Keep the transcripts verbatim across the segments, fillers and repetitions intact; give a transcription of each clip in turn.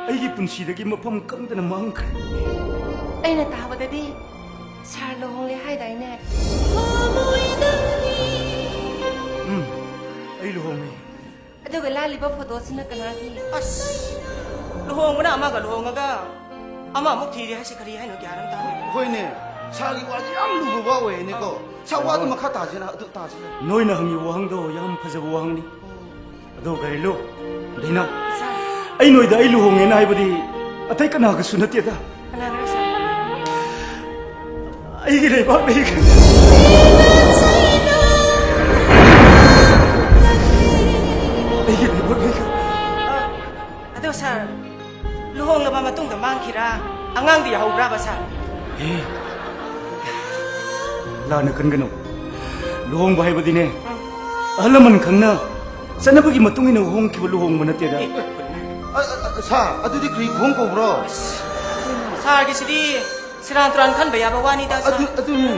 ꯑꯩꯒꯤ ꯄꯨꯟꯁꯤꯗꯒꯤ ꯃꯐꯝ ꯀꯪꯗꯅ ꯃꯥꯡꯈ꯭ꯔꯦ꯫ ꯑꯩꯅ ꯇꯥꯕꯗꯗꯤ ꯁꯥꯔ ꯂꯨꯍꯣꯡꯂꯦ ꯍꯥꯏꯗꯥꯏꯅꯦ? ꯎꯝ, ꯑꯩ ꯂꯨꯍꯣꯡꯉꯦ꯫ ꯑꯗꯨꯒ ꯂꯥꯜꯂꯤꯕ ꯐꯣꯇꯣꯁꯤꯅ ꯀꯅꯥꯒꯤ? ꯑꯁ, ꯂꯨꯍꯣꯡꯕꯅ ꯑꯃꯒ ꯂꯨꯍꯣꯡꯉꯒ ꯑꯃꯃꯨꯛ ꯊꯤꯔꯦ ꯍꯥꯏꯁꯤ ꯀꯔꯤ ꯍꯥꯏꯅꯣ? ꯒ꯭ꯌꯥꯟ ꯑꯃ ꯇꯥꯗꯦ꯫ ꯍꯣꯏꯅꯦ, ꯁꯥꯔꯒꯤ ꯋꯥꯁꯤ ꯌꯥꯝ ꯂꯨꯕ ꯋꯥ ꯑꯣꯏꯔꯦꯅꯦꯀꯣ꯫ ꯁꯥꯔ, ꯋꯥꯗꯨ ꯃꯈꯥ ꯇꯥꯁꯤꯅ ꯑꯗꯨ ꯇꯥꯁꯤꯅ꯫ ꯅꯣꯏꯅ ꯍꯪꯉꯤꯕ ꯋꯥꯍꯪꯗꯣ ꯌꯥꯝ ꯐꯖꯕ ꯋꯥꯍꯪꯅꯤ꯫ ꯑꯗꯣ ꯒꯥꯔꯤꯂꯨ, ꯗꯤꯅꯥ, ꯁꯥꯔ꯫ ꯑꯩ ꯅꯣꯏꯗ ꯑꯩ ꯂꯨꯍꯣꯡꯉꯦꯅ ꯍꯥꯏꯕꯗꯤ ꯑꯇꯩ ꯀꯅꯥꯒꯁꯨ ꯅꯠꯇꯦꯗ꯫ ꯀꯅꯥꯒꯅꯣ, ꯁꯥꯔ? ꯑꯩꯒꯤ ꯂꯩꯕꯥꯛ ꯂꯩꯈ꯭ꯔꯦ꯫ ꯑꯩꯒꯤ ꯂꯩꯕꯥꯛ ꯂꯩꯈ꯭ꯔꯦ꯫ ꯑꯗꯣ, ꯁꯥꯔ, ꯂꯨꯍꯣꯡꯂꯕ ꯃꯇꯨꯡꯗ ꯃꯥꯡꯈꯤꯔꯥ? ꯑꯉꯥꯡꯗꯤ ꯌꯥꯍꯧꯕ꯭ꯔꯥꯕ, ꯁꯥꯔ? ꯑꯦ, ꯂꯥꯟꯅ ꯈꯟꯒꯅꯨ꯫ ꯂꯨꯍꯣꯡꯕ ꯍꯥꯏꯕꯗꯤꯅꯦ, ꯎꯝ꯫ ꯑꯍꯜ ꯂꯃꯟ ꯈꯪꯅ ꯆꯠꯅꯕꯒꯤ ꯃꯇꯨꯡ ꯏꯟꯅ ꯍꯣꯡꯈꯤꯕ ꯂꯨꯍꯣꯡꯕ ꯅꯠꯇꯦꯗ꯫ ꯑꯦ꯫ ꯑ, ꯑ, ꯑ, ꯁꯥꯔ, ꯑꯗꯨꯗꯤ ꯀꯔꯤ ꯈꯣꯡ ꯀꯧꯕ꯭ꯔꯣ? ꯁꯥꯔꯒꯤꯁꯤꯗꯤ ꯁꯦꯔꯥꯟ ꯇꯨꯔꯥꯟ ꯈꯟꯕ ꯌꯥꯕ ꯋꯥꯅꯤꯗ, ꯁꯥꯔ꯫ ꯑꯗꯨ, ꯑꯗꯨꯅꯤ꯫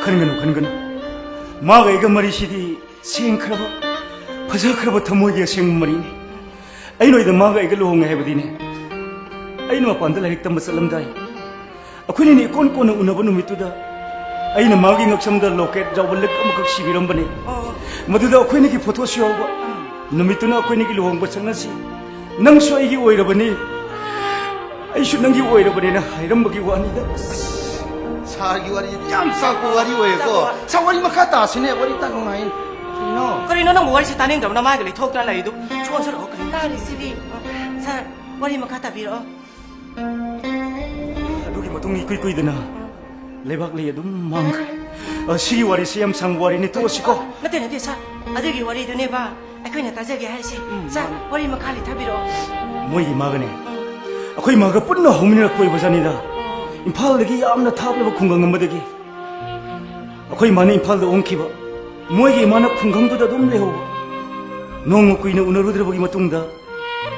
ꯈꯟꯒꯅꯨ, ꯈꯟꯒꯅꯨ꯫ ꯃꯥꯒ ꯑꯩꯒ ꯃꯔꯤꯁꯤꯗꯤ ꯁꯦꯡꯈ꯭ꯔꯕ, ꯐꯖꯈ꯭ꯔꯕ ꯊꯃꯣꯏꯒꯤ ꯑꯁꯦꯡꯕ ꯃꯔꯤꯅꯤ꯫ ꯑꯩ ꯅꯣꯏꯗ ꯃꯥꯒ ꯑꯩꯒ ꯂꯨꯍꯣꯡꯉꯦ ꯍꯥꯏꯕꯗꯤꯅꯦ, ꯑꯩꯅ ꯃꯄꯥꯟꯗ ꯂꯥꯏꯔꯤꯛ ꯇꯝꯕ ꯆꯠꯂꯝꯗꯥꯏ, ꯑꯩꯈꯣꯏꯅꯤꯅ ꯏꯀꯣꯟ ꯀꯣꯟꯅ ꯎꯅꯕ ꯅꯨꯃꯤꯠꯇꯨꯗ ꯑꯩꯅ ꯃꯥꯒꯤ ꯉꯛꯁꯝꯗ ꯂꯣꯀꯦꯠ ꯌꯥꯎꯕ ꯂꯤꯛ ꯑꯃꯈꯛ ꯁꯤꯕꯤꯔꯝꯕꯅꯦ꯫ ꯑꯣ꯫ ꯃꯗꯨꯗ ꯑꯩꯈꯣꯏꯅꯤꯒꯤ ꯐꯣꯇꯣꯁꯨ ꯌꯥꯎꯕ꯫ ꯎꯝ꯫ ꯅꯨꯃꯤꯠꯇꯨꯅ ꯑꯩꯈꯣꯏꯅꯤꯒꯤ ꯂꯨꯍꯣꯡꯕ ꯆꯠꯅꯁꯤ, ꯅꯪꯁꯨ ꯑꯩꯒꯤ ꯑꯣꯏꯔꯕꯅꯤ, ꯑꯩꯁꯨ ꯅꯪꯒꯤ ꯑꯣꯏꯔꯕꯅꯤꯅ ꯍꯥꯏꯔꯝꯕꯒꯤ ꯋꯥꯅꯤꯗ꯫ ꯁꯥꯔꯒꯤ ꯋꯥꯔꯤꯁꯤꯗꯤ ꯌꯥꯝ ꯆꯥꯛꯄ ꯋꯥꯔꯤ ꯑꯣꯏꯌꯦꯀꯣ꯫ ꯆꯥꯛꯄ ꯋꯥꯔꯤ꯫ ꯁꯥꯔ, ꯋꯥꯔꯤ ꯃꯈꯥ ꯇꯥꯁꯤꯅꯦ, ꯋꯥꯔꯤ ꯇꯥ ꯅꯨꯡꯉꯥꯏ꯫ ꯀꯔꯤꯅꯣ? ꯀꯔꯤꯅꯣ ꯅꯪꯕꯨ ꯋꯥꯔꯤꯁꯤ ꯇꯥꯅꯤꯡꯗ꯭ꯔꯕꯅ ꯃꯥꯒ ꯂꯩꯊꯣꯛꯇꯅ ꯂꯩꯔꯤꯗꯨ? ꯁꯣꯟꯁꯤꯜꯂꯛꯑꯣ, ꯀꯔꯤꯅꯣ? ꯇꯥꯔꯤꯁꯤꯗꯤ꯫ ꯁꯥꯔ, ꯋꯥꯔꯤ ꯃꯈꯥ ꯇꯥꯕꯤꯔꯛꯑꯣ꯫ ꯑꯗꯨꯒꯤ ꯃꯇꯨꯡ ꯏꯀꯨꯏ ꯀꯨꯏꯗꯅ ꯂꯩꯕꯥꯛ ꯂꯩ ꯑꯗꯨꯝ ꯃꯥꯡꯈ꯭ꯔꯦ꯫ ꯑ, ꯁꯤꯒꯤ ꯋꯥꯔꯤꯁꯦ ꯌꯥꯝ ꯁꯥꯡꯕ ꯋꯥꯔꯤꯅꯤ, ꯇꯣꯛꯑꯁꯤꯀꯣ꯫ ꯅꯠꯇꯦ, ꯅꯠꯇꯦ, ꯁꯥꯔ꯫ ꯑꯗꯨꯒꯤ ꯋꯥꯔꯤꯗꯨꯅꯦꯕ ꯑꯩꯈꯣꯏꯅ ꯇꯥꯖꯒꯦ ꯍꯥꯏꯔꯤꯁꯦ꯫ ꯎꯝ, ꯁꯥꯔ, ꯃꯥꯅꯦ꯫ ꯋꯥꯔꯤ ꯃꯈꯥ ꯂꯤꯊꯕꯤꯔꯛꯑꯣ꯫ ꯃꯣꯏꯒꯤ ꯃꯥꯒꯅꯦ, ꯎꯝ꯫ ꯑꯩꯈꯣꯏ ꯃꯥꯒ ꯄꯨꯟꯅ ꯍꯧꯃꯤꯟꯅꯔꯛꯄ ꯑꯣꯏꯕꯖꯥꯠꯅꯤꯗ꯫ ꯎꯝ꯫ ꯏꯝꯐꯥꯜꯗꯒꯤ ꯌꯥꯝꯅ ꯊꯥꯞꯂꯕ ꯈꯨꯡꯒꯪ ꯑꯃꯗꯒꯤ꯫ ꯑꯩꯈꯣꯏ ꯏꯃꯥꯅ ꯏꯝꯐꯥꯜꯗ ꯑꯣꯟꯈꯤꯕ, ꯃꯣꯏꯒꯤ ꯏꯃꯥꯅ ꯈꯨꯡꯒꯪꯗꯨꯗ ꯑꯗꯨꯝ ꯂꯩꯍꯧꯕ꯫ ꯅꯣꯡꯃ ꯀꯨꯏꯅ ꯎꯅꯔꯨꯗ꯭ꯔꯕꯒꯤ ꯃꯇꯨꯡꯗ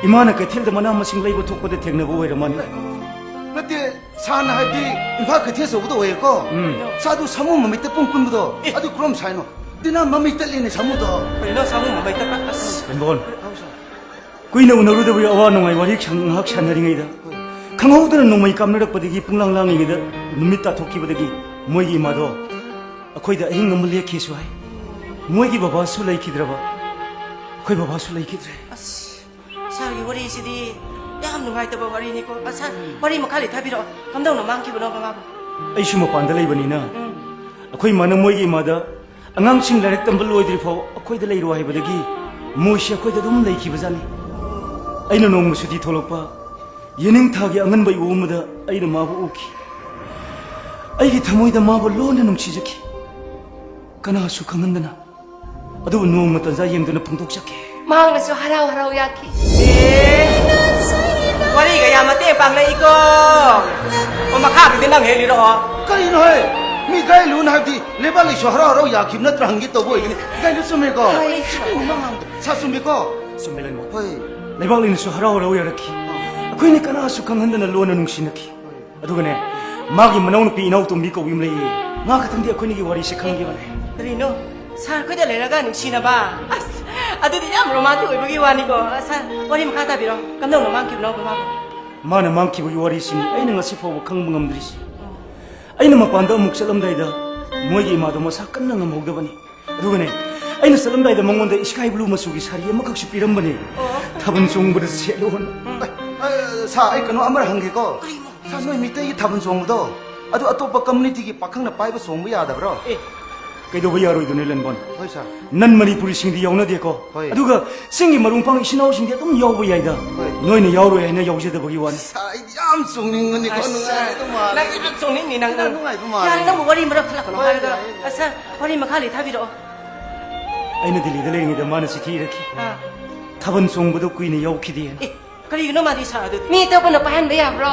ꯏꯃꯥꯅ ꯀꯩꯊꯦꯜꯗ ꯃꯅꯥ ꯃꯁꯤꯡ ꯂꯩꯕ ꯊꯣꯛꯄꯗ ꯊꯦꯡꯅꯕ ꯑꯣꯏꯔ ꯃꯥꯜꯂꯦ꯫ ꯅꯠꯇꯦ, ꯁꯥꯔꯅ ꯍꯥꯏꯕꯗꯤ ꯏꯝꯐꯥꯜ ꯀꯩꯊꯦꯜ ꯑꯆꯧꯕꯗ ꯑꯣꯏꯌꯦꯀꯣ? ꯎꯝ꯫ ꯁꯥꯔ, ꯑꯗꯨ ꯁꯥꯃꯨ ꯃꯃꯤꯠꯇ ꯄꯨꯡ ꯄꯨꯟꯕꯗꯣ, ꯑꯦ꯫ ꯑꯗꯨ ꯀꯔꯝ ꯁꯥꯏꯅꯣ? ꯗꯤꯅꯥ, ꯃꯃꯤꯠ ꯇꯠꯂꯦꯅꯦ ꯁꯥꯃꯨꯗꯣ꯫ ꯀꯩꯅꯣ ꯁꯥꯃꯨ ꯃꯃꯤꯠ ꯇꯠꯄ? ꯑꯁ꯫ ꯕꯦꯝꯕꯣꯟ꯫ ꯍꯥꯎ, ꯁꯥꯔ꯫ ꯀꯨꯏꯅ ꯎꯅꯔꯨꯗꯕꯒꯤ ꯑꯋꯥ ꯅꯨꯡꯉꯥꯏ ꯋꯥꯔꯤ ꯁꯪ-, ꯉꯥꯏꯍꯥꯛ ꯁꯥꯟꯅꯔꯤꯉꯩꯗ, ꯈꯪꯍꯧꯗꯅ ꯅꯣꯡꯃꯩ ꯀꯥꯞꯅꯔꯛꯄꯗꯒꯤ ꯄꯨꯡꯂꯥꯡ ꯂꯥꯡꯂꯤꯉꯩꯗ ꯅꯨꯃꯤꯠ ꯇꯥꯊꯣꯛꯈꯤꯕꯗꯒꯤ ꯃꯣꯏꯒꯤ ꯏꯃꯥꯗꯣ ꯑꯩꯈꯣꯏꯗ ꯑꯍꯤꯡ ꯑꯃ ꯂꯦꯛꯈꯤꯁꯨ ꯍꯥꯏ꯫ ꯃꯣꯏꯒꯤ ꯕꯕꯥꯁꯨ ꯂꯩꯈꯤꯗ꯭ꯔꯕ, ꯑꯩꯈꯣꯏ ꯕꯕꯥꯁꯨ ꯂꯩꯈꯤꯗ꯭ꯔꯦ꯫ ꯑꯁ, ꯁꯥꯔꯒꯤ ꯋꯥꯔꯤꯁꯤꯗꯤ ꯌꯥꯝ ꯅꯨꯡꯉꯥꯏꯇꯕ ꯋꯥꯔꯤꯅꯤꯀꯣ꯫ ꯑ, ꯁꯥꯔ, ꯋꯥꯔꯤ ꯃꯈꯥ ꯂꯤꯊꯕꯤꯔꯛꯑꯣ꯫ ꯀꯝꯗꯧꯅ ꯃꯥꯡꯈꯤꯕꯅꯣꯕ ꯃꯥꯕꯨ? ꯑꯩꯁꯨ ꯃꯄꯥꯟꯗ ꯂꯩꯕꯅꯤꯅ, ꯎꯝ꯫ ꯑꯩꯈꯣꯏ ꯏꯃꯥꯅ ꯃꯣꯏꯒꯤ ꯏꯃꯥꯗ ꯑꯉꯥꯡꯁꯤꯡ ꯂꯥꯏꯔꯤꯛ ꯇꯝꯕ ꯂꯣꯏꯗ꯭ꯔꯤ ꯐꯥꯎ ꯑꯩꯈꯣꯏꯗ ꯂꯩꯔꯣ ꯍꯥꯏꯕꯗꯒꯤ ꯃꯣꯏꯁꯤ ꯑꯩꯈꯣꯏꯗ ꯑꯗꯨꯝ ꯂꯩꯈꯤꯕꯖꯥꯠꯅꯤ꯫ ꯑꯩꯅ ꯅꯣꯡꯃ ꯁꯨꯇꯤ ꯊꯣꯛꯂꯛꯄ ꯌꯦꯅꯤꯡꯊꯥꯒꯤ ꯑꯉꯟꯕ ꯏꯋꯣ ꯑꯃꯗ ꯑꯩꯅ ꯃꯥꯕꯨ ꯎꯈꯤ꯫ ꯑꯩꯒꯤ ꯊꯃꯣꯏꯗ ꯃꯥꯕꯨ ꯂꯣꯟꯅ ꯅꯨꯡꯁꯤꯖꯈꯤ꯫ ꯀꯅꯥꯁꯨ ꯈꯪꯍꯟꯗꯅ, ꯑꯗꯨꯕꯨ ꯅꯣꯡꯃ ꯇꯟꯖꯥ ꯌꯦꯡꯗꯨꯅ ꯐꯣꯡꯗꯣꯛꯆꯈꯤ꯫ ꯃꯍꯥꯛꯅꯁꯨ ꯍꯔꯥꯎ ꯍꯔꯥꯎ ꯌꯥꯈꯤ꯫ ꯑꯦ, ꯋꯥꯔꯤꯒ ꯌꯥꯝ ꯃꯇꯦꯡ ꯄꯥꯡꯂꯛꯏꯀꯣ꯫ ꯑꯣ, ꯃꯈꯥꯗꯨꯗꯤ ꯅꯪ ꯍꯦꯛ ꯂꯤꯔꯛꯑꯣ꯫ ꯀꯔꯤꯅꯣ ꯍꯦ? ꯃꯤ ꯒꯥꯏꯂꯨꯅ ꯍꯥꯏꯕꯗꯤ ꯂꯩꯕꯥꯛ ꯂꯩꯁꯨ ꯍꯔꯥꯎ ꯍꯔꯥꯎ ꯌꯥꯈꯤꯕ ꯅꯠꯇ꯭ꯔꯥ ꯍꯪꯒꯦ ꯇꯧꯕ ꯑꯣꯏꯒꯅꯤ꯫ ꯒꯥꯏꯂꯨ ꯆꯨꯝꯃꯦꯀꯣ? ꯍꯣꯏ, ꯆꯨꯝꯃꯦ꯫ ꯁꯥ ꯆꯨꯝꯃꯤꯀꯣ? ꯆꯨꯝꯃꯦ, ꯂꯩꯃ꯫ ꯍꯣꯏ꯫ ꯂꯩꯕꯥꯛ ꯂꯩꯅꯁꯨ ꯍꯔꯥꯎ ꯍꯔꯥꯎ ꯌꯥꯔꯛꯈꯤ꯫ ꯑꯩꯈꯣꯏꯅ ꯀꯅꯥꯁꯨ ꯈꯪꯍꯟꯗꯅ ꯂꯣꯟꯅ ꯅꯨꯡꯁꯤꯅꯈꯤ꯫ ꯑꯗꯨꯒꯅꯦ, ꯃꯥꯒꯤ ꯃꯅꯥꯎꯅꯨꯄꯤ ꯏꯅꯥꯎꯇꯣꯝꯕꯤ ꯀꯧꯕꯤ ꯑꯃ ꯂꯩꯌꯦ꯫ ꯃꯥ ꯈꯛꯇꯪꯗꯤ ꯑꯩꯈꯣꯏꯅꯤꯒꯤ ꯋꯥꯔꯤꯁꯦ ꯈꯪꯈꯤꯕꯅꯦ꯫ ꯀꯔꯤꯅꯣ? ꯁꯥꯔ ꯈꯣꯏꯗ ꯂꯩꯔꯒ ꯅꯨꯡꯁꯤꯅꯕ? ꯑꯁ, ꯑꯗꯨꯗꯤ ꯌꯥꯝ ꯔꯣꯃꯥꯟꯇꯤꯛ ꯑꯣꯏꯕꯒꯤ ꯋꯥꯅꯤꯀꯣ꯫ ꯁꯥꯔ, ꯋꯥꯔꯤ ꯃꯈꯥ ꯇꯥꯕꯤꯔꯣ꯫ ꯀꯝꯗꯧꯅ ꯃꯥꯡꯈꯤꯕꯅꯣꯕ ꯃꯥꯕꯨ? ꯃꯥꯅ ꯃꯥꯡꯈꯤꯕꯒꯤ ꯋꯥꯔꯤꯁꯤꯡ ꯑꯩꯅ ꯉꯁꯤ ꯐꯥꯎꯕ ꯈꯪꯕ ꯉꯝꯗ꯭ꯔꯤꯁꯤ꯫ ꯑꯩꯅ ꯃꯄꯥꯟꯗ ꯑꯃꯨꯛ ꯆꯠꯂꯝꯗꯥꯏꯗ ꯃꯣꯏꯒꯤ ꯏꯃꯥꯗꯣ ꯃꯁꯥ ꯀꯟꯅ ꯉꯝꯍꯧꯗꯕꯅꯤ꯫ ꯑꯗꯨꯒꯅꯦ, ꯑꯩꯅ ꯆꯠꯂꯝꯗꯥꯏꯗ ꯃꯉꯣꯟꯗ sky blue ꯃꯆꯨꯒꯤ ꯁꯥꯔꯤ ꯑꯃꯈꯛꯁꯨ ꯄꯤꯔꯝꯕꯅꯦ꯫ ꯑꯣ꯫ ꯊꯥꯕꯜ ꯆꯣꯡꯕꯗ ꯁꯦꯠꯂꯣꯅ꯫ ꯎꯝ꯫ ꯑꯦ, ꯑꯦ, ꯁꯥꯔ, ꯑꯩ ꯀꯩꯅꯣ ꯑꯃ ꯍꯪꯒꯦꯀꯣ꯫ ꯀꯔꯤꯅꯣ? ꯁꯥꯔ, ꯅꯣꯏ ꯃꯤꯇꯩꯒꯤ ꯊꯥꯕꯜ ꯆꯣꯡꯕꯗꯣ, ꯑꯗꯨ ꯑꯇꯣꯞꯄ communityꯒꯤ ꯄꯥꯈꯪꯅ ꯄꯥꯏꯕ ꯆꯣꯡꯕ ꯌꯥꯗꯕ꯭ꯔꯣ? ꯑꯦ, ꯀꯩꯗꯧꯕ ꯌꯥꯔꯣꯏꯗꯣꯏꯅꯣ, ꯂꯦꯟꯕꯣꯟ? ꯍꯣꯏ, ꯁꯥꯔ꯫ Non ꯃꯅꯤꯄꯨꯔꯤꯁꯤꯡꯗꯤ ꯌꯥꯎꯅꯗꯦꯀꯣ꯫ ꯍꯣꯏ꯫ ꯑꯗꯨꯒ ꯆꯤꯡꯒꯤ ꯃꯔꯨꯡ ꯄꯥꯡ ꯏꯆꯤꯟ ꯏꯅꯥꯎꯁꯤꯡꯗꯤ ꯑꯗꯨꯝ ꯌꯥꯎꯕ ꯌꯥꯏꯗ꯫ ꯍꯣꯏ꯫ ꯅꯣꯏꯅ ꯌꯥꯎꯔꯣꯏ ꯍꯥꯏꯅ ꯌꯥꯎꯖꯗꯕꯒꯤ ꯋꯥꯅꯤ꯫ ꯁꯥꯔ, ꯑꯩꯗꯤ ꯌꯥꯝ ꯆꯣꯡꯅꯤꯡꯕꯅꯤꯀꯣ, ꯑꯁ, ꯅꯨꯡꯉꯥꯏꯗꯧ ꯃꯥꯜꯂꯦ꯫ ꯅꯪ ꯌꯥꯝ ꯆꯣꯡꯅꯤꯡꯅꯤ, ꯅꯪ꯫ ꯌꯥꯝ ꯅꯨꯡꯉꯥꯏꯗꯧ ꯃꯥꯜꯂꯦ꯫ ꯌꯥꯔꯦ, ꯅꯪꯕꯨ ꯋꯥꯔꯤ ꯃꯔꯛ ꯊꯠꯂꯛꯀꯅꯣ ꯍꯣꯏ, ꯍꯥꯏꯔꯒ꯫ ꯌꯥꯏꯌꯦ, ꯌꯥꯏꯌꯦ꯫ ꯑꯁ, ꯁꯥꯔ, ꯋꯥꯔꯤ ꯃꯈꯥ ꯂꯤꯊꯕꯤꯔꯛꯑꯣ꯫ ꯑꯩꯅ ꯗꯤꯜꯂꯤꯗ ꯂꯩꯔꯤꯉꯩꯗ ꯃꯥꯅ ꯆꯤꯊꯤ ꯏꯔꯛꯈꯤ꯫ ꯑꯥ꯫ ꯊꯥꯕꯜ ꯆꯣꯡꯕꯗꯣ ꯀꯨꯏꯅ ꯌꯥꯎꯈꯤꯗꯦꯅ꯫ ꯑꯦ, ꯀꯔꯤꯒꯤꯅꯣ ꯃꯥꯗꯤ ꯁꯥꯔ ꯑꯗꯨꯗꯤ? ꯃꯤ ꯑꯇꯣꯞꯄꯅ ꯄꯥꯏꯍꯟꯕ ꯌꯥꯕ꯭ꯔꯣ?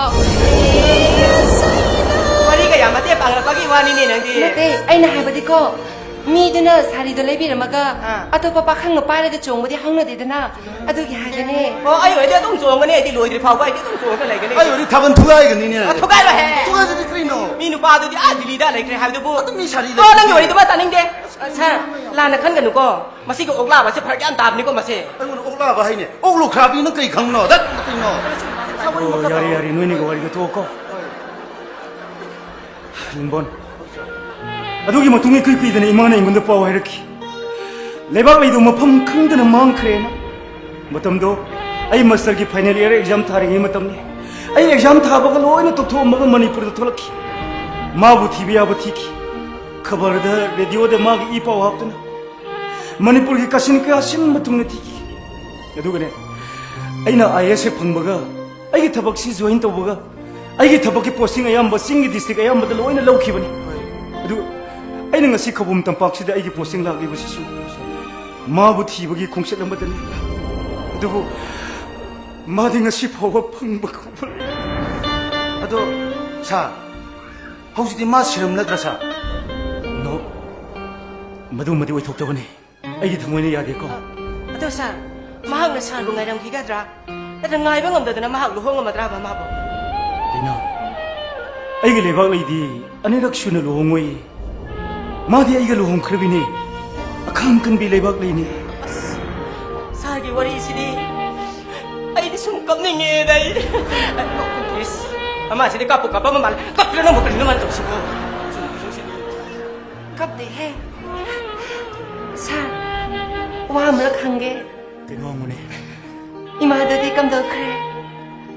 ꯋꯥꯔꯤꯒ ꯌꯥꯝ ꯃꯇꯦꯡ ꯄꯥꯡꯂꯛꯄꯒꯤ ꯋꯥꯅꯤꯅꯦ ꯅꯪꯗꯤ꯫ ꯅꯠꯇꯦ, ꯑꯩꯅ ꯍꯥꯏꯕꯗꯤꯀꯣ, ꯃꯤꯗꯨꯅ ꯁꯥꯔꯤꯗꯣ ꯂꯩꯕꯤꯔꯝꯃꯒ ꯑꯥ꯫ ꯑꯇꯣꯞꯄ ꯄꯥꯈꯪꯅ ꯄꯥꯏꯔꯒ ꯆꯣꯡꯕꯗꯤ ꯍꯧꯅꯗꯦꯗꯅ, ꯑꯗꯨꯒꯤ ꯍꯥꯏꯕꯅꯦ꯫ ꯑꯣ, ꯑꯩ ꯑꯣꯏꯔꯗꯤ ꯑꯗꯨꯝ ꯆꯣꯡꯒꯅꯤ, ꯑꯩꯗꯤ ꯂꯣꯏꯗ꯭ꯔꯤ ꯐꯥꯎꯕ ꯑꯩꯗꯤ ꯑꯗꯨꯝ ꯆꯣꯡꯉꯒ ꯂꯩꯒꯅꯤ꯫ ꯑꯩ ꯑꯣꯏꯔꯗꯤ ꯊꯥꯕꯜ ꯊꯨꯒꯥꯏꯒꯅꯤꯅꯦ꯫ ꯑ, ꯊꯨꯒꯥꯏꯔꯣꯏꯍꯦ꯫ ꯊꯨꯒꯥꯏꯗꯗꯤ ꯀꯔꯤꯅꯣ? ꯃꯤ ꯅꯨꯄꯥꯗꯨꯗꯤ ꯑꯥ ꯗꯤꯜꯂꯤꯗ ꯂꯩꯈ꯭ꯔꯦ ꯍꯥꯏꯕꯗꯨꯕꯨ꯫ ꯑꯗꯨ ꯃꯤ ꯁꯥꯔꯤ ꯑꯣ, ꯂꯩ- ꯅꯪꯒꯤ ꯋꯥꯔꯤꯗꯨꯃ ꯇꯥꯅꯤꯡꯗꯦ꯫ ꯑ, ꯁꯥꯔ, ꯂꯥꯟꯅ ꯈꯟꯒꯅꯨꯀꯣ꯫ ꯃꯁꯤꯒꯤ ꯑꯣꯛꯂꯥꯕꯁꯦ ꯐꯔꯛ ꯌꯥꯝ ꯇꯥꯕꯅꯤꯀꯣ ꯃꯁꯦ꯫ ꯑꯩꯉꯣꯟꯗ ꯂꯥꯕ ꯍꯥꯏꯅꯦ꯫ ꯑꯣꯛ ꯂꯨꯈ꯭ꯔꯥꯕꯤ ꯅꯪ ꯀꯔꯤ ꯈꯪꯅꯣ? ꯗꯠ ꯀꯩꯅꯣ? ꯑꯣ, ꯌꯥꯔꯦ, ꯌꯥꯔꯦ, ꯅꯣꯏꯅꯤꯒꯤ ꯋꯥꯔꯤꯗꯣ ꯇꯣꯛꯑꯣꯀꯣ꯫ ꯂꯤꯡꯕꯣꯟ, ꯑꯗꯨꯒꯤ ꯃꯇꯨꯡ ꯏꯀꯨꯏ ꯀꯨꯏꯗꯅ ꯏꯃꯥꯅ ꯑꯩꯉꯣꯟꯗ ꯄꯥꯎ ꯍꯥꯏꯔꯛꯈꯤ, ꯂꯩꯕꯥꯛ ꯂꯩꯗꯣ ꯃꯐꯝ ꯈꯪꯗꯅ ꯃꯥꯡꯈ꯭ꯔꯦꯅ꯫ ꯃꯇꯝꯗꯣ ꯑꯩ ꯃꯥꯁꯇꯔꯒꯤ ꯐꯥꯏꯅꯦꯜ ꯏꯌꯥꯔ ꯑꯦꯛꯖꯥꯝ ꯊꯥꯔꯤꯉꯩ ꯃꯇꯝꯅꯤ꯫ ꯑꯩ ꯑꯦꯛꯖꯥꯝ ꯊꯥꯕꯒ ꯂꯣꯏꯅ ꯇꯣꯛꯊꯣꯛꯑꯝꯃꯒ ꯃꯅꯤꯄꯨꯔꯗ ꯊꯣꯛꯂꯛꯈꯤ꯫ ꯃꯥꯕꯨ ꯊꯤꯕ ꯌꯥꯕ ꯊꯤꯈꯤ꯫ ꯈꯕꯔꯗ, ꯔꯦꯗꯤꯑꯣꯗ ꯃꯥꯒꯤ ꯏ ꯄꯥꯎ ꯍꯥꯞꯇꯨꯅ ꯃꯅꯤꯄꯨꯔꯒꯤ ꯀꯥꯆꯤꯟ ꯀꯣꯌꯥꯁꯤꯟ ꯃꯇꯨꯡꯗ ꯊꯤꯈꯤ꯫ ꯑꯗꯨꯒꯅꯦ, ꯑꯩꯅ ꯑꯥꯏ ꯑꯦꯁ ꯍꯦꯛ ꯐꯪꯕꯒ, ꯑꯩꯒꯤ ꯊꯕꯛꯁꯤ ꯖꯣꯏꯟ ꯇꯧꯕꯒ, ꯑꯩꯒꯤ ꯊꯕꯛꯀꯤ ꯄꯣꯁꯇꯤꯡ ꯑꯌꯥꯝꯕ ꯆꯤꯡꯒꯤ ꯗꯤꯁꯇ꯭ꯔꯤꯛ ꯑꯌꯥꯝꯕꯗ ꯂꯣꯏꯅ ꯂꯧꯈꯤꯕꯅꯤ꯫ ꯑꯗꯨ ꯑꯩꯅ ꯉꯁꯤ ꯈꯧꯕꯨꯝ ꯇꯝꯄꯥꯛꯁꯤꯗ ꯑꯩꯒꯤ ꯄꯣꯁꯇꯤꯡ ꯂꯥꯛꯂꯤꯕꯁꯤꯁꯨ ꯃꯥꯕꯨ ꯊꯤꯕꯒꯤ ꯈꯣꯡꯆꯠ ꯑꯃꯗꯅꯤ꯫ ꯑꯗꯨꯕꯨ ꯃꯥꯗꯤ ꯉꯁꯤ ꯐꯥꯎꯕ ꯐꯪꯕ ꯈꯪꯕ ꯑꯗꯣ, ꯁꯥꯔ, ꯍꯧꯖꯤꯛꯇꯤ ꯃꯥ ꯁꯤꯔꯝꯂꯗ꯭ꯔꯥ, ꯁꯥꯔ? ꯅꯣ, ꯃꯗꯨꯃꯗꯤ ꯑꯣꯏꯊꯣꯛꯇꯕꯅꯤ꯫ ꯑꯩꯒꯤ ꯊꯃꯣꯏꯅ ꯌꯥꯗꯦꯀꯣ꯫ ꯑꯗꯣ, ꯁꯥꯔ, ꯃꯍꯥꯛꯅ ꯁꯥꯔꯕꯨ ꯉꯥꯏꯔꯝꯈꯤꯒꯗ꯭ꯔꯥ? ꯅꯠꯇ꯭ꯔ ꯉꯥꯏꯕ ꯉꯝꯗꯗꯅ ꯃꯍꯥꯛ ꯂꯨꯍꯣꯡꯉꯝꯃꯗ꯭ꯔꯥꯕ ꯃꯥꯕꯨ? ꯂꯤꯅꯥ, ꯑꯩꯒꯤ ꯂꯩꯕꯥꯛ ꯂꯩꯗꯤ ꯑꯅꯤꯔꯛ ꯁꯨꯅ ꯂꯨꯍꯣꯡꯉꯣꯏ꯫ ꯃꯥꯗꯤ ꯑꯩꯒ ꯂꯨꯍꯣꯡꯈ꯭ꯔꯕꯤꯅꯦ꯫ ꯑꯈꯥꯡ ꯀꯟꯕꯤ ꯂꯩꯕꯥꯛ ꯂꯩꯅꯤ꯫ ꯑꯁ, ꯁꯥꯔꯒꯤ ꯋꯥꯔꯤꯁꯤꯗꯤ ꯑꯩꯗꯤ ꯁꯨꯝ ꯀꯞꯅꯤꯡꯉꯦꯗ ꯑꯩ꯫ ꯏꯁ, ꯑꯃꯁꯤꯗꯤ ꯀꯞꯄꯨ ꯀꯞꯄ ꯃꯥꯜꯂꯦ꯫ ꯀꯞꯇ꯭ꯔ ꯅꯪꯕꯨ ꯀꯔꯤꯅꯣ ꯃꯥꯅ ꯇꯧꯁꯤꯕꯣ? ꯀꯞꯇꯦꯍꯦ꯫ ꯁꯥꯔ, ꯋꯥ ꯑꯃꯔꯛ ꯍꯪꯒꯦ꯫ ꯀꯩꯅꯣ ꯍꯪꯉꯨꯅꯦ꯫ ꯏꯃꯥꯗꯨꯗꯤ ꯀꯝꯗꯧꯈ꯭ꯔꯦ?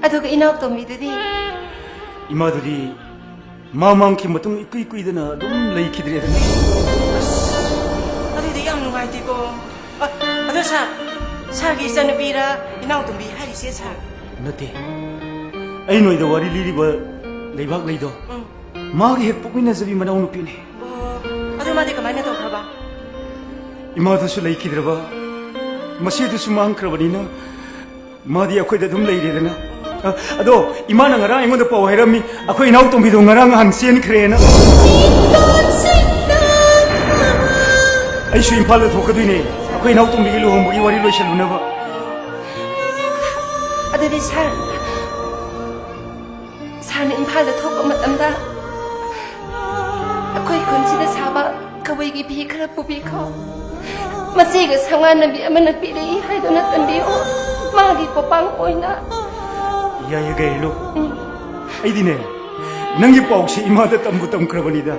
ꯑꯗꯨꯒ ꯏꯅꯥꯎꯇꯣꯝꯕꯤꯗꯨꯗꯤ? ꯏꯃꯥꯗꯨꯗꯤ ꯃꯥ ꯃꯥꯡꯈꯤ ꯃꯇꯨꯡ ꯏꯀꯨꯏ ꯀꯨꯏꯗꯅ ꯑꯗꯨꯝ ꯂꯩꯈꯤꯗ꯭ꯔꯦꯗꯅ꯫ ꯑꯗꯨꯗꯤ ꯌꯥꯝ ꯅꯨꯡꯉꯥꯏꯇꯦꯀꯣ꯫ ꯑ, ꯑꯗꯣ ꯁꯥꯔ, ꯁꯥꯔꯒꯤ ꯏꯆꯥꯅꯨꯄꯤꯔ ꯏꯅꯥꯎꯇꯣꯝꯕꯤ ꯍꯥꯏꯔꯤꯁꯦ, ꯁꯥꯔ? ꯅꯠꯇꯦ꯫ ꯑꯩ ꯅꯣꯏꯗ ꯋꯥꯔꯤ ꯂꯤꯔꯤꯕ ꯂꯩꯕꯥꯛ ꯂꯩꯗꯣ, ꯎꯝ꯫ ꯃꯥꯒꯤ ꯍꯦꯛ ꯄꯣꯛꯃꯤꯟꯅꯖꯕꯤ ꯃꯅꯥꯎꯅꯨꯄꯤꯅꯤ꯫ ꯑꯣ, ꯑꯗꯨ ꯃꯥꯗꯤ ꯀꯃꯥꯏꯅ ꯇꯧꯈ꯭ꯔꯕ? ꯏꯃꯥꯗꯨꯁꯨ ꯂꯩꯈꯤꯗ꯭ꯔꯕ, ꯃꯆꯦꯗꯨꯁꯨ ꯃꯥꯡꯈ꯭ꯔꯕꯅꯤꯅ ꯃꯥꯗꯤ ꯑꯩꯈꯣꯏꯗ ꯑꯗꯨꯝ ꯂꯩꯔꯦꯗꯅ꯫ ꯑ, ꯑꯗꯣ ꯏꯃꯥꯅ ꯉꯔꯥꯡ ꯑꯩꯉꯣꯟꯗ ꯄꯥꯎ ꯍꯥꯏꯔꯝꯃꯤ, ꯑꯩꯈꯣꯏ ꯏꯅꯥꯎꯇꯣꯝꯕꯤꯗꯣ ꯉꯔꯥꯡ ꯅꯍꯥꯟ ꯆꯦꯟꯈ꯭ꯔꯦꯅ꯫ ꯑꯩꯁꯨ ꯏꯝꯐꯥꯜꯗ ꯊꯣꯛꯀꯗꯣꯏꯅꯦ, ꯑꯩꯈꯣꯏ ꯏꯅꯥꯎꯇꯣꯝꯕꯤꯒꯤ ꯂꯨꯍꯣꯡꯕꯒꯤ ꯋꯥꯔꯤ ꯂꯣꯏꯁꯤꯜꯂꯨꯅꯕ꯫ ꯑꯗꯨꯗꯤ ꯁꯥꯔ, ꯁꯥꯔꯅ ꯏꯝꯐꯥꯜꯗ ꯊꯣꯛꯄ ꯃꯇꯝꯗ ꯑꯩꯈꯣꯏ ꯈꯨꯟꯁꯤꯗ ꯁꯥꯕ ꯀꯕꯨꯏꯒꯤ ꯐꯤ ꯈꯔ ꯄꯨꯕꯤꯈꯣ꯫ ꯃꯆꯦꯒ ꯁꯉꯥꯟꯅꯕꯤ ꯑꯃꯅ ꯄꯤꯔꯛꯏ ꯍꯥꯏꯗꯨꯅ ꯇꯝꯕꯤꯌꯨ꯫ ꯃꯥꯒꯤ ꯄꯣꯄꯥꯡ ꯑꯣꯏꯅ꯫ ꯌꯥꯏꯌꯦ ꯒꯥꯏꯂꯨ꯫ ꯎꯝ꯫ ꯑꯩꯗꯤꯅꯦ, ꯅꯪꯒꯤ ꯄꯥꯎꯁꯦ ꯏꯃꯥꯗ ꯇꯝꯕꯨ ꯇꯝꯈ꯭ꯔꯕꯅꯤꯗ꯫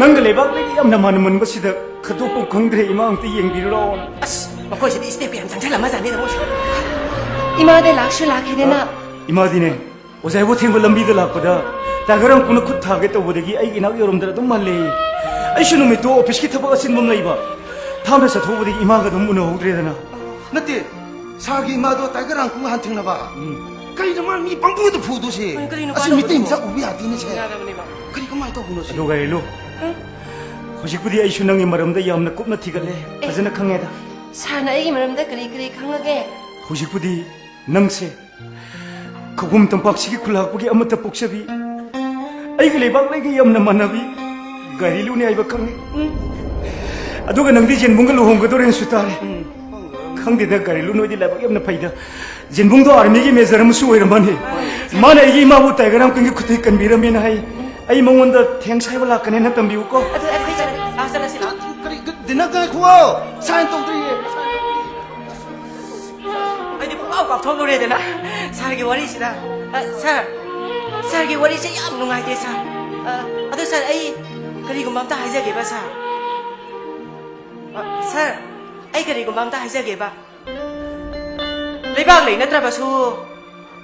ꯅꯪꯒ ꯂꯩꯕꯥꯛꯂꯩꯒ ꯌꯥꯝꯅ ꯃꯥꯟꯅꯃꯟꯕꯁꯤꯗ ꯈꯟꯗꯣꯛꯐꯝ ꯈꯪꯗ꯭ꯔꯦ꯫ ꯏꯃꯥ, ꯑꯝꯇ ꯌꯦꯡꯕꯤꯔꯨ ꯂꯥꯛꯑꯣ꯫ ꯑꯁ, ꯃꯈꯣꯏꯁꯤꯗꯤ step ꯌꯥꯝ ꯆꯪꯁꯤꯜꯂꯝꯃꯖꯥꯠꯅꯤꯗ ꯃꯣꯏꯁꯦ꯫ ꯏꯃꯥꯗ ꯂꯥꯛꯁꯨ ꯂꯥꯛꯈꯤꯗꯅ꯫ ꯑ, ꯏꯃꯥꯗꯤꯅꯦ, ꯑꯣꯖꯥ ꯏꯕꯣ ꯊꯦꯡꯕ ꯂꯝꯕꯤꯗ ꯂꯥꯛꯄꯗ ꯇꯥꯏꯒꯔ ꯑꯪꯀꯨꯅ ꯈꯨꯠ ꯊꯥꯒꯦ ꯇꯧꯕꯗꯒꯤ ꯑꯩꯒꯤ ꯏꯅꯥꯛ ꯌꯧꯔꯝꯗꯅ ꯑꯗꯨꯝ ꯍꯜꯂꯦ꯫ ꯑꯩꯁꯨ ꯅꯨꯃꯤꯠꯇꯣ office ꯀꯤ ꯊꯕꯛ ꯑꯆꯤꯟꯕ ꯑꯃ ꯂꯩꯕ, ꯊꯥꯞꯅ ꯆꯠꯊꯣꯛꯎꯕꯗꯒꯤ ꯏꯃꯥꯒ ꯑꯗꯨꯝ ꯎꯅꯍꯧꯗ꯭ꯔꯦꯗꯅ꯫ ꯅꯠꯇꯦ, ꯁꯥꯔꯒꯤ ꯏꯃꯥꯗꯣ ꯇꯥꯏꯒꯔ ꯔꯥꯡꯀꯨ ꯍꯥꯟ ꯊꯦꯡꯅꯕ꯫ ꯎꯝ꯫ ꯀꯩꯅꯣ ꯃꯥ ꯃꯤ ꯄꯪꯐꯨꯗ ꯐꯨꯗꯣꯏꯁꯦ? ꯀꯩꯅꯣ, ꯀꯩꯅꯣ, ꯑꯁꯤ ꯀꯥꯟꯅꯕꯗꯣ? ꯃꯤꯇꯩ ꯃꯆꯥ ꯎꯕ ꯌꯥꯗꯦꯅꯦ ꯁꯦ꯫ ꯌꯥꯗꯕꯅꯦꯕ꯫ ꯀꯔꯤ ꯀꯃꯥꯏꯅ ꯇꯧꯕꯅꯣ ꯁꯤ? ꯑꯗꯨ ꯒꯥꯏꯂꯨ, ꯎꯝ? ꯍꯧꯖꯤꯛꯄꯨꯗꯤ ꯑꯩꯁꯨ ꯅꯪꯒꯤ ꯃꯔꯝꯗ ꯌꯥꯝꯅ ꯀꯨꯞꯅ ꯊꯤꯒꯠꯂꯦ, ꯑꯦ꯫ ꯐꯖꯅ ꯈꯪꯉꯦꯗ꯫ ꯁꯥꯔꯅ ꯑꯩꯒꯤ ꯃꯔꯝꯗ ꯀꯔꯤ ꯀꯔꯤ ꯈꯪꯉꯒꯦ? ꯍꯧꯖꯤꯛꯄꯨꯗꯤ ꯅꯪꯁꯦ ꯈꯧꯄꯨꯝ ꯇꯝꯄꯥꯛꯁꯤꯒꯤ ꯈꯨꯜꯂꯥꯛꯄꯒꯤ ꯑꯃꯠꯇ ꯄꯣꯛꯆꯕꯤ, ꯑꯩꯒꯤ ꯂꯩꯕꯥꯛꯂꯩꯒ ꯌꯥꯝꯅ ꯃꯥꯟꯅꯕꯤ ꯒꯥꯏꯂꯨꯅꯤ ꯍꯥꯏꯕ ꯈꯪꯉꯤ꯫ ꯎꯝ꯫ ꯑꯗꯨꯒ ꯅꯪꯗꯤ ꯖꯦꯟꯕꯨꯡꯒ ꯂꯨꯍꯣꯡꯒꯗꯧꯔꯦꯅꯁꯨ ꯇꯥꯔꯦ꯫ ꯎꯝ꯫ ꯈꯪꯗꯦꯗ ꯒꯥꯏꯂꯨ, ꯅꯣꯏꯗꯤ ꯂꯥꯏꯕꯛ ꯌꯥꯝꯅ ꯐꯩꯗ꯫ ꯖꯦꯟꯕꯨꯡꯗꯣ army ꯒꯤ major ꯑꯃꯁꯨ ꯑꯣꯏꯔꯝꯕꯅꯤ꯫ ꯃꯥꯅ ꯑꯩꯒꯤ ꯏꯃꯥꯕꯨ ꯇꯥꯏꯒꯔ ꯔꯥꯡꯀꯨꯒꯤ ꯈꯨꯠꯇꯒꯤ ꯀꯟꯕꯤꯔꯝꯃꯦꯅ ꯍꯥꯏ꯫ ꯑꯩ ꯃꯉꯣꯟꯗ thanks ꯍꯥꯏꯕ ꯂꯥꯛꯀꯅꯦꯅ ꯇꯝꯕꯤꯌꯨꯀꯣ꯫ ꯑꯗꯨ ꯑꯩꯈꯣꯏ ꯆꯠꯂꯁꯤ꯫ ꯑꯥ, ꯆꯠꯂꯁꯤ ꯂꯥꯛꯑꯣ꯫ ꯀꯔꯤ, ꯀ-, ꯗꯤꯅ, ꯉꯥꯏꯈꯨꯋꯣ꯫ Sign ꯇꯧꯗ꯭ꯔꯤꯌꯦ꯫ ꯑꯩꯗꯤ ꯄꯨꯡꯀꯥꯎ ꯀꯥꯎꯊꯣꯛꯂꯨꯔꯦꯗꯅ ꯁꯥꯔꯒꯤ ꯋꯥꯔꯤꯁꯤꯗ꯫ ꯑ, ꯁꯥꯔ, ꯁꯥꯔꯒꯤ ꯋꯥꯔꯤꯁꯦ ꯌꯥꯝ ꯅꯨꯡꯉꯥꯏꯇꯦ, ꯁꯥꯔ꯫ ꯑ, ꯑꯗꯣ ꯁꯥꯔ, ꯑꯩ ꯀꯔꯤꯒꯨꯝꯕ ꯑꯝꯇ ꯍꯥꯏꯖꯒꯦꯕ, ꯁꯥꯔ꯫ ꯑ, ꯁꯥꯔ, ꯑꯩ ꯀꯔꯤꯒꯨꯝꯕ ꯑꯝꯇ ꯍꯥꯏꯖꯒꯦꯕ꯫ ꯂꯩꯕꯥꯛ ꯂꯩ ꯅꯠꯇ꯭ꯔꯕꯁꯨ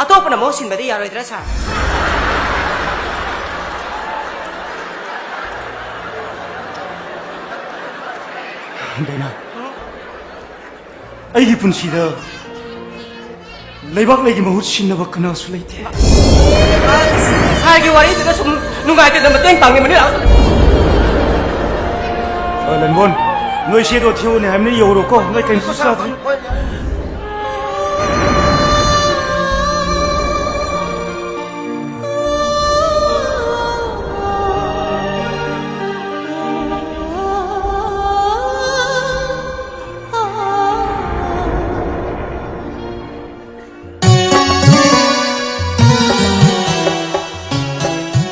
ꯑꯇꯣꯞꯄꯅ ꯃꯍꯨꯠ ꯁꯤꯟꯕꯗꯤ ꯌꯥꯔꯣꯏꯗ꯭ꯔꯥ, ꯁꯥꯔ? ꯗꯥꯏꯅꯥ, ꯎꯝ? ꯑꯩꯒꯤ ꯄꯨꯟꯁꯤꯗ ꯂꯩꯕꯥꯛ ꯂꯩꯒꯤ ꯃꯍꯨꯠ ꯁꯤꯟꯅꯕ ꯀꯅꯥꯁꯨ ꯂꯩꯇꯦ꯫ ꯁꯥꯔꯒꯤ ꯋꯥꯔꯤꯗꯨꯗ ꯁꯨꯝ ꯅꯨꯡꯉꯥꯏꯇꯗꯅ ꯃꯇꯦꯡ ꯄꯥꯡꯅꯤꯡꯕꯅꯤ, ꯂꯥꯛꯑꯣ꯫ ꯑ, ꯂꯟꯕꯣꯟ, ꯅꯣꯏ ꯆꯦꯗꯣ ꯊꯤꯌꯨꯅꯦ ꯍꯥꯏꯕꯅꯤ, ꯌꯧꯔꯣꯀꯣ, ꯅꯣꯏ ꯀꯩꯝꯇꯁꯨ ꯆꯥꯗ꯭ꯔꯤ꯫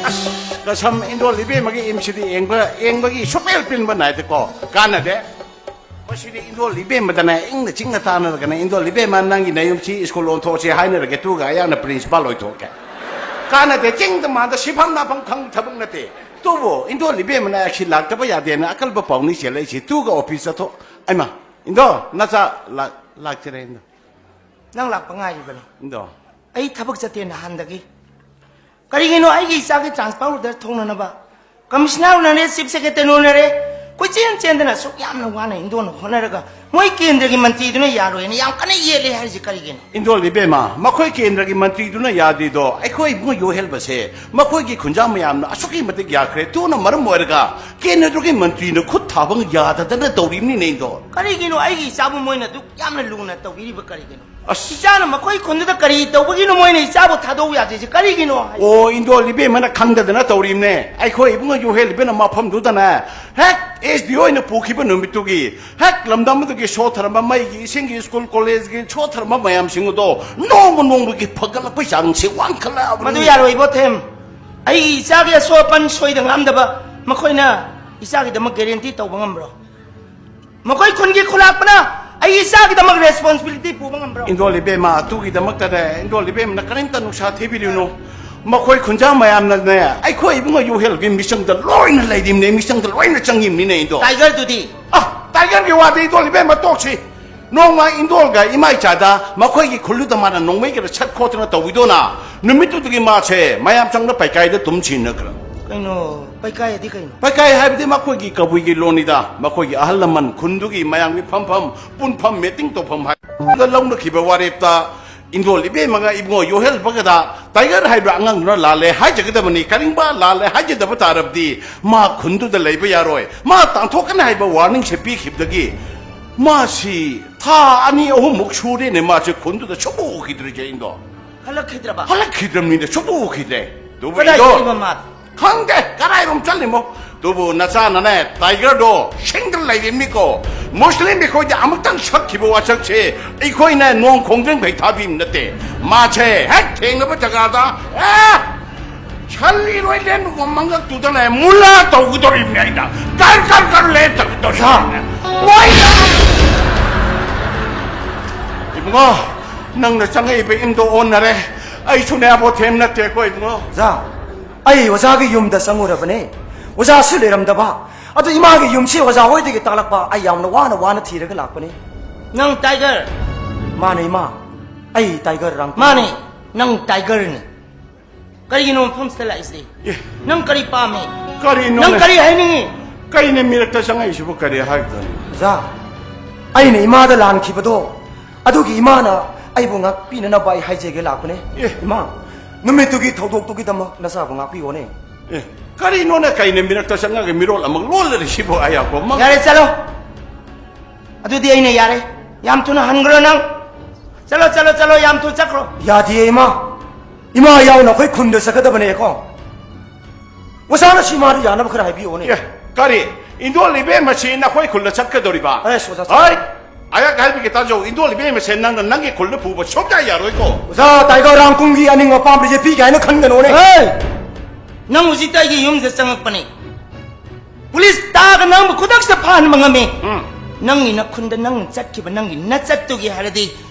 ꯑꯁ, ꯀꯁꯝ ꯏꯟꯗꯣꯜ ꯏꯕꯦꯝꯃꯒꯤ ꯏꯝꯁꯤꯗꯤ ꯌꯦꯡꯕ, ꯌꯦꯡꯕꯒꯤ ꯁꯨꯛꯄꯦꯟ ꯄꯦꯟꯕ ꯅꯥꯏꯗꯦꯀꯣ꯫ ꯀꯥꯟꯅꯗꯦ꯫ ꯃꯁꯤꯗꯤ ꯏꯟꯗꯣꯜ ꯏꯕꯦꯝꯃꯗꯅꯦ ꯏꯪꯅ ꯆꯤꯛꯅ ꯇꯥꯟꯅꯔꯒꯅꯦ, "ꯏꯟꯗꯣꯜ ꯏꯕꯦꯝꯃ, ꯅꯪꯒꯤ ꯅꯌꯨꯝꯁꯤ ꯁ꯭ꯀꯨꯜ ꯑꯣꯟꯊꯣꯛꯑꯁꯤ ꯍꯥꯏꯅꯔꯒꯦ, ꯑꯗꯨꯒ ꯑꯩꯍꯥꯛꯅ ꯄ꯭ꯔꯤꯟꯁꯤꯄꯥꯜ ꯑꯣꯏꯊꯣꯛꯀꯦ"꯫ ꯀꯥꯟꯅꯗꯦ, ꯆꯤꯡꯗ ꯃꯥꯟꯗ ꯁꯤꯐꯝ ꯅꯥꯐꯝ ꯈꯪꯕ ꯊꯕꯛ ꯅꯠꯇꯦ꯫ ꯑꯗꯨꯕꯨ ꯏꯟꯗꯣꯜ ꯏꯕꯦꯝꯃꯅ ꯑꯁꯤ ꯂꯥꯛꯇꯕ ꯌꯥꯗꯦꯅ ꯑꯀꯜꯕ ꯄꯥꯎꯅꯤ ꯆꯦꯜꯂꯛꯏꯁꯤ꯫ ꯑꯗꯨꯒ ꯑꯣꯐꯤꯁ ꯆꯠꯊꯣꯛ꯫ ꯑꯩꯃ, ꯏꯟꯗꯣ, ꯅꯆꯥ ꯂꯥꯛ-, ꯂꯥꯛꯆꯔꯦ, ꯏꯟꯗꯣ꯫ ꯅꯪ ꯂꯥꯛꯄ ꯉꯥꯏꯔꯤꯕꯅꯤ꯫ ꯏꯟꯗꯣ꯫ ꯑꯩ ꯊꯕꯛ ꯆꯠꯇꯦ ꯅꯍꯥꯟꯗꯒꯤ꯫ ꯀꯔꯤꯒꯤꯅꯣ ꯑꯩꯒꯤ ꯏꯆꯥꯒꯤ ꯇ꯭ꯔꯥꯟꯁꯐꯔ ꯑꯣꯔꯗꯔ ꯊꯣꯛꯅꯅꯕ ꯀꯃꯤꯁꯅꯔ ꯎꯅꯔꯦ, ꯆꯤꯐ ꯁꯦꯀ꯭ꯔꯦꯇꯔꯤ ꯎꯅꯔꯦ, ꯀꯣꯏꯆꯦꯟ ꯆꯦꯟꯗꯅ ꯑꯁꯨꯛ ꯌꯥꯝꯅ ꯋꯥꯅ ꯏꯟꯗꯣꯟꯅ ꯍꯣꯠꯅꯔꯒ ꯃꯣꯏ ꯀꯦꯟꯗ꯭ꯔꯒꯤ ꯃꯟꯇ꯭ꯔꯤꯗꯨꯅ ꯌꯥꯔꯣꯏꯅ ꯌꯥꯝ ꯀꯟꯅ ꯌꯦꯠꯂꯦ ꯍꯥꯏꯔꯤꯁꯤ ꯀꯔꯤꯒꯤꯅꯣ? ꯏꯟꯗꯣꯜ ꯏꯕꯦꯝꯃ, ꯃꯈꯣꯏ ꯀꯦꯟꯗ꯭ꯔꯒꯤ ꯃꯟꯇ꯭ꯔꯤꯗꯨꯅ ꯌꯥꯗ꯭ꯔꯤꯗꯣ ꯑꯩꯈꯣꯏ ꯏꯕꯨꯡꯉꯣ ꯌꯣꯍꯦꯜꯕꯁꯦ ꯃꯈꯣꯏꯒꯤ ꯈꯨꯟꯖꯥ ꯃꯌꯥꯝꯅ ꯑꯁꯨꯛꯀꯤ ꯃꯇꯤꯛ ꯌꯥꯈ꯭ꯔꯦ꯫ ꯑꯗꯨꯅ ꯃꯔꯝ ꯑꯣꯏꯔꯒ ꯀꯦꯟꯗ꯭ꯔꯗꯨꯒꯤ ꯃꯟꯇ꯭ꯔꯤꯅ ꯈꯨꯠ ꯊꯥꯕ ꯌꯥꯗꯗꯅ ꯇꯧꯔꯤꯕꯅꯤꯅꯦ, ꯏꯟꯗꯣꯜ꯫ ꯀꯔꯤꯒꯤꯅꯣ ꯑꯩꯒꯤ ꯏꯆꯥꯕꯨ ꯃꯣꯏꯅ ꯑꯗꯨꯛ ꯌꯥꯝꯅ ꯂꯨꯅ ꯇꯧꯕꯤꯔꯤꯕ ꯀꯔꯤꯒꯤꯅꯣ? ꯑꯁ꯫ ꯏꯆꯥꯅ ꯃꯈꯣꯏ ꯈꯨꯟꯗꯨꯗ ꯀꯔꯤ ꯇꯧꯕꯒꯤꯅꯣ ꯃꯣꯏꯅ ꯏꯆꯥꯕꯨ ꯊꯥꯗꯣꯛꯎ ꯌꯥꯗ꯭ꯔꯤꯁꯦ ꯀꯔꯤꯒꯤꯅꯣ ꯍꯥꯏ? ꯑꯣ, ꯏꯟꯗꯣꯜ ꯏꯕꯦꯝꯃꯅ ꯈꯪꯗꯗꯅ ꯇꯧꯔꯤꯕꯅꯦ꯫ ꯑꯩꯈꯣꯏ ꯏꯕꯨꯡꯉꯣ ꯌꯣꯍꯦꯜ ꯏꯕꯦꯝꯃ ꯃꯐꯝꯗꯨꯗꯅꯦ ꯍꯦꯛ ꯑꯦꯁ ꯗꯤ ꯑꯣꯅ ꯄꯨꯈꯤꯕ ꯅꯨꯃꯤꯠꯇꯨꯒꯤ ꯍꯦꯛ ꯂꯝꯗꯝ ꯑꯗꯨꯒꯤ ꯁꯣꯠꯊꯔꯝꯕ ꯃꯩꯒꯤ, ꯏꯁꯤꯡꯒꯤ, ꯁ꯭ꯀꯨꯜ ꯀꯣꯂꯦꯖꯀꯤ ꯁꯣꯠꯊꯔꯝꯕ ꯃꯌꯥꯝꯁꯤꯡ ꯑꯗꯣ ꯅꯣꯡꯃ ꯅꯣꯡꯃꯒꯤ ꯐꯒꯠꯂꯛꯄꯒꯤ ꯆꯥꯡꯁꯦ ꯋꯥꯡꯈꯠꯂꯛꯑꯕꯅꯤ꯫ ꯃꯗꯨ ꯌꯥꯔꯣꯏ ꯏꯕꯣꯊꯦꯝ꯫ ꯑꯩꯒꯤ ꯏꯆꯥꯒꯤ ꯑꯁꯣꯛ ꯑꯄꯟ ꯁꯣꯏꯗ ꯉꯥꯝꯗꯕ ꯃꯈꯣꯏꯅ ꯏꯆꯥꯒꯤꯗꯃꯛ ꯒꯦꯔꯦꯟꯇꯤ ꯇꯧꯕ ꯉꯝꯕ꯭ꯔꯣ? ꯃꯈꯣꯏ ꯈꯨꯟꯒꯤ ꯈꯨꯂꯥꯛꯄꯅ ꯑꯩꯒꯤ ꯏꯆꯥꯒꯤꯗꯃꯛ ꯔꯦꯁꯄꯣꯟꯁꯤꯕꯤꯂꯤꯇꯤ ꯄꯨꯕ ꯉꯝꯕ꯭ꯔꯣ? ꯏꯟꯗꯣꯜ ꯏꯕꯦꯝꯃ, ꯑꯗꯨꯒꯤꯗꯃꯛꯇꯅꯦ, ꯏꯟꯗꯣꯜ ꯏꯕꯦꯝꯃꯅ ꯀꯔꯤꯝꯇ ꯅꯨꯡꯁꯥ ꯊꯤꯕꯤꯔꯨꯅꯨ꯫ ꯃꯈꯣꯏ ꯈꯨꯟꯖꯥ ꯃꯌꯥꯝꯅꯅꯦ ꯑꯩꯈꯣꯏ ꯏꯕꯨꯡꯉꯣ ꯌꯨꯍꯦꯜꯒꯤ ꯃꯤꯆꯪꯗ ꯂꯣꯏꯅ ꯂꯩꯔꯤꯕꯅꯦ, ꯃꯤꯆꯪꯗ ꯂꯣꯏꯅ ꯆꯪꯉꯤꯕꯅꯤꯅꯦ, ꯏꯟꯗꯣꯜ꯫ ꯇꯥꯏꯒꯔꯗꯨꯗꯤ? ꯑ, ꯇꯥꯏꯒꯔꯒꯤ ꯋꯥꯗꯤ ꯏꯟꯗꯣꯜ ꯏꯕꯦꯝꯃ ꯇꯣꯛꯁꯤ꯫ ꯅꯣꯡꯃ ꯏꯟꯗꯣꯜꯒ ꯏꯃꯥ ꯏꯆꯥꯗ ꯃꯈꯣꯏꯒꯤ ꯈꯨꯜꯗꯨꯗ ꯃꯥꯅ ꯅꯣꯡꯃꯩ ꯈꯔ ꯁꯠ ꯈꯣꯠꯇꯅ ꯇꯧꯕꯤꯗꯣꯅ ꯅꯨꯃꯤꯠꯇꯨꯗꯒꯤ ꯃꯥꯁꯦ ꯃꯌꯥꯝ ꯆꯪꯅ ꯄꯩꯀꯥꯏꯗ ꯇꯨꯝ ꯁꯤꯟꯅꯈ꯭ꯔ꯫ ꯀꯩꯅꯣ, ꯄꯩꯀꯥꯏ ꯑꯗꯤ ꯀꯩꯅꯣ? ꯄꯩꯀꯥꯏ ꯍꯥꯏꯕꯗꯤ ꯃꯈꯣꯏꯒꯤ ꯀꯕꯨꯏꯒꯤ ꯂꯣꯟꯅꯤꯗ, ꯃꯈꯣꯏꯒꯤ ꯑꯍꯜ ꯂꯃꯟ ꯈꯨꯟꯗꯨꯒꯤ ꯃꯌꯥꯝꯒꯤ ꯐꯝꯐꯝ, ꯄꯨꯟꯐꯝ, ꯃꯦꯇꯤꯡ ꯇꯧꯐꯝ ꯍꯥꯏ꯫ ꯑꯗꯨꯗ ꯂꯧꯅꯈꯤꯕ ꯋꯥꯔꯦꯞꯇ ꯏꯟꯗꯣꯜ ꯏꯕꯦꯝꯃꯒ ꯏꯕꯨꯡꯉꯣ ꯌꯣꯍꯦꯜꯕꯒꯗ ꯇꯥꯏꯒꯔ ꯍꯥꯏꯕ ꯑꯉꯥꯡꯗꯨꯅ ꯂꯥꯜꯂꯦ ꯍꯥꯏꯖꯒꯗꯕꯅꯤ꯫ ꯀꯔꯤꯒꯨꯝꯕ ꯂꯥꯜꯂꯦ ꯍꯥꯏꯖꯗꯕ ꯇꯥꯔꯕꯗꯤ ꯃꯥ ꯈꯨꯟꯗꯨꯗ ꯂꯩꯕ ꯌꯥꯔꯣꯏ꯫ ꯃꯥ ꯇꯥꯟꯊꯣꯛꯀꯅꯤ ꯍꯥꯏꯕ ꯋꯥꯔꯅꯤꯡꯁꯦ ꯄꯤꯈꯤꯕꯗꯒꯤ ꯃꯥꯁꯤ ꯊꯥ ꯑꯅꯤ ꯑꯍꯨꯝꯃꯨꯛ ꯁꯨꯔꯦꯅꯦ ꯃꯥꯁꯦ ꯈꯨꯟꯗꯨꯗ ꯁꯨꯡꯎ ꯎꯈꯤꯗ꯭ꯔꯤꯁꯦ ꯏꯟꯗꯣ꯫ ꯍꯜꯂꯛꯈꯤꯗ꯭ꯔꯕ? ꯍꯜꯂꯛꯈꯤꯗ꯭ꯔꯕꯅꯤꯅ ꯁꯨꯡꯎ ꯎꯈꯤꯗ꯭ꯔꯦ꯫ ꯑꯗꯨꯕꯨ ꯀꯗꯥꯏ ꯏꯟꯗꯣ, ꯆꯠꯂꯤꯕ ꯃꯥ? ꯈꯪꯗꯦ ꯀꯗꯥꯏꯔꯣꯝ ꯆꯠꯂꯤꯃꯣ꯫ ꯑꯗꯨꯕꯨ ꯅꯆꯥꯅꯅꯦ ꯇꯥꯏꯒꯔꯗꯣ ꯁꯤꯡꯗ ꯂꯩꯔꯤꯕꯅꯤꯀꯣ꯫ ꯃꯨꯁꯂꯤꯝ ꯑꯩꯈꯣꯏꯗ ꯑꯃꯨꯛꯇꯪ ꯁꯛꯈꯤꯕ ꯋꯥꯁꯛꯁꯦ ꯑꯩꯈꯣꯏꯅ ꯅꯣꯡ ꯈꯣꯡꯖꯪ ꯐꯩ ꯊꯥꯕꯤꯕ ꯅꯠꯇꯦ꯫ ꯃꯥꯁꯦ ꯍꯦꯛ ꯊꯦꯡꯅꯕ ꯖꯒꯥꯗ ꯑꯦ ꯁꯜ ꯏꯔꯣꯏ ꯂꯦꯟꯕꯒꯨꯝ ꯃꯉꯛꯇꯨꯗꯅꯦ ꯃꯨꯂꯥ ꯇꯧꯒꯗꯧꯔꯤꯕꯅꯦ ꯑꯩꯅ꯫ ꯀꯔ ꯀꯔ ꯀꯔ ꯂꯦꯟ ꯇꯧꯒꯗꯧꯔꯤꯕꯅꯦ꯫ ꯏꯕꯨꯡꯉꯣ, ꯅꯪꯅ ꯆꯪꯉꯛꯏꯕ ꯏꯟꯗꯣ ꯑꯣꯟꯅꯔꯦ꯫ ꯑꯩꯁꯨꯅꯦ ꯑꯕꯣꯊꯦꯝ ꯅꯠꯇꯦꯀꯣ ꯏꯕꯨꯡꯉꯣ꯫ ꯑꯣꯖꯥ, ꯑꯩ ꯑꯣꯖꯥꯒꯤ ꯌꯨꯝꯗ ꯆꯪꯉꯨꯔꯕꯅꯦ꯫ ꯑꯣꯖꯥꯁꯨ ꯂꯩꯔꯝꯗꯕ꯫ ꯑꯗꯨ ꯏꯃꯥꯒꯤ ꯌꯨꯝꯁꯤ ꯑꯣꯖꯥ ꯍꯣꯏꯗꯒꯤ ꯇꯥꯛꯂꯛꯄ꯫ ꯑꯩ ꯌꯥꯝꯅ ꯋꯥꯅ ꯋꯥꯅ ꯊꯤꯔꯒ ꯂꯥꯛꯄꯅꯦ꯫ ꯅꯪ ꯇꯥꯏꯒꯔ? ꯃꯥꯅꯦ ꯏꯃꯥ, ꯑꯩ ꯇꯥꯏꯒꯔ ꯔꯥꯡ꯫ ꯃꯥꯅꯦ, ꯅꯪ ꯇꯥꯏꯒꯔꯅꯤ꯫ ꯀꯔꯤꯒꯤꯅꯣ ꯃꯐꯝꯁꯤꯗ ꯂꯥꯛꯏꯁꯦ? ꯑꯦ꯫ ꯅꯪ ꯀꯔꯤ ꯄꯥꯝꯃꯤ? ꯀꯔꯤꯅꯣ ꯅꯪ ꯅꯪ ꯀꯔꯤ ꯍꯥꯏꯅꯤꯡꯉꯤ? ꯀꯩꯅ ꯃꯤꯔꯛꯇ ꯆꯪꯉꯛꯏꯁꯤꯕꯨ ꯀꯔꯤ ꯍꯥꯏꯕꯗꯅꯣ? ꯑꯣꯖꯥ, ꯑꯩꯅ ꯏꯃꯥꯗ ꯂꯥꯟꯈꯤꯕꯗꯣ, ꯑꯗꯨꯒꯤ ꯏꯃꯥꯅ ꯑꯩꯕꯨ ꯉꯥꯛꯄꯤꯅꯅꯕ ꯑꯩ ꯍꯥꯏꯖꯒꯦ ꯂꯥꯛꯄꯅꯦ꯫ ꯑꯦ꯫ ꯏꯃꯥ, ꯅꯨꯃꯤꯠꯇꯨꯒꯤ ꯊꯧꯗꯣꯛꯇꯨꯒꯤꯗꯃꯛ ꯅꯆꯥꯕꯨ ꯉꯥꯛꯄꯤꯌꯣꯅꯦ꯫ ꯑꯦ, ꯀꯔꯤꯅꯣꯅ ꯀꯩꯅ ꯃꯤꯔꯛꯇ ꯆꯪꯉꯒ ꯃꯤꯔꯣꯜ ꯑꯃ ꯂꯣꯜꯂꯔꯤꯁꯤꯕꯨ ꯑꯌꯥꯝꯕ ꯑꯃ? ꯌꯥꯔꯦ, ꯆꯠꯂꯣ꯫ ꯑꯗꯨꯗꯤ ꯑꯩꯅ ꯌꯥꯔꯦ꯫ ꯌꯥꯝ ꯊꯨꯅ ꯍꯟꯈ꯭ꯔꯣ ꯅꯪ꯫ ꯆꯠꯂꯣ, ꯆꯠꯂꯣ, ꯆꯠꯂꯣ, ꯌꯥꯝ ꯊꯨꯅ ꯆꯠꯈ꯭ꯔꯣ꯫ ꯌꯥꯗꯤꯌꯦ ꯏꯃꯥ꯫ ꯏꯃꯥ ꯌꯥꯎꯅ ꯑꯩꯈꯣꯏ ꯈꯨꯟꯗ ꯆꯠꯀꯗꯕꯅꯦꯀꯣ꯫ ꯑꯣꯖꯥꯅ ꯁꯤ ꯃꯥꯗ ꯌꯥꯅꯕ ꯈꯔ ꯍꯥꯏꯕꯤꯌꯣꯅꯦ꯫ ꯑꯦ, ꯀꯔꯤ? ꯏꯟꯗꯣꯜ ꯏꯕꯦꯝꯃꯁꯤ ꯅꯈꯣꯏ ꯈꯨꯜꯗ ꯆꯠꯀꯗꯧꯔꯤꯕ? ꯑꯦꯁ, ꯑꯣꯖꯥ, ꯍꯣꯏ꯫ ꯑꯩꯍꯥꯛ ꯍꯥꯏꯕꯤꯒꯦ ꯇꯥꯖꯧ, ꯏꯟꯗꯣꯜ ꯏꯕꯦꯝꯃꯁꯦ ꯅꯪꯅ ꯅꯪꯒꯤ ꯈꯨꯜꯗ ꯄꯨꯕ ꯁꯨꯡꯌꯥ ꯌꯥꯔꯣꯏꯀꯣ꯫ ꯑꯣꯖꯥ, ꯇꯥꯏꯒꯔ ꯔꯥꯡꯀꯨꯡꯒꯤ ꯑꯅꯤꯡ ꯑꯄꯥꯝꯕ ꯌꯦꯠꯄꯤꯒꯦ ꯍꯥꯏꯅ ꯈꯟꯒꯅꯣꯅꯦ꯫ ꯍꯦ! ꯅꯪ ꯍꯧꯖꯤꯛꯇ ꯑꯩꯒꯤ ꯌꯨꯝꯁꯤꯗ ꯆꯪꯉꯛꯄꯅꯦ꯫ ꯄꯨꯂꯤꯁ ꯇꯥꯒ ꯅꯪꯕꯨ ꯈꯨꯗꯛꯁꯤꯗ ꯐꯥꯍꯟꯕ ꯉꯝꯃꯤ꯫ ꯎꯝ꯫ ꯅꯪꯒꯤ ꯅꯈꯨꯟꯗ ꯅꯪ ꯆꯠꯈꯤꯕ ꯅꯪꯒꯤ ꯅꯆꯠꯇꯨꯒꯤ ꯍꯥꯏꯔꯗꯤ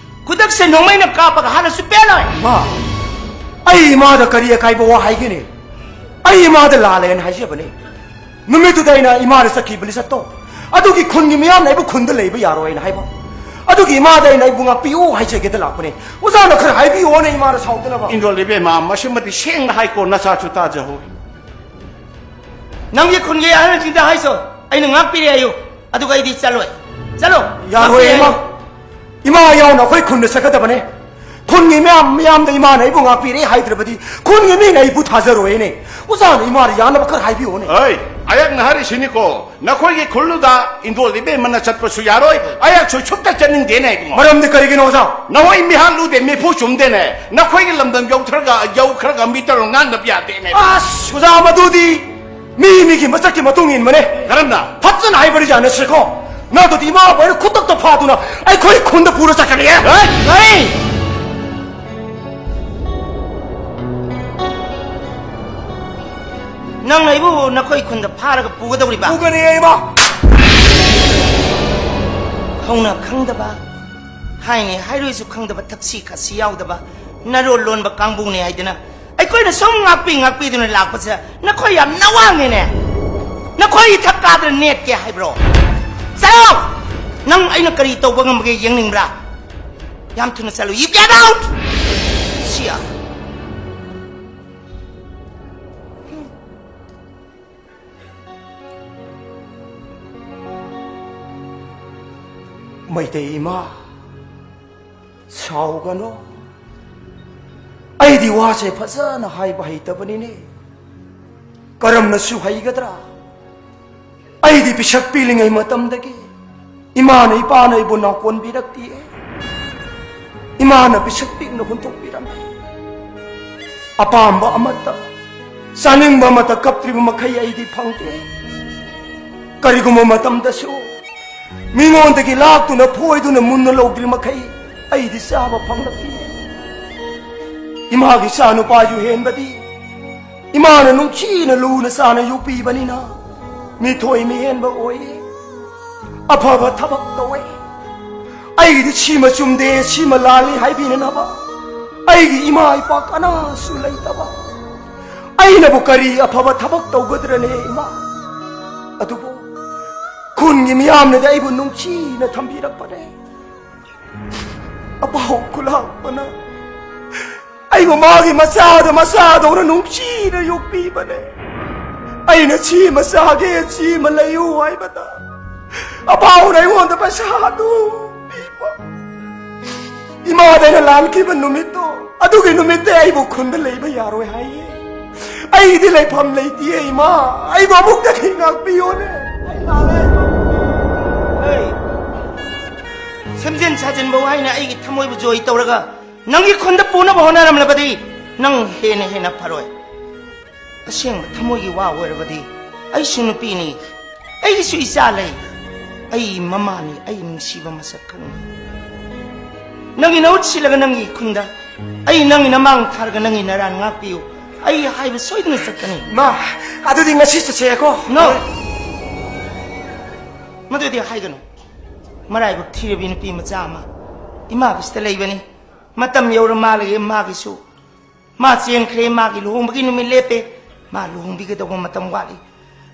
ꯈꯨꯗꯛꯁꯦ ꯅꯣꯡꯃꯩꯅ ꯀꯥꯞꯄꯒ ꯍꯥꯠꯂꯁꯨ ꯄꯦꯜꯂꯣꯏ꯫ ꯃꯥ, ꯑꯩ ꯏꯃꯥꯗ ꯀꯔꯤ ꯑꯀꯥꯏꯕ ꯋꯥ ꯍꯥꯏꯒꯅꯤ? ꯑꯩ ꯏꯃꯥꯗ ꯂꯥꯜꯂꯦꯅ ꯍꯥꯏꯖꯕꯅꯦ꯫ ꯅꯨꯃꯤꯠꯇꯨꯗ ꯑꯩꯅ ꯏꯃꯥꯗ ꯆꯠꯈꯤꯕ ꯂꯤꯆꯠꯇꯣ ꯑꯗꯨꯒꯤ ꯈꯨꯟꯒꯤ ꯃꯤꯌꯥꯝꯅ ꯑꯩꯕꯨ ꯈꯨꯟꯗ ꯂꯩꯕ ꯌꯥꯔꯣꯏꯅ ꯍꯥꯏꯕ꯫ ꯑꯗꯨꯒꯤ ꯏꯃꯥꯗ ꯑꯩꯅ ꯑꯩꯕꯨ ꯉꯥꯛꯄꯤꯌꯨ ꯍꯥꯏꯖꯒꯦꯗ ꯂꯥꯛꯄꯅꯦ꯫ ꯑꯣꯖꯥꯅ ꯈꯔ ꯍꯥꯏꯕꯤꯌꯣꯅꯦ ꯏꯃꯥꯗ ꯁꯥꯎꯗꯅꯕ꯫ ꯏꯟꯗꯣꯜ ꯏꯕꯦꯝꯃ, ꯃꯁꯤꯃꯗꯤ ꯁꯦꯡꯅ ꯍꯥꯏꯀꯣ, ꯅꯆꯥꯁꯨ ꯇꯥꯖꯍꯧ꯫ ꯅꯪꯒꯤ ꯈꯨꯟꯒꯤ ꯑꯍꯜꯁꯤꯡꯗ ꯍꯥꯏꯁꯣ, ꯑꯩꯅ ꯉꯥꯛꯄꯤꯔꯦ ꯍꯥꯏꯌꯨ, ꯑꯗꯨꯒ ꯑꯩꯗꯤ ꯆꯠꯂꯣꯏ꯫ ꯆꯠꯂꯣ꯫ ꯌꯥꯔꯣꯏ ꯉꯥꯛꯄꯤꯔꯦ ꯏꯃꯥ꯫ ꯍꯥꯏꯌꯨ꯫ ꯏꯃꯥ ꯌꯥꯎꯅ ꯑꯩꯈꯣꯏ ꯈꯨꯟꯗ ꯆꯠꯀꯗꯕꯅꯦ꯫ ꯈꯨꯟꯒꯤ ꯃꯌꯥꯝ ꯃꯌꯥꯝꯗ ꯏꯃꯥꯅ ꯑꯩꯕꯨ ꯉꯥꯛꯄꯤꯔꯦ ꯍꯥꯏꯗ꯭ꯔꯕꯗꯤ ꯈꯨꯟꯒꯤ ꯃꯤꯅ ꯑꯩꯕꯨ ꯊꯥꯖꯔꯣꯏꯅꯦ꯫ ꯑꯣꯖꯥꯅ ꯏꯃꯥꯗ ꯌꯥꯅꯕ ꯈꯔ ꯍꯥꯏꯕꯤꯌꯣꯅꯦ꯫ ꯍꯣꯏ, ꯑꯌꯥꯛꯅ ꯍꯥꯏꯔꯤꯁꯤꯅꯤꯀꯣ, ꯅꯈꯣꯏꯒꯤ ꯈꯨꯜꯗꯨꯗ ꯏꯟꯗꯣꯜ ꯏꯕꯦꯝꯃꯅ ꯆꯠꯄꯁꯨ ꯌꯥꯔꯣꯏ, ꯑꯌꯥꯛꯁꯨ ꯁꯨꯛꯇ ꯆꯠꯅꯤꯡꯗꯦꯅꯦ ꯏꯕꯨꯡꯉꯣ꯫ ꯃꯔꯝꯗꯤ ꯀꯔꯤꯒꯤꯅꯣ ꯑꯣꯖꯥ? ꯅꯈꯣꯏ ꯃꯤꯍꯥꯠꯂꯨꯗꯦ, ꯃꯤꯐꯨ ꯆꯨꯝꯗꯦꯅꯦ꯫ ꯅꯈꯣꯏꯒꯤ ꯂꯝꯗꯝ ꯌꯧꯊꯔꯒ, ꯌꯧꯈ꯭ꯔꯒ ꯃꯤꯇꯔꯣ ꯉꯥꯡꯅꯕ ꯌꯥꯗꯦꯅꯦ꯫ ꯑꯁ, ꯑꯣꯖꯥ, ꯃꯗꯨꯗꯤ ꯃꯤ ꯃꯤꯒꯤ ꯃꯁꯛꯀꯤ ꯃꯇꯨꯡ ꯏꯟꯕꯅꯦ꯫ ꯀꯔꯝꯅ? ꯐꯖꯅ ꯍꯥꯏꯕꯗꯤ ꯌꯥꯅꯁꯤꯀꯣ꯫ ꯅꯠꯇ꯭ꯔꯗꯤ ꯏꯃꯥꯕꯨ ꯑꯩꯅ ꯈꯨꯗꯛꯇ ꯐꯥꯗꯨꯅ ꯑꯩꯈꯣꯏ ꯈꯨꯟꯗ ꯄꯨꯔ ꯆꯠꯀꯅꯤꯌꯦ꯫ ꯍꯦ! ꯀꯔꯤ? ꯅꯪꯅ ꯑꯩꯕꯨ ꯅꯈꯣꯏ ꯈꯨꯟꯗ ꯐꯥꯔꯒ ꯄꯨꯒꯗꯧꯔꯤꯕ? ꯄꯨꯒꯅꯤꯌꯦ, ꯏꯃꯥ꯫ ꯍꯧꯅ ꯈꯪꯗꯕ, ꯍꯥꯏꯅꯤ ꯍꯥꯏꯔꯣꯏꯁꯨ ꯈꯪꯗꯕ, ꯊꯛꯁꯤ ꯈꯥꯁꯤ ꯌꯥꯎꯗꯕ ꯅꯔꯣꯜ ꯂꯣꯟꯕ ꯀꯥꯡꯕꯨꯅꯦ ꯍꯥꯏꯗꯅ ꯑꯩꯈꯣꯏꯅ ꯁꯨꯝ ꯉꯥꯛꯄꯤ ꯉꯥꯛꯄꯤꯗꯨꯅ ꯂꯥꯛꯄꯁꯦ ꯅꯈꯣꯏ ꯌꯥꯝ ꯅꯋꯥꯡꯉꯦꯅꯦ꯫ ꯅꯈꯣꯏ ꯏꯊꯛ ꯀꯥꯗꯅ ꯅꯦꯠꯀꯦ ꯍꯥꯏꯕ꯭ꯔꯣ? ꯆꯠꯂꯣ! ꯅꯪ ꯑꯩꯅ ꯀꯔꯤ ꯇꯧꯕ ꯉꯝꯕꯒꯦ ꯌꯦꯡꯅꯤꯡꯕ꯭ꯔꯥ? ꯌꯥꯝ ꯊꯨꯅ ꯆꯠꯂꯨ꯫ You get out! ꯁꯤꯌꯥ꯫ ꯃꯩꯇꯩ ꯏꯃꯥ, ꯁꯥꯎꯒꯅꯣ꯫ ꯑꯩꯗꯤ ꯋꯥꯁꯦ ꯐꯖꯅ ꯍꯥꯏꯕ ꯍꯩꯇꯕꯅꯤꯅꯦ꯫ ꯀꯔꯝꯅꯁꯨ ꯍꯩꯒꯗ꯭ꯔꯥ? ꯑꯩꯗꯤ ꯄꯤꯁꯛ ꯄꯤꯛꯂꯤꯉꯩ ꯃꯇꯝꯗꯒꯤ ꯏꯃꯥꯅ ꯏꯄꯥꯅ ꯑꯩꯕꯨ ꯅꯥꯎꯀꯣꯟꯕꯤꯔꯛꯇꯤꯌꯦ꯫ ꯏꯃꯥꯅ ꯄꯤꯁꯛ ꯄꯤꯛꯅ ꯍꯨꯟꯗꯣꯛꯄꯤꯔꯝꯃꯦ꯫ ꯑꯄꯥꯝꯕ ꯑꯃꯠꯇ, ꯆꯥꯅꯤꯡꯕ ꯑꯃꯠꯇ ꯀꯞꯇ꯭ꯔꯤꯕ ꯃꯈꯩ ꯑꯩꯗꯤ ꯐꯪꯗꯦ꯫ ꯀꯔꯤꯒꯨꯝꯕ ꯃꯇꯝꯗꯁꯨ ꯃꯤꯉꯣꯟꯗꯒꯤ ꯂꯥꯛꯇꯨꯅ ꯐꯣꯏꯗꯨꯅ ꯃꯨꯟꯅ ꯂꯧꯗ꯭ꯔꯤ ꯃꯈꯩ ꯑꯩꯗꯤ ꯆꯥꯕ ꯐꯪꯂꯛꯇꯦ꯫ ꯏꯃꯥꯒꯤ ꯏꯆꯥ ꯅꯨꯄꯥꯁꯨ ꯍꯦꯟꯕꯗꯤ ꯏꯃꯥꯅ ꯅꯨꯡꯁꯤꯅ ꯂꯨꯅ ꯆꯥꯅ ꯌꯣꯛꯄꯤꯕꯅꯤꯅ ꯃꯤꯊꯣꯏ ꯃꯤꯍꯦꯟꯕ ꯑꯣꯏꯌꯦ꯫ ꯑꯐꯕ ꯊꯕꯛ ꯇꯧꯋꯦ꯫ ꯑꯩꯒꯤꯗꯤ ꯁꯤꯃ ꯆꯨꯝꯗꯦ, ꯁꯤꯃ ꯂꯥꯜꯂꯤ ꯍꯥꯏꯕꯤꯅꯅꯕ ꯑꯩꯒꯤ ꯏꯃꯥ ꯏꯄꯥ ꯀꯅꯥꯁꯨ ꯂꯩꯇꯕ꯫ ꯑꯩꯅꯕꯨ ꯀꯔꯤ ꯑꯐꯕ ꯊꯕꯛ ꯇꯧꯒꯗ꯭ꯔꯅꯦ ꯏꯃꯥ? ꯑꯗꯨꯕꯨ ꯈꯨꯟꯒꯤ ꯃꯤꯌꯥꯝꯅꯗꯤ ꯑꯩꯕꯨ ꯅꯨꯡꯁꯤꯅ ꯊꯝꯕꯤꯔꯛꯄꯅꯦ꯫ ꯑꯄꯥꯎ ꯈꯨꯂꯥꯛꯄꯅ ꯑꯩꯕꯨ ꯃꯥꯒꯤ ꯃꯆꯥꯗ ꯃꯆꯥꯗꯧꯅ ꯅꯨꯡꯁꯤꯅ ꯌꯣꯛꯄꯤꯕꯅꯦ꯫ ꯑꯩꯅ ꯁꯤꯃ ꯆꯥꯒꯦ, ꯁꯤꯃ ꯂꯩꯌꯨ ꯍꯥꯏꯕꯗ ꯑꯄꯥꯎꯅ ꯑꯩꯉꯣꯟꯗ ꯄꯩꯁꯥ ꯑꯗꯨ ꯄꯤꯕ꯫ ꯏꯃꯥꯗ ꯑꯩꯅ ꯂꯥꯟꯈꯤꯕ ꯅꯨꯃꯤꯠꯇꯣ, ꯑꯗꯨꯒꯤ ꯅꯨꯃꯤꯠꯇ ꯑꯩꯕꯨ ꯈꯨꯟꯗ ꯂꯩꯕ ꯌꯥꯔꯣꯏ ꯍꯥꯏꯌꯦ꯫ ꯑꯩꯗꯤ ꯂꯩꯐꯝ ꯂꯩꯇꯤꯌꯦ ꯏꯃꯥ, ꯑꯩꯕꯨ ꯑꯃꯨꯛꯇꯗꯤ ꯉꯥꯛꯄꯤꯌꯣꯅꯦ꯫ ꯑꯩ ꯂꯥꯛꯑꯦ꯫ ꯍꯦ, ꯁꯦꯝꯖꯤꯟ ꯁꯥꯖꯤꯟꯕ ꯋꯥꯍꯩꯅ ꯑꯩꯒꯤ ꯊꯃꯣꯏꯕꯨ ꯖꯣꯏ ꯇꯧꯔꯒ ꯅꯪꯒꯤ ꯈꯨꯟꯗ ꯄꯨꯅꯕ ꯍꯣꯠꯅꯔꯝꯂꯕꯗꯤ ꯅꯪ ꯍꯦꯟꯅ ꯍꯦꯟꯅ ꯐꯔꯣꯏ꯫ ꯑꯁꯦꯡꯕ ꯊꯃꯣꯏꯒꯤ ꯋꯥ ꯑꯣꯏꯔꯕꯗꯤ ꯑꯩꯁꯨ ꯅꯨꯄꯤꯅꯤ, ꯑꯩꯒꯤꯁꯨ ꯏꯆꯥ ꯂꯩ, ꯑꯩ ꯃꯃꯥꯅꯤ, ꯑꯩ ꯅꯨꯡꯁꯤꯕ ꯃꯁꯛ ꯈꯪꯉꯤ꯫ ꯅꯪꯒꯤ ꯅꯍꯨꯠ ꯁꯤꯜꯂꯒ ꯅꯪꯒꯤ ꯈꯨꯟꯗ ꯑꯩ ꯅꯪꯒꯤ ꯅꯃꯥꯡ ꯊꯥꯔꯒ ꯅꯪꯒꯤ ꯅꯔꯥꯟ ꯉꯥꯛꯄꯤꯌꯨ꯫ ꯑꯩ ꯍꯥꯏꯕ ꯁꯣꯏꯗꯅ ꯆꯠꯀꯅꯤ꯫ ꯃꯥ, ꯑꯗꯨꯗꯤ ꯉꯁꯤ ꯆꯠꯁꯦꯀꯣ? No! ꯃꯗꯨꯗꯤ ꯍꯥꯏꯒꯅꯨ꯫ ꯃꯔꯥꯏꯕꯛ ꯊꯤꯔꯕꯤ ꯅꯨꯄꯤ ꯃꯆꯥ ꯑꯃ ꯏꯃꯥꯒꯤꯁꯤꯗ ꯂꯩꯕꯅꯤ꯫ ꯃꯇꯝ ꯌꯧꯔ ꯃꯥꯜꯂꯒꯦ ꯃꯥꯒꯤꯁꯨ꯫ ꯃꯥ ꯆꯦꯟꯈ꯭ꯔꯦ, ꯃꯥꯒꯤ ꯂꯨꯍꯣꯡꯕꯒꯤ ꯅꯨꯃꯤꯠ ꯂꯦꯞꯄꯦ꯫ ꯃꯥ ꯂꯨꯍꯣꯡꯕꯤꯒꯗꯧꯕ ꯃꯇꯝ ꯋꯥꯠꯂꯤ꯫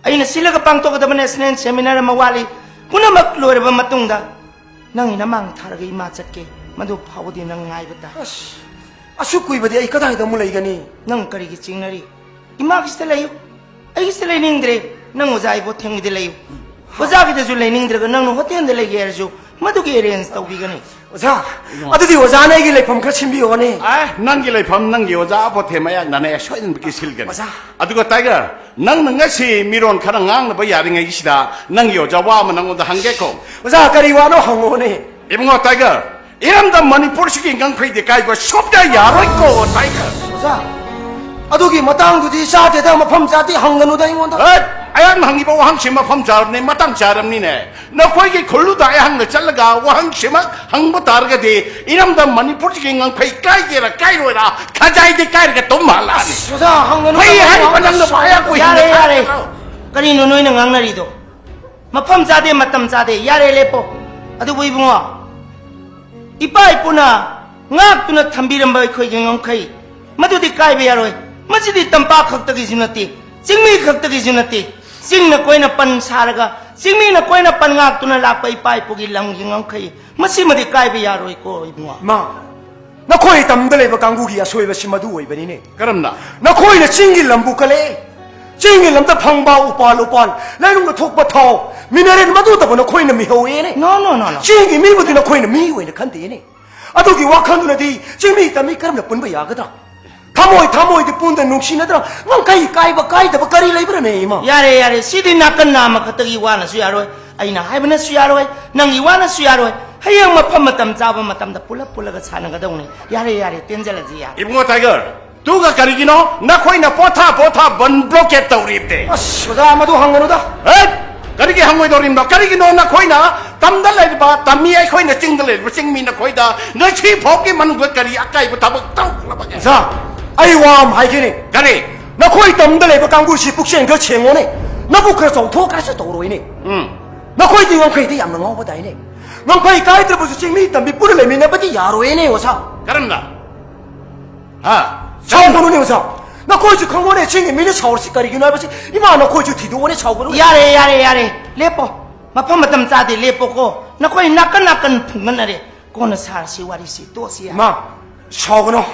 ꯑꯩꯅ ꯁꯤꯜꯂꯒ ꯄꯥꯡꯊꯣꯛꯀꯗꯕ ꯅꯦꯁꯅꯦꯜ ꯁꯦꯃꯤꯅꯥꯔ ꯑꯃ ꯋꯥꯠꯂꯤ꯫ ꯄꯨꯝꯅꯃꯛ ꯂꯣꯏꯔꯕ ꯃꯇꯨꯡꯗ ꯅꯪꯒꯤ ꯅꯃꯥꯡ ꯊꯥꯔꯒ ꯏꯃꯥ ꯆꯠꯀꯦ꯫ ꯃꯗꯨ ꯐꯥꯎꯕꯗꯤ ꯅꯪ ꯉꯥꯏꯕ ꯇꯥꯏ꯫ ꯑꯁ, ꯑꯁꯨꯛ ꯀꯨꯏꯕꯗꯤ ꯑꯩ ꯀꯗꯥꯏꯗ ꯑꯃꯨꯛ ꯂꯩꯒꯅꯤ? ꯅꯪ ꯀꯔꯤꯒꯤ ꯆꯤꯡꯅꯔꯤ? ꯏꯃꯥꯒꯤꯁꯤꯗ ꯂꯩꯌꯨ꯫ ꯑꯩꯒꯤꯁꯤꯗ ꯂꯩꯅꯤꯡꯗ꯭ꯔꯦ꯫ ꯅꯪ ꯑꯣꯖꯥ ꯏꯕꯣ ꯊꯦꯡꯒꯤꯗ ꯂꯩꯌꯨ꯫ ꯑꯣꯖꯥꯒꯤꯗꯁꯨ ꯂꯩꯅꯤꯡꯗ꯭ꯔꯒ ꯅꯪꯅ ꯍꯣꯇꯦꯜꯗ ꯂꯩꯒꯦ ꯍꯥꯏꯔꯁꯨ ꯃꯗꯨꯒꯤ ꯑꯦꯔꯦꯟꯖ ꯇꯧꯕꯤꯒꯅꯤ꯫ ꯑꯣꯖꯥ, ꯑꯗꯨꯗꯤ ꯑꯣꯖꯥꯅ ꯑꯩꯒꯤ ꯂꯩꯐꯝ ꯈꯔ ꯁꯤꯟꯕꯤꯌꯣꯅꯦ꯫ ꯑꯦ, ꯅꯪꯒꯤ ꯂꯩꯐꯝ ꯅꯪꯒꯤ ꯑꯣꯖꯥ ꯑꯕꯣꯊꯦ ꯃꯌꯥꯡꯅꯅꯦ ꯁꯣꯏꯗꯅ ꯁꯤꯜꯒꯅꯤ꯫ ꯑꯣꯖꯥ꯫ ꯑꯗꯨꯒ ꯇꯥꯏꯒꯔ, ꯅꯪꯅ ꯉꯁꯤ ꯃꯤꯔꯣꯟ ꯈꯔ ꯉꯥꯡꯅꯕ ꯌꯥꯔꯤꯉꯩꯁꯤꯗ ꯅꯪꯒꯤ ꯑꯣꯖꯥ ꯋꯥ ꯑꯃ ꯅꯪꯉꯣꯟꯗ ꯍꯪꯒꯦꯀꯣ꯫ ꯑꯣꯖꯥ, ꯀꯔꯤ ꯋꯥꯅꯣ ꯍꯪꯉꯣꯅꯦ꯫ ꯏꯕꯨꯡꯉꯣ ꯇꯥꯏꯒꯔ, ꯏꯔꯝꯗꯝ ꯃꯅꯤꯄꯨꯔꯁꯤꯒꯤ ꯉꯝꯈꯩꯗꯤ ꯀꯥꯏꯕ ꯁꯨꯞꯌꯥ ꯌꯥꯔꯣꯏꯀꯣ ꯇꯥꯏꯒꯔ꯫ ꯑꯣꯖꯥ, ꯑꯗꯨꯒꯤ ꯃꯇꯥꯡꯗꯨꯗꯤ ꯆꯥꯗꯦꯗ, ꯃꯐꯝ ꯆꯥꯗꯦ, ꯍꯪꯒꯅꯨꯗ ꯑꯩꯉꯣꯟꯗ꯫ ꯍꯠ! ꯑꯩꯍꯥꯛꯅ ꯍꯪꯉꯤꯕ ꯋꯥꯍꯪꯁꯤ ꯃꯐꯝ ꯆꯥꯔꯕꯅꯤ, ꯃꯇꯥꯡ ꯆꯥꯔꯕꯅꯤꯅꯦ꯫ ꯅꯈꯣꯏꯒꯤ ꯈꯨꯜꯂꯨꯗ ꯑꯩꯍꯥꯛꯅ ꯆꯠꯂꯒ ꯋꯥꯍꯪꯁꯤꯃꯛ ꯍꯪꯕ ꯇꯥꯔꯒꯗꯤ ꯏꯔꯝꯗꯝ ꯃꯅꯤꯄꯨꯔꯁꯤꯒꯤ ꯉꯝꯈꯩ ꯀꯥꯏꯒꯦꯔꯥ ꯀꯥꯏꯔꯣꯏꯔꯥ ꯈꯖꯥꯏꯗꯤ ꯀꯥꯏꯔꯒ ꯇꯨꯝ ꯍꯜꯂꯛꯑꯅꯤ꯫ ꯑꯁ, ꯑꯣꯖꯥ, ꯍꯪꯒꯅꯨ, ꯐꯩ ꯍꯪꯒꯅꯨ, ꯍꯥꯏꯔꯤꯕ ꯍꯪꯒꯅꯨ꯫ ꯅꯪꯅ ꯑꯩꯍꯥꯛꯄꯨ ꯌꯥꯔꯦ, ꯍꯤꯡꯅ ꯌꯥꯔꯦ꯫ ꯀꯔꯤꯅꯣ ꯅꯣꯏꯅ ꯉꯥꯡꯅꯔꯤꯗꯣ? ꯃꯐꯝ ꯆꯥꯗꯦ, ꯃꯇꯝ ꯆꯥꯗꯦ꯫ ꯌꯥꯔꯦ, ꯂꯦꯞꯄꯣ꯫ ꯑꯗꯨꯕꯨ ꯏꯕꯨꯡꯉꯣ, ꯏꯄꯥ ꯏꯄꯨꯅ ꯉꯥꯛꯇꯨꯅ ꯊꯝꯕꯤꯔꯝꯕ ꯑꯩꯈꯣꯏꯒꯤ ꯉꯝꯈꯩ, ꯃꯗꯨꯗꯤ ꯀꯥꯏꯕ ꯌꯥꯔꯣꯏ꯫ ꯃꯁꯤꯗꯤ ꯇꯝꯄꯥꯛ ꯈꯛꯇꯒꯤꯁꯨ ꯅꯠꯇꯦ, ꯆꯤꯡꯃꯤ ꯈꯛꯇꯒꯤꯁꯨ ꯅꯠꯇꯦ꯫ ꯆꯤꯡꯅ ꯀꯣꯏꯅ ꯄꯟ ꯁꯥꯔꯒ, ꯆꯤꯡꯃꯤꯅ ꯀꯣꯏꯅ ꯄꯟ ꯉꯥꯛꯇꯨꯅ ꯂꯥꯛꯄ ꯏꯄꯥ ꯏꯄꯨꯒꯤ ꯂꯝꯒꯤ ꯉꯝꯈꯩ, ꯃꯁꯤꯃꯗꯤ ꯀꯥꯏꯕ ꯌꯥꯔꯣꯏꯀꯣ, ꯏꯕꯨꯡꯉꯣ꯫ ꯃꯥ, ꯅꯈꯣꯏ ꯇꯝꯗ ꯂꯩꯕ ꯀꯥꯡꯕꯨꯒꯤ ꯑꯁꯣꯏꯕꯁꯤ ꯃꯗꯨ ꯑꯣꯏꯕꯅꯤꯅꯦ꯫ ꯀꯔꯝꯅ? ꯅꯈꯣꯏꯅ ꯆꯤꯡꯒꯤ ꯂꯝꯕꯨ ꯀꯜꯂꯛꯑꯦ꯫ ꯆꯤꯡꯒꯤ ꯂꯝꯗ ꯐꯪꯕ ꯎꯄꯥꯜ ꯎꯄꯥꯜ, ꯂꯩꯅꯨꯡꯗ ꯊꯣꯛꯄ ꯊꯥꯎ, ꯃꯤꯅꯔꯦꯜ ꯃꯗꯨꯇꯕꯨ ꯅꯈꯣꯏꯅ ꯃꯤꯍꯧꯋꯦꯅꯦ꯫ No, no, no, no. ꯆꯤꯡꯒꯤ ꯃꯤꯕꯨꯗꯤ ꯅꯈꯣꯏꯅ ꯃꯤ ꯑꯣꯏꯅ ꯈꯟꯗꯦꯅꯦ꯫ ꯑꯗꯨꯒꯤ ꯋꯥꯈꯜꯗꯨꯅꯗꯤ ꯆꯤꯡꯃꯤ ꯇꯝꯃꯤ ꯀꯔꯝꯅ ꯄꯨꯟꯕ ꯌꯥꯒꯗ꯭ꯔꯥ? ꯊꯃꯣꯏ ꯊꯃꯣꯏꯗꯤ ꯄꯨꯟꯗ ꯅꯨꯡꯁꯤꯅꯗ꯭ꯔꯥ? ꯉꯝꯈꯩ ꯀꯥꯏꯕ ꯀꯥꯏꯗꯕ ꯀꯔꯤ ꯂꯩꯕ꯭ꯔꯥꯅꯦ, ꯏꯃꯥ? ꯌꯥꯔꯦ, ꯌꯥꯔꯦ, ꯁꯤꯗꯤ ꯅꯥꯀꯟ ꯅꯥꯝꯃ ꯈꯛꯇꯒꯤ ꯋꯥꯅꯁꯨ ꯌꯥꯔꯣꯏ, ꯑꯩꯅ ꯍꯥꯏꯕꯅꯁꯨ ꯌꯥꯔꯣꯏ, ꯅꯪꯒꯤ ꯋꯥꯅꯁꯨ ꯌꯥꯔꯣꯏ꯫ ꯍꯌꯦꯡ ꯃꯐꯝ ꯃꯇꯝ ꯆꯥꯕ ꯃꯇꯝꯗ ꯄꯨꯂꯞ ꯄꯨꯜꯂꯒ ꯁꯥꯟꯅꯒꯗꯧꯅꯤ꯫ ꯌꯥꯔꯦ, ꯌꯥꯔꯦ, ꯇꯦꯟꯖꯜꯂꯁꯤ, ꯌꯥꯔꯦ꯫ ꯏꯕꯨꯡꯉꯣ ꯇꯥꯏꯒꯔ, ꯇꯨꯒ ꯀꯔꯤꯒꯤꯅꯣ ꯅꯈꯣꯏꯅ ꯄꯣꯊꯥ ꯄꯣꯊꯥ ꯕꯟ ꯕ꯭ꯂꯣꯀꯦꯠ ꯇꯧꯔꯤꯕꯗꯤ? ꯑꯁ, ꯑꯣꯖꯥ, ꯃꯗꯨ ꯍꯪꯒꯅꯨꯗ꯫ ꯍꯦꯠ! ꯀꯔꯤꯒꯤ ꯍꯪꯉꯣꯏꯗꯧꯔꯤꯕꯅꯣ? ꯀꯔꯤꯒꯤꯅꯣ ꯅꯈꯣꯏꯅ ꯇꯝꯗ ꯂꯩꯔꯤꯕ ꯇꯝꯃꯤ, ꯑꯩꯈꯣꯏꯅ ꯆꯤꯡꯗ ꯂꯩꯔꯤꯕ ꯆꯤꯡꯃꯤ ꯅꯈꯣꯏꯗ ꯉꯁꯤ ꯐꯥꯎꯒꯤ ꯃꯅꯨꯡꯗ ꯀꯔꯤ ꯑꯀꯥꯏꯕ ꯊꯕꯛ ꯇꯧꯈ꯭ꯔꯕꯒꯦ? ꯑꯣꯖꯥ, ꯑꯩ ꯋꯥ ꯑꯃ ꯍꯥꯏꯒꯦꯅꯦ꯫ ꯀꯔꯤ? ꯅꯈꯣꯏ ꯇꯝꯗ ꯂꯩꯕ ꯀꯥꯡꯕꯨꯁꯤ ꯄꯨꯛꯆꯦꯜ ꯈꯔ ꯁꯦꯡꯉꯣꯅꯦ꯫ ꯅꯕꯨꯛ ꯈꯔ ꯆꯥꯎꯊꯣꯛꯑ ꯈꯔꯁꯨ ꯇꯧꯔꯣꯏꯅꯦ꯫ ꯎꯝ꯫ ꯅꯈꯣꯏꯗꯤ ꯋꯥꯡꯈꯩꯗ ꯌꯥꯝꯅ ꯉꯥꯎꯕꯗꯥꯏꯅꯦ꯫ ꯉꯝꯈꯩ ꯀꯥꯏꯗ꯭ꯔꯕꯁꯨ ꯆꯤꯡꯃꯤ ꯇꯝꯕꯤ ꯄꯨꯟꯅ ꯂꯩꯃꯤꯟꯅꯕꯗꯤ ꯌꯥꯔꯣꯏꯅꯦ ꯑꯣꯖꯥ꯫ ꯀꯔꯝꯅ? ꯍꯥ? ꯁꯥꯎꯒꯅꯨꯅꯦ ꯑꯣꯖꯥ꯫ ꯅꯈꯣꯏꯁꯨ ꯈꯪꯉꯣꯅꯦ, ꯆꯤꯡꯒꯤ ꯃꯤꯅ ꯁꯥꯎꯔꯤꯁꯤ ꯀꯔꯤꯒꯤꯅꯣ ꯍꯥꯏꯕꯁꯤ ꯏꯃꯥ ꯅꯈꯣꯏꯁꯨ ꯊꯤꯗꯣꯛꯑꯣꯅꯦ, ꯁꯥꯎꯒꯅꯨ꯫ ꯌꯥꯔꯦ, ꯌꯥꯔꯦ, ꯌꯥꯔꯦ꯫ ꯂꯦꯞꯄꯣ꯫ ꯃꯐꯝ ꯃꯇꯝ ꯆꯥꯗꯦ, ꯂꯦꯞꯄꯣꯀꯣ꯫ ꯅꯈꯣꯏ ꯅꯥꯀꯟ ꯅꯥꯀꯟ ꯐꯨꯡꯒꯠꯅꯔꯦ꯫ ꯀꯣꯟꯅ ꯁꯥꯔꯁꯤ ꯋꯥꯔꯤꯁꯤ, ꯇꯣꯛꯁꯤ꯫ ꯏꯃꯥ, ꯁꯥꯎꯒꯅꯨ꯫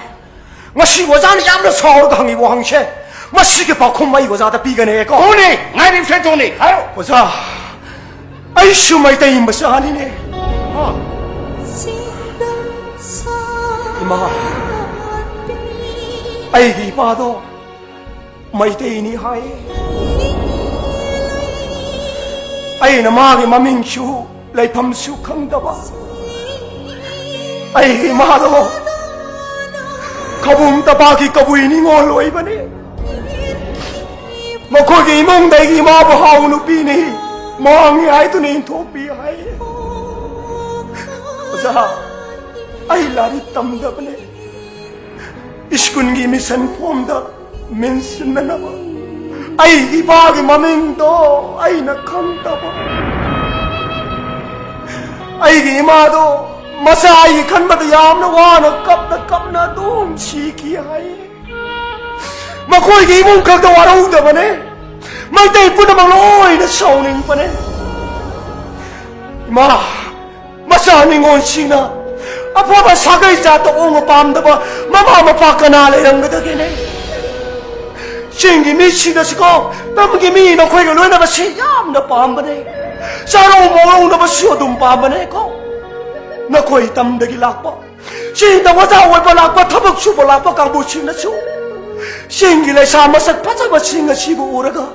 ꯉꯁꯤ ꯑꯣꯖꯥꯅ ꯌꯥꯝꯅ ꯁꯥꯎꯔꯒ ꯍꯪꯉꯤ ꯋꯥꯍꯪꯁꯦ, ꯃꯁꯤꯒꯤ ꯄꯥꯎꯈꯨꯝ ꯑꯩ ꯑꯣꯖꯥꯗ ꯄꯤꯒꯅꯦꯀꯣ꯫ ꯇꯣꯅꯤ, ꯉꯥꯏꯔꯤꯕꯁꯦ ꯇꯣꯅꯤ, ꯍꯥꯏꯔꯣ꯫ ꯑꯣꯖꯥ, ꯑꯩꯁꯨ ꯃꯩꯇꯩ ꯃꯆꯥꯅꯤꯅꯦ꯫ ꯍꯥ? ꯏꯃꯥ, ꯑꯩꯒꯤ ꯏꯄꯥꯗꯣ ꯃꯩꯇꯩꯅꯤ ꯍꯥꯏ꯫ ꯑꯩꯅ ꯃꯥꯒꯤ ꯃꯃꯤꯡꯁꯨ ꯂꯩꯐꯝꯁꯨ ꯈꯪꯗꯕ꯫ ꯑꯩꯒꯤ ꯏꯃꯥꯗꯣ ꯈꯕꯨꯝ ꯇꯄꯥꯛꯀꯤ ꯀꯕꯨꯏ ꯅꯤꯉꯣꯜ ꯑꯣꯏꯕꯅꯤ꯫ ꯃꯈꯣꯏꯒꯤ ꯏꯃꯨꯡꯗꯒꯤ ꯏꯃꯥꯕꯨ ꯍꯥꯎ ꯅꯨꯄꯤꯅꯤ, ꯃꯥꯡꯉꯤ ꯍꯥꯏꯗꯨꯅ ꯏꯟꯊꯣꯛꯄꯤ ꯍꯥꯏ꯫ ꯑꯣꯖꯥ, ꯑꯩ ꯂꯥꯏꯔꯤꯛ ꯇꯝꯗꯕꯅꯦ꯫ ꯁ꯭ꯀꯨꯜꯒꯤ ꯃꯤꯁꯟ ꯐꯣꯝꯗ ꯃꯤꯡ ꯁꯤꯟꯅꯅꯕ ꯑꯩ ꯏꯄꯥꯒꯤ ꯃꯃꯤꯡꯗꯣ ꯑꯩꯅ ꯈꯪꯗꯕ꯫ ꯑꯩꯒꯤ ꯏꯃꯥꯗꯣ ꯃꯆꯥ ꯑꯩꯒꯤ ꯈꯟꯕꯗ ꯌꯥꯝꯅ ꯋꯥꯅ ꯀꯞꯅ ꯀꯞꯅ ꯑꯗꯨꯝ ꯁꯤꯈꯤ ꯍꯥꯏ꯫ ꯃꯈꯣꯏꯒꯤ ꯏꯃꯨꯡ ꯈꯛꯇ ꯋꯥꯔꯧꯗꯕꯅꯦ, ꯃꯩꯇꯩ ꯄꯨꯝꯅꯃꯛ ꯂꯣꯏꯅ ꯁꯥꯎꯅꯤꯡꯕꯅꯦ꯫ ꯏꯃꯥ, ꯃꯆꯥ ꯅꯤꯉꯣꯜꯁꯤꯡꯅ ꯑꯐꯕ ꯁꯥꯒꯩ ꯖꯥꯠꯇ ꯑꯣꯡꯕ ꯄꯥꯝꯗꯕ ꯃꯃꯥ ꯃꯄꯥ ꯀꯅꯥ ꯂꯩꯔꯝꯒꯗꯒꯦꯅꯦ? ꯆꯤꯡꯒꯤ ꯃꯤꯁꯤꯡꯗꯁꯨꯀꯣ, ꯇꯝꯒꯤ ꯃꯤ ꯅꯈꯣꯏꯒ ꯂꯣꯏꯅꯕꯁꯤ ꯌꯥꯝꯅ ꯄꯥꯝꯕꯅꯦ꯫ ꯆꯥꯔꯧ ꯃꯧꯔꯧꯅꯕꯁꯨ ꯑꯗꯨꯝ ꯄꯥꯝꯕꯅꯦꯀꯣ꯫ ꯅꯈꯣꯏ ꯇꯝꯗꯒꯤ ꯂꯥꯛꯄ, ꯆꯤꯡꯗ ꯑꯣꯖꯥ ꯑꯣꯏꯕ ꯂꯥꯛꯄ, ꯊꯕꯛ ꯁꯨꯕ ꯂꯥꯛꯄ ꯀꯥꯡꯕꯨꯁꯤꯡꯅꯁꯨ ꯆꯤꯡꯒꯤ ꯂꯩꯁꯥ ꯃꯁꯛ ꯐꯖꯕꯁꯤꯡ ꯑꯁꯤꯕꯨ ꯎꯔꯒ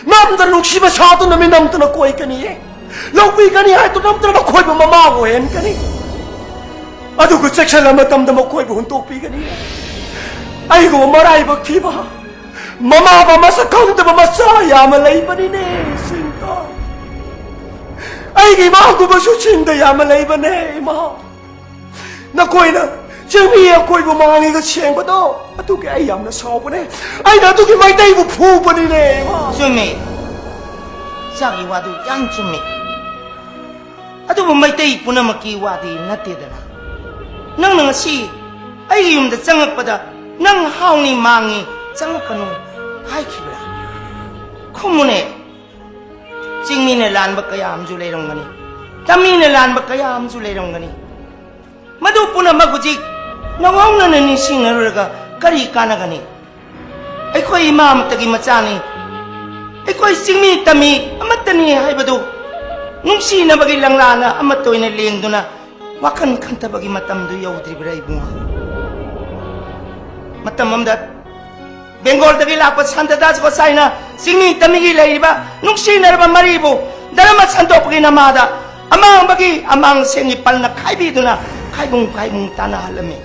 ꯅꯝꯗꯅ ꯅꯨꯡꯁꯤꯕ ꯁꯥꯗꯨꯅ ꯃꯤ ꯅꯝꯗꯅ ꯀꯣꯏꯒꯅꯤꯌꯦ꯫ ꯂꯧꯕꯤꯒꯅꯤ ꯍꯥꯏꯗꯨꯅ ꯅꯝꯗꯅ ꯃꯈꯣꯏꯕꯨ ꯃꯃꯥ ꯑꯣꯏꯍꯟꯒꯅꯤ꯫ ꯑꯗꯨꯒ ꯆꯦꯛꯁꯤꯜꯂ ꯃꯇꯝꯗ ꯃꯈꯣꯏꯕꯨ ꯍꯨꯟꯗꯣꯛꯄꯤꯒꯅꯤ꯫ ꯑꯩꯒꯨꯝꯕ ꯃꯔꯥꯏꯕꯛ ꯊꯤꯕ, ꯃꯃꯥ ꯃꯄꯥ ꯃꯁꯛ ꯈꯪꯗꯕ ꯃꯆꯥ ꯌꯥꯝꯅ ꯂꯩꯕꯅꯤꯅꯦ ꯆꯤꯡꯗ꯫ ꯑꯩꯒꯤ ꯏꯃꯥꯒꯨꯝꯕꯁꯨ ꯆꯤꯡꯗ ꯌꯥꯝꯅ ꯂꯩꯕꯅꯦ, ꯏꯃꯥ꯫ ꯅꯈꯣꯏꯅ ꯆꯤꯡꯃꯤ ꯑꯩꯈꯣꯏꯕꯨ ꯃꯥꯡꯉꯤꯒ ꯁꯦꯡꯕꯗꯣ, ꯑꯗꯨꯒꯤ ꯑꯩ ꯌꯥꯝꯅ ꯁꯥꯎꯕꯅꯦ꯫ ꯑꯩꯅ ꯑꯗꯨꯒꯤ ꯃꯩꯇꯩꯕꯨ ꯐꯨꯕꯅꯤꯅꯦ, ꯏꯃꯥ꯫ ꯆꯨꯝꯃꯤ꯫ ꯏꯆꯥꯒꯤ ꯋꯥꯗꯨ ꯌꯥꯝ ꯆꯨꯝꯃꯤ꯫ ꯑꯗꯨꯕꯨ ꯃꯩꯇꯩ ꯄꯨꯝꯅꯃꯛꯀꯤ ꯋꯥꯗꯤ ꯅꯠꯇꯦꯗꯅ꯫ ꯅꯪꯅ ꯉꯁꯤ ꯑꯩꯒꯤ ꯌꯨꯝꯗ ꯆꯪꯉꯛꯄꯗ ꯅꯪ ꯍꯥꯎꯅꯤ ꯃꯥꯡꯉꯤ ꯆꯪꯉꯛꯀꯅꯨ ꯍꯥꯏꯈꯤꯕ꯭ꯔꯥ? ꯈꯨꯝꯃꯨꯅꯦ꯫ ꯆꯤꯡꯃꯤꯅ ꯂꯥꯟꯕ ꯀꯌꯥ ꯑꯃꯁꯨ ꯂꯩꯔꯝꯒꯅꯤ, ꯇꯝꯃꯤꯅ ꯂꯥꯟꯕ ꯀꯌꯥ ꯑꯃꯁꯨ ꯂꯩꯔꯝꯒꯅꯤ꯫ ꯃꯗꯨ ꯄꯨꯝꯅꯃꯛ ꯍꯧꯖꯤꯛ ꯅꯧꯍꯧꯅꯅ ꯅꯤꯡꯁꯤꯡꯅꯔꯨꯔꯒ ꯀꯔꯤ ꯀꯥꯟꯅꯒꯅꯤ? ꯑꯩꯈꯣꯏ ꯏꯃꯥ ꯑꯃꯠꯇꯒꯤ ꯃꯆꯥꯅꯤ꯫ ꯑꯩꯈꯣꯏ ꯆꯤꯡꯃꯤ ꯇꯝꯃꯤ ꯑꯃꯠꯇꯅꯤ ꯍꯥꯏꯕꯗꯨ ꯅꯨꯡꯁꯤꯅꯕꯒꯤ ꯂꯪꯂꯥꯅ ꯑꯃꯠꯇ ꯑꯣꯏꯅ ꯂꯦꯡꯗꯨꯅ ꯋꯥꯈꯜ ꯈꯟꯊꯕꯒꯤ ꯃꯇꯝꯗꯨ ꯌꯧꯗ꯭ꯔꯤꯕ꯭ꯔꯥ ꯏꯕꯨꯡꯉꯣ? ꯃꯇꯝ ꯑꯃꯗ ꯕꯦꯡꯒꯣꯜꯗꯒꯤ ꯂꯥꯛꯄ ꯁꯥꯟꯇ ꯗꯥꯁ ꯒꯣꯁꯥꯏꯅ ꯆꯤꯡꯃꯤ ꯇꯝꯃꯤꯒꯤ ꯂꯩꯔꯤꯕ ꯅꯨꯡꯁꯤꯅꯔꯕ ꯃꯔꯤꯕꯨ ꯙꯔꯃ ꯁꯟꯗꯣꯛꯄꯒꯤ ꯅꯃꯥꯗ ꯑꯃꯥꯡꯕꯒꯤ ꯑꯃꯥꯡ ꯁꯦꯡꯒꯤ ꯄꯜꯅ ꯈꯥꯏꯕꯤꯗꯨꯅ ꯈꯥꯏꯕꯨꯡ ꯈꯥꯏꯕꯨꯡ ꯇꯥꯅꯍꯜꯂꯝꯃꯤ꯫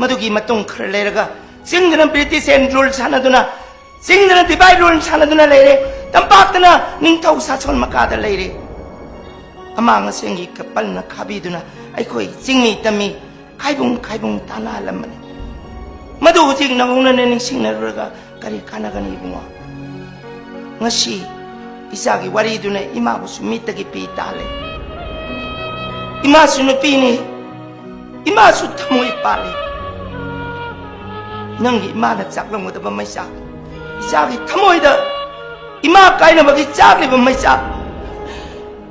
ꯃꯗꯨꯒꯤ ꯃꯇꯨꯡ ꯈꯔ ꯂꯩꯔꯒ ꯆꯤꯡꯗꯅ ꯕ꯭ꯔꯤꯇꯤꯁ ꯑꯦꯟ ꯔꯨꯜ ꯁꯥꯟꯅꯗꯨꯅ, ꯆꯤꯡꯗꯅ ꯗꯤꯚꯥꯏꯠ ꯔꯨꯜ ꯁꯥꯟꯅꯗꯨꯅ ꯂꯩꯔꯦ, ꯇꯝꯄꯥꯛꯇꯅ ꯅꯤꯡꯊꯧ ꯁꯥꯁꯣꯟ ꯃꯈꯥꯗ ꯂꯩꯔꯦ꯫ ꯑꯃꯥꯡ ꯑꯁꯦꯡꯒꯤ ꯀꯄꯜꯅ ꯈꯥꯕꯤꯗꯨꯅ ꯑꯩꯈꯣꯏ ꯆꯤꯡꯃꯤ ꯇꯝꯃꯤ ꯈꯥꯏꯕꯨꯡ ꯈꯥꯏꯕꯨꯡ ꯇꯥꯅꯍꯜꯂꯝꯕꯅꯤ꯫ ꯃꯗꯨ ꯍꯧꯖꯤꯛ ꯅꯧꯍꯧꯅꯅ ꯅꯤꯡꯁꯤꯡꯅꯔꯨꯔꯒ ꯀꯔꯤ ꯀꯥꯟꯅꯒꯅꯤ ꯏꯕꯨꯡꯉꯣ? ꯉꯁꯤ ꯏꯆꯥꯒꯤ ꯋꯥꯔꯤꯗꯨꯅ ꯏꯃꯥꯕꯨꯁꯨ ꯃꯤꯠꯇꯒꯤ ꯄꯤ ꯇꯥꯍꯜꯂꯦ꯫ ꯏꯃꯥꯁꯨ ꯅꯨꯄꯤꯅꯤ, ꯏꯃꯥꯁꯨ ꯊꯃꯣꯏ ꯄꯥꯜꯂꯤ꯫ ꯅꯪꯒꯤ ꯏꯃꯥꯅ ꯆꯥꯛꯂꯝꯒꯗꯕ ꯃꯩꯆꯥꯛ, ꯏꯆꯥꯒꯤ ꯊꯃꯣꯏꯗ ꯏꯃꯥ ꯀꯥꯏꯅꯕꯒꯤ ꯆꯥꯛꯂꯤꯕ ꯃꯩꯆꯥꯛ,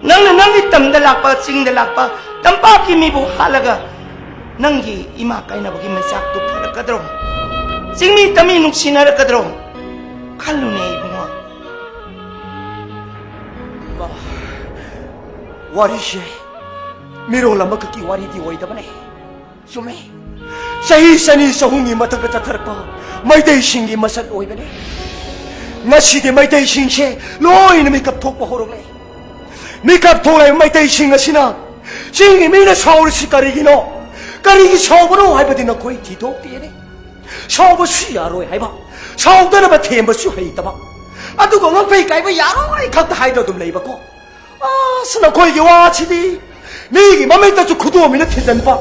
ꯅꯪꯅ ꯅꯪꯒꯤ ꯇꯝꯗ ꯂꯥꯛꯄ, ꯆꯤꯡꯗ ꯂꯥꯛꯄ, ꯇꯝꯄꯥꯛꯀꯤ ꯃꯤꯕꯨ ꯍꯥꯠꯂꯒ ꯅꯪꯒꯤ ꯏꯃꯥ ꯀꯥꯏꯅꯕꯒꯤ ꯃꯩꯆꯥꯛꯇꯨ ꯐꯔꯛꯀꯗ꯭ꯔꯣ? ꯆꯤꯡꯃꯤ ꯇꯝꯃꯤ ꯅꯨꯡꯁꯤꯅꯔꯛꯀꯗ꯭ꯔꯣ? ꯈꯜꯂꯨꯅꯦ ꯏꯕꯨꯡꯉꯣ꯫ ꯏꯃꯥ, ꯋꯥꯔꯤꯁꯦ ꯃꯤꯔꯣꯜ ꯑꯃꯈꯛꯀꯤ ꯋꯥꯔꯤꯗꯤ ꯑꯣꯏꯗꯕꯅꯦ꯫ ꯆꯨꯝꯃꯦ꯫ ꯆꯍꯤ ꯆꯅꯤ ꯆꯍꯨꯝꯒꯤ ꯃꯊꯛꯇ ꯆꯠꯊꯔꯛꯄ ꯃꯩꯇꯩꯁꯤꯡꯒꯤ ꯃꯁꯛ ꯑꯣꯏꯕꯅꯦ꯫ ꯉꯁꯤꯗꯤ ꯃꯩꯇꯩꯁꯤꯡꯁꯦ ꯂꯣꯏꯅ ꯃꯤꯀꯞ ꯊꯣꯛꯄ ꯍꯧꯔꯛꯂꯦ꯫ ꯃꯤꯀꯞ ꯊꯣꯛꯂꯛꯏꯕ ꯃꯩꯇꯩꯁꯤꯡ ꯑꯁꯤꯅ ꯆꯤꯡꯒꯤ ꯃꯤꯅ ꯁꯥꯎꯔꯤꯁꯤ ꯀꯔꯤꯒꯤꯅꯣ? ꯀꯔꯤꯒꯤ ꯁꯥꯎꯕꯅꯣ ꯍꯥꯏꯕꯗꯤ ꯅꯈꯣꯏ ꯊꯤꯗꯣꯛꯇꯦꯅꯦ꯫ ꯁꯥꯎꯕꯁꯨ ꯌꯥꯔꯣꯏ ꯍꯥꯏꯕ, ꯁꯥꯎꯗꯅꯕ ꯊꯦꯝꯕꯁꯨ ꯍꯩꯇꯕ, ꯑꯗꯨꯒ ꯉꯛꯐꯩ ꯀꯥꯏꯕ ꯌꯥꯔꯣꯏ ꯈꯛꯇ ꯍꯥꯏꯗꯨꯅ ꯑꯗꯨꯝ ꯂꯩꯕꯀꯣ꯫ ꯑꯁ, ꯅꯈꯣꯏꯒꯤ ꯋꯥꯁꯤꯗꯤ ꯃꯤꯒꯤ ꯃꯃꯤꯠꯇꯁꯨ ꯈꯨꯗꯣꯝꯕꯤꯅ ꯊꯤꯟꯖꯤꯟꯕ,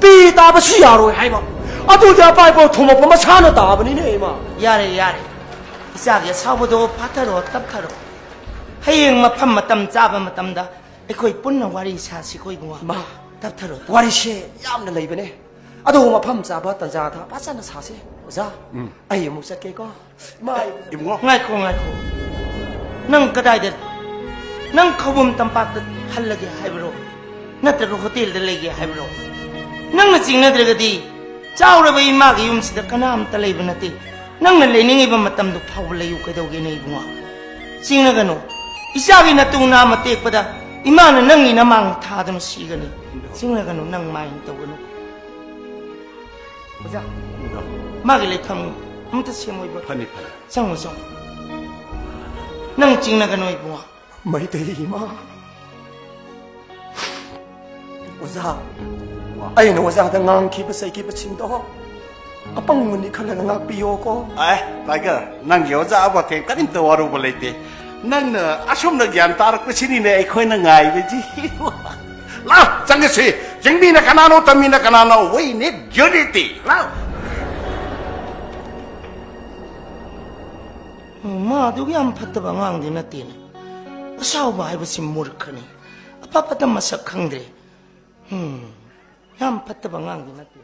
ꯄꯤ ꯇꯥꯕꯁꯨ ꯌꯥꯔꯣꯏ ꯍꯥꯏꯕ, ꯑꯗꯨꯗꯤ ꯑꯄꯥꯏꯕ ꯊꯣꯃꯛꯄ ꯃꯁꯥꯅ ꯇꯥꯕꯅꯤꯅꯦ ꯏꯃꯥ꯫ ꯌꯥꯔꯦ, ꯌꯥꯔꯦ꯫ ꯏꯆꯥꯒꯤ ꯑꯁꯥꯎꯕꯗꯣ ꯐꯥꯊꯔꯣ, ꯇꯞꯊꯔꯣ꯫ ꯍꯌꯦꯡ ꯃꯐꯝ ꯃꯇꯝ ꯆꯥꯕ ꯃꯇꯝꯗ ꯑꯩꯈꯣꯏ ꯄꯨꯟꯅ ꯋꯥꯔꯤ ꯁꯥꯁꯤꯀꯣ, ꯏꯕꯨꯡꯉꯣ꯫ ꯏꯃꯥ, ꯇꯞꯊꯔꯣ꯫ ꯋꯥꯔꯤꯁꯦ ꯌꯥꯝꯅ ꯂꯩꯕꯅꯦ, ꯑꯗꯨꯕꯨ ꯃꯐꯝ ꯆꯥꯕ ꯇꯟꯖꯥꯗ ꯐꯖꯅ ꯁꯥꯁꯦ, ꯑꯣꯖꯥ꯫ ꯎꯝ꯫ ꯑꯩ ꯑꯃꯨꯛ ꯆꯠꯀꯦꯀꯣ꯫ ꯏꯃꯥ, ꯏꯕꯨꯡꯉꯣ꯫ ꯉꯥꯏꯈꯣ, ꯉꯥꯏꯈꯣ꯫ ꯅꯪ ꯀꯗꯥꯏꯗ? ꯅꯪ ꯈꯧꯕꯨꯝ ꯇꯝꯄꯥꯛꯇ ꯍꯜꯂꯒꯦ ꯍꯥꯏꯕ꯭ꯔꯣ? ꯅꯠꯇ꯭ꯔꯒ ꯍꯣꯇꯦꯜꯗ ꯂꯩꯒꯦ ꯍꯥꯏꯕ꯭ꯔꯣ? ꯅꯪꯅ ꯆꯤꯡꯅꯗ꯭ꯔꯒꯗꯤ, ꯆꯥꯎꯔꯕ ꯏꯃꯥꯒꯤ ꯌꯨꯝꯁꯤꯗ ꯀꯅꯥꯝꯇ ꯂꯩꯕ ꯅꯠꯇꯦ꯫ ꯅꯪꯅ ꯂꯩꯅꯤꯡꯉꯤꯕ ꯃꯇꯝꯗꯨ ꯐꯥꯎꯕ ꯂꯩꯌꯨ ꯀꯩꯗꯧꯒꯦꯅꯦ, ꯏꯕꯨꯡꯉꯣ? ꯆꯤꯡꯅꯒꯅꯨ꯫ ꯏꯆꯥꯒꯤ ꯅꯇꯨ ꯅꯥꯝꯃ ꯇꯦꯛꯄꯗ ꯏꯃꯥꯅ ꯅꯪꯒꯤ ꯅꯃꯥꯡ ꯊꯥꯗꯨꯅ ꯁꯤꯒꯅꯤ꯫ ꯆꯤꯡꯅꯒꯅꯨ, ꯅꯪ ꯃꯥꯏꯅ ꯇꯧꯒꯅꯨ꯫ ꯑꯣꯖꯥ, ꯃꯥꯒꯤ ꯂꯩꯐꯝ ꯑꯃꯇ ꯁꯦꯝꯃꯣꯏꯕ꯫ ꯐꯅꯤ, ꯐꯅꯤ꯫ ꯆꯪꯉꯣ, ꯆꯪꯉꯣ꯫ ꯅꯪ ꯆꯤꯡꯅꯒꯅꯨ, ꯏꯕꯨꯡꯉꯣ꯫ ꯃꯩꯇꯩ ꯏꯃꯥ꯫ ꯑꯣꯖꯥ, ꯑꯩꯅ ꯑꯣꯖꯥꯗ ꯉꯥꯡꯈꯤꯕ ꯆꯩꯈꯤꯕꯁꯤꯡꯗꯣ ꯑꯄꯪꯕꯅꯤ ꯈꯜꯂꯒ ꯉꯥꯛꯄꯤꯌꯣꯀꯣ꯫ ꯑꯦ, ꯇꯥꯏꯒꯔ, ꯅꯪꯒꯤ ꯑꯣꯖꯥ ꯑꯕꯣꯊꯦꯡ ꯀꯔꯤꯝꯇ ꯋꯥꯔꯨꯕ ꯂꯩꯇꯦ꯫ ꯅꯪꯅ ꯑꯁꯨꯝꯅ ꯒ꯭ꯌꯥꯟ ꯇꯥꯔꯛꯄꯁꯤꯅꯤꯅꯦ ꯑꯩꯈꯣꯏꯅ ꯉꯥꯏꯕꯁꯤ꯫ ꯂꯥꯎ, ꯆꯪꯒꯁꯤ꯫ ꯌꯦꯡꯕꯤꯅ ꯀꯅꯥꯅꯣ, ꯇꯝꯃꯤꯅ ꯀꯅꯥꯅꯣ? We need unity. ꯂꯥꯎ꯫ ꯎꯝ, ꯃꯥ ꯑꯗꯨꯛ ꯌꯥꯝ ꯐꯠꯇꯕ ꯑꯉꯥꯡꯗꯤ ꯅꯠꯇꯦꯅꯦ꯫ ꯑꯁꯥꯎꯕ ꯍꯥꯏꯕꯁꯤ ꯃꯨꯔꯈꯅꯤ꯫ ꯑꯐ ꯐꯠꯇ ꯃꯁꯛ ꯈꯪꯗ꯭ꯔꯦ꯫ ꯎꯝ, ꯌꯥꯝ ꯐꯠꯇꯕ ꯑꯉꯥꯡꯗꯤ ꯅꯠꯇꯦ꯫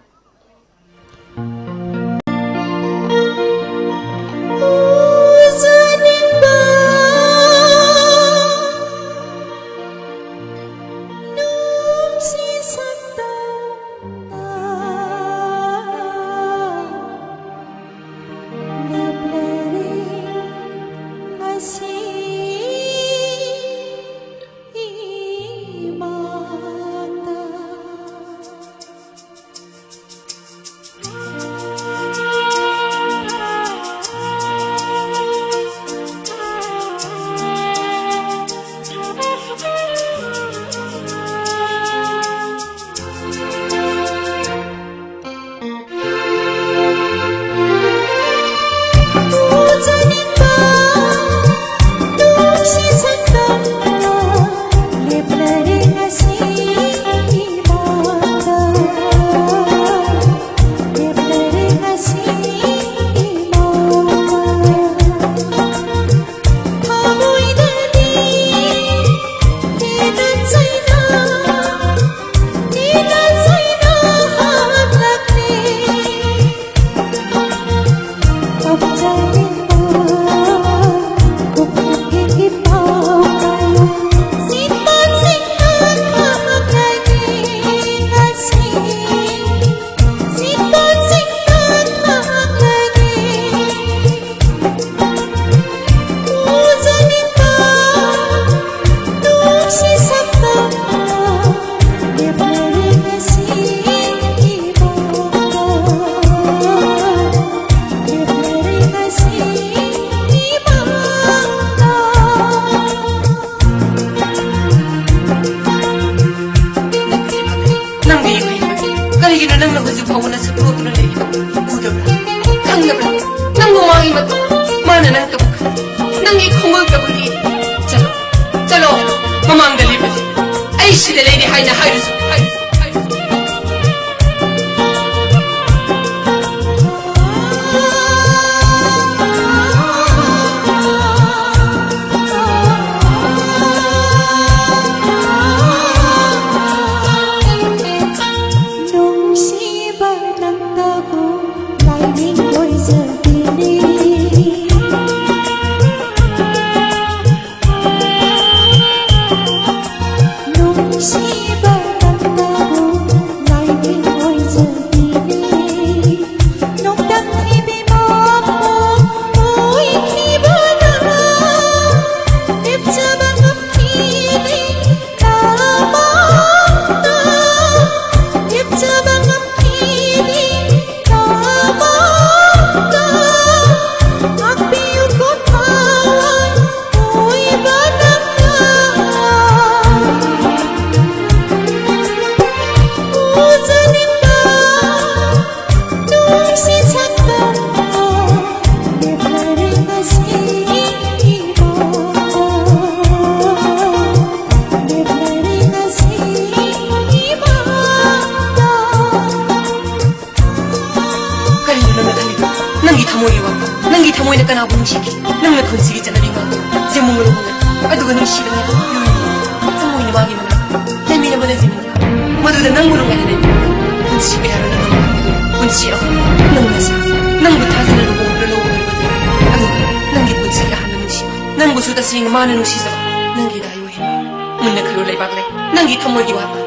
ꯅꯪ ꯀꯞꯄ, ꯅꯪꯒꯤ ꯈꯣꯡꯒꯨꯜ ꯀꯞꯄꯒꯤ꯫ ꯆꯠꯂꯣ, ꯆꯠꯂꯣ, ꯃꯃꯥꯡꯗ ꯂꯦꯞꯄꯁꯤ꯫ ꯑꯩ ꯁꯤꯗ ꯂꯩꯔꯦ ꯍꯥꯏꯅ ꯍꯥꯏꯔꯨꯁꯨ, ꯍꯥꯏꯔꯨꯁꯨ, ꯍꯥꯏꯔꯨꯁꯨ꯫ ꯅꯨꯡꯁꯤꯕ ꯅꯪꯅꯕꯨ ꯂꯥꯏꯅꯤꯡ ꯑꯣꯏꯖꯕꯤꯔꯤ꯫ ꯅꯨꯡꯁꯤꯕ ꯅꯪꯅꯕꯨ ꯂꯥꯏꯅꯤꯡ ꯑꯣꯏꯖꯕꯤꯔꯤ꯫ ꯅꯣꯡꯗꯝ ꯊꯤꯕꯤ ꯃꯥꯕꯨ ꯑꯣꯏꯈꯤꯕꯅ ꯂꯦꯞꯆꯕ ꯉꯝꯈꯤꯗꯦ꯫ ꯅꯃꯛꯇ ꯂꯦꯞꯆꯕ ꯉꯝꯈꯤꯗꯦ꯫ ꯅꯃꯛꯇ ꯉꯥꯛꯄꯤꯌꯨꯀꯣ ꯊꯋꯥꯏ ꯑꯣꯏꯕ ꯅꯪꯅ꯫ ꯎꯖꯅꯤꯡꯕ ꯅꯨꯡꯁꯤ ꯁꯛꯇꯝ ꯂꯦꯞꯂꯔꯦ ꯉꯁꯤ ꯏꯃꯥ꯫ ꯂꯦꯞꯂꯔꯦ ꯉꯁꯤ ꯏꯃꯥ꯫ ꯀꯔꯤꯅꯣ ꯅꯪꯅ ꯈꯜꯂꯤꯗꯣ? ꯅꯪꯒꯤ ꯊꯃꯣꯏꯒꯤ ꯋꯥꯐꯝ, ꯅꯪꯒꯤ ꯊꯃꯣꯏꯅ ꯀꯅꯥꯕꯨ ꯅꯨꯡꯁꯤꯒꯦ? ꯅꯪꯅ ꯈꯨꯟꯁꯤꯒꯤ ꯆꯠꯅꯕꯤ ꯉꯥꯛꯇ ꯖꯦꯃꯨꯡ ꯂꯨꯍꯣꯡꯂꯦ꯫ ꯑꯗꯨꯒ ꯅꯨꯡꯁꯤꯕꯅꯦ ꯊꯃꯣꯏꯅ ꯃꯥꯒꯤ ꯃꯅꯥꯛꯇ ꯂꯩꯃꯤꯟꯅꯕ ꯂꯩꯃꯤꯟꯅꯕ꯫ ꯃꯗꯨꯗ ꯅꯪꯕꯨ ꯅꯨꯡꯉꯥꯏꯅ ꯂꯩꯃꯤꯟꯅꯕ ꯄꯨꯟꯁꯤ ꯀꯌꯥꯔꯣ ꯅꯪꯅ ꯂꯧꯕꯤꯕꯗꯣ? ꯄꯨꯟꯁꯤ ꯑꯍꯨꯝ ꯅꯪꯅ ꯁꯥ, ꯅꯪꯕꯨ ꯊꯥꯖꯅ ꯂꯨꯍꯣꯡꯗꯨꯅ ꯂꯧꯕ ꯑꯗꯨꯒ ꯅꯪꯒꯤ ꯄꯨꯟꯁꯤꯒꯤ ꯑꯍꯥꯟꯕ ꯅꯨꯡꯁꯤꯕ, ꯅꯪꯕꯨꯁꯨ ꯇꯁꯦꯡꯅ ꯃꯥꯅ ꯅꯨꯡꯁꯤꯖꯕ ꯅꯪꯒꯤ ꯗꯥꯏꯑꯣ ꯍꯦꯟꯕ꯫ ꯃꯨꯟꯅ ꯈꯜꯂꯨ ꯂꯩꯕꯥꯛ ꯂꯩ, ꯅꯪꯒꯤ ꯊꯃꯣꯏꯒꯤ ꯋꯥꯐꯝ꯫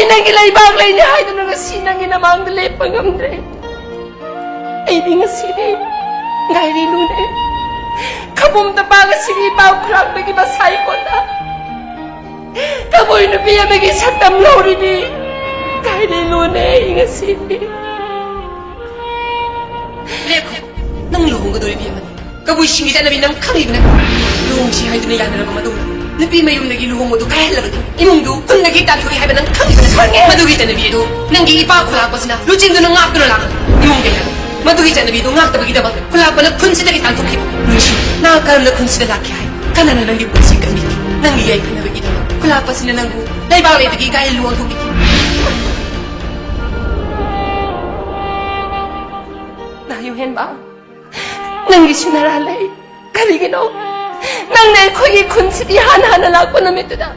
ꯅꯪꯒꯤ ꯂꯩꯕꯥꯛ ꯂꯩꯅꯤ ꯍꯥꯏꯗꯨꯅ ꯉꯁꯤ ꯅꯪꯒꯤ ꯅꯃꯥꯡꯗ ꯂꯦꯞꯄ ꯉꯝꯗ꯭ꯔꯦ꯫ ꯑꯩꯗꯤ ꯉꯁꯤꯗꯤ ꯉꯥꯏꯔꯤꯂꯨꯅꯦ꯫ ꯈꯕꯨꯝ ꯇꯝꯄꯥꯛ ꯑꯁꯤꯒꯤ ꯏꯄꯥ ꯈꯨꯂꯥꯛꯄꯒꯤ ꯃꯁꯥ ꯏꯀꯣꯟꯗ ꯀꯕꯨꯏ ꯅꯨꯄꯤ ꯑꯃꯒꯤ ꯁꯛꯇꯝ ꯂꯧꯔꯤꯅꯤ꯫ ꯉꯥꯏꯔꯤꯂꯨꯅꯦ ꯑꯩ ꯉꯁꯤꯗꯤ꯫ ꯂꯦꯞꯈꯣ꯫ ꯅꯪ ꯂꯨꯍꯣꯡꯒꯗꯧꯔꯤꯕꯤ ꯑꯃꯅꯤ꯫ ꯀꯕꯨꯏꯁꯤꯡꯒꯤ ꯆꯠꯅꯕꯤ ꯅꯪ ꯈꯪꯉꯤꯕ ꯅꯠꯇ꯭ꯔꯣ? ꯂꯨꯍꯣꯡꯁꯤ ꯍꯥꯏꯗꯨꯅ ꯌꯥꯅꯔꯕ ꯃꯇꯨꯡꯗ ꯅꯨꯄꯤ ꯃꯌꯨꯝꯗꯒꯤ ꯂꯨꯍꯣꯡꯕꯗꯨ ꯀꯥꯏꯍꯜꯂꯕꯗꯤ ꯏꯃꯨꯡꯗꯨ ꯐꯨꯟꯅ ꯈꯤꯛ ꯇꯥꯟꯊꯣꯛꯏ ꯍꯥꯏꯕ ꯅꯪ ꯈꯪꯉꯤꯕ ꯅꯠꯇ꯭ꯔꯣ? ꯈꯪꯉꯦ꯫ ꯃꯗꯨꯒꯤ ꯆꯠꯅꯕꯤ ꯑꯗꯨ ꯅꯪꯒꯤ ꯏꯄꯥ ꯈꯨꯂꯥꯛꯄꯁꯤꯅ ꯂꯨꯆꯤꯡꯗꯨꯅ ꯉꯥꯛꯇꯨꯅ ꯂꯥꯛꯂꯕ ꯏꯃꯨꯡ ꯀꯌꯥ꯫ ꯃꯗꯨꯒꯤ ꯆꯠꯅꯕꯤ ꯑꯗꯨ ꯉꯥꯛꯇꯕꯒꯤꯗꯃꯛ ꯈꯨꯂꯥꯛꯄꯅ ꯈꯨꯟꯁꯤꯗꯒꯤ ꯇꯥꯟꯊꯣꯛꯈꯤꯕ꯫ ꯅꯨꯡꯁꯤ, ꯅꯍꯥꯛ ꯀꯔꯝꯅ ꯈꯨꯟꯁꯤꯗ ꯂꯥꯛꯈꯤ ꯍꯥꯏ? ꯀꯅꯥꯅ ꯅꯪꯒꯤ ꯄꯨꯟꯁꯤ ꯀꯟꯕꯤꯈꯤ? ꯅꯪꯒꯤ ꯌꯥꯏꯐꯅꯕꯒꯤꯗꯃꯛ ꯈꯨꯂꯥꯛꯄꯁꯤꯅ ꯅꯪꯕꯨ ꯂꯩꯕꯥꯛ ꯂꯩꯕꯒꯤ ꯀꯥꯏꯍꯜꯂꯨ ꯑꯣꯟꯊꯣꯛꯄꯤꯈꯤ꯫ ꯅꯥꯌꯨ ꯍꯦꯟꯕ, ꯅꯪꯒꯤꯁꯨ ꯅꯔꯥ ꯂꯩ꯫ ꯀꯔꯤꯒꯤꯅꯣ? ꯅꯪꯅ ꯑꯩꯈꯣꯏꯒꯤ ꯈꯨꯟꯁꯤꯗ ꯏꯍꯥꯟ ꯍꯥꯟꯅ ꯂꯥꯛꯄ ꯅꯨꯃꯤꯠꯇꯨꯗ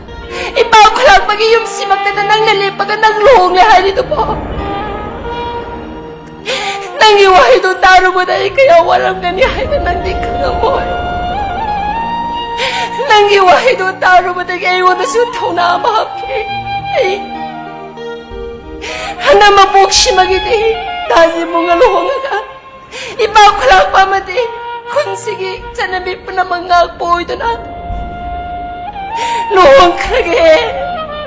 ꯏꯄꯥ ꯈꯨꯂꯥꯛꯄꯒꯤ ꯌꯨꯝꯁꯤꯃꯛꯇꯗ ꯅꯪꯅ ꯂꯦꯞꯄꯒ ꯅꯪ ꯂꯨꯍꯣꯡꯂꯦ ꯍꯥꯏꯔꯤꯗꯨꯕꯣ? ꯅꯪꯒꯤ ꯋꯥꯍꯩꯗꯨ ꯇꯥꯔꯨꯕꯗ ꯑꯩ ꯀꯌꯥ ꯋꯥꯔꯝꯒꯅꯤ ꯍꯥꯏꯅ ꯅꯪꯗꯤ ꯈꯪꯉꯝꯃꯣꯏ꯫ ꯅꯪꯒꯤ ꯋꯥꯍꯩꯗꯨ ꯇꯥꯔꯨꯕꯗꯒꯤ ꯑꯩꯉꯣꯟꯗꯁꯨ ꯊꯧꯅꯥ ꯑꯃ ꯍꯥꯞꯈꯤ꯫ ꯑꯩ ꯍꯟꯗꯛ ꯃꯄꯣꯛꯁꯤꯃꯒꯤꯗꯤ ꯇꯥꯖꯤꯃꯨꯡꯒ ꯂꯨꯍꯣꯡꯉꯒ ꯏꯄꯥ ꯈꯨꯂꯥꯛꯄ ꯑꯃꯗꯤ ꯈꯨꯟꯁꯤꯒꯤ ꯆꯠꯅꯕꯤ ꯄꯨꯝꯅꯃꯛ ꯉꯥꯛꯄ ꯑꯣꯏꯗꯨꯅ ꯂꯨꯍꯣꯡꯈ꯭ꯔꯒꯦ꯫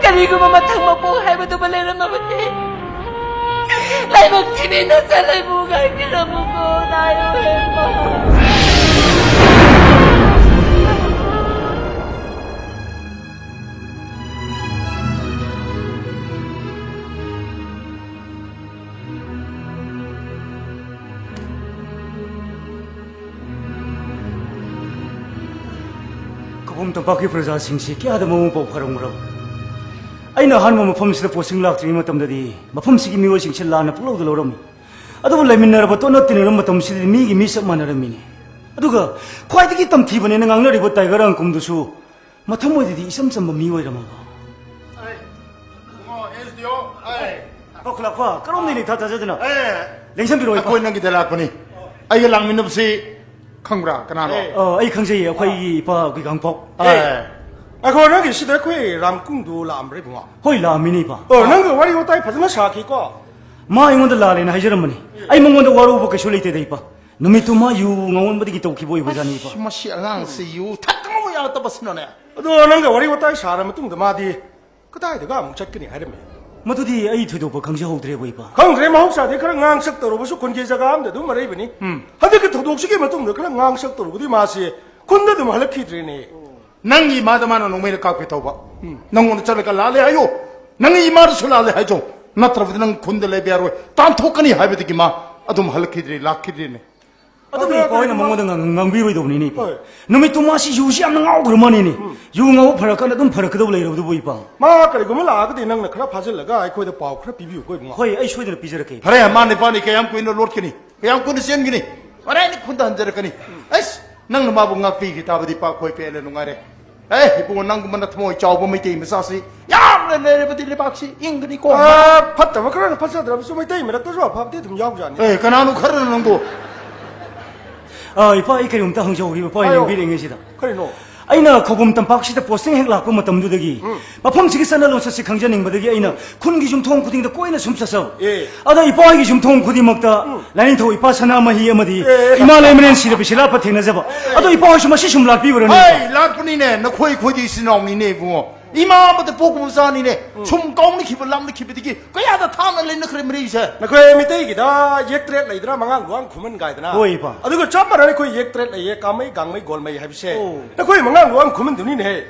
ꯀꯔꯤꯒꯨꯝꯕ ꯃꯊꯪ ꯃꯄꯣꯛ ꯍꯥꯏꯕꯗꯨꯃ ꯂꯩꯔꯝꯃꯕꯗꯤ ꯂꯥꯏꯕꯛ ꯊꯤꯕꯤ ꯅꯆꯜ ꯑꯩꯕꯨ ꯉꯥꯏꯕꯤꯔꯝꯃꯨꯀꯣ, ꯅꯥꯌꯨ ꯍꯦꯟꯕ꯫ ꯈꯕꯨꯝ ꯇꯝꯄꯥꯛꯀꯤ ꯄ꯭ꯔꯖꯥꯁꯤꯡꯁꯤ ꯀꯌꯥꯗ ꯃꯃꯧ ꯃꯄꯧ ꯐꯥꯔꯝꯒꯗꯕ? ꯑꯩꯅ ꯑꯍꯥꯟꯕ ꯃꯐꯝꯁꯤꯗ ꯄꯣꯁꯇꯤꯡ ꯂꯥꯛꯇ꯭ꯔꯤꯉꯩ ꯃꯇꯝꯗꯗꯤ ꯃꯐꯝꯁꯤꯒꯤ ꯃꯤꯑꯣꯏꯁꯤꯡꯁꯦ ꯂꯥꯟꯅ ꯄꯨꯡꯂꯧꯗ ꯂꯧꯔꯝꯃꯤ꯫ ꯑꯗꯨꯕꯨ ꯂꯩꯃꯤꯟꯅꯔꯕ ꯇꯣꯠꯅ ꯇꯤꯟꯅꯔꯕ ꯃꯇꯝꯁꯤꯗꯗꯤ ꯃꯤꯒꯤ ꯃꯤ ꯆꯞ ꯃꯥꯟꯅꯔꯝꯃꯤꯅꯤ꯫ ꯑꯗꯨꯒ ꯈ꯭ꯋꯥꯏꯗꯒꯤ ꯇꯝꯊꯤꯕꯅꯦꯅ ꯉꯥꯡꯅꯔꯤꯕ ꯇꯥꯏꯒꯔ ꯑꯪꯀꯨꯝꯗꯨꯁꯨ ꯃꯊꯃꯣꯏꯗꯗꯤ ꯏꯆꯝ ꯆꯝꯕ ꯃꯤ ꯑꯣꯏꯔꯝꯃꯕ? ꯑꯩ, ꯏꯕꯨꯡꯉꯣ, ꯑꯦꯁ ꯗꯤ ꯑꯣ, ꯑꯩ꯫ ꯄꯥ ꯈꯨꯂꯥꯛꯄ, ꯀꯔꯣꯝꯗꯩꯅꯣ ꯏꯊꯥ ꯊꯥꯖꯗꯅ? ꯑꯦ, ꯂꯦꯡꯁꯟꯕꯤꯔꯛꯑꯣ, ꯏꯄꯥ꯫ ꯑꯩꯈꯣꯏ ꯅꯪꯒꯤꯗ ꯂꯥꯛꯄꯅꯤ꯫ ꯑꯩꯒ ꯂꯥꯛꯃꯤꯟꯅꯕꯁꯤ ꯈꯪꯕ꯭ꯔꯥ? ꯀꯅꯥꯅꯣ? ꯑꯦ꯫ ꯑ, ꯑꯩ ꯈꯪꯖꯩꯌꯦ, ꯑꯩꯈꯣꯏꯒꯤ ꯏꯄꯥ ꯒꯨꯏꯒꯥꯡꯄꯣꯛ꯫ ꯑꯦ꯫ ꯑꯈꯣ, ꯅꯪꯒꯤ ꯁꯤꯗ ꯑꯩꯈꯣꯏ ꯔꯥꯝꯀꯨꯡꯗꯨ ꯂꯥꯛꯑꯝꯕ꯭ꯔꯥ, ꯏꯕꯨꯡꯉꯣ? ꯍꯣꯏ, ꯂꯥꯛꯑꯝꯃꯤꯅꯦ, ꯏꯄꯥ꯫ ꯑꯣ, ꯅꯪꯒ ꯋꯥꯔꯤ ꯋꯥꯇꯥꯏ ꯐꯖꯅ ꯁꯥꯈꯤꯀꯣ? ꯃꯥ ꯑꯩꯉꯣꯟꯗ ꯂꯥꯜꯂꯦꯅ ꯍꯥꯏꯖꯔꯝꯕꯅꯤ꯫ ꯑꯩ ꯃꯉꯣꯟꯗ ꯋꯥꯔꯧꯕ ꯀꯩꯁꯨ ꯂꯩꯇꯦꯗ, ꯏꯄꯥ꯫ ꯅꯨꯃꯤꯠꯇꯨ ꯃꯥ ꯌꯨ ꯉꯥꯎꯃꯟꯕꯗꯒꯤ ꯇꯧꯈꯤꯕ ꯑꯣꯏꯕꯖꯥꯠꯅꯤ, ꯏꯄꯥ꯫ ꯑꯁ, ꯃꯁꯤ ꯑꯉꯥꯡꯁꯤ ꯌꯨ ꯊꯛꯇꯅꯕꯨ ꯌꯥꯔꯛꯇꯕꯁꯤꯅꯅꯦ꯫ ꯑꯗꯣ ꯅꯪꯒ ꯋꯥꯔꯤ ꯋꯥꯇꯥꯏ ꯁꯥꯔ ꯃꯇꯨꯡꯗ ꯃꯥꯗꯤ ꯀꯗꯥꯏꯗꯒ ꯑꯃꯨꯛ ꯆꯠꯀꯅꯤ ꯍꯥꯏꯔꯝꯃꯤ? ꯃꯗꯨꯗꯤ ꯑꯩ ꯊꯣꯏꯗꯣꯛꯄ ꯈꯪꯖꯍꯧꯗ꯭ꯔꯦꯕ, ꯏꯄꯥ꯫ ꯈꯪꯗ꯭ꯔꯦ, ꯃꯍꯧꯁꯥꯗꯤ ꯈꯔ ꯉꯥꯡꯁꯛ ꯇꯧꯔꯨꯕꯁꯨ ꯈꯨꯟꯒꯤ ꯖꯒꯥ ꯑꯃꯗ ꯑꯗꯨꯝ ꯑꯔꯩꯕꯅꯤ꯫ ꯎꯝ꯫ ꯍꯟꯗꯛꯀꯤ ꯊꯧꯗꯣꯛꯁꯤꯒꯤ ꯃꯇꯨꯡꯗ ꯈꯔ ꯉꯥꯡꯁꯛ ꯇꯧꯔꯨꯕꯗꯤ ꯃꯥꯁꯤ ꯈꯨꯟꯗ ꯑꯗꯨꯝ ꯍꯜꯂꯛꯈꯤꯗ꯭ꯔꯦꯅꯦ꯫ ꯅꯪꯒꯤ ꯏꯃꯥꯗ ꯃꯥꯅ ꯅꯣꯡꯃꯩꯅ ꯀꯥꯞꯀꯦ ꯇꯧꯕ꯫ ꯎꯝ꯫ ꯅꯪꯉꯣꯟꯗ ꯆꯠꯂꯒ ꯂꯥꯜꯂꯦ ꯍꯥꯏꯌꯣ꯫ ꯅꯪꯒꯤ ꯏꯃꯥꯗꯁꯨ ꯂꯥꯜꯂꯦ ꯍꯥꯏꯖꯧ꯫ ꯅꯠꯇ꯭ꯔꯕꯗꯤ ꯅꯪ ꯈꯨꯟꯗ ꯂꯩꯕ ꯌꯥꯔꯣꯏ꯫ ꯇꯥꯟꯊꯣꯛꯀꯅꯤ ꯍꯥꯏꯕꯗꯒꯤ ꯃꯥ ꯑꯗꯨꯝ ꯍꯜꯂꯛꯈꯤꯗ꯭ꯔꯦ, ꯂꯥꯛꯈꯤꯗ꯭ꯔꯦꯅꯦ꯫ ꯑꯗꯨꯕꯨ ꯑꯗꯨ ꯏꯄꯥ ꯍꯣꯏꯅ ꯀꯔꯤꯒꯨꯝꯕ ꯃꯉꯣꯟꯗ ꯉꯥꯡ-, ꯉꯥꯡꯕꯤꯔꯣꯏꯗꯧꯕꯅꯤꯅꯦ, ꯏꯄꯥ꯫ ꯍꯣꯏ꯫ ꯅꯨꯃꯤꯠꯇꯨ ꯃꯥꯁꯤ ꯌꯨꯁꯤ ꯌꯥꯝꯅ ꯉꯥꯎꯈ꯭ꯔ ꯃꯥꯅꯦꯅꯦ꯫ ꯎꯝ꯫ ꯌꯨ ꯉꯥꯎꯕ ꯐꯔꯀꯥꯟꯗ ꯑꯗꯨꯝ ꯐꯔꯛꯀꯗꯧꯕ ꯂꯩꯔꯕꯗꯨꯕꯨ, ꯏꯄꯥ꯫ ꯃꯥ ꯀꯔꯤꯒꯨꯝꯕ ꯂꯥꯛꯑꯒꯗꯤ ꯅꯪꯅ ꯈꯔ ꯐꯥꯖꯤꯜꯂꯒ ꯑꯩꯈꯣꯏꯗ ꯄꯥꯎ ꯈꯔ ꯄꯤꯕꯤꯌꯨꯀꯣ, ꯏꯕꯨꯡꯉꯣ꯫ ꯍꯣꯏ, ꯑꯩ ꯁꯣꯏꯗꯅ ꯄꯤꯖꯔꯛꯀꯦ, ꯏꯄꯥ꯫ ꯐꯔꯦ, ꯃꯥ ꯅꯤꯄꯥꯅꯤ ꯀꯌꯥꯝ ꯀꯨꯏꯅ ꯂꯣꯠꯀꯅꯤ? ꯀꯌꯥꯝ ꯀꯨꯏꯅ ꯆꯦꯟꯒꯅꯤ? ꯍꯣꯔꯦꯟ ꯈꯨꯟꯗ ꯍꯟꯖꯔꯛꯀꯅꯤ꯫ ꯑꯩꯁ, ꯅꯪꯅ ꯃꯥꯕꯨ ꯉꯥꯛꯄꯤꯈꯤ ꯇꯥꯕꯗꯤ ꯄꯥꯛ ꯈꯣꯏ ꯄꯦꯜꯂꯦ, ꯅꯨꯡꯉꯥꯏꯔꯦ꯫ ꯑꯦ, ꯏꯕꯨꯡꯉꯣ, ꯅꯪꯒꯨꯝꯕ ꯅꯊꯃꯣꯏ ꯆꯥꯎꯕ ꯃꯩꯇꯩ ꯃꯆꯥꯁꯤ ꯌꯥꯝꯅ ꯂꯩꯔꯕꯗꯤ ꯂꯩꯕꯥꯛꯁꯤ ꯏꯪꯒꯅꯤꯀꯣ꯫ ꯑ, ꯐꯠꯇꯕ ꯈꯔꯅ ꯐꯠꯆꯗ꯭ꯔꯕꯁꯨ ꯃꯩꯇꯩ ꯃꯔꯛꯇꯁꯨ ꯑꯐꯕꯗꯤ ꯑꯗꯨꯝ ꯌꯥꯎꯖꯥꯠꯅꯤ꯫ ꯑꯦ, ꯀꯅꯥꯅꯣ ꯈꯔꯅ ꯅꯪꯕꯨ? ꯑ, ꯏꯄꯥ, ꯑꯩ ꯀꯔꯤꯒꯨꯝꯇ ꯍꯪꯖꯍꯧꯒꯦ, ꯏꯄꯥ, ꯍꯥꯏꯌꯣ꯫ ꯌꯦꯡꯕꯤꯔꯤꯉꯩꯁꯤꯗ꯫ ꯀꯔꯤꯅꯣ? ꯑꯩꯅ ꯈꯧꯕꯨꯝ ꯇꯝꯄꯥꯛꯁꯤꯗ posting ꯍꯦꯛ ꯂꯥꯛꯄ ꯃꯇꯝꯗꯨꯗꯒꯤ ꯎꯝ꯫ ꯃꯐꯝꯁꯤꯒꯤ ꯆꯠꯅ ꯂꯣꯟꯆꯠꯁꯤ ꯈꯪꯖꯅꯤꯡꯕꯗꯒꯤ ꯑꯩꯅ ꯎꯝ꯫ ꯈꯨꯟꯒꯤ ꯌꯨꯝꯊꯣꯡ ꯈꯨꯗꯤꯡꯗ ꯀꯣꯏꯅ ꯁꯨꯝ ꯆꯠꯆꯕ꯫ ꯑꯦ꯫ ꯑꯗ ꯏꯄꯥ ꯍꯣꯏꯒꯤ ꯌꯨꯝꯊꯣꯡ ꯈꯨꯗꯤꯡꯃꯛꯇ ꯎꯝ꯫ ꯂꯥꯏꯅꯤꯡꯊꯧ ꯏꯄꯥ ꯁꯅꯥꯃꯍꯤ ꯑꯃꯗꯤ ꯑꯦ꯫ ꯏꯃꯥ ꯂꯩꯃꯔꯦꯟ ꯁꯤꯔꯕꯤ ꯁꯤꯂꯥ ꯄꯊꯦꯡꯅꯖꯕ꯫ ꯑꯦ꯫ ꯑꯗꯣ ꯏꯄꯥ ꯍꯣꯏꯁꯨ ꯃꯁꯤ ꯁꯨꯝ ꯂꯥꯛꯄꯤꯕ꯭ꯔꯅꯦ? ꯍꯩ, ꯂꯥꯛꯄꯅꯤꯅꯦ, ꯅꯈꯣꯏ ꯑꯩꯈꯣꯏꯗꯤ ꯏꯆꯤꯟ ꯏꯅꯥꯎꯅꯤꯅꯦ, ꯏꯕꯨꯡꯉꯣ꯫ ꯏꯃꯥ ꯑꯃꯗ ꯄꯣꯛꯄ ꯃꯆꯥꯅꯤꯅꯦ꯫ ꯎꯝ꯫ ꯁꯨꯝ ꯀꯥꯎꯅꯈꯤꯕ, ꯂꯥꯞꯅꯈꯤꯕꯗꯒꯤ ꯀꯌꯥꯗ ꯊꯥꯞꯅ ꯂꯩꯅꯈ꯭ꯔꯦ ꯃꯔꯤꯁꯦ꯫ ꯅꯈꯣꯏ ꯃꯤꯇꯩꯒꯤꯗ ꯌꯦꯛ ꯇꯔꯦꯠ ꯂꯩꯗꯅ, ꯃꯉꯥꯡ ꯂꯨꯋꯥꯡ ꯈꯨꯃꯟ ꯀꯥꯏꯗꯅ꯫ ꯍꯣꯏ, ꯏꯄꯥ꯫ ꯑꯗꯨꯒ ꯆꯞ ꯃꯥꯟꯅꯅ ꯑꯩꯈꯣꯏ ꯌꯦꯛ ꯇꯔꯦꯠ ꯂꯩꯌꯦ, ꯀꯥꯃꯩ, ꯒꯥꯡꯃꯩ, ꯒꯣꯜꯃꯩ ꯍꯥꯏꯕꯁꯦ꯫ ꯑꯣ꯫ ꯅꯈꯣꯏ ꯃꯉꯥꯡ ꯂꯨꯋꯥꯡ ꯈꯨꯃꯟꯗꯨꯅꯤꯅꯦꯍꯦ꯫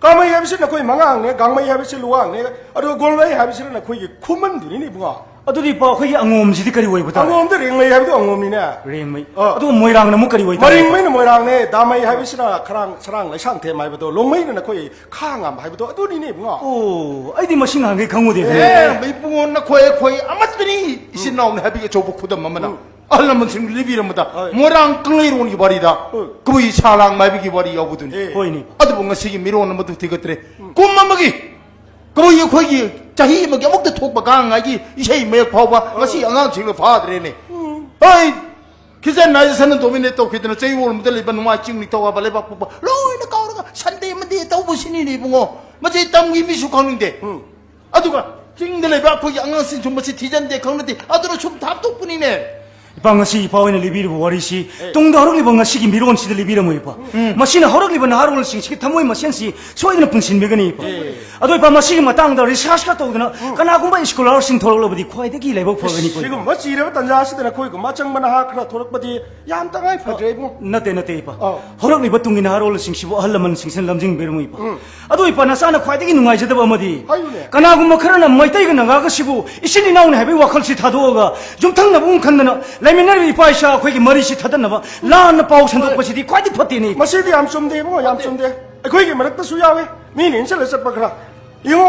ꯀꯥꯃꯩ ꯍꯥꯏꯕꯁꯤ ꯅꯈꯣꯏ ꯃꯉꯥꯡꯅꯦ, ꯒꯥꯡꯃꯩ ꯍꯥꯏꯕꯁꯤ ꯂꯨꯋꯥꯡꯅꯦ, ꯑꯗꯨꯒ ꯒꯣꯜꯃꯩ ꯍꯥꯏꯕꯁꯤꯅ ꯅꯈꯣꯏꯒꯤ ꯈꯨꯃꯟꯗꯨꯅꯤꯅꯦ, ꯏꯕꯨꯡꯉꯣ꯫ ꯑꯗꯨꯗꯤ ꯏꯄꯥ, ꯑꯩꯈꯣꯏꯒꯤ ꯑꯉꯣꯝꯁꯤꯗꯤ ꯀꯔꯤ ꯑꯣꯏꯕ ꯇꯥꯔꯦ? ꯑꯉꯣꯝꯗ ꯔꯦꯡꯃꯩ ꯍꯥꯏꯕꯗꯣ ꯑꯉꯣꯝꯅꯤꯅꯦ꯫ ꯔꯦꯡꯃꯩ꯫ ꯑꯥ꯫ ꯑꯗꯨꯒ ꯃꯣꯏꯔꯥꯡꯅ ꯑꯃꯨꯛ ꯀꯔꯤ ꯑꯣꯏꯇꯥꯔꯦ? ꯃꯔꯤꯡꯃꯩꯅ ꯃꯣꯏꯔꯥꯡꯅꯦ, ꯗꯥꯃꯩ ꯍꯥꯏꯕꯁꯤꯅ ꯈꯔꯥꯡ, ꯁꯔꯥꯡ, ꯂꯩꯁꯥꯡꯊꯦꯝ ꯍꯥꯏꯕꯗꯣ, ꯂꯣꯡꯃꯩꯅ ꯅꯈꯣꯏ ꯈꯥꯉꯝ ꯍꯥꯏꯕꯗꯣ ꯑꯗꯨꯅꯤꯅꯦ, ꯏꯕꯨꯡꯉꯣ꯫ ꯑꯣ, ꯑꯩꯗꯤ ꯃꯁꯤ ꯉꯍꯥꯟꯈꯩ ꯈꯪꯉꯨꯗꯦ꯫ ꯑꯦ, ꯏꯕꯨꯡꯉꯣ, ꯅꯈꯣꯏ ꯑꯩꯈꯣꯏ ꯑꯃꯠꯇꯅꯤ, ꯏꯆꯤꯟ ꯏꯅꯥꯎꯅꯤ ꯍꯥꯏꯕꯒꯤ ꯑꯆꯧꯕ ꯈꯨꯗꯝ ꯑꯃꯅ꯫ ꯎꯝ꯫ ꯑꯍꯜ ꯂꯃꯟꯁꯤꯡ ꯂꯤꯕꯤꯔꯝꯕꯗ, ꯍꯣꯏ꯫ ꯃꯣꯏꯔꯥꯡ ꯀꯪꯂꯩꯔꯣꯟꯒꯤ ꯋꯥꯔꯤꯗ ꯎꯝ꯫ ꯀꯕꯨꯏ ꯁꯥꯂꯥꯡ ꯃꯥꯏꯕꯒꯤ ꯋꯥꯔꯤ ꯌꯥꯎꯕꯗꯨꯅꯤ꯫ ꯑꯦ꯫ ꯍꯣꯏꯅꯦ꯫ ꯑꯗꯨꯕꯨ ꯉꯁꯤꯒꯤ ꯃꯤꯔꯣꯟ ꯑꯃꯗꯨ ꯊꯤꯒꯠꯇ꯭ꯔꯦ꯫ ꯎꯝ꯫ ꯀꯨꯝ ꯑꯃꯒꯤ ꯀꯕꯨꯏ ꯑꯩꯈꯣꯏꯒꯤ ꯆꯍꯤ ꯑꯃꯒꯤ ꯑꯃꯨꯛꯇ ꯊꯣꯛꯄ ꯀꯥꯡꯉꯥꯏꯒꯤ ꯏꯁꯩ ꯃꯌꯦꯛ ꯐꯥꯎꯕ ꯉꯁꯤ ꯑꯉꯥꯡꯁꯤꯡꯅ ꯐꯥꯗ꯭ꯔꯦꯅꯦ꯫ ꯎꯝ꯫ ꯍꯣꯏ, ꯈꯤꯖꯟ ꯍꯥꯏꯁꯦ ꯁꯟꯅ ꯗꯣꯃꯤꯅꯦꯠ ꯇꯧꯈꯤꯗꯅ ꯆꯌꯣꯜ ꯑꯃꯗ ꯂꯩꯕ ꯅꯨꯡꯉꯥꯏ ꯆꯤꯡꯅꯤ ꯇꯧꯕ ꯂꯩꯕꯥꯛ ꯄꯣꯛꯄ ꯂꯣꯏꯅ ꯀꯥꯎꯔꯒ ꯁꯟꯗꯦ ꯃꯟꯗꯦ ꯇꯧꯕꯁꯤꯅꯤꯅꯦ ꯏꯕꯨꯡꯉꯣ꯫ ꯃꯁꯤ ꯇꯝꯒꯤ ꯃꯤꯁꯨ ꯈꯪꯅꯤꯡꯗꯦ꯫ ꯎꯝ꯫ ꯑꯗꯨꯒ ꯆꯤꯡꯗ ꯂꯩꯕ ꯑꯩꯈꯣꯏꯒꯤ ꯑꯉꯥꯡꯁꯤꯡꯁꯨ ꯃꯁꯤ ꯊꯤꯖꯤꯟꯗꯦ ꯈꯪꯅꯗꯦ꯫ ꯑꯗꯨꯅ ꯁꯨꯝ ꯊꯥꯞꯇꯣꯛꯄꯅꯤꯅꯦ꯫ ꯏꯄꯥ, ꯉꯁꯤ ꯏꯄꯥ ꯍꯣꯏꯅ ꯂꯤꯕꯤꯔꯤꯕ ꯋꯥꯔꯤꯁꯤ ꯑꯦ꯫ ꯇꯨꯡꯗ ꯍꯧꯔꯛꯂꯤꯕ ꯉꯁꯤꯒꯤ ꯃꯤꯔꯣꯟꯁꯤꯗ ꯂꯤꯕꯤꯔꯝꯃꯣ, ꯏꯄꯥ꯫ ꯎꯝ꯫ ꯃꯁꯤꯅ ꯍꯧꯔꯛꯂꯤꯕ ꯅꯍꯥꯔꯣꯜꯁꯤꯡꯁꯤꯒꯤ ꯊꯃꯣꯏ ꯃꯁꯦꯟꯁꯤ ꯁꯣꯏꯗꯅ ꯄꯨꯟꯁꯤꯟꯕꯤꯒꯅꯤ, ꯏꯄꯥ꯫ ꯑꯦ꯫ ꯑꯗꯣ, ꯏꯄꯥ, ꯃꯁꯤꯒꯤ ꯃꯇꯥꯡꯗ ꯔꯤꯁꯔꯁꯀ ꯇꯧꯗꯅ ꯎꯝ꯫ ꯀꯅꯥꯒꯨꯝꯕ ꯁ꯭ꯀꯣꯂꯥꯔꯁꯤꯡ ꯊꯣꯛꯂꯛꯂꯕꯗꯤ ꯈ꯭ꯋꯥꯏꯗꯒꯤ ꯂꯥꯏꯕꯛ ꯐꯒꯅꯤ, ꯏꯄꯥ꯫ ꯁꯤꯒꯨꯝꯕ ꯆꯤꯔꯕ ꯇꯟꯖꯥꯁꯤꯗ ꯅꯈꯣꯏꯒꯨꯝꯕ ꯑꯆꯪꯕ ꯅꯍꯥ ꯈꯔ ꯊꯣꯛꯂꯛꯄꯗꯤ ꯌꯥꯝ ꯇꯉꯥꯏ ꯐꯗ꯭ꯔꯦ, ꯏꯕꯨꯡ꯫ ꯅꯠꯇꯦ, ꯅꯠꯇꯦ, ꯏꯄꯥ꯫ ꯑꯧ꯫ ꯍꯧꯔꯛꯂꯤꯕ ꯇꯨꯡꯒꯤ ꯅꯍꯥꯔꯣꯜꯁꯤꯡꯁꯤꯕꯨ ꯑꯍꯜ ꯂꯃꯟꯁꯤꯡꯁꯤꯅ ꯂꯝꯖꯤꯡꯕꯤꯔꯝꯃꯨ, ꯏꯄꯥ꯫ ꯎꯝ꯫ ꯑꯗꯨ, ꯏꯄꯥ, ꯅꯆꯥꯅ ꯈ꯭ꯋꯥꯏꯗꯒꯤ ꯅꯨꯡꯉꯥꯏꯖꯗꯕ ꯑꯃꯗꯤ, ꯍꯥꯏꯌꯨꯅꯦ꯫ ꯀꯅꯥꯒꯨꯝꯕ ꯈꯔꯅ ꯃꯩꯇꯩꯒ ꯅꯥꯒꯥꯒꯁꯤꯕꯨ ꯏꯆꯤꯟ ꯏꯅꯥꯎꯅꯤ ꯍꯥꯏꯕꯒꯤ ꯋꯥꯈꯜꯁꯤ ꯊꯥꯗꯣꯛꯑꯒ, ꯌꯨꯝꯊꯪꯅꯕꯒꯨꯝ ꯈꯟꯗꯅ ꯂꯩꯃꯤꯟꯅꯔꯤꯕ ꯏꯄꯥ ꯏꯆꯥ ꯑꯩꯈꯣꯏꯒꯤ ꯃꯔꯤꯁꯤ ꯊꯠꯇꯠꯅꯕ ꯂꯥꯟꯅ ꯄꯥꯎ ꯁꯟꯗꯣꯛꯄꯁꯤꯗꯤ ꯈ꯭ꯋꯥꯏꯗꯒꯤ ꯐꯠꯇꯦꯅꯦ꯫ ꯃꯁꯤꯗꯤ ꯌꯥꯝ ꯆꯨꯝꯗꯦ, ꯏꯕꯨꯡꯉꯣ, ꯌꯥꯝ ꯆꯨꯝꯗꯦ꯫ ꯑꯩꯈꯣꯏꯒꯤ ꯃꯔꯛꯇꯁꯨ ꯌꯥꯎꯋꯦ, ꯃꯤꯅ ꯏꯟꯁꯤꯜꯂ ꯆꯠꯄ ꯈꯔ꯫ ꯌꯦꯡꯉꯣ,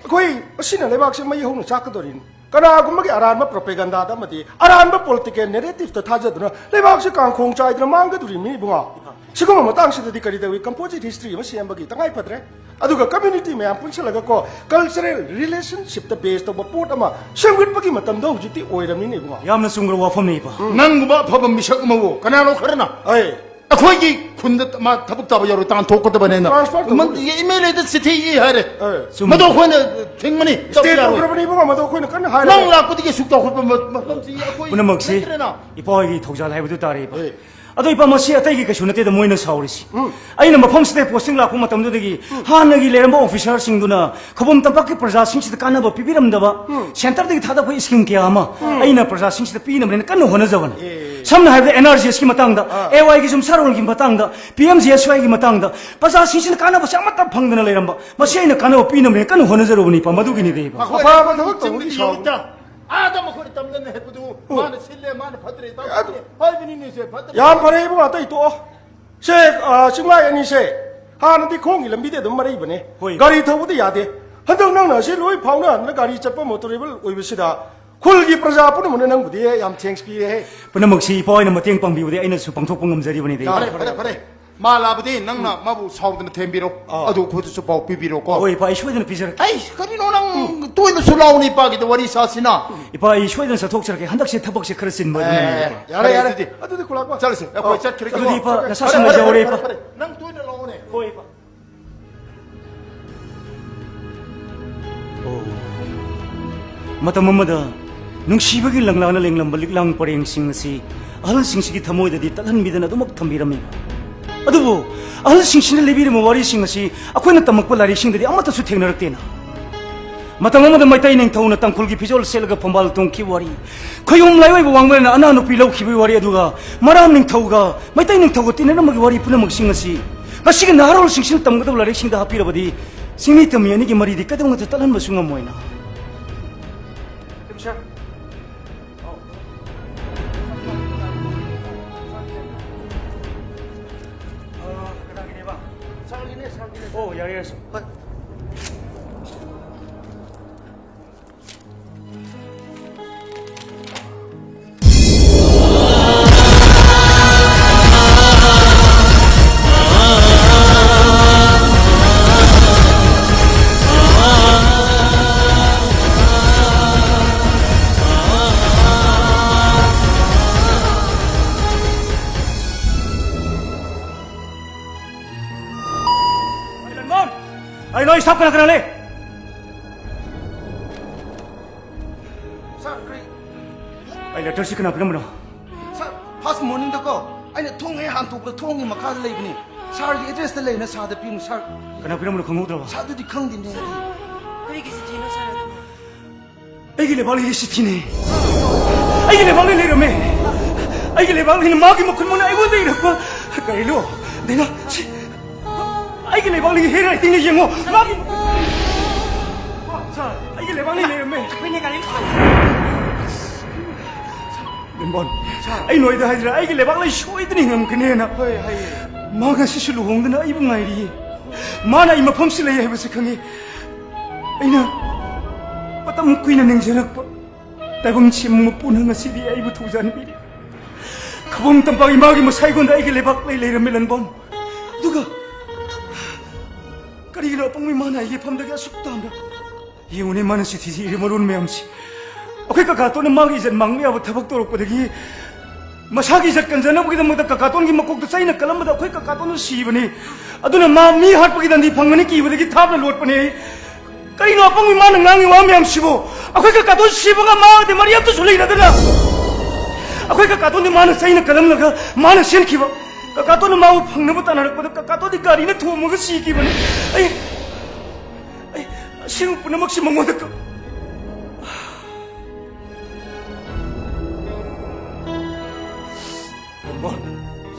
ꯑꯩꯈꯣꯏ ꯑꯁꯤꯅ ꯂꯩꯕꯥꯛꯁꯦ ꯃꯩ ꯍꯧꯅ ꯆꯥꯛꯀꯗꯧꯔꯤꯅꯤ꯫ ꯀꯅꯥꯒꯨꯝꯕꯒꯤ ꯑꯔꯥꯟꯕ ꯄ꯭ꯔꯣꯄꯦꯒꯟꯗꯥꯗ ꯑꯃꯗꯤ ꯑꯔꯥꯟꯕ ꯄꯣꯂꯤꯇꯤꯀꯦꯜ ꯅꯦꯔꯦꯇꯤꯚꯇ ꯊꯥꯖꯗꯨꯅ ꯂꯩꯕꯥꯛꯁꯤ ꯀꯥꯡꯈꯣꯡ ꯆꯥꯏꯗꯅ ꯃꯥꯡꯒꯗꯧꯔꯤꯕꯅꯤ, ꯏꯕꯨꯡꯉꯣ꯫ ꯁꯤꯒꯨꯝꯕ ꯃꯇꯥꯡꯁꯤꯗꯗꯤ ꯀꯔꯤ ꯇꯧꯏ? ꯀꯝꯄꯣꯖꯤꯠ ꯍꯤꯁꯇ꯭ꯔꯤ ꯑꯃ ꯁꯦꯝꯕꯒꯤ ꯇꯉꯥꯏ ꯐꯗ꯭ꯔꯦ꯫ ꯑꯗꯨꯒ ꯀꯝꯃ꯭ꯌꯨꯅꯤꯇꯤ ꯃꯌꯥꯝ ꯄꯨꯟꯁꯤꯜꯂꯒ ꯀꯣ, ꯀꯜꯆꯔꯦꯜ ꯔꯤꯂꯦꯁꯟꯁꯤꯞꯇ ꯕꯦꯖ ꯇꯧꯕ ꯄꯣꯠ ꯑꯃ ꯁꯦꯝꯒꯠꯄꯒꯤ ꯃꯇꯝꯗꯣ ꯍꯧꯖꯤꯛꯇꯤ ꯑꯣꯏꯔꯕꯅꯤꯅꯦ, ꯏꯕꯨꯡꯉꯣ꯫ ꯌꯥꯝꯅ ꯆꯨꯝꯈ꯭ꯔꯕ ꯋꯥꯐꯝꯅꯤ, ꯏꯄꯥ꯫ ꯎꯝ꯫ ꯅꯪꯒꯨꯝꯕ ꯑꯐꯕ ꯃꯤꯁꯛ ꯑꯃꯕꯨ ꯀꯅꯥꯅꯣ ꯈꯔꯅ ꯑꯩ ꯑꯩꯈꯣꯏꯒꯤ ꯈꯨꯟꯗ ꯃꯥ ꯊꯕꯛ ꯇꯥꯕ ꯌꯥꯔꯣꯏ, ꯇꯥꯟꯊꯣꯛꯀꯗꯕꯅꯦꯅ ꯇ꯭ꯔꯥꯟꯁꯐꯔ ꯇꯧꯕꯅꯤ꯫ ꯑꯦꯝ ꯑꯦꯜ ꯑꯦꯗ ꯆꯤꯊꯤ ꯏ ꯍꯥꯏꯔꯦ꯫ ꯑꯦ꯫ ꯆꯨꯝꯃꯤ꯫ ꯃꯗꯨ ꯑꯩꯈꯣꯏꯅ ꯊꯤꯡꯕꯅꯤ, ꯇꯧꯕ ꯁ꯭ꯇꯦꯠ ꯌꯥꯔꯣꯏ꯫ ꯑꯣꯏꯈ꯭ꯔꯕꯅꯤ, ꯏꯕꯨꯡꯉꯣ, ꯃꯗꯨ ꯑꯩꯈꯣꯏꯅ ꯀꯟꯅ ꯍꯥꯏꯔꯦ꯫ ꯅꯪ ꯂꯥꯛꯄꯗꯒꯤ ꯑꯁꯨꯛ ꯆꯥꯎꯈꯠꯄ ꯃ-, ꯃꯐꯝꯁꯤ ꯑꯩꯈꯣꯏ ꯄꯨꯝꯅꯃꯛꯁꯤ ꯅꯠꯇ꯭ꯔꯦꯅ꯫ ꯏꯄꯥ ꯍꯣꯏꯒꯤ ꯊꯧꯖꯥꯜ ꯍꯥꯏꯕꯗꯨ ꯇꯥꯔꯦ, ꯏꯄꯥ꯫ ꯑꯦ꯫ ꯑꯗꯣ, ꯏꯄꯥ, ꯃꯁꯤ ꯑꯇꯩꯒꯤ ꯀꯩꯁꯨ ꯅꯠꯇꯦꯗ ꯃꯣꯏꯅ ꯁꯥꯎꯔꯤꯁꯤ꯫ ꯎꯝ꯫ ꯑꯩꯅ ꯃꯐꯝꯁꯤꯗ ꯄꯣꯁꯇꯤꯡ ꯂꯥꯛꯄ ꯃꯇꯝꯗꯨꯗꯒꯤ ꯎꯝ꯫ ꯍꯥꯟꯅꯒꯤ ꯂꯩꯔꯝꯕ ꯑꯣꯐꯤꯁꯥꯔꯁꯤꯡꯗꯨꯅ ꯈꯧꯄꯨꯝ ꯇꯝꯄꯥꯛꯀꯤ ꯄ꯭ꯔꯖꯥꯁꯤꯡꯁꯤꯗ ꯀꯥꯟꯅꯕ ꯄꯤꯕꯤꯔꯝꯗꯕ ꯎꯝ꯫ ꯁꯦꯟꯇꯔꯗꯒꯤ ꯊꯥꯗꯔꯛꯄ ꯁ꯭ꯀꯤꯝ ꯀꯌꯥ ꯑꯃ ꯎꯝ꯫ ꯑꯩꯅ ꯄ꯭ꯔꯖꯥꯁꯤꯡꯁꯤꯗ ꯄꯤꯅꯕꯅꯦꯅ ꯀꯟꯅ ꯍꯣꯠꯅꯖꯕꯅꯤ꯫ ꯑꯦ꯫ ꯁꯝꯅ ꯍꯥꯏꯔꯕꯗ, ꯑꯦꯟ ꯑꯥꯔ ꯖꯤ ꯑꯦꯁꯀꯤ ꯃꯇꯥꯡꯗ, ꯑꯥ꯫ ꯑꯦ ꯋꯥꯏꯒꯤ ꯌꯨꯝꯁꯥꯔꯣꯜꯒꯤ ꯃꯇꯥꯡꯗ, ꯄꯤ ꯑꯦꯝ ꯖꯤ ꯑꯦꯁ ꯋꯥꯏꯒꯤ ꯃꯇꯥꯡꯗ ꯄ꯭ꯔꯖꯥꯁꯤꯡꯁꯤꯅ ꯀꯥꯟꯅꯕꯁꯦ ꯑꯃꯠꯇ ꯐꯪꯗꯅ ꯂꯩꯔꯝꯕ, ꯃꯁꯤ ꯑꯩꯅ ꯀꯥꯟꯅꯕ ꯄꯤꯅꯕꯅꯦ ꯀꯟꯅ ꯍꯣꯠꯅꯖꯔꯨꯕꯅꯤ, ꯏꯄꯥ, ꯃꯗꯨꯒꯤꯅꯤꯗ, ꯏꯄꯥ꯫ ꯃꯈꯣꯏ ꯑꯐꯕ ꯊꯕꯛ ꯇꯧꯕꯒꯤ ꯆꯤꯡꯗ ꯁꯥꯎ- ꯌꯧꯔꯤꯗ, ꯑꯥꯗ ꯃꯈꯣꯏꯅ ꯇꯝꯗꯅ ꯍꯦꯛꯄꯗꯨ, ꯎꯝ꯫ ꯃꯥꯅ ꯁꯤꯜꯂꯦ, ꯃꯥꯅ ꯐꯠꯇ꯭ꯔꯦ, ꯑꯗꯨ ꯇꯧꯗꯦ ꯍꯥꯏꯕꯅꯤꯅꯦ, ꯁꯦ, ꯐꯠꯇ꯭ꯔꯦ꯫ ꯌꯥꯝ ꯐꯔꯦ, ꯏꯕꯨꯡ, ꯑꯇꯩ ꯇꯣꯛꯑꯣ꯫ ꯁꯦ, ꯑ, ꯆꯤꯡꯃꯥꯏ ꯑꯅꯤꯁꯦ ꯍꯥꯟꯅꯗꯤ ꯈꯣꯡꯒꯤ ꯂꯝꯕꯤꯗ ꯑꯗꯨꯝ ꯃꯔꯩꯕꯅꯦ꯫ ꯍꯣꯏ꯫ ꯒꯥꯔꯤ ꯊꯧꯕꯗ ꯌꯥꯗꯦ꯫ ꯍꯟꯗꯛ ꯅꯪꯅ ꯑꯁꯤ ꯂꯣꯏ ꯐꯥꯎꯅꯍꯟꯗꯅ ꯒꯥꯔꯤ ꯆꯠꯄ ꯃꯣꯇꯣꯔꯦꯕꯜ ꯑꯣꯏꯕꯁꯤꯗ ꯈꯨꯜꯒꯤ ꯄ꯭ꯔꯖꯥ ꯄꯨꯝꯅꯃꯛꯅ ꯅꯪꯕꯨꯗꯤ ꯌꯥꯝ ꯊꯦꯡꯛꯁ ꯄꯤꯔꯦꯍꯦ꯫ ꯄꯨꯝꯅꯃꯛꯁꯤ ꯏꯄꯥ ꯍꯣꯏꯅ ꯃꯇꯦꯡ ꯄꯥꯡꯕꯤꯕꯗꯤ ꯑꯩꯅꯁꯨ ꯄꯥꯡꯊꯣꯛꯄ ꯉꯝꯖꯔꯤꯕꯅꯤꯗ, ꯏꯄꯥ꯫ ꯐꯔꯦ, ꯐꯔꯦ, ꯐꯔꯦ꯫ ꯃꯥ ꯂꯥꯕꯗꯤ ꯅꯪꯅ ꯃꯥꯕꯨ ꯁꯥꯎꯗꯅ ꯊꯦꯝꯕꯤꯔꯣ꯫ ꯑꯥ꯫ ꯑꯗꯨ ꯑꯩꯈꯣꯏꯗꯁꯨ ꯄꯥꯎ ꯄꯤꯕꯤꯔꯣꯀꯣ꯫ ꯍꯣꯏ, ꯏꯄꯥ, ꯑꯩ ꯁꯣꯏꯗꯅ ꯄꯤꯖꯔꯛꯀꯦ꯫ ꯑꯩ, ꯀꯔꯤꯅꯣ ꯅꯪ ꯇꯣꯏꯅꯁꯨ ꯂꯥꯎꯅ ꯏꯄꯥꯒꯤꯗ ꯋꯥꯔꯤ ꯁꯥꯁꯤꯅ꯫ ꯏꯄꯥ, ꯑꯩ ꯁꯣꯏꯗꯅ ꯆꯠꯊꯣꯛꯆꯔꯛꯀꯦ꯫ ꯍꯟꯗꯛꯁꯦ ꯊꯕꯛꯁꯦ ꯈꯔ ꯆꯤꯟꯕ ꯑꯗꯨꯅꯅꯦ, ꯑꯦ, ꯏꯄꯥ꯫ ꯌꯥꯔꯦ, ꯐꯔꯦ, ꯌꯥꯔꯦ꯫ ꯑꯗꯨꯗꯤ꯫ ꯑꯗꯨꯗꯤ ꯈꯨꯂꯥꯛꯄ꯫ ꯆꯠꯂꯁꯦ, ꯑꯩꯈꯣꯏ ꯑꯣ, ꯆꯠꯈ꯭ꯔꯒꯦ꯫ ꯑꯗꯨꯗꯤ, ꯏꯄꯥ, ꯐꯔꯦ, ꯅꯁꯥ ꯐꯔꯦ, ꯅꯨꯡꯉꯥꯏꯖꯍꯧꯔꯦ, ꯐꯔꯦ, ꯏꯄꯥ꯫ ꯐꯔꯦ, ꯐꯔꯦ꯫ ꯅꯪ ꯇꯣꯏꯅ ꯂꯥꯎꯅꯦ꯫ ꯍꯣꯏ, ꯏꯄꯥ꯫ ꯃꯇꯝ ꯑꯃꯗ ꯅꯨꯡꯁꯤꯕꯒꯤ ꯂꯪꯂꯥꯅ ꯂꯦꯡꯂꯝꯕ ꯂꯤꯛꯂꯥꯡ ꯄꯔꯦꯡꯁꯤꯡ ꯑꯁꯤ ꯑꯍꯜꯁꯤꯡꯁꯤꯒꯤ ꯊꯃꯣꯏꯗꯗꯤ ꯇꯠꯍꯟꯕꯤꯗꯅ ꯑꯗꯨꯃꯛ ꯊꯝꯕꯤꯔꯝꯃꯤ꯫ ꯑꯗꯨꯕꯨ ꯑꯍꯜꯁꯤꯡꯁꯤꯅ ꯂꯤꯕꯤꯔꯝꯕ ꯋꯥꯔꯤꯁꯤꯡ ꯑꯁꯤ ꯑꯩꯈꯣꯏꯅ ꯇꯝꯃꯛꯄ ꯂꯥꯏꯔꯤꯛꯁꯤꯡꯗꯗꯤ ꯑꯃꯠꯇꯁꯨ ꯊꯦꯡꯅꯔꯛꯇꯦꯅ꯫ ꯃꯇꯝ ꯑꯃꯗ ꯃꯩꯇꯩ ꯅꯤꯡꯊꯧꯅ ꯇꯥꯡꯈꯨꯜꯒꯤ ꯐꯤꯖꯣꯜ ꯁꯦꯠꯂꯒ ꯐꯝꯕꯥꯜ ꯇꯣꯡꯈꯤꯕ ꯋꯥꯔꯤ, ꯈꯣꯌꯨꯝ ꯂꯥꯏꯑꯣꯏꯕ ꯋꯥꯡꯕ꯭ꯔꯦꯟꯅ ꯑꯅꯥ ꯅꯨꯄꯤ ꯂꯧꯈꯤꯕꯒꯤ ꯋꯥꯔꯤ, ꯑꯗꯨꯒ ꯃꯔꯥꯝ ꯅꯤꯡꯊꯧꯒ ꯃꯩꯇꯩ ꯅꯤꯡꯊꯧꯒ ꯇꯤꯟꯅꯔꯝꯕꯒꯤ ꯋꯥꯔꯤ ꯄꯨꯝꯅꯃꯛꯁꯤꯡ ꯑꯁꯤ ꯉꯁꯤꯒꯤ ꯅꯍꯥꯔꯣꯜꯁꯤꯡꯁꯤꯅ ꯇꯝꯒꯗꯕ ꯂꯥꯏꯔꯤꯛꯁꯤꯡꯗ ꯍꯥꯞꯄꯤꯔꯕꯗꯤ ꯆꯤꯡꯃꯤ ꯇꯝꯃꯤ ꯑꯅꯤꯒꯤ ꯃꯔꯤꯗꯤ ꯀꯩꯗꯧꯉꯩꯗ ꯇꯠꯍꯟꯕꯁꯨ ꯉꯝꯃꯣꯏꯅ꯫ ꯑꯣ, ꯌꯥꯔꯦ, ꯌꯥꯔꯦ, ꯁꯥꯔ꯫ ꯍꯣꯏ꯫ ꯑꯩ ꯂꯣꯏ ꯁꯥꯞ ꯀꯅꯥ ꯀꯅꯥ ꯂꯩ? ꯁꯥꯔ, ꯀꯔꯤ? ꯑꯩ ꯂꯦꯇꯔꯁꯤ ꯀꯅꯥ ꯄꯤꯔꯝꯕꯅꯣ? ꯁꯥꯔ, ꯐꯥꯔꯁ ꯃꯣꯔꯅꯤꯡꯗꯀꯣ, ꯑꯩꯅ ꯊꯣꯡ ꯍꯦꯛ ꯍꯥꯡꯇꯣꯛꯄꯗ ꯊꯣꯡꯒꯤ ꯃꯈꯥꯗ ꯂꯩꯕꯅꯤ꯫ ꯁꯥꯔꯒꯤ ꯑꯦꯗ꯭ꯔꯦꯁꯇ ꯂꯩꯅ ꯁꯥꯔꯗ ꯄꯤꯕꯅꯤ, ꯁꯥꯔ꯫ ꯀꯅꯥ ꯄꯤꯔꯝꯕꯅꯣ ꯈꯪꯍꯧꯗ꯭ꯔꯕ? ꯁꯥꯔ, ꯑꯗꯨꯗꯤ ꯈꯪꯗꯦꯅꯦ ꯑꯩ꯫ ꯀꯔꯤꯒꯤ ꯆꯤꯊꯤꯅꯣ, ꯁꯥꯔ, ꯑꯗꯨꯕꯨ? ꯑꯩꯒꯤ ꯂꯩꯕꯥꯛꯂꯩꯒꯤ ꯆꯤꯊꯤꯅꯦ꯫ ꯑꯩꯒꯤ ꯂꯩꯕꯥꯛꯂꯩ ꯂꯩꯔꯝꯃꯦ꯫ ꯑꯩꯒꯤ ꯂꯩꯕꯥꯛꯂꯩꯅ ꯃꯥꯒꯤ ꯃꯈꯨꯠ ꯃꯅ ꯑꯩꯉꯣꯟꯗ ꯏꯔꯛꯄ꯫ ꯀꯔꯤꯅꯣ? ꯗꯥꯏꯅꯥ, ꯁꯤ ꯑꯩꯒꯤ ꯂꯩꯕꯥꯛꯂꯩꯒꯤ ꯍꯦꯟ ꯔꯥꯏꯇꯤꯡꯅ ꯌꯦꯡꯉꯣ꯫ ꯃꯥꯒꯤ ꯁꯥꯔ, ꯑꯩꯒꯤ ꯂꯩꯕꯥꯛꯂꯩ ꯂꯩꯔꯝꯃꯦ꯫ ꯑꯩꯈꯣꯏꯅ ꯒꯥꯔꯤ ꯊꯥꯡꯉꯦ꯫ ꯂꯦꯝꯕꯣꯟ, ꯁꯥꯔ꯫ ꯑꯩ ꯅꯣꯏꯗ ꯍꯥꯏꯗ꯭ꯔꯥ, ꯑꯩꯒꯤ ꯂꯩꯕꯥꯛꯂꯩ ꯁꯣꯏꯗꯅ ꯍꯤꯡꯉꯝꯒꯅꯦꯅ꯫ ꯍꯣꯏ, ꯍꯥꯏꯌꯦ꯫ ꯃꯥ ꯉꯁꯤꯁꯨ ꯂꯨꯍꯣꯡꯗꯅ ꯑꯩꯕꯨ ꯉꯥꯏꯔꯤꯌꯦ꯫ ꯃꯥꯅ ꯑꯩ ꯃꯐꯝꯁꯤ ꯂꯩ ꯍꯥꯏꯕꯁꯤ ꯈꯪꯉꯤ꯫ ꯑꯩꯅ ꯃꯇꯝ ꯀꯨꯏꯅ ꯅꯤꯡꯖꯔꯛꯄ ꯇꯥꯏꯕꯪ ꯁꯤꯝ ꯃꯄꯨꯅ ꯉꯁꯤꯗꯤ ꯑꯩꯕꯨ ꯊꯧꯖꯥꯟꯕꯤꯔꯦ꯫ ꯈꯕꯨꯡ ꯇꯝꯄꯥꯛ ꯏꯃꯥꯒꯤ ꯃꯁꯥꯏꯒꯣꯟꯗ ꯑꯩꯒꯤ ꯂꯩꯕꯥꯛꯂꯩ ꯂꯩꯔꯝꯃꯤ, ꯂꯦꯝꯕꯣꯟ꯫ ꯑꯗꯨꯒ ꯀꯔꯤꯒꯤꯅꯣ ꯑꯄꯪꯕ ꯏꯃꯥꯅ ꯑꯩꯒꯤ ꯐꯝꯗꯒꯤ ꯑꯁꯨꯛ ꯇꯥꯝꯅ ꯌꯦꯡꯉꯨꯅꯦ, ꯃꯥꯅ ꯆꯤꯊꯤꯁꯤ ꯏꯔꯤ ꯃꯔꯣꯟ ꯃꯌꯥꯝꯁꯤ꯫ ꯑꯩꯈꯣꯏ ꯀꯀꯥꯇꯣꯟꯅ ꯃꯥꯒꯤ ꯏꯖꯠ ꯃꯥꯡꯕ ꯌꯥꯕ ꯊꯕꯛ ꯇꯧꯔꯛꯄꯗꯒꯤ ꯃꯁꯥꯒꯤ ꯏꯖꯠ ꯀꯟꯖꯅꯕꯒꯤꯗꯃꯛꯇ ꯀꯀꯥꯇꯣꯟꯒꯤ ꯃꯀꯣꯛꯇ ꯆꯩꯅ ꯀꯜꯂꯝꯕꯗ ꯑꯩꯈꯣꯏ ꯀꯀꯥꯇꯣꯟꯗꯣ ꯁꯤꯕꯅꯤ꯫ ꯑꯗꯨꯅ ꯃꯥ ꯃꯤ ꯍꯥꯠꯄꯒꯤ ꯗꯟꯗꯤ ꯐꯪꯒꯅꯤ ꯀꯤꯕꯗꯒꯤ ꯊꯥꯞꯅ ꯂꯣꯠꯄꯅꯦ꯫ ꯀꯩꯅꯣ ꯑꯄꯪꯕꯤ ꯃꯥꯅ ꯉꯥꯡꯉꯤ ꯋꯥ ꯃꯌꯥꯝꯁꯤꯕꯨ? ꯑꯩꯈꯣꯏ ꯀꯀꯥꯗꯣ ꯁꯤꯕꯒ ꯃꯥꯒꯗꯤ ꯃꯔꯤ ꯑꯝꯇꯁꯨ ꯂꯩꯅꯗꯅ, ꯑꯩꯈꯣꯏ ꯀꯀꯥꯗꯣꯗꯤ ꯃꯥꯅ ꯆꯩꯅ ꯀꯜꯂꯝꯂꯒ ꯃꯥꯅ ꯁꯦꯟꯈꯤꯕ꯫ ꯀꯀꯥꯗꯣꯅ ꯃꯥꯕꯨ ꯐꯪꯅꯕ ꯇꯥꯟꯅꯔꯛꯄꯗ ꯀꯀꯥꯗꯣꯗꯤ ꯒꯥꯔꯤꯅ ꯊꯣꯝꯃꯒ ꯁꯤꯈꯤꯕꯅꯤ꯫ ꯑꯩ, ꯑꯩ ꯑꯁꯤꯒꯨꯝꯕ ꯄꯨꯝꯅꯃꯛꯁꯤ ꯃꯉꯣꯟꯗ ꯀ-, ꯕꯣꯟ,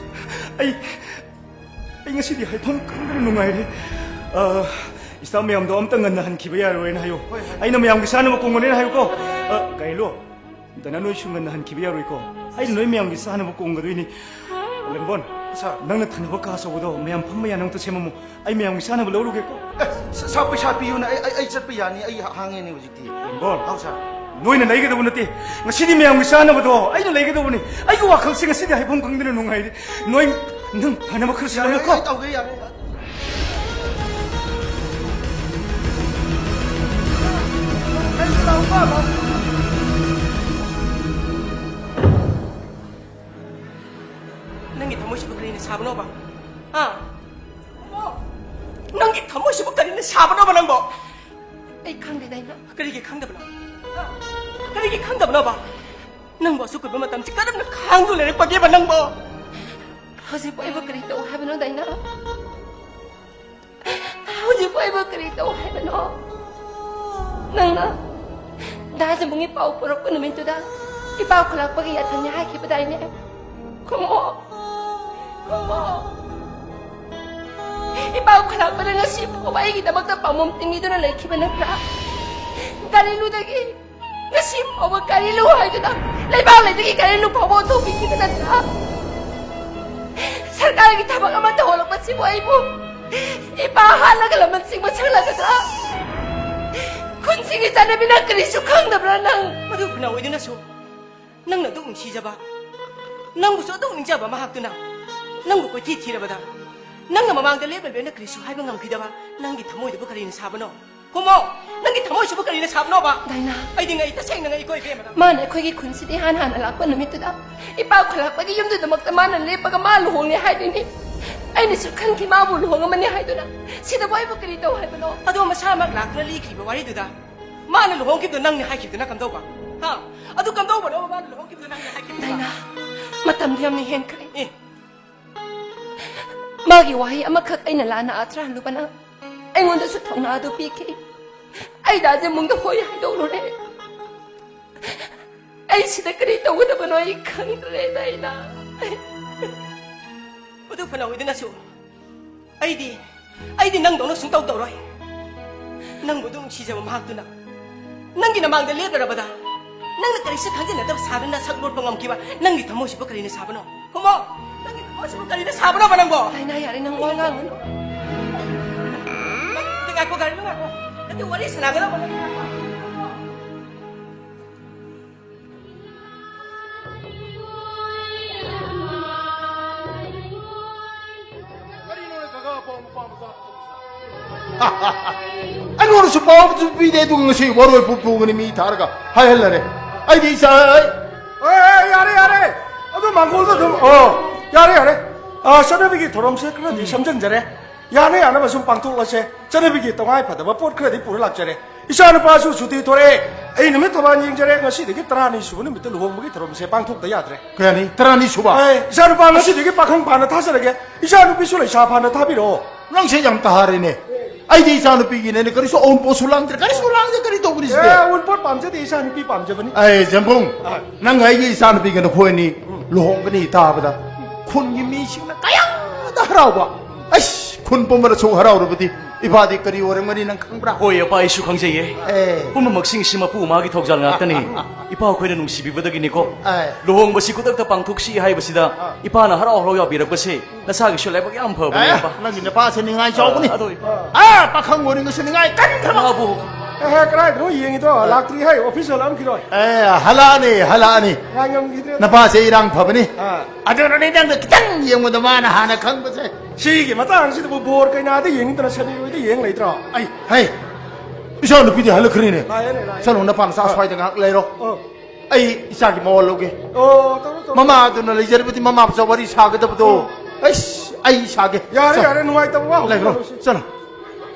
ꯑꯩ ꯑꯩ ꯉꯁꯤꯗꯤ ꯍꯥꯏꯐꯝ ꯈꯪꯗꯅ ꯅꯨꯡꯉꯥꯏꯔꯦ꯫ ꯑ, staff ꯃꯌꯥꯝꯗꯣ ꯑꯝꯇ ꯉꯟꯅ ꯍꯟꯈꯤꯕ ꯌꯥꯔꯣꯏꯅ ꯍꯥꯏꯌꯣ꯫ ꯍꯣꯏ, ꯍꯣꯏ꯫ ꯑꯩꯅ ꯃꯌꯥꯝꯒꯤ ꯆꯥꯅꯕ ꯀꯣꯡꯒꯅꯦꯅ ꯍꯥꯏꯌꯨꯀꯣ꯫ ꯑ, ꯀꯩꯅꯣ, ꯗꯅ ꯅꯣꯏꯁꯨ ꯉꯟꯅ ꯍꯟꯈꯤꯕ ꯌꯥꯔꯣꯏꯀꯣ꯫ ꯑꯩꯅ ꯅꯣꯏ ꯃꯌꯥꯝꯒꯤ ꯆꯥꯅꯕ ꯀꯣꯡꯒꯗꯣꯏꯅꯤ꯫ ꯂꯦꯝꯕꯣꯟ, ꯁꯥꯔ꯫ ꯅꯪꯅ ꯊꯟꯅꯕ ꯀꯥ ꯑꯆꯧꯕꯗꯣ ꯃꯌꯥꯝ ꯐꯝꯕ ꯌꯥꯅꯕ ꯑꯝꯇ ꯁꯦꯝꯃꯝꯃꯣ꯫ ꯑꯩ ꯃꯌꯥꯝꯒꯤ ꯆꯥꯅꯕ ꯂꯧꯔꯨꯒꯦꯀꯣ꯫ ꯑꯦ, ꯁ-, ꯁꯥꯔ, ꯄꯩꯁꯥ ꯄꯤꯌꯨꯅ ꯑꯩ, ꯑꯩ, ꯑꯩ ꯆꯠꯄ ꯌꯥꯅꯤ꯫ ꯑꯩ ꯍꯥꯡꯉꯦꯅꯦ ꯍꯧꯖꯤꯛꯇꯤ꯫ ꯂꯦꯝꯕꯣꯟ꯫ ꯍꯥꯎ, ꯁꯥꯔ꯫ ꯅꯣꯏꯅ ꯂꯩꯒꯗꯧꯕ ꯅꯠꯇꯦ꯫ ꯉꯁꯤꯗꯤ ꯃꯌꯥꯝꯒꯤ ꯆꯥꯅꯕꯗꯣ ꯑꯩꯅ ꯂꯩꯒꯗꯧꯕꯅꯤ꯫ ꯑꯩꯒꯤ ꯋꯥꯈꯜꯁꯦ ꯉꯁꯤꯗꯤ ꯍꯥꯏꯐꯝ ꯈꯪꯗꯅ ꯅꯨꯡꯉꯥꯏꯔꯤ꯫ ꯅꯣꯏ, ꯅꯪ ꯐꯅꯕ ꯈꯔ ꯌꯥꯔꯦ, ꯁꯤꯜꯂꯝꯃꯨꯀꯣ꯫ ꯑꯩ ꯇꯧꯒꯦ, ꯌꯥꯔꯦ꯫ ꯅꯪꯒꯤ ꯊꯃꯣꯏꯁꯤꯕꯨ ꯀꯔꯤꯅ ꯁꯥꯕꯅꯣꯕ? ꯑꯥ? ꯅꯪꯒꯤ ꯊꯃꯣꯏꯁꯤꯕꯨ ꯀꯔꯤꯅ ꯁꯥꯕꯅꯣꯕ ꯅꯪꯕꯣ? ꯑꯩ ꯈꯪꯗꯦ, ꯗꯥꯏꯅꯥ꯫ ꯀꯔꯤꯒꯤ ꯈꯪꯗꯕꯅꯣ? ꯀꯔꯤꯒꯤ ꯈꯪꯗꯕꯅꯣꯕ? ꯅꯪꯕꯨ ꯑꯁꯨꯛ ꯀꯨꯏꯕ ꯃꯇꯝꯁꯤ ꯀꯔꯝꯅ ꯈꯥꯡꯗꯨꯅ ꯂꯩꯔꯛꯄꯒꯦꯕ ꯅꯪꯕꯣ? ꯍꯧꯖꯤꯛꯄꯨ ꯑꯩꯕꯨ ꯀꯔꯤ ꯇꯧ ꯍꯥꯏꯕꯅꯣ, ꯗꯥꯏꯅꯥ? ꯍꯧꯖꯤꯛꯄꯨ ꯑꯩꯕꯨ ꯀꯔꯤ ꯇꯧ ꯍꯥꯏꯕꯅꯣ? ꯅꯪꯅ ꯗꯥ ꯖꯤꯕꯨꯡꯒꯤ ꯄꯥꯎ ꯄꯨꯔꯛꯄ ꯅꯨꯃꯤꯠꯇꯨꯗ ꯏꯄꯥ ꯈꯨꯂꯥꯛꯄꯒꯤ ꯌꯥꯊꯪꯅꯤ ꯍꯥꯏꯈꯤꯕꯗꯥꯏꯅꯦ? ꯈꯨꯝꯃꯣ꯫ ꯈꯨꯝꯃꯣ꯫ ꯏꯄꯥ ꯈꯨꯂꯥꯛꯄꯅ ꯉꯁꯤ ꯐꯥꯎꯕ ꯑꯩꯒꯤꯗꯃꯛꯇ ꯄꯥꯝꯕꯣꯝ ꯇꯤꯡꯕꯤꯗꯨꯅ ꯂꯩꯈꯤꯕ ꯅꯠꯇ꯭ꯔꯥ? ꯒꯥꯔꯤꯂꯨꯗꯒꯤ ꯉꯁꯤ ꯐꯥꯎꯕ ꯒꯥꯔꯤꯂꯨ ꯍꯥꯏꯗꯨꯅ ꯂꯩꯕꯥꯛ ꯂꯩꯗꯒꯤ ꯒꯥꯔꯤꯂꯨ ꯐꯥꯎꯕ ꯑꯣꯟꯊꯣꯛꯄꯤꯈꯤꯕ ꯅꯠꯇ꯭ꯔꯥ? ꯁꯔꯀꯥꯔꯒꯤ ꯊꯕꯛ ꯑꯃ ꯇꯧꯍꯜꯂꯛꯄꯁꯤꯕꯨ ꯑꯩꯕꯨ ꯏꯄꯥ ꯍꯥꯠꯂꯒ ꯂꯃꯟ ꯁꯤꯡꯕ ꯁꯪꯂꯒꯗ꯭ꯔꯥ? ꯈꯨꯟꯁꯤꯒꯤ ꯆꯠꯅꯕꯤꯅ ꯀꯔꯤꯁꯨ ꯈꯪꯗꯕ꯭ꯔꯥ ꯅꯪ? ꯃꯗꯨ ꯐꯅ ꯑꯣꯏꯗꯨꯅꯁꯨ, ꯅꯪꯅ ꯑꯗꯨꯛ ꯅꯨꯡꯁꯤꯖꯕ, ꯅꯪꯕꯨꯁꯨ ꯑꯗꯨꯛ ꯅꯤꯡꯖꯕ ꯃꯍꯥꯛꯇꯨꯅ ꯅꯪꯕꯨ ꯀꯣꯏꯊꯤ ꯊꯤꯔꯕꯗ, ꯅꯪꯅ ꯃꯃꯥꯡꯗ ꯂꯦꯞꯂꯕꯅ ꯀꯔꯤꯁꯨ ꯍꯥꯏꯕ ꯉꯝꯈꯤꯗꯕ ꯅꯪꯒꯤ ꯊꯃꯣꯏꯗꯨꯕꯨ ꯀꯔꯤꯅ ꯁꯥꯕꯅꯣ? ꯈꯨꯝꯃꯣ, ꯅꯪꯒꯤ ꯊꯃꯣꯏꯁꯤꯕꯨ ꯀꯔꯤꯅ ꯁꯥꯕꯅꯣꯕ? ꯗꯥꯏꯅꯥ꯫ ꯑꯩꯗꯤ ꯉꯛꯏ, ꯇꯁꯦꯡꯅ ꯉꯛꯏꯀꯣ, ꯏꯕꯦꯝꯃ꯫ ꯃꯥꯅ ꯑꯩꯈꯣꯏꯒꯤ ꯈꯨꯟꯁꯤꯗ ꯏꯍꯥꯟ ꯍꯥꯟꯅ ꯂꯥꯛꯄ ꯅꯨꯃꯤꯠꯇꯨꯗ ꯏꯄꯥ ꯈꯨꯂꯥꯛꯄꯒꯤ ꯌꯨꯝꯗꯨꯗꯃꯛꯇ ꯃꯥꯅ ꯂꯦꯞꯄꯒ ꯃꯥ ꯂꯨꯍꯣꯡꯂꯦ ꯍꯥꯏꯗꯣꯏꯅꯤ꯫ ꯑꯩꯅꯁꯨ ꯈꯟꯈꯤ ꯃꯥꯕꯨ ꯂꯨꯍꯣꯡꯉꯝꯃꯅꯤ ꯍꯥꯏꯗꯨꯅ꯫ ꯁꯤꯗꯕꯨ ꯑꯩꯕꯨ ꯀꯔꯤ ꯇꯧ ꯍꯥꯏꯕꯅꯣ? ꯑꯗꯣ ꯃꯁꯥꯃꯛ ꯂꯥꯛꯇꯨꯅ ꯂꯤꯈꯤꯕ ꯋꯥꯔꯤꯗꯨꯗ ꯃꯥꯅ ꯂꯨꯍꯣꯡꯈꯤꯕꯗꯣ ꯅꯪꯅꯤ ꯍꯥꯏꯈꯤꯕꯗꯨꯅ ꯀꯝꯗꯧꯕ? ꯍꯥ? ꯑꯗꯨ ꯀꯝꯗꯧꯕꯅꯣꯕ ꯃꯥꯅ ꯂꯨꯍꯣꯡꯈꯤꯕꯗꯣ ꯅꯪꯅꯤ ꯍꯥꯏꯈꯤꯕꯗꯨꯅ? ꯗꯥꯏꯅꯥ, ꯃꯇꯝꯗꯤ ꯌꯥꯝꯅ ꯍꯦꯟꯈ꯭ꯔꯦ꯫ ꯑꯦ꯫ ꯃꯥꯒꯤ ꯋꯥꯍꯩ ꯑꯃꯈꯛ ꯑꯩꯅ ꯂꯥꯟꯅ ꯑꯥꯊ꯭ꯔ ꯍꯜꯂꯨꯕꯅ ꯑꯩꯉꯣꯟꯗꯁꯨ ꯊꯧꯅꯥ ꯑꯗꯨ ꯄꯤꯈꯤ꯫ ꯑꯩ ꯗꯥ ꯖꯦꯃꯨꯡꯗ ꯍꯣꯏ ꯍꯥꯏꯗꯣꯛꯂꯨꯔꯦ꯫ ꯑꯩ ꯁꯤꯗ ꯀꯔꯤ ꯇꯧꯒꯗꯕꯅꯣ ꯑꯩ ꯈꯪꯗ꯭ꯔꯦ, ꯗꯥꯏꯅꯥ꯫ ꯃꯗꯨ ꯐꯅ ꯑꯣꯏꯗꯨꯅꯁꯨ ꯑꯩꯗꯤ, ꯑꯩꯗꯤ ꯅꯪꯗꯧꯅ ꯁꯨꯡꯇꯧ ꯇꯧꯔꯣꯏ꯫ ꯅꯪꯕꯨ ꯑꯗꯨꯝ ꯅꯨꯡꯁꯤꯖꯕ ꯃꯍꯥꯛꯇꯨꯅ ꯅꯪꯒꯤ ꯅꯃꯥꯡꯗ ꯂꯦꯞꯂꯔꯕꯗ ꯅꯪꯅ ꯀꯔꯤꯁꯨ ꯈꯪꯖꯤꯟꯅꯗꯕ ꯁꯥꯗꯨꯅ ꯁꯛ ꯂꯣꯠꯄ ꯉꯝꯈꯤꯕ ꯅꯪꯒꯤ ꯊꯃꯣꯏꯁꯤꯕꯨ ꯀꯔꯤꯅ ꯁꯥꯕꯅꯣ? ꯈꯨꯝꯃꯣ, ꯅꯪꯒꯤ ꯊꯃꯣꯏꯁꯤꯕꯨ ꯀꯔꯤꯅ ꯁꯥꯕꯅꯣꯕ ꯅꯪꯕꯣ? ꯗꯥꯏꯅꯥ, ꯌꯥꯔꯦ, ꯅꯪ ꯋꯥ ꯉꯥꯡꯉꯅꯨ꯫ ꯅꯠꯇꯦ, ꯉꯥꯏꯈꯣ, ꯒꯥꯔꯤꯗꯣ ꯉꯥꯏꯈꯣ꯫ ꯅꯠꯇꯦ, ꯋꯥꯔꯤ ꯁꯥꯟꯅꯒꯗꯕ ꯅꯠꯇꯦ꯫ ꯑꯩꯉꯣꯟꯗꯁꯨ ꯄꯥꯎ ꯑꯃꯁꯨ ꯄꯤꯗꯦ, ꯑꯗꯨꯒ ꯉꯁꯤ ꯋꯥꯔꯣꯏ ꯄꯨ ꯄꯨꯒꯅꯤ ꯃꯤ ꯊꯥꯔꯒ ꯍꯥꯏꯍꯜꯂꯔꯦ꯫ ꯑꯩꯗꯤ ꯏꯆꯥ, ꯑꯩ ꯑꯦ, ꯑꯦ, ꯌꯥꯔꯦ, ꯌꯥꯔꯦ꯫ ꯑꯗꯨ ꯃꯥꯡꯒꯣꯜꯗ ꯑꯗꯨꯝ, ꯑꯣ, ꯌꯥꯔꯦ, ꯌꯥꯔꯦ꯫ ꯑ, ꯆꯠꯅꯕꯤꯒꯤ ꯊꯧꯔꯝꯁꯦ ꯈꯔꯗꯤ ꯁꯝꯖꯤꯟꯖꯔꯦ꯫ ꯌꯥꯅ ꯌꯥꯅꯕ ꯁꯨꯝ ꯄꯥꯡꯊꯣꯛꯂꯁꯦ꯫ ꯆꯠꯅꯕꯤꯒꯤ ꯇꯉꯥꯏ ꯐꯗꯕ ꯄꯣꯠ ꯈꯔꯗꯤ ꯄꯨꯔ ꯂꯥꯛꯆꯔꯦ꯫ ꯏꯆꯥꯅꯨꯄꯥꯁꯨ ꯁꯨꯇꯤ ꯊꯣꯔꯛꯑꯦ꯫ ꯑꯩ ꯅꯨꯃꯤꯠ ꯊꯧꯕꯥꯜ ꯌꯦꯡꯖꯔꯦ꯫ ꯉꯁꯤꯗꯒꯤ ꯇꯔꯥꯅꯤ ꯁꯨꯕ ꯅꯨꯃꯤꯠꯇ ꯂꯨꯍꯣꯡꯕꯒꯤ ꯊꯧꯔꯝꯁꯦ ꯄꯥꯡꯊꯣꯛꯇ ꯌꯥꯗ꯭ꯔꯦ꯫ ꯀꯌꯥꯅꯤ? ꯇꯔꯥꯅꯤ ꯁꯨꯕ? ꯑꯦ, ꯏꯆꯥꯅꯨꯄꯥ ꯉꯁꯤꯗꯒꯤ ꯄꯥꯈꯪ ꯐꯥꯅ ꯊꯥꯖꯔꯒꯦ꯫ ꯏꯆꯥꯅꯨꯄꯤꯁꯨ ꯂꯩꯁꯥ ꯐꯥꯅ ꯊꯥꯕꯤꯔꯛꯑꯣ꯫ ꯅꯪꯁꯦ ꯌꯥꯝ ꯇꯍꯥꯔꯦꯅꯦ꯫ ꯑꯩꯗꯤ ꯏꯆꯥꯅꯨꯄꯤꯒꯤꯅꯦꯅ ꯀꯔꯤꯁꯨ ꯑꯋꯨꯟꯄꯣꯠꯁꯨ ꯂꯥꯡꯗ꯭ꯔꯦ, ꯀꯔꯤꯁꯨ ꯂꯥꯡꯗꯦ, ꯀꯔꯤ ꯇꯧꯕꯅꯤ ꯁꯤꯗꯤ? ꯑꯦ, ꯑꯋꯨꯟꯄꯣꯠ ꯄꯥꯝꯖꯗꯦ, ꯏꯆꯥꯅꯨꯄꯤ ꯄꯥꯝꯖꯕꯅꯤ꯫ ꯑꯩ ꯖꯦꯝꯕꯨꯡ, ꯑ꯫ ꯅꯪ ꯑꯩꯒꯤ ꯏꯆꯥꯅꯨꯄꯤꯒ ꯅꯈꯣꯏ ꯑꯅꯤ ꯂꯨꯍꯣꯡꯒꯅꯤ ꯇꯥꯕꯗ ꯈꯨꯟꯒꯤ ꯃꯤꯁꯤꯡꯅ ꯀꯌꯥꯗ ꯍꯔꯥꯎꯕ꯫ ꯑꯩꯁ, ꯈꯨꯟ ꯄꯨꯝꯕꯅ ꯁꯨꯛ ꯍꯔꯥꯎꯔꯕꯗꯤ ꯏꯄꯥꯗꯤ ꯀꯔꯤ ꯑꯣꯏꯔꯝꯒꯅꯤ ꯅꯪ ꯈꯪꯕ꯭ꯔꯥ? ꯍꯣꯏ, ꯑꯄꯥ, ꯑꯩꯁꯨ ꯈꯪꯖꯩꯌꯦ꯫ ꯑꯦ꯫ ꯄꯨꯝꯅꯃꯛꯁꯤꯡꯁꯤ ꯃꯄꯨ ꯃꯥꯒꯤ ꯊꯧꯖꯥꯜ ꯉꯥꯛꯇꯅꯤ꯫ ꯏꯄꯥ ꯑꯩꯈꯣꯏꯅ ꯅꯨꯡꯁꯤꯕꯤꯕꯗꯒꯤꯅꯤꯀꯣ꯫ ꯑꯦ꯫ ꯂꯨꯍꯣꯡꯕꯁꯤ ꯈꯨꯗꯛꯇ ꯄꯥꯡꯊꯣꯛꯁꯤ ꯍꯥꯏꯕꯁꯤꯗ ꯑ꯫ ꯏꯄꯥꯅ ꯍꯔꯥꯎ ꯍꯔꯥꯎ ꯌꯥꯕꯤꯔꯛꯄꯁꯦ ꯅꯁꯥꯒꯤꯁꯨ ꯂꯥꯏꯕꯛ ꯌꯥꯝ ꯐꯕꯅꯦ, ꯑꯦ, ꯏꯄꯥ꯫ ꯅꯪꯒꯤ ꯅꯄꯥꯁꯦ ꯅꯤꯡꯉꯥꯏ ꯆꯥꯎꯕꯅꯤ꯫ ꯑꯗꯣ, ꯏꯄꯥ꯫ ꯑ, ꯄꯥꯈꯪ ꯑꯣꯏꯔꯤꯉꯩꯁꯨ ꯅꯤꯡꯉꯥꯏ ꯀꯟꯈ꯭ꯔꯕ꯫ ꯏꯄꯥꯕꯨ꯫ ꯑꯦꯍꯦ, ꯀꯗꯥꯏꯗꯅꯣ ꯌꯦꯡꯉꯤꯗꯣ? ꯂꯥꯛꯇ꯭ꯔꯤ ꯍꯥꯏ, ꯑꯣꯐꯤꯁ ꯍꯜꯂꯛꯑꯝꯈꯤꯔꯣꯏ꯫ ꯑꯦ, ꯍꯜꯂꯛꯑꯅꯤ, ꯍꯜꯂꯛꯑꯅꯤ꯫ ꯉꯥꯏꯉꯝꯈꯤꯗ꯭ꯔꯦ꯫ ꯅꯄꯥꯁꯦ ꯏꯔꯥꯡ ꯐꯕꯅꯤ꯫ ꯑꯥ꯫ ꯑꯗꯨꯅꯅꯤ ꯅꯪꯅ ꯈꯤꯇꯪ ꯌꯦꯡꯕꯗ ꯃꯥꯅ ꯍꯥꯟꯅ ꯈꯪꯕꯁꯦ꯫ ꯁꯤꯒꯤ ꯃꯇꯥꯡꯁꯤꯗꯕꯨ ꯕꯣꯔ ꯀꯩꯅꯥꯗ ꯌꯦꯡꯅꯤꯡꯗꯅ ꯁꯟ ꯏꯔꯣꯏꯗ ꯌꯦꯡ ꯂꯩꯇ꯭ꯔꯣ? ꯑꯩ, ꯍꯩ, ꯏꯆꯥ ꯅꯨꯄꯤꯗꯤ ꯍꯜꯂꯛꯈ꯭ꯔꯦꯅꯦ꯫ ꯂꯥꯛꯑꯦꯅꯦ, ꯂꯥꯛꯑꯦ꯫ ꯆꯠꯂꯣ, ꯅꯄꯥꯅ ꯆꯥꯛ ꯑꯥ꯫ ꯁ꯭ꯋꯥꯏꯗ ꯉꯥꯏꯍꯥꯛ ꯂꯩꯔꯣ꯫ ꯑꯣ꯫ ꯑꯩ ꯏꯆꯥꯒꯤ ꯃꯋꯥ ꯂꯧꯒꯦ꯫ ꯑꯣ, ꯇꯧꯔꯣ, ꯇꯧꯔꯣ꯫ ꯃꯃꯥꯗꯨꯅ ꯂꯩꯖꯔꯕꯗꯤ ꯃꯃꯥ ꯃꯆꯥ ꯋꯥꯔꯤ ꯁꯥꯒꯗꯕꯗꯣ꯫ ꯎꯝ꯫ ꯑꯩꯁ, ꯑꯩ ꯁꯥꯒꯦ꯫ ꯌꯥꯔꯦ, ꯆꯠ-, ꯌꯥꯔꯦ, ꯅꯨꯡꯉꯥꯏꯇꯕ ꯋꯥ ꯂꯩꯈ꯭ꯔꯣ, ꯍꯧꯅꯔꯣꯏꯁꯤ꯫ ꯆꯠꯂꯣ꯫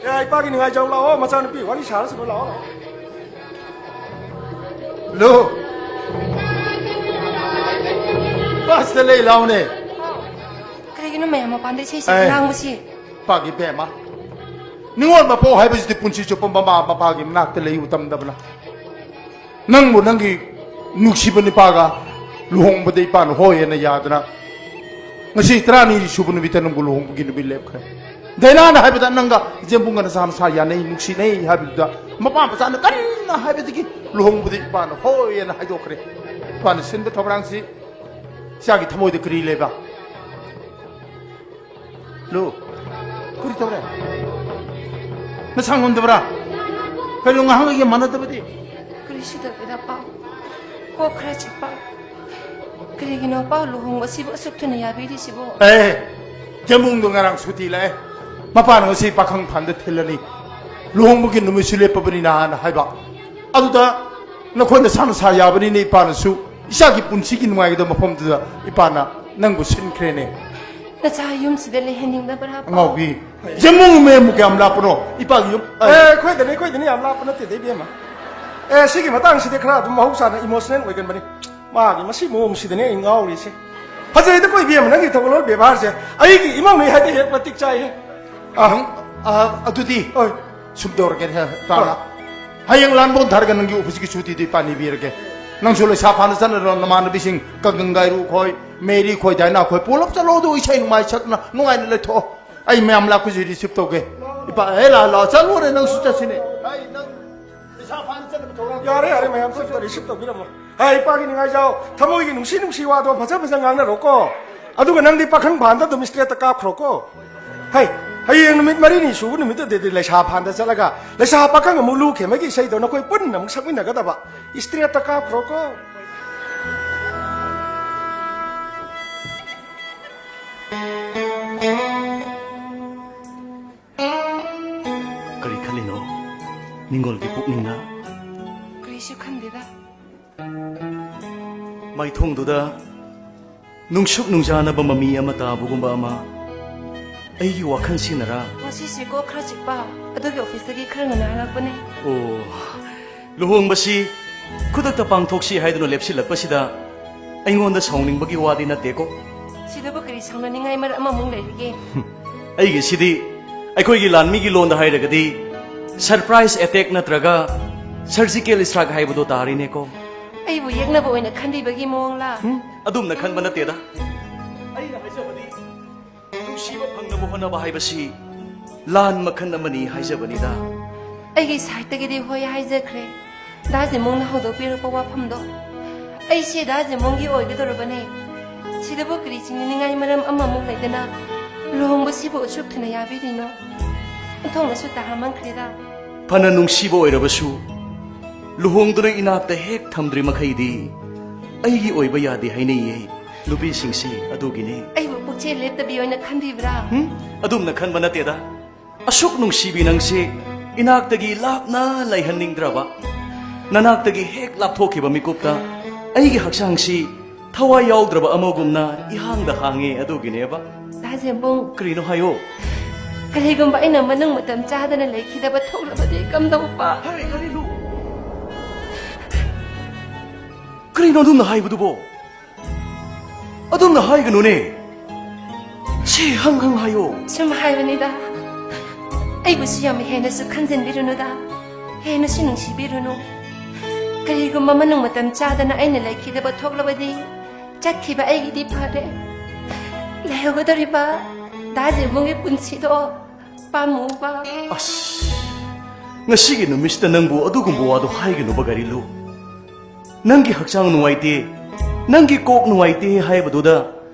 ꯑꯦ, ꯏꯄꯥꯒꯤ ꯅꯤꯡꯉꯥꯏꯖꯧ ꯂꯥꯛꯑꯣ, ꯃꯆꯥꯅꯨꯄꯤ ꯋꯥꯔꯤ ꯁꯥꯔꯁꯤꯕ ꯂꯥꯛꯑꯣ, ꯂꯥꯛꯑꯣ꯫ ꯂꯨ꯫ ꯕꯁꯇ ꯂꯩ ꯂꯥꯎꯅꯦ꯫ ꯀꯔꯤꯒꯤꯅꯣ ꯃꯌꯥꯝ ꯃꯄꯥꯟꯗ ꯏꯁꯩ ꯁꯛꯄ ꯑꯦ꯫ ꯂꯥꯡꯕꯁꯤ? ꯄꯥꯒꯤ ꯕꯦꯝꯃ, ꯅꯤꯉꯣꯜ ꯃꯄꯣꯛ ꯍꯥꯏꯕꯁꯤꯗꯤ ꯄꯨꯟꯁꯤ ꯆꯨꯞꯄ ꯃꯃꯥ ꯃꯄꯥꯒꯤ ꯃꯅꯥꯛꯇ ꯂꯩꯌꯨ ꯇꯝꯗꯕꯅ꯫ ꯅꯪꯕꯨ ꯅꯪꯒꯤ ꯅꯨꯡꯁꯤꯕ ꯅꯨꯄꯥꯒ ꯂꯨꯍꯣꯡꯕꯗ ꯏꯄꯥꯅ ꯍꯣꯏ ꯍꯥꯏꯅ ꯌꯥꯗꯅ, ꯉꯁꯤ ꯇꯔꯥꯅꯤ ꯁꯨꯕ ꯅꯨꯃꯤꯠꯇ ꯅꯪꯕꯨ ꯂꯨꯍꯣꯡꯕꯒꯤ ꯅꯨꯃꯤꯠ ꯂꯦꯞꯈ꯭ꯔꯦ꯫ ꯗꯥꯏꯅꯥꯅ ꯍꯥꯏꯕꯗ ꯅꯪꯒ ꯏꯆꯦꯝꯕꯨꯡꯒ ꯅꯁꯥ ꯅꯁꯥ ꯌꯥꯅꯩ, ꯅꯨꯡꯁꯤꯅꯩ ꯍꯥꯏꯕꯗꯨꯗ ꯃꯄꯥ ꯃꯆꯥꯅ ꯀꯟꯅ ꯍꯥꯏꯕꯗꯒꯤ ꯂꯨꯍꯣꯡꯕꯗ ꯏꯄꯥꯅ ꯍꯣꯏ ꯍꯥꯏꯅ ꯍꯥꯏꯗꯣꯛꯈ꯭ꯔꯦ꯫ ꯏꯄꯥꯅ ꯁꯤꯟꯕ ꯊꯧꯔꯥꯡꯁꯤ ꯏꯆꯥꯒꯤ ꯊꯃꯣꯏꯗ ꯀꯔꯤ ꯂꯩꯕ? ꯂꯨ, ꯀꯔꯤ ꯇꯧꯔꯦ? ꯅꯁꯥ ꯉꯝꯗꯕ꯭ꯔꯥ? ꯀꯔꯤꯅꯣ ꯉꯥꯏꯍꯥꯛ ꯂꯩꯒ ꯃꯥꯟꯅꯗꯕꯗꯤ? ꯀꯔꯤꯁꯨ ꯇꯧꯗꯦꯗ, ꯄꯥꯎ꯫ ꯀꯣꯛ ꯈꯔ ꯆꯤꯛꯄ꯫ ꯀꯔꯤꯒꯤꯅꯣ ꯄꯥꯎ ꯂꯨꯍꯣꯡꯕꯁꯤꯕꯨ ꯑꯁꯨꯛ ꯊꯨꯅ ꯌꯥꯕꯤꯔꯤꯁꯤꯕꯨ? ꯑꯦ, ꯖꯃꯨꯡꯗꯣ ꯉꯔꯥꯡ ꯁꯨꯇꯤ ꯂꯥꯛꯑꯦ꯫ ꯃꯄꯥꯅ ꯉꯁꯤ ꯄꯥꯈꯪ ꯐꯥꯟꯗ ꯊꯤꯜꯂꯅꯤ꯫ ꯂꯨꯍꯣꯡꯕꯒꯤ ꯅꯨꯃꯤꯠꯁꯨ ꯂꯦꯞꯄꯕꯅꯤꯅ ꯍꯥꯏꯅ ꯍꯥꯏꯕ꯫ ꯑꯗꯨꯗ ꯅꯈꯣꯏꯅ ꯁꯥꯅ ꯁꯥ ꯌꯥꯕꯅꯤꯅ ꯏꯄꯥꯅꯁꯨ ꯏꯆꯥꯒꯤ ꯄꯨꯟꯁꯤꯒꯤ ꯅꯨꯡꯉꯥꯏꯒꯗꯕ ꯃꯐꯝꯗꯨꯗ ꯏꯄꯥꯅ ꯅꯪꯕꯨ ꯁꯤꯟꯈ꯭ꯔꯦꯅꯦ꯫ ꯅꯆꯥ ꯌꯨꯝꯁꯤꯗ ꯂꯩꯍꯟꯅꯤꯡꯗꯕ꯭ꯔꯥ, ꯄꯥꯎ? ꯑꯉꯥꯎꯕꯤ, ꯖꯃꯨꯡ ꯃꯌꯨꯝꯕꯨ ꯀꯌꯥꯝ ꯂꯥꯞꯄꯅꯣ? ꯏꯄꯥꯒꯤ ꯌꯨꯝ, ꯑꯦ, ꯑꯩꯈꯣꯏꯗꯅꯤ, ꯑꯩꯈꯣꯏꯗꯅꯤ, ꯌꯥꯝ ꯂꯥꯞꯄ ꯅꯠꯇꯦꯗ, ꯏꯕꯦꯝꯃ꯫ ꯑꯦ, ꯁꯤꯒꯤ ꯃꯇꯥꯡꯁꯤꯗꯤ ꯈꯔ ꯑꯗꯨꯝ ꯃꯍꯧꯁꯥꯅ emotional ꯑꯣꯏꯒꯟꯕꯅꯤ꯫ ꯃꯥꯒꯤ ꯃꯁꯤ ꯃꯑꯣꯡꯁꯤꯗꯅꯦ ꯑꯩ ꯉꯥꯎꯔꯤꯁꯦ꯫ ꯐꯖꯩꯗꯀꯣ ꯏꯕꯦꯝꯃ, ꯅꯪꯒꯤ ꯊꯧꯒꯜꯂꯣꯟ ꯕꯦꯕꯥꯔꯁꯦ꯫ ꯑꯩꯒꯤ ꯏꯃꯧꯅꯦ ꯍꯥꯏꯗꯤ ꯍꯦꯛ ꯃꯇꯤꯛ ꯆꯥꯏꯍꯦ꯫ ꯑꯥ꯫ ꯅꯪ, ꯑꯥ, ꯑꯗꯨꯗꯤ ꯍꯣꯏ꯫ ꯁꯨꯝ ꯇꯧꯔꯒꯦ, ꯍꯦ, ꯇꯥꯔꯥ꯫ ꯍꯣꯏ꯫ ꯍꯌꯦꯡ ꯂꯥꯟꯕꯣꯟ ꯊꯥꯔꯒ ꯅꯪꯒꯤ ꯑꯣꯐꯤꯁꯀꯤ ꯁꯨꯇꯤꯗꯨ ꯏꯄꯥꯅ ꯏꯕꯤꯔꯒꯦ꯫ ꯅꯪꯁꯨ ꯂꯩꯁꯥ ꯐꯥꯅ ꯆꯠꯅꯔꯣ, ꯅꯃꯥꯟꯅꯕꯤꯁꯤꯡ ꯀꯪꯒꯪꯒꯥꯏꯔꯨ ꯈꯣꯏ, ꯃꯦꯔꯤ ꯈꯣꯏ, ꯗꯥꯏꯅꯥ ꯈꯣꯏ ꯄꯨꯂꯞ ꯆꯠꯂꯣ, ꯑꯗꯨ ꯏꯁꯩ ꯅꯨꯡꯉꯥꯏ ꯁꯛꯅ ꯅꯨꯡꯉꯥꯏꯅ ꯂꯩꯊꯣꯛꯑꯣ꯫ ꯑꯩ ꯃꯌꯥꯝ ꯂꯥꯛꯄꯁꯤ receive ꯇꯧꯒꯦ꯫ ꯏꯄꯥ, ꯑꯦ, ꯂꯥꯛꯑꯣ, ꯂꯥꯛꯑꯣ, ꯆꯠꯂꯨꯔꯦ, ꯅꯪꯁꯨ ꯆꯠꯁꯤꯅꯦ꯫ ꯑꯩ ꯅꯪ ꯂꯩꯁꯥ ꯐꯥꯅ ꯆꯠꯅꯕ ꯊꯧꯔꯥꯡ ꯌꯥꯔꯦ, ꯌꯥꯔꯦ, ꯃꯌꯥꯝ ꯆꯠꯄ receive ꯇꯧꯕꯤꯔꯝꯃꯣ꯫ ꯍꯦ, ꯏꯄꯥꯒꯤ ꯅꯤꯡꯉꯥꯏꯖꯥꯎ, ꯊꯃꯣꯏꯒꯤ ꯅꯨꯡꯁꯤ ꯅꯨꯡꯁꯤ ꯋꯥꯗꯣ ꯐꯖ ꯐꯖ ꯉꯥꯡꯅꯔꯣꯀꯣ꯫ ꯑꯗꯨꯒ ꯅꯪꯗꯤ ꯄꯥꯈꯪ ꯐꯥꯟꯗ ꯑꯗꯨꯝ straight ꯇ ꯀꯥꯞꯈ꯭ꯔꯣꯀꯣ꯫ ꯍꯩ, ꯍꯌꯦꯡ ꯅꯨꯃꯤꯠ ꯃꯔꯤꯅꯤ ꯁꯨꯕ ꯅꯨꯃꯤꯠꯇꯨꯗꯗꯤ ꯂꯩꯁꯥ ꯐꯥꯟꯗ ꯆꯠꯂꯒ ꯂꯩꯁꯥ ꯄꯥꯈꯪ ꯑꯃꯨꯛ ꯂꯨ ꯈꯦꯃꯒꯤ ꯏꯁꯩꯗꯣ ꯅꯈꯣꯏ ꯄꯨꯟꯅ ꯑꯃꯨꯛ ꯁꯛꯃꯤꯟꯅꯒꯗꯕ꯫ Straight ꯇ ꯀꯥꯞꯈ꯭ꯔꯣꯀꯣ꯫ ꯀꯔꯤ ꯈꯜꯂꯤꯅꯣ ꯅꯤꯡꯒꯣꯜꯒꯤ ꯄꯨꯛꯅꯤꯡꯅ? ꯀꯔꯤꯁꯨ ꯈꯟꯗꯦꯗ꯫ ꯃꯥꯏꯊꯣꯡꯗꯨꯗ ꯅꯨꯡꯁꯨꯛ ꯅꯨꯡꯖꯥꯅꯕ ꯃꯃꯤ ꯑꯃ ꯇꯥꯕꯒꯨꯝꯕ ꯑꯃ꯫ ꯑꯩꯒꯤ ꯋꯥꯈꯜꯁꯤꯅꯔꯥ? ꯉꯁꯤꯁꯤ ꯀꯣꯛ ꯈꯔ ꯆꯤꯛꯄ, ꯑꯗꯨꯒꯤ ꯑꯣꯐꯤꯁꯇꯒꯤ ꯈꯔ ꯉꯟꯅ ꯍꯜꯂꯛꯄꯅꯦ꯫ ꯑꯣ, ꯂꯨꯍꯣꯡꯕꯁꯤ ꯈꯨꯗꯛꯇ ꯄꯥꯡꯊꯣꯛꯁꯤ ꯍꯥꯏꯗꯨꯅ ꯂꯦꯞꯁꯤꯜꯂꯛꯄꯁꯤꯗ ꯑꯩꯉꯣꯟꯗ ꯁꯥꯎꯅꯤꯡꯕꯒꯤ ꯋꯥꯗꯤ ꯅꯠꯇꯦꯀꯣ꯫ ꯁꯤꯗꯕꯨ ꯀꯔꯤ ꯁꯥꯎꯅꯅꯤꯡꯉꯥꯏ ꯃꯔꯝ ꯑꯃꯃꯨꯛ ꯂꯩꯔꯤꯒꯦ? ꯑꯩꯒꯤꯁꯤꯗꯤ, ꯑꯩꯈꯣꯏꯒꯤ ꯂꯥꯟꯃꯤꯒꯤ ꯂꯣꯟꯗ ꯍꯥꯏꯔꯒꯗꯤ, ꯁꯔꯄ꯭ꯔꯥꯏꯖ ꯑꯦꯇꯦꯛ ꯅꯠꯇ꯭ꯔꯒ ꯁꯔꯖꯤꯀꯦꯜ ꯏꯁꯇ꯭ꯔꯥꯏꯛ ꯍꯥꯏꯕꯗꯣ ꯇꯥꯔꯤꯅꯦꯀꯣ꯫ ꯑꯩꯕꯨ ꯌꯦꯛꯅꯕ ꯑꯣꯏꯅ ꯈꯟꯕꯤꯕꯒꯤ ꯃꯑꯣꯡꯂꯥ? ꯍꯨꯝ, ꯑꯗꯨꯝꯅ ꯈꯟꯕ ꯅꯠꯇꯦꯗ꯫ ꯑꯩꯅ ꯍꯥꯏꯖꯕꯗꯤ, ꯅꯨꯡꯁꯤꯕ ꯐꯪꯅꯕ ꯍꯣꯠꯅꯕ ꯍꯥꯏꯕꯁꯤ ꯂꯥꯟ ꯃꯈꯜ ꯑꯃꯅꯤ ꯍꯥꯏꯖꯕꯅꯤꯗ꯫ ꯑꯩꯒꯤ ꯁꯥꯏꯠꯇꯒꯤꯗꯤ ꯍꯣꯏ ꯍꯥꯏꯖꯈ꯭ꯔꯦ, ꯗꯥ ꯖꯦꯃꯣꯡꯅ ꯍꯧꯗꯣꯛꯄꯤꯔꯛꯄ ꯋꯥꯐꯝꯗꯣ꯫ ꯑꯩꯁꯦ ꯗꯥ ꯖꯦꯃꯣꯡꯒꯤ ꯑꯣꯏꯒꯗꯧꯔꯕꯅꯦ꯫ ꯁꯤꯗꯕꯨ ꯀꯔꯤ ꯆꯤꯡꯅꯅꯤꯡꯉꯥꯏ ꯃꯔꯝ ꯑꯃꯃꯨꯛ ꯂꯩꯗꯅ ꯂꯨꯍꯣꯡꯕꯁꯤꯕꯨ ꯑꯁꯨꯛ ꯊꯨꯅ ꯌꯥꯕꯤꯔꯤꯅꯣ? ꯑꯣꯟꯊꯣꯛꯅꯁꯨ ꯇꯍꯥꯃꯟꯈ꯭ꯔꯦꯗ꯫ ꯐꯅ ꯅꯨꯡꯁꯤꯕ ꯑꯣꯏꯔꯕꯁꯨ, ꯂꯨꯍꯣꯡꯗꯨꯅ ꯏꯅꯥꯛꯇ ꯍꯦꯛ ꯊꯝꯗ꯭ꯔꯤ ꯃꯈꯩꯗꯤ ꯑꯩꯒꯤ ꯑꯣꯏꯕ ꯌꯥꯗꯦ ꯍꯥꯏꯅꯩꯌꯦ ꯅꯨꯄꯤꯁꯤꯡꯁꯤ꯫ ꯑꯗꯨꯒꯤꯅꯦ꯫ ꯑꯩꯕꯨ ꯄꯨꯛꯆꯦꯜ ꯂꯦꯞꯇꯕꯤ ꯑꯣꯏꯅ ꯈꯟꯕꯤꯕ꯭ꯔꯥ? ꯍꯨꯝ? ꯑꯗꯨꯝꯅ ꯈꯟꯕ ꯅꯠꯇꯦꯗ꯫ ꯑꯁꯨꯛ ꯅꯨꯡꯁꯤꯕꯤ ꯅꯪꯁꯦ ꯏꯅꯥꯛꯇꯒꯤ ꯂꯥꯞꯅ ꯂꯩꯍꯟꯅꯤꯡꯗ꯭ꯔꯕ, ꯅꯅꯥꯛꯇꯒꯤ ꯍꯦꯛ ꯂꯥꯞꯊꯣꯛꯈꯤꯕ ꯃꯤꯀꯨꯞꯇ ꯑꯩꯒꯤ ꯍꯛꯆꯥꯡꯁꯤ ꯊꯋꯥꯏ ꯌꯥꯎꯗ꯭ꯔꯕ ꯑꯃꯒꯨꯝꯅ ꯏꯍꯥꯡꯗ ꯍꯥꯡꯉꯦ꯫ ꯑꯗꯨꯒꯤꯅꯦꯕ꯫ ꯗꯥ ꯖꯦꯝꯕꯨꯡ, ꯀꯔꯤꯅꯣ ꯍꯥꯏꯌꯣ? ꯀꯔꯤꯒꯨꯝꯕ ꯑꯩꯅ ꯃꯅꯨꯡ ꯃꯇꯝ ꯆꯥꯗꯅ ꯂꯩꯈꯤꯗꯕ ꯊꯣꯛꯂꯕꯗꯤ ꯀꯝꯗꯧꯕ? ꯍꯥꯏ, ꯀꯔꯤꯅꯣ? ꯀꯔꯤꯅꯣ ꯑꯗꯨꯝꯅ ꯍꯥꯏꯕꯗꯨꯕꯣ? ꯑꯗꯨꯝꯅ ꯍꯥꯏꯒꯅꯨꯅꯦ꯫ ꯁꯤ ꯍꯪ ꯍꯪ ꯍꯥꯏꯌꯣ꯫ ꯁꯨꯝ ꯍꯥꯏꯕꯅꯤꯗ, ꯑꯩꯕꯨꯁꯨ ꯌꯥꯝ ꯍꯦꯟꯅꯁꯨ ꯈꯟꯖꯤꯟꯕꯤꯔꯨꯅꯨꯗ, ꯍꯦꯟꯅꯁꯨ ꯅꯨꯡꯁꯤꯕꯤꯔꯨꯅꯨ꯫ ꯀꯔꯤꯒꯨꯝꯕ ꯃꯅꯨꯡ ꯃꯇꯝ ꯆꯥꯗꯅ ꯑꯩꯅ ꯂꯩꯈꯤꯗꯕ ꯊꯣꯛꯂꯕꯗꯤ, ꯆꯠꯈꯤꯕ ꯑꯩꯒꯤꯗꯤ ꯐꯔꯦ, ꯂꯩꯍꯧꯒꯗꯧꯔꯤꯕ ꯗꯥ ꯖꯦꯝꯕꯨꯡꯒꯤ ꯄꯨꯟꯁꯤꯗꯣ ꯄꯥꯝꯃꯨꯕ꯫ ꯑꯁ, ꯉꯁꯤꯒꯤ ꯅꯨꯃꯤꯠꯁꯤꯗ ꯅꯪꯕꯨ ꯑꯗꯨꯒꯨꯝꯕ ꯋꯥꯗꯣ ꯍꯥꯏꯒꯅꯨꯕ, ꯒꯥꯔꯤꯂꯨ꯫ ꯅꯪꯒꯤ ꯍꯛꯆꯥꯡ ꯅꯨꯡꯉꯥꯏꯇꯦ, ꯅꯪꯒꯤ ꯀꯣꯛ ꯅꯨꯡꯉꯥꯏꯇꯦ ꯍꯥꯏꯕꯗꯨꯗ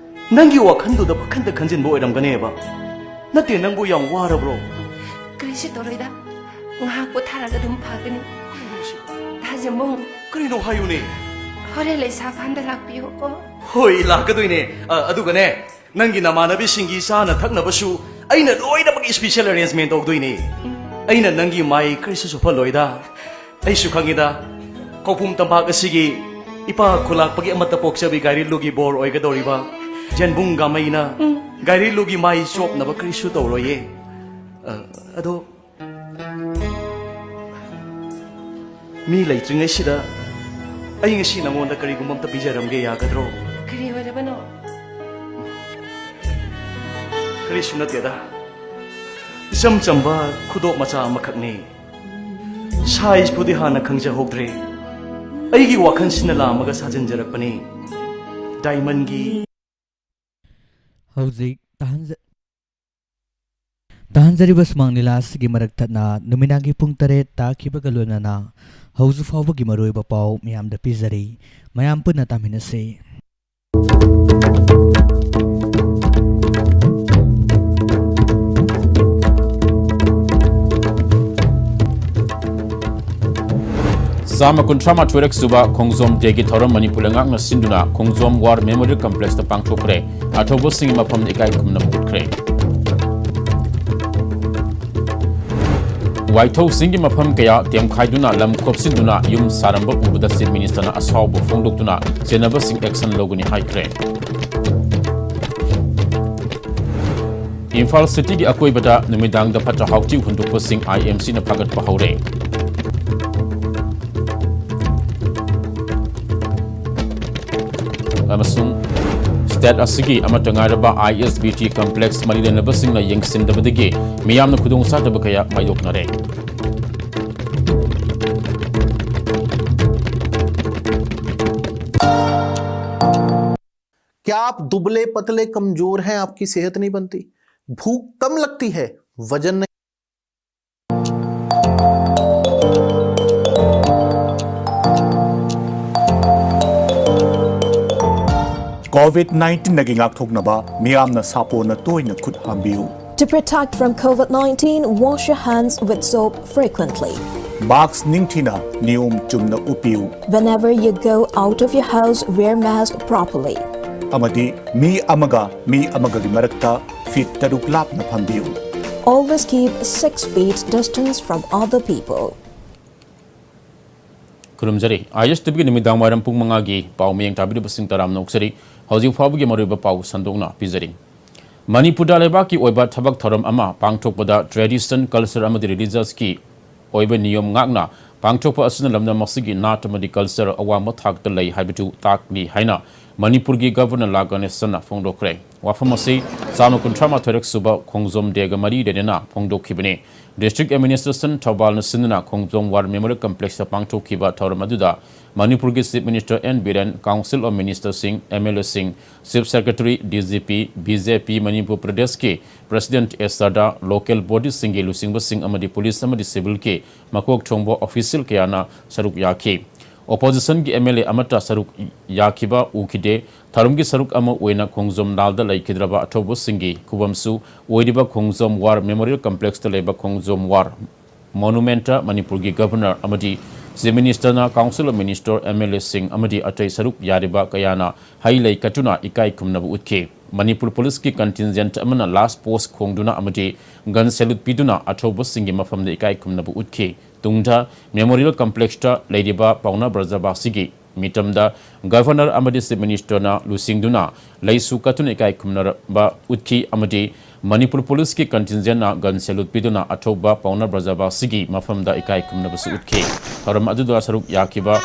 ꯅꯪꯒꯤ ꯋꯥꯈꯜꯗꯨꯗ ꯄꯪꯈꯟꯗ ꯈꯟꯖꯤꯟꯕ ꯑꯣꯏꯔꯝꯒꯅꯦꯕ꯫ ꯅꯠꯇꯦ, ꯅꯪꯕꯨ ꯌꯥꯝ ꯋꯥꯔꯕ꯭ꯔꯣ? ꯀꯔꯤꯁꯨ ꯇꯧꯔꯣꯏꯗ, ꯉꯥꯏꯍꯥꯛ ꯄꯣꯊꯥꯔꯒ ꯑꯗꯨꯝ ꯐꯒꯅꯤ꯫ ꯗꯥ ꯖꯦꯝꯕꯨꯡ, ꯀꯔꯤꯅꯣ ꯍꯥꯏꯌꯨꯅꯦ꯫ ꯍꯣꯔꯦꯟ ꯂꯩꯁꯥꯐꯥꯟꯗ ꯂꯥꯛꯄꯤꯌꯨꯀꯣ꯫ ꯍꯣꯏ, ꯂꯥꯛꯀꯗꯣꯏꯅꯦ꯫ ꯑ, ꯑꯗꯨꯒꯅꯦ, ꯅꯪꯒꯤ ꯅꯃꯥꯟꯅꯕꯤꯁꯤꯡꯒꯤ ꯆꯥꯅ ꯊꯛꯅꯕꯁꯨ ꯑꯩꯅ ꯂꯣꯏꯅꯃꯛ ꯏꯁꯄꯤꯁꯦꯜ ꯑꯦꯔꯦꯟꯖꯃꯦꯟ ꯇꯧꯗꯣꯏꯅꯦ꯫ ꯑꯩꯅ ꯅꯪꯒꯤ ꯃꯥꯏ ꯀꯔꯤꯁꯨ ꯁꯨꯞꯍꯜꯂꯣꯏꯗ꯫ ꯑꯩꯁꯨ ꯈꯪꯉꯤꯗ, ꯈꯧꯄꯨꯝ ꯇꯝꯄꯥꯛ ꯑꯁꯤꯒꯤ ꯏꯄꯥ ꯈꯨꯂꯥꯛꯄꯒꯤ ꯑꯃꯠꯇ ꯄꯣꯛꯆꯕꯤ ꯒꯥꯏꯔꯤꯂꯨꯒꯤ ꯕꯣꯔ ꯑꯣꯏꯒꯗꯧꯔꯤꯕ ꯖꯦꯟꯕꯨꯡ ꯒꯥꯃꯩꯅ ꯒꯥꯏꯔꯤꯂꯨꯒꯤ ꯃꯥꯏ ꯆꯣꯞꯅꯕ ꯀꯔꯤꯁꯨ ꯇꯧꯔꯣꯏꯌꯦ꯫ ꯑ, ꯑꯗꯣ ꯃꯤ ꯂꯩꯇ꯭ꯔꯤꯉꯩꯁꯤꯗ ꯑꯩ ꯉꯁꯤ ꯅꯉꯣꯟꯗ ꯀꯔꯤꯒꯨꯝꯕ ꯑꯝꯇ ꯄꯤꯖꯔꯝꯒꯦ, ꯌꯥꯒꯗ꯭ꯔꯣ? ꯀꯔꯤ ꯑꯣꯏꯔꯕꯅꯣ? ꯀꯔꯤꯁꯨ ꯅꯠꯇꯦꯗ, ꯏꯆꯝ ꯆꯝꯕ ꯈꯨꯗꯣꯞ ꯃꯆꯥ ꯑꯃꯈꯛꯅꯤ꯫ ꯁꯥꯏꯖꯄꯨꯗꯤ ꯍꯥꯟꯅ ꯈꯪꯖꯍꯧꯗ꯭ꯔꯦ, ꯑꯩꯒꯤ ꯋꯥꯈꯜꯁꯤꯅ ꯂꯥꯝꯃꯒ ꯁꯥꯖꯤꯟꯖꯔꯛꯄꯅꯤ꯫ ꯗꯥꯏꯃꯟꯒꯤ ꯍꯧꯖꯤꯛ ꯇꯥꯍꯟꯖ-, ꯇꯥꯍꯟꯖꯔꯤꯕ ꯁꯨꯃꯥꯡ ꯂꯤꯂꯥ ꯑꯁꯤꯒꯤ ꯃꯔꯛ ꯊꯠꯅ ꯅꯨꯃꯤꯗꯥꯡꯒꯤ ꯄꯨꯡ ꯇꯔꯦꯠ ꯇꯥꯈꯤꯕꯒ ꯂꯣꯏꯅꯅ ꯍꯧꯖꯤꯛ ꯐꯥꯎꯕꯒꯤ ꯃꯔꯨꯑꯣꯏꯕ ꯄꯥꯎ ꯃꯤꯌꯥꯝꯗ ꯄꯤꯖꯔꯤ꯫ ꯃꯌꯥꯝ ꯄꯨꯟꯅ ꯇꯥꯃꯤꯟꯅꯁꯤ꯫ ꯆꯥꯝꯃ ꯀꯨꯟꯊ꯭ꯔꯥ ꯃꯥꯊꯣꯏꯔꯛ ꯁꯨꯕ ꯈꯣꯡꯖꯣꯝ ꯗꯦꯒꯤ ꯊꯧꯔꯝ ꯃꯅꯤꯄꯨꯔ ꯂꯩꯉꯥꯛꯅ ꯁꯤꯟꯗꯨꯅ ꯈꯣꯡꯖꯣꯝ ꯋꯥꯔ ꯃꯦꯃꯣꯔꯤꯌꯦꯜ ꯀꯝꯄ꯭ꯂꯦꯛꯁꯇ ꯄꯥꯡꯊꯣꯛꯈ꯭ꯔꯦ꯫ ꯑꯊꯧꯕꯁꯤꯡꯒꯤ ꯃꯐꯝꯗ ꯏꯀꯥꯏ ꯈꯨꯝꯅꯕ ꯎꯠꯈ꯭ꯔꯦ꯫ ꯋꯥꯏꯊꯧꯁꯤꯡꯒꯤ ꯃꯐꯝ ꯀꯌꯥ ꯇꯦꯝꯈꯥꯏꯗꯨꯅ ꯂꯝ ꯀꯣꯞꯁꯤꯟꯗꯨꯅ ꯌꯨꯝ ꯁꯥꯔꯝꯕ ꯎꯕꯗ ꯆꯤꯐ ꯃꯤꯅꯤꯁꯇꯔꯅ ꯑꯁꯥꯎꯕ ꯐꯣꯡꯗꯣꯛꯇꯨꯅ ꯆꯦꯟꯅꯕꯁꯤꯡ ꯑꯦꯛꯁꯟ ꯂꯧꯒꯅꯤ ꯍꯥꯏꯈ꯭ꯔꯦ꯫ ꯏꯝꯐꯥꯜ ꯁꯤꯇꯤꯒꯤ ꯑꯀꯣꯏꯕꯗ ꯅꯨꯃꯤꯗꯥꯡꯗ ꯐꯠꯇ ꯍꯥꯎꯊꯤ ꯍꯨꯟꯗꯣꯛꯄꯁꯤꯡ ꯑꯥꯏ ꯑꯦꯝ ꯁꯤꯅ ꯐꯥꯒꯠꯄ ꯍꯧꯔꯦ꯫ ꯑꯃꯁꯨꯡ ꯁ꯭ꯇꯦꯠ ꯑꯁꯤꯒꯤ ꯑꯃꯠꯇ ꯉꯥꯏꯔꯕ ꯑꯥꯏ ꯑꯦꯁ ꯕꯤ ꯇꯤ ꯀꯝꯄ꯭ꯂꯦꯛꯁ ꯃꯔꯤ ꯂꯩꯅꯕꯁꯤꯡꯅ ꯌꯦꯡꯁꯤꯟꯗꯕꯗꯒꯤ ꯃꯤꯌꯥꯝꯅ ꯈꯨꯗꯣꯡꯆꯥꯗꯕ ꯀꯌꯥ ꯃꯥꯌꯣꯛꯅꯔꯦ꯫ क्या आप दुबले पतले कमजोर हैं, आपकी सेहत नहीं बनती, भूख कम लगती है, वजन नहीं? ꯀꯣꯚꯤꯗ ꯅꯥꯏꯟꯇꯤꯟꯗꯒꯤ ꯉꯥꯛꯊꯣꯛꯅꯕ ꯃꯤꯌꯥꯝꯅ ꯁꯥꯄꯣꯟꯅ ꯇꯣꯏꯅ ꯈꯨꯠ ꯍꯥꯝꯕꯤꯌꯨ꯫ To protect from COVID nineteen, wash your hands with soap frequently. ꯃꯥꯛꯁ ꯅꯤꯡꯊꯤꯅ ꯅꯤꯌꯣꯝ ꯆꯨꯝꯅ ꯎꯞꯄꯤꯌꯨ꯫ Whenever you go out of your house, wear mask properly. ꯑꯃꯗꯤ ꯃꯤ ꯑꯃꯒ ꯃꯤ ꯑꯃꯒꯒꯤ ꯃꯔꯛꯇ ꯐꯤꯠ ꯇꯔꯨꯛ ꯂꯥꯞꯅ ꯐꯝꯕꯤꯌꯨ꯫ Always keep six feet distance from other people. ꯈꯨꯔꯨꯝꯖꯔꯤ꯫ ꯑꯥꯏ ꯑꯦꯁ ꯇꯤ ꯚꯤꯒꯤ ꯅꯨꯃꯤꯗꯥꯡ ꯋꯥꯏꯔꯝ ꯄꯨꯡ ꯃꯉꯥꯒꯤ ꯄꯥꯎ ꯃꯤꯠꯌꯦꯡ ꯇꯥꯕꯤꯔꯤꯕꯁꯤꯡ ꯇꯔꯥꯝꯅ ꯑꯣꯛꯆꯔꯤ꯫ ꯍꯧꯖꯤꯛ ꯐꯥꯎꯕꯒꯤ ꯃꯔꯨꯑꯣꯏꯕ ꯄꯥꯎ ꯁꯟꯗꯣꯛꯅ ꯄꯤꯖꯔꯤ꯫ ꯃꯅꯤꯄꯨꯔꯗ ꯂꯩꯕꯥꯛꯀꯤ ꯑꯣꯏꯕ ꯊꯕꯛ ꯊꯧꯔꯝ ꯑꯃ ꯄꯥꯡꯊꯣꯛꯄꯗ tradition, culture ꯑꯃꯗꯤ religious ꯀꯤ ꯑꯣꯏꯕ ꯅꯤꯌꯣꯝ ꯉꯥꯛꯅ ꯄꯥꯡꯊꯣꯛꯄ ꯑꯁꯤꯅ ꯂꯝꯗꯝ ꯑꯁꯤꯒꯤ ꯅꯥꯠ ꯑꯃꯗꯤ culture ꯑꯋꯥꯡꯕ ꯊꯥꯛꯇ ꯂꯩ ꯍꯥꯏꯕꯗꯨ ꯇꯥꯛꯂꯤ ꯍꯥꯏꯅ ꯃꯅꯤꯄꯨꯔꯒꯤ Governor ꯂꯥ ꯒꯅꯦꯁꯟꯅ ꯐꯣꯡꯗꯣꯛꯈ꯭ꯔꯦ꯫ ꯋꯥꯐꯝ ꯑꯁꯤ ꯆꯥꯝꯃ ꯀꯨꯟꯊ꯭ꯔꯥ ꯃꯥꯊꯣꯏꯔꯛ ꯁꯨꯕ ꯈꯣꯡꯖꯣꯝ Day ꯒ ꯃꯔꯤ ꯂꯩꯅꯅ ꯐꯣꯡꯗꯣꯛꯈꯤꯕꯅꯤ꯫ District Administration ꯊꯧꯕꯥꯜꯅ ꯁꯤꯟꯗꯨꯅ ꯈꯣꯡꯖꯣꯝ War Memorial Complex ꯇ ꯄꯥꯡꯊꯣꯛꯈꯤꯕ ꯊꯧꯔꯝ ꯑꯗꯨꯗ ꯃꯅꯤꯄꯨꯔꯒꯤ Chief Minister N Biren, Council of Minister ꯁꯤꯡ, ꯑꯦꯝ ꯑꯦꯜ ꯑꯦ ꯁꯤꯡ, Chief Secretary, D G P, B J P Manipur ꯄ꯭ꯔꯗꯦꯁꯀꯤ President ꯑꯦꯁ ꯁꯔꯗꯥ, local body ꯁꯤꯡꯒꯤ ꯂꯨꯆꯤꯡꯕꯁꯤꯡ ꯑꯃꯗꯤ police ꯑꯃꯗꯤ civil ꯀꯤ ꯃꯀꯣꯛ ꯊꯣꯡꯕ official ꯀꯌꯥꯅ ꯁꯔꯨꯛ ꯌꯥꯈꯤ꯫ Opposition ꯒꯤ ꯑꯦꯝ ꯑꯦꯜ ꯑꯦ ꯑꯃꯠꯇ ꯁꯔꯨꯛ ꯌꯥꯈꯤꯕ ꯎꯈꯤꯗꯦ꯫ ꯊꯧꯔꯝꯒꯤ ꯁꯔꯨꯛ ꯑꯃ ꯑꯣꯏꯅ ꯈꯣꯡꯖꯣꯝ ꯂꯥꯜꯗ ꯂꯩꯈꯤꯗ꯭ꯔꯕ ꯑꯊꯧꯕꯁꯤꯡꯒꯤ ꯈꯨꯕꯝꯁꯨ ꯑꯣꯏꯔꯤꯕ ꯈꯣꯡꯖꯣꯝ War Memorial Complex ꯇ ꯂꯩꯕ ꯈꯣꯡꯖꯣꯝ War Monument ꯇ ꯃꯅꯤꯄꯨꯔꯒꯤ Governor ꯑꯃꯗꯤ Chief Minister ꯅ Council of Minister, M L A ꯁꯤꯡ ꯑꯃꯗꯤ ꯑꯇꯩ ꯁꯔꯨꯛ ꯌꯥꯔꯤꯕ ꯀꯌꯥꯅ ꯍꯩ ꯂꯩ ꯀꯠꯇꯨꯅ ꯏꯀꯥꯏ ꯈꯨꯝꯅꯕ ꯎꯠꯈꯤ꯫ ꯃꯅꯤꯄꯨꯔ police ꯀꯤ contingent ꯑꯃꯅ last post ꯈꯣꯡꯗꯨꯅ ꯑꯃꯗꯤ gun salute ꯄꯤꯗꯨꯅ ꯑꯊꯧꯕꯁꯤꯡꯒꯤ ꯃꯐꯝꯗ ꯏꯀꯥꯏ ꯈꯨꯝꯅꯕ ꯎꯠꯈꯤ꯫ ꯇꯨꯡꯗ Memorial Complex ꯇ ꯂꯩꯔꯤꯕ ꯄꯥꯎꯅꯥ ꯕ꯭ꯔꯖꯕꯥꯁꯤꯒꯤ ꯃꯤꯇꯝꯗ Governor ꯑꯃꯗꯤ Chief Minister ꯅ ꯂꯨꯆꯤꯡꯗꯨꯅ ꯂꯩꯁꯨ ꯀꯠꯇꯨꯅ ꯏꯀꯥꯏ ꯈꯨꯝꯅꯕ ꯎꯠꯈꯤ ꯑꯃꯗꯤ ꯃꯅꯤꯄꯨꯔ police ꯀꯤ contingent ꯅ gun salute ꯄꯤꯗꯨꯅ ꯑꯊꯧꯕ ꯄꯥꯎꯅꯥ ꯕ꯭ꯔꯖꯕꯥꯁꯤꯒꯤ ꯃꯐꯝꯗ ꯏꯀꯥꯏ ꯈꯨꯝꯅꯕꯁꯨ ꯎꯠꯈꯤ꯫ ꯊꯧꯔꯝ ꯑꯗꯨꯗ ꯁꯔꯨꯛ ꯌꯥꯈꯤꯕ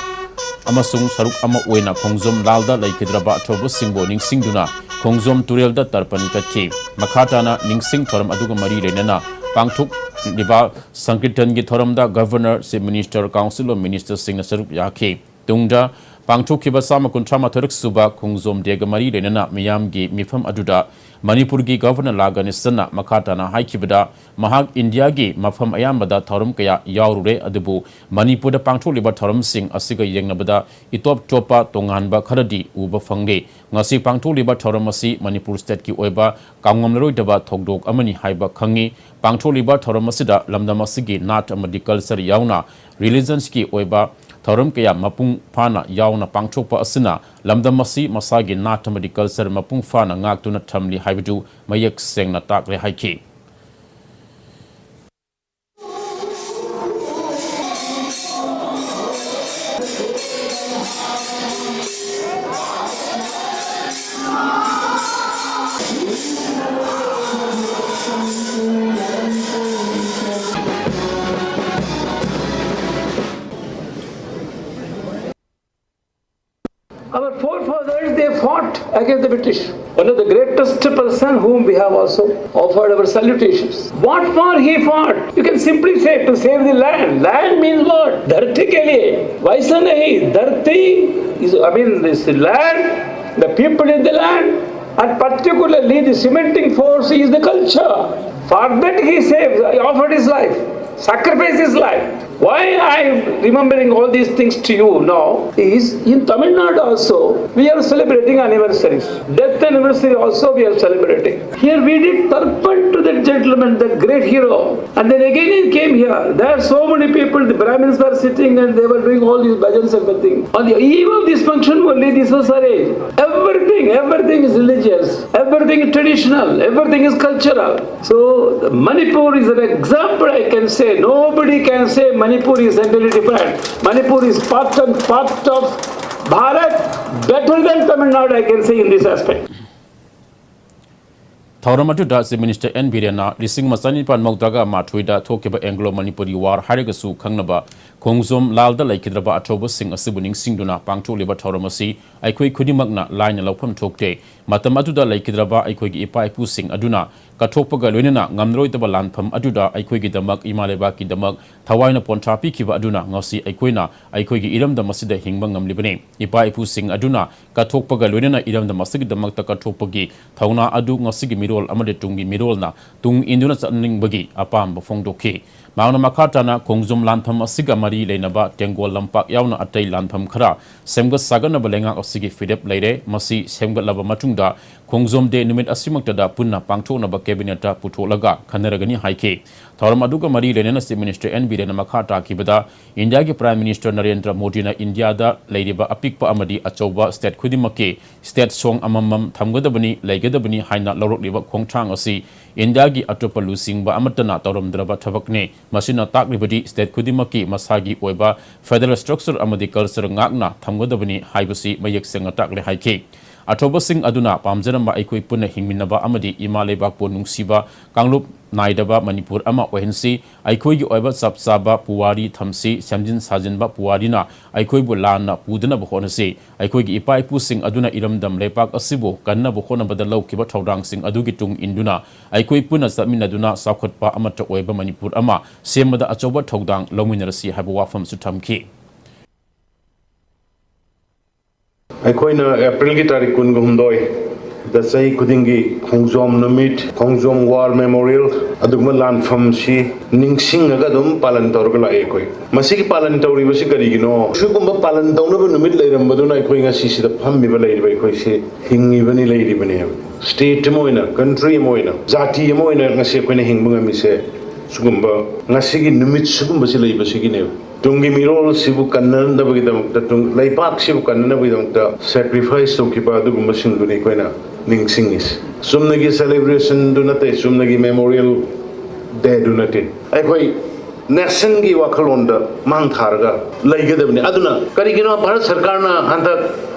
ꯑꯃꯁꯨꯡ ꯁꯔꯨꯛ ꯑꯃ ꯑꯣꯏꯅ ꯈꯣꯡꯖꯣꯝ ꯂꯥꯜꯗ ꯂꯩꯈꯤꯗ꯭ꯔꯕ ꯑꯊꯧꯕꯁꯤꯡꯕꯨ ꯅꯤꯡꯁꯤꯡꯗꯨꯅ ꯈꯣꯡꯖꯣꯝ ꯇꯨꯔꯦꯜꯗ ꯇꯔꯄꯟ ꯀꯠꯈꯤ꯫ ꯃꯈꯥ ꯇꯥꯅ ꯅꯤꯡꯁꯤꯡ ꯊꯧꯔꯝ ꯑꯗꯨꯒ ꯃꯔꯤ ꯂꯩꯅꯅ ꯄꯥꯡꯊꯣꯛꯂꯤꯕ ꯁꯪꯀꯤꯔꯇꯟꯒꯤ ꯊꯧꯔꯝꯗ Governor, Chief Minister, Council of Minister ꯁꯤꯡꯅ ꯁꯔꯨꯛ ꯌꯥꯈꯤ꯫ ꯇꯨꯡꯗ ꯄꯥꯡꯊꯣꯛꯈꯤꯕ ꯆꯥꯝꯃ ꯀꯨꯟꯊ꯭ꯔꯥ ꯃꯥꯊꯣꯏꯔꯛ ꯁꯨꯕ ꯈꯣꯡꯖꯣꯝ Day ꯒ ꯃꯔꯤ ꯂꯩꯅꯅ ꯃꯤꯌꯥꯝꯒꯤ ꯃꯤꯐꯝ ꯑꯗꯨꯗ ꯃꯅꯤꯄꯨꯔꯒꯤ Governor ꯂꯥ ꯒꯅꯦꯁꯟꯅ ꯃꯈꯥ ꯇꯥꯅ ꯍꯥꯏꯈꯤꯕꯗ, ꯃꯍꯥꯛ ꯏꯟꯗꯤꯌꯥꯒꯤ ꯃꯐꯝ ꯑꯌꯥꯝꯕꯗ ꯊꯧꯔꯝ ꯀꯌꯥ ꯌꯥꯎꯔꯨꯔꯦ, ꯑꯗꯨꯕꯨ ꯃꯅꯤꯄꯨꯔꯗ ꯄꯥꯡꯊꯣꯛꯂꯤꯕ ꯊꯧꯔꯝꯁꯤꯡ ꯑꯁꯤꯒ ꯌꯦꯡꯅꯕꯗ ꯏꯇꯣꯞ ꯇꯣꯞꯄ ꯇꯣꯉꯥꯟꯕ ꯈꯔꯗꯤ ꯎꯕ ꯐꯪꯂꯦ꯫ ꯉꯁꯤ ꯄꯥꯡꯊꯣꯛꯂꯤꯕ ꯊꯧꯔꯝ ꯑꯁꯤ ꯃꯅꯤꯄꯨꯔ state ꯀꯤ ꯑꯣꯏꯕ ꯀꯥꯎꯉꯝꯂꯔꯣꯏꯗꯕ ꯊꯧꯗꯣꯛ ꯑꯃꯅꯤ ꯍꯥꯏꯕ ꯈꯪꯉꯤ꯫ ꯄꯥꯡꯊꯣꯛꯂꯤꯕ ꯊꯧꯔꯝ ꯑꯁꯤꯗ ꯂꯝꯗꯝ ꯑꯁꯤꯒꯤ ꯅꯥꯠ ꯑꯃꯗꯤ culture ꯌꯥꯎꯅ religions ꯀꯤ ꯑꯣꯏꯕ ꯊꯧꯔꯝ ꯀꯌꯥ ꯃꯄꯨꯡ ꯐꯥꯅ ꯌꯥꯎꯅ ꯄꯥꯡꯊꯣꯛꯄ ꯑꯁꯤꯅ ꯂꯝꯗꯝ ꯑꯁꯤ ꯃꯁꯥꯒꯤ ꯅꯥꯠ ꯑꯃꯗꯤ culture ꯃꯄꯨꯡ ꯐꯥꯅ ꯉꯥꯛꯇꯨꯅ ꯊꯝꯂꯤ ꯍꯥꯏꯕꯗꯨ ꯃꯌꯦꯛ ꯁꯦꯡꯅ ꯇꯥꯛꯂꯦ ꯍꯥꯏꯈꯤ꯫ the British, one of the greatest person whom we have also offered our salutations. What for he fought? You can simply say to save the land. Land means what? धरती के लिए. वैसा नहीं, धरती is, I mean, this land, the people in the land, and particularly the cementing force is the culture. For that he saved, he offered his life, sacrificed his life. Why I am remembering all these things to you now is in Tamil Nadu also we are celebrating anniversaries. Death anniversary also we are celebrating. Here we did tarpan to that gentleman, that great hero. And then again he came here. There are so many people, the Brahmins were sitting and they were doing all these bhajans and everything. On the eve of this function only this was arranged. Everything, everything is religious, everything is traditional, everything is cultural. So Manipur is an example I can say. Nobody can say Manipur is entirely different. Manipur is part and part of Bharat, better than Tamil Nadu, I can say, in this aspect. ꯊꯧꯔꯝ ꯑꯗꯨꯗ Chief Minister N. ꯕꯤꯔꯦꯟꯅ ꯂꯤꯁꯤꯡ ꯑꯃ ꯆꯅꯤꯄꯥꯟ ꯃꯧꯗ꯭ꯔꯥꯒ ꯃꯥꯊꯣꯏꯗ ꯊꯣꯛꯈꯤꯕ Anglo Manipuri War ꯍꯥꯏꯔꯒꯁꯨ ꯈꯪꯅꯕ ꯈꯣꯡꯖꯣꯝ ꯂꯥꯜꯗ ꯂꯩꯈꯤꯗ꯭ꯔꯕ ꯑꯆꯧꯕꯁꯤꯡ ꯑꯁꯤꯕꯨ ꯅꯤꯡꯁꯤꯡꯗꯨꯅ ꯄꯥꯡꯊꯣꯛꯂꯤꯕ ꯊꯧꯔꯝ ꯑꯁꯤ ꯑꯩꯈꯣꯏ ꯈꯨꯗꯤꯡꯃꯛꯅ ꯂꯥꯏꯅ ꯂꯧꯐꯝ ꯊꯣꯛꯇꯦ꯫ ꯃꯇꯝ ꯑꯗꯨꯗ ꯂꯩꯈꯤꯗ꯭ꯔꯕ ꯑꯩꯈꯣꯏꯒꯤ ꯏꯄꯥ ꯏꯄꯨꯁꯤꯡ ꯑꯗꯨꯅ ꯀꯠꯊꯣꯛꯄꯒ ꯂꯣꯏꯅꯅ ꯉꯝꯂꯔꯣꯏꯗꯕ ꯂꯥꯟꯐꯝ ꯑꯗꯨꯗ ꯑꯩꯈꯣꯏꯒꯤꯗꯃꯛ, ꯏꯃꯥ ꯂꯩꯕꯥꯛꯀꯤꯗꯃꯛ ꯊꯋꯥꯏꯅ ꯄꯣꯟꯊꯥ ꯄꯤꯈꯤꯕ ꯑꯗꯨꯅ ꯉꯁꯤ ꯑꯩꯈꯣꯏꯅ ꯑꯩꯈꯣꯏꯒꯤ ꯏꯔꯝꯗꯝ ꯑꯁꯤꯗ ꯍꯤꯡꯕ ꯉꯝꯂꯤꯕꯅꯤ꯫ ꯏꯄꯥ ꯏꯄꯨꯁꯤꯡ ꯑꯗꯨꯅ ꯀꯠꯊꯣꯛꯄꯒ ꯂꯣꯏꯅꯅ ꯏꯔꯝꯗꯝ ꯑꯁꯤꯒꯤꯗꯃꯛꯇ ꯀꯠꯊꯣꯛꯄꯒꯤ ꯊꯧꯅꯥ ꯑꯗꯨ ꯉꯁꯤꯒꯤ ꯃꯤꯔꯣꯜ ꯑꯃꯗꯤ ꯇꯨꯡꯒꯤ ꯃꯤꯔꯣꯜꯅ ꯇꯨꯡ ꯏꯟꯗꯨꯅ ꯆꯠꯅꯤꯡꯕꯒꯤ ꯑꯄꯥꯝꯕ ꯐꯣꯡꯗꯣꯛꯈꯤ꯫ ꯃꯍꯥꯛꯅ ꯃꯈꯥ ꯇꯥꯅ ꯈꯣꯡꯖꯣꯝ ꯂꯥꯟꯐꯝ ꯑꯁꯤꯒ ꯃꯔꯤ ꯂꯩꯅꯕ ꯇꯦꯡꯒꯣꯜ ꯂꯝꯄꯥꯛ ꯌꯥꯎꯅ ꯑꯇꯩ ꯂꯥꯟꯐꯝ ꯈꯔ ꯁꯦꯝꯒꯠ ꯁꯥꯒꯠꯅꯕ ꯂꯩꯉꯥꯛ ꯑꯁꯤꯒꯤ ꯐꯤꯔꯦꯞ ꯂꯩꯔꯦ꯫ ꯃꯁꯤ ꯁꯦꯝꯒꯠꯂꯕ ꯃꯇꯨꯡꯗ ꯈꯣꯡꯖꯣꯝ ꯗꯦ ꯅꯨꯃꯤꯠ ꯑꯁꯤꯃꯛꯇꯗ ꯄꯨꯟꯅ ꯄꯥꯡꯊꯣꯛꯅꯕ ꯀꯦꯕꯤꯅꯦꯠꯇ ꯄꯨꯊꯣꯛꯂꯒ ꯈꯟꯅꯔꯒꯅꯤ ꯍꯥꯏꯈꯤ꯫ ꯊꯧꯔꯝ ꯑꯗꯨꯒ ꯃꯔꯤ ꯂꯩꯅꯅ Chief Minister N. ꯕꯤꯔꯦꯟꯅ ꯃꯈꯥ ꯇꯥꯈꯤꯕꯗ ꯏꯟꯗꯤꯌꯥꯒꯤ Prime Minister ꯅꯔꯦꯟꯗ꯭ꯔ ꯃꯣꯗꯤꯅ ꯏꯟꯗꯤꯌꯥꯗ ꯂꯩꯔꯤꯕ ꯑꯄꯤꯛꯄ ꯑꯃꯗꯤ ꯑꯆꯧꯕ state ꯈꯨꯗꯤꯡꯃꯛꯀꯤ state song ꯑꯃꯃꯝ ꯊꯝꯒꯗꯕꯅꯤ, ꯂꯩꯒꯗꯕꯅꯤ ꯍꯥꯏꯅ ꯂꯧꯔꯛꯂꯤꯕ ꯈꯣꯡꯊꯥꯡ ꯑꯁꯤ ꯏꯟꯗꯤꯌꯥꯒꯤ ꯑꯇꯣꯞꯄ ꯂꯨꯆꯤꯡꯕ ꯑꯃꯠꯇꯅ ꯇꯧꯔꯝꯗ꯭ꯔꯕ ꯊꯕꯛꯅꯤ꯫ ꯃꯁꯤꯅ ꯇꯥꯛꯂꯤꯕꯗꯤ state ꯈꯨꯗꯤꯡꯃꯛꯀꯤ ꯃꯁꯥꯒꯤ ꯑꯣꯏꯕ federal structure ꯑꯃꯗꯤ culture ꯉꯥꯛꯅ ꯊꯝꯒꯗꯕꯅꯤ ꯍꯥꯏꯕꯁꯤ ꯃꯌꯦꯛ ꯁꯦꯡꯅ ꯇꯥꯛꯂꯦ ꯍꯥꯏꯈꯤ꯫ ꯑꯆꯧꯕꯁꯤꯡ ꯑꯗꯨꯅ ꯄꯥꯝꯖꯔꯝꯕ ꯑꯩꯈꯣꯏ ꯄꯨꯟꯅ ꯍꯤꯡꯃꯤꯟꯅꯕ ꯑꯃꯗꯤ ꯏꯃꯥ ꯂꯩꯕꯥꯛꯄꯨ ꯅꯨꯡꯁꯤꯕ ꯀꯥꯡꯂꯨꯞ ꯅꯥꯏꯗꯕ ꯃꯅꯤꯄꯨꯔ ꯑꯃ ꯑꯣꯏꯍꯟꯁꯤ꯫ ꯑꯩꯈꯣꯏꯒꯤ ꯑꯣꯏꯕ ꯆꯞ ꯆꯥꯕ ꯄꯨꯋꯥꯔꯤ ꯊꯝꯁꯤ꯫ ꯁꯦꯝꯖꯤꯟ ꯁꯥꯖꯤꯟꯕ ꯄꯨꯋꯥꯔꯤꯅ ꯑꯩꯈꯣꯏꯕꯨ ꯂꯥꯟꯅ ꯄꯨꯗꯅꯕ ꯍꯣꯠꯅꯁꯤ꯫ ꯑꯩꯈꯣꯏꯒꯤ ꯏꯄꯥ ꯏꯄꯨꯁꯤꯡ ꯑꯗꯨꯅ ꯏꯔꯝꯗꯝ ꯂꯩꯄꯥꯛ ꯑꯁꯤꯕꯨ ꯀꯟꯅꯕ ꯍꯣꯠꯅꯕꯗ ꯂꯧꯈꯤꯕ ꯊꯧꯗꯥꯡꯁꯤꯡ ꯑꯗꯨꯒꯤ ꯇꯨꯡ ꯏꯟꯗꯨꯅ ꯑꯩꯈꯣꯏ ꯄꯨꯟꯅ ꯆꯠꯃꯤꯟꯅꯗꯨꯅ ꯆꯥꯎꯈꯠꯄ ꯑꯃꯠꯇ ꯑꯣꯏꯕ ꯃꯅꯤꯄꯨꯔ ꯑꯃ ꯁꯦꯝꯕꯗ ꯑꯆꯧꯕ ꯊꯧꯗꯥꯡ ꯂꯧꯃꯤꯟꯅꯔꯁꯤ ꯍꯥꯏꯕ ꯋꯥꯐꯝꯁꯨ ꯊꯝꯈꯤ꯫ ꯑꯩꯈꯣꯏꯅ ꯑꯦꯄ꯭ꯔꯤꯜꯒꯤ ꯇꯥꯔꯤꯛ ꯀꯨꯟꯒ ꯍꯨꯝꯗꯣꯏꯗ ꯆꯍꯤ ꯈꯨꯗꯤꯡꯒꯤ ꯈꯣꯡꯖꯣꯝ ꯅꯨꯃꯤꯠ, ꯈꯣꯡꯖꯣꯝ ꯋꯥꯔ ꯃꯦꯃꯣꯔꯤꯌꯦꯜ, ꯑꯗꯨꯒꯨꯝꯕ ꯂꯥꯟꯐꯝꯁꯤ ꯅꯤꯡꯁꯤꯡꯉꯒ ꯑꯗꯨꯝ ꯄꯥꯂꯟ ꯇꯧꯔꯒ ꯂꯥꯛꯑꯦ ꯑꯩꯈꯣꯏ꯫ ꯃꯁꯤꯒꯤ ꯄꯥꯂꯟ ꯇꯧꯔꯤꯕꯁꯤ ꯀꯔꯤꯒꯤꯅꯣ? ꯁꯤꯒꯨꯝꯕ ꯄꯥꯂꯟ ꯇꯧꯅꯕ ꯅꯨꯃꯤꯠ ꯂꯩꯔꯝꯕꯗꯨꯅ ꯑꯩꯈꯣꯏ ꯉꯁꯤ ꯁꯤꯗ ꯐꯝꯃꯤꯕ ꯂꯩꯔꯤꯕ ꯑꯩꯈꯣꯏꯁꯤ ꯍꯤꯡꯉꯤꯕꯅꯤ, ꯂꯩꯔꯤꯕꯅꯦꯕ꯫ ꯁ꯭ꯇꯦꯠ ꯑꯃ ꯑꯣꯏꯅ, ꯀꯟꯇ꯭ꯔꯤ ꯑꯃ ꯑꯣꯏꯅ, ꯖꯥꯇꯤ ꯑꯃ ꯑꯣꯏꯅ ꯉꯁꯤ ꯑꯩꯈꯣꯏꯅ ꯍꯤꯡꯕ ꯉꯝꯃꯤꯁꯦ ꯁꯤꯒꯨꯝꯕ ꯉꯁꯤꯒꯤ ꯅꯨꯃꯤꯠ ꯁꯤꯒꯨꯝꯕꯁꯤ ꯂꯩꯕꯁꯤꯒꯤꯅꯦꯕ꯫ ꯇꯨꯡꯒꯤ ꯃꯤꯔꯣꯜꯁꯤꯕꯨ ꯀꯟꯅꯅꯕꯒꯤꯗꯃꯛꯇ, ꯇꯨꯡ-, ꯂꯩꯕꯥꯛꯁꯤꯕꯨ ꯀꯟꯅꯅꯕꯒꯤꯗꯃꯛꯇ sacrifice ꯇꯧꯈꯤꯕ ꯑꯗꯨꯒꯨꯝꯕꯁꯤꯡꯗꯨꯅꯤ ꯑꯩꯈꯣꯏꯅ ꯅꯤꯡꯁꯤꯡꯉꯤꯁꯤ꯫ ꯆꯨꯝꯅꯒꯤ celebration ꯗꯨ ꯅꯠꯇꯦ, ꯆꯨꯝꯅꯒꯤ Memorial Day ꯗꯨ ꯅꯠꯇꯦ꯫ ꯑꯩꯈꯣꯏ nation ꯒꯤ ꯋꯥꯈꯜꯂꯣꯟꯗ ꯃꯥꯡ ꯊꯥꯔꯒ ꯂꯩꯒꯗꯕꯅꯤ꯫ ꯑꯗꯨꯅ ꯀꯔꯤꯒꯤꯅꯣ ꯚꯥꯔꯠ ꯁꯔꯀꯥꯔꯅ ꯍꯟꯗꯛ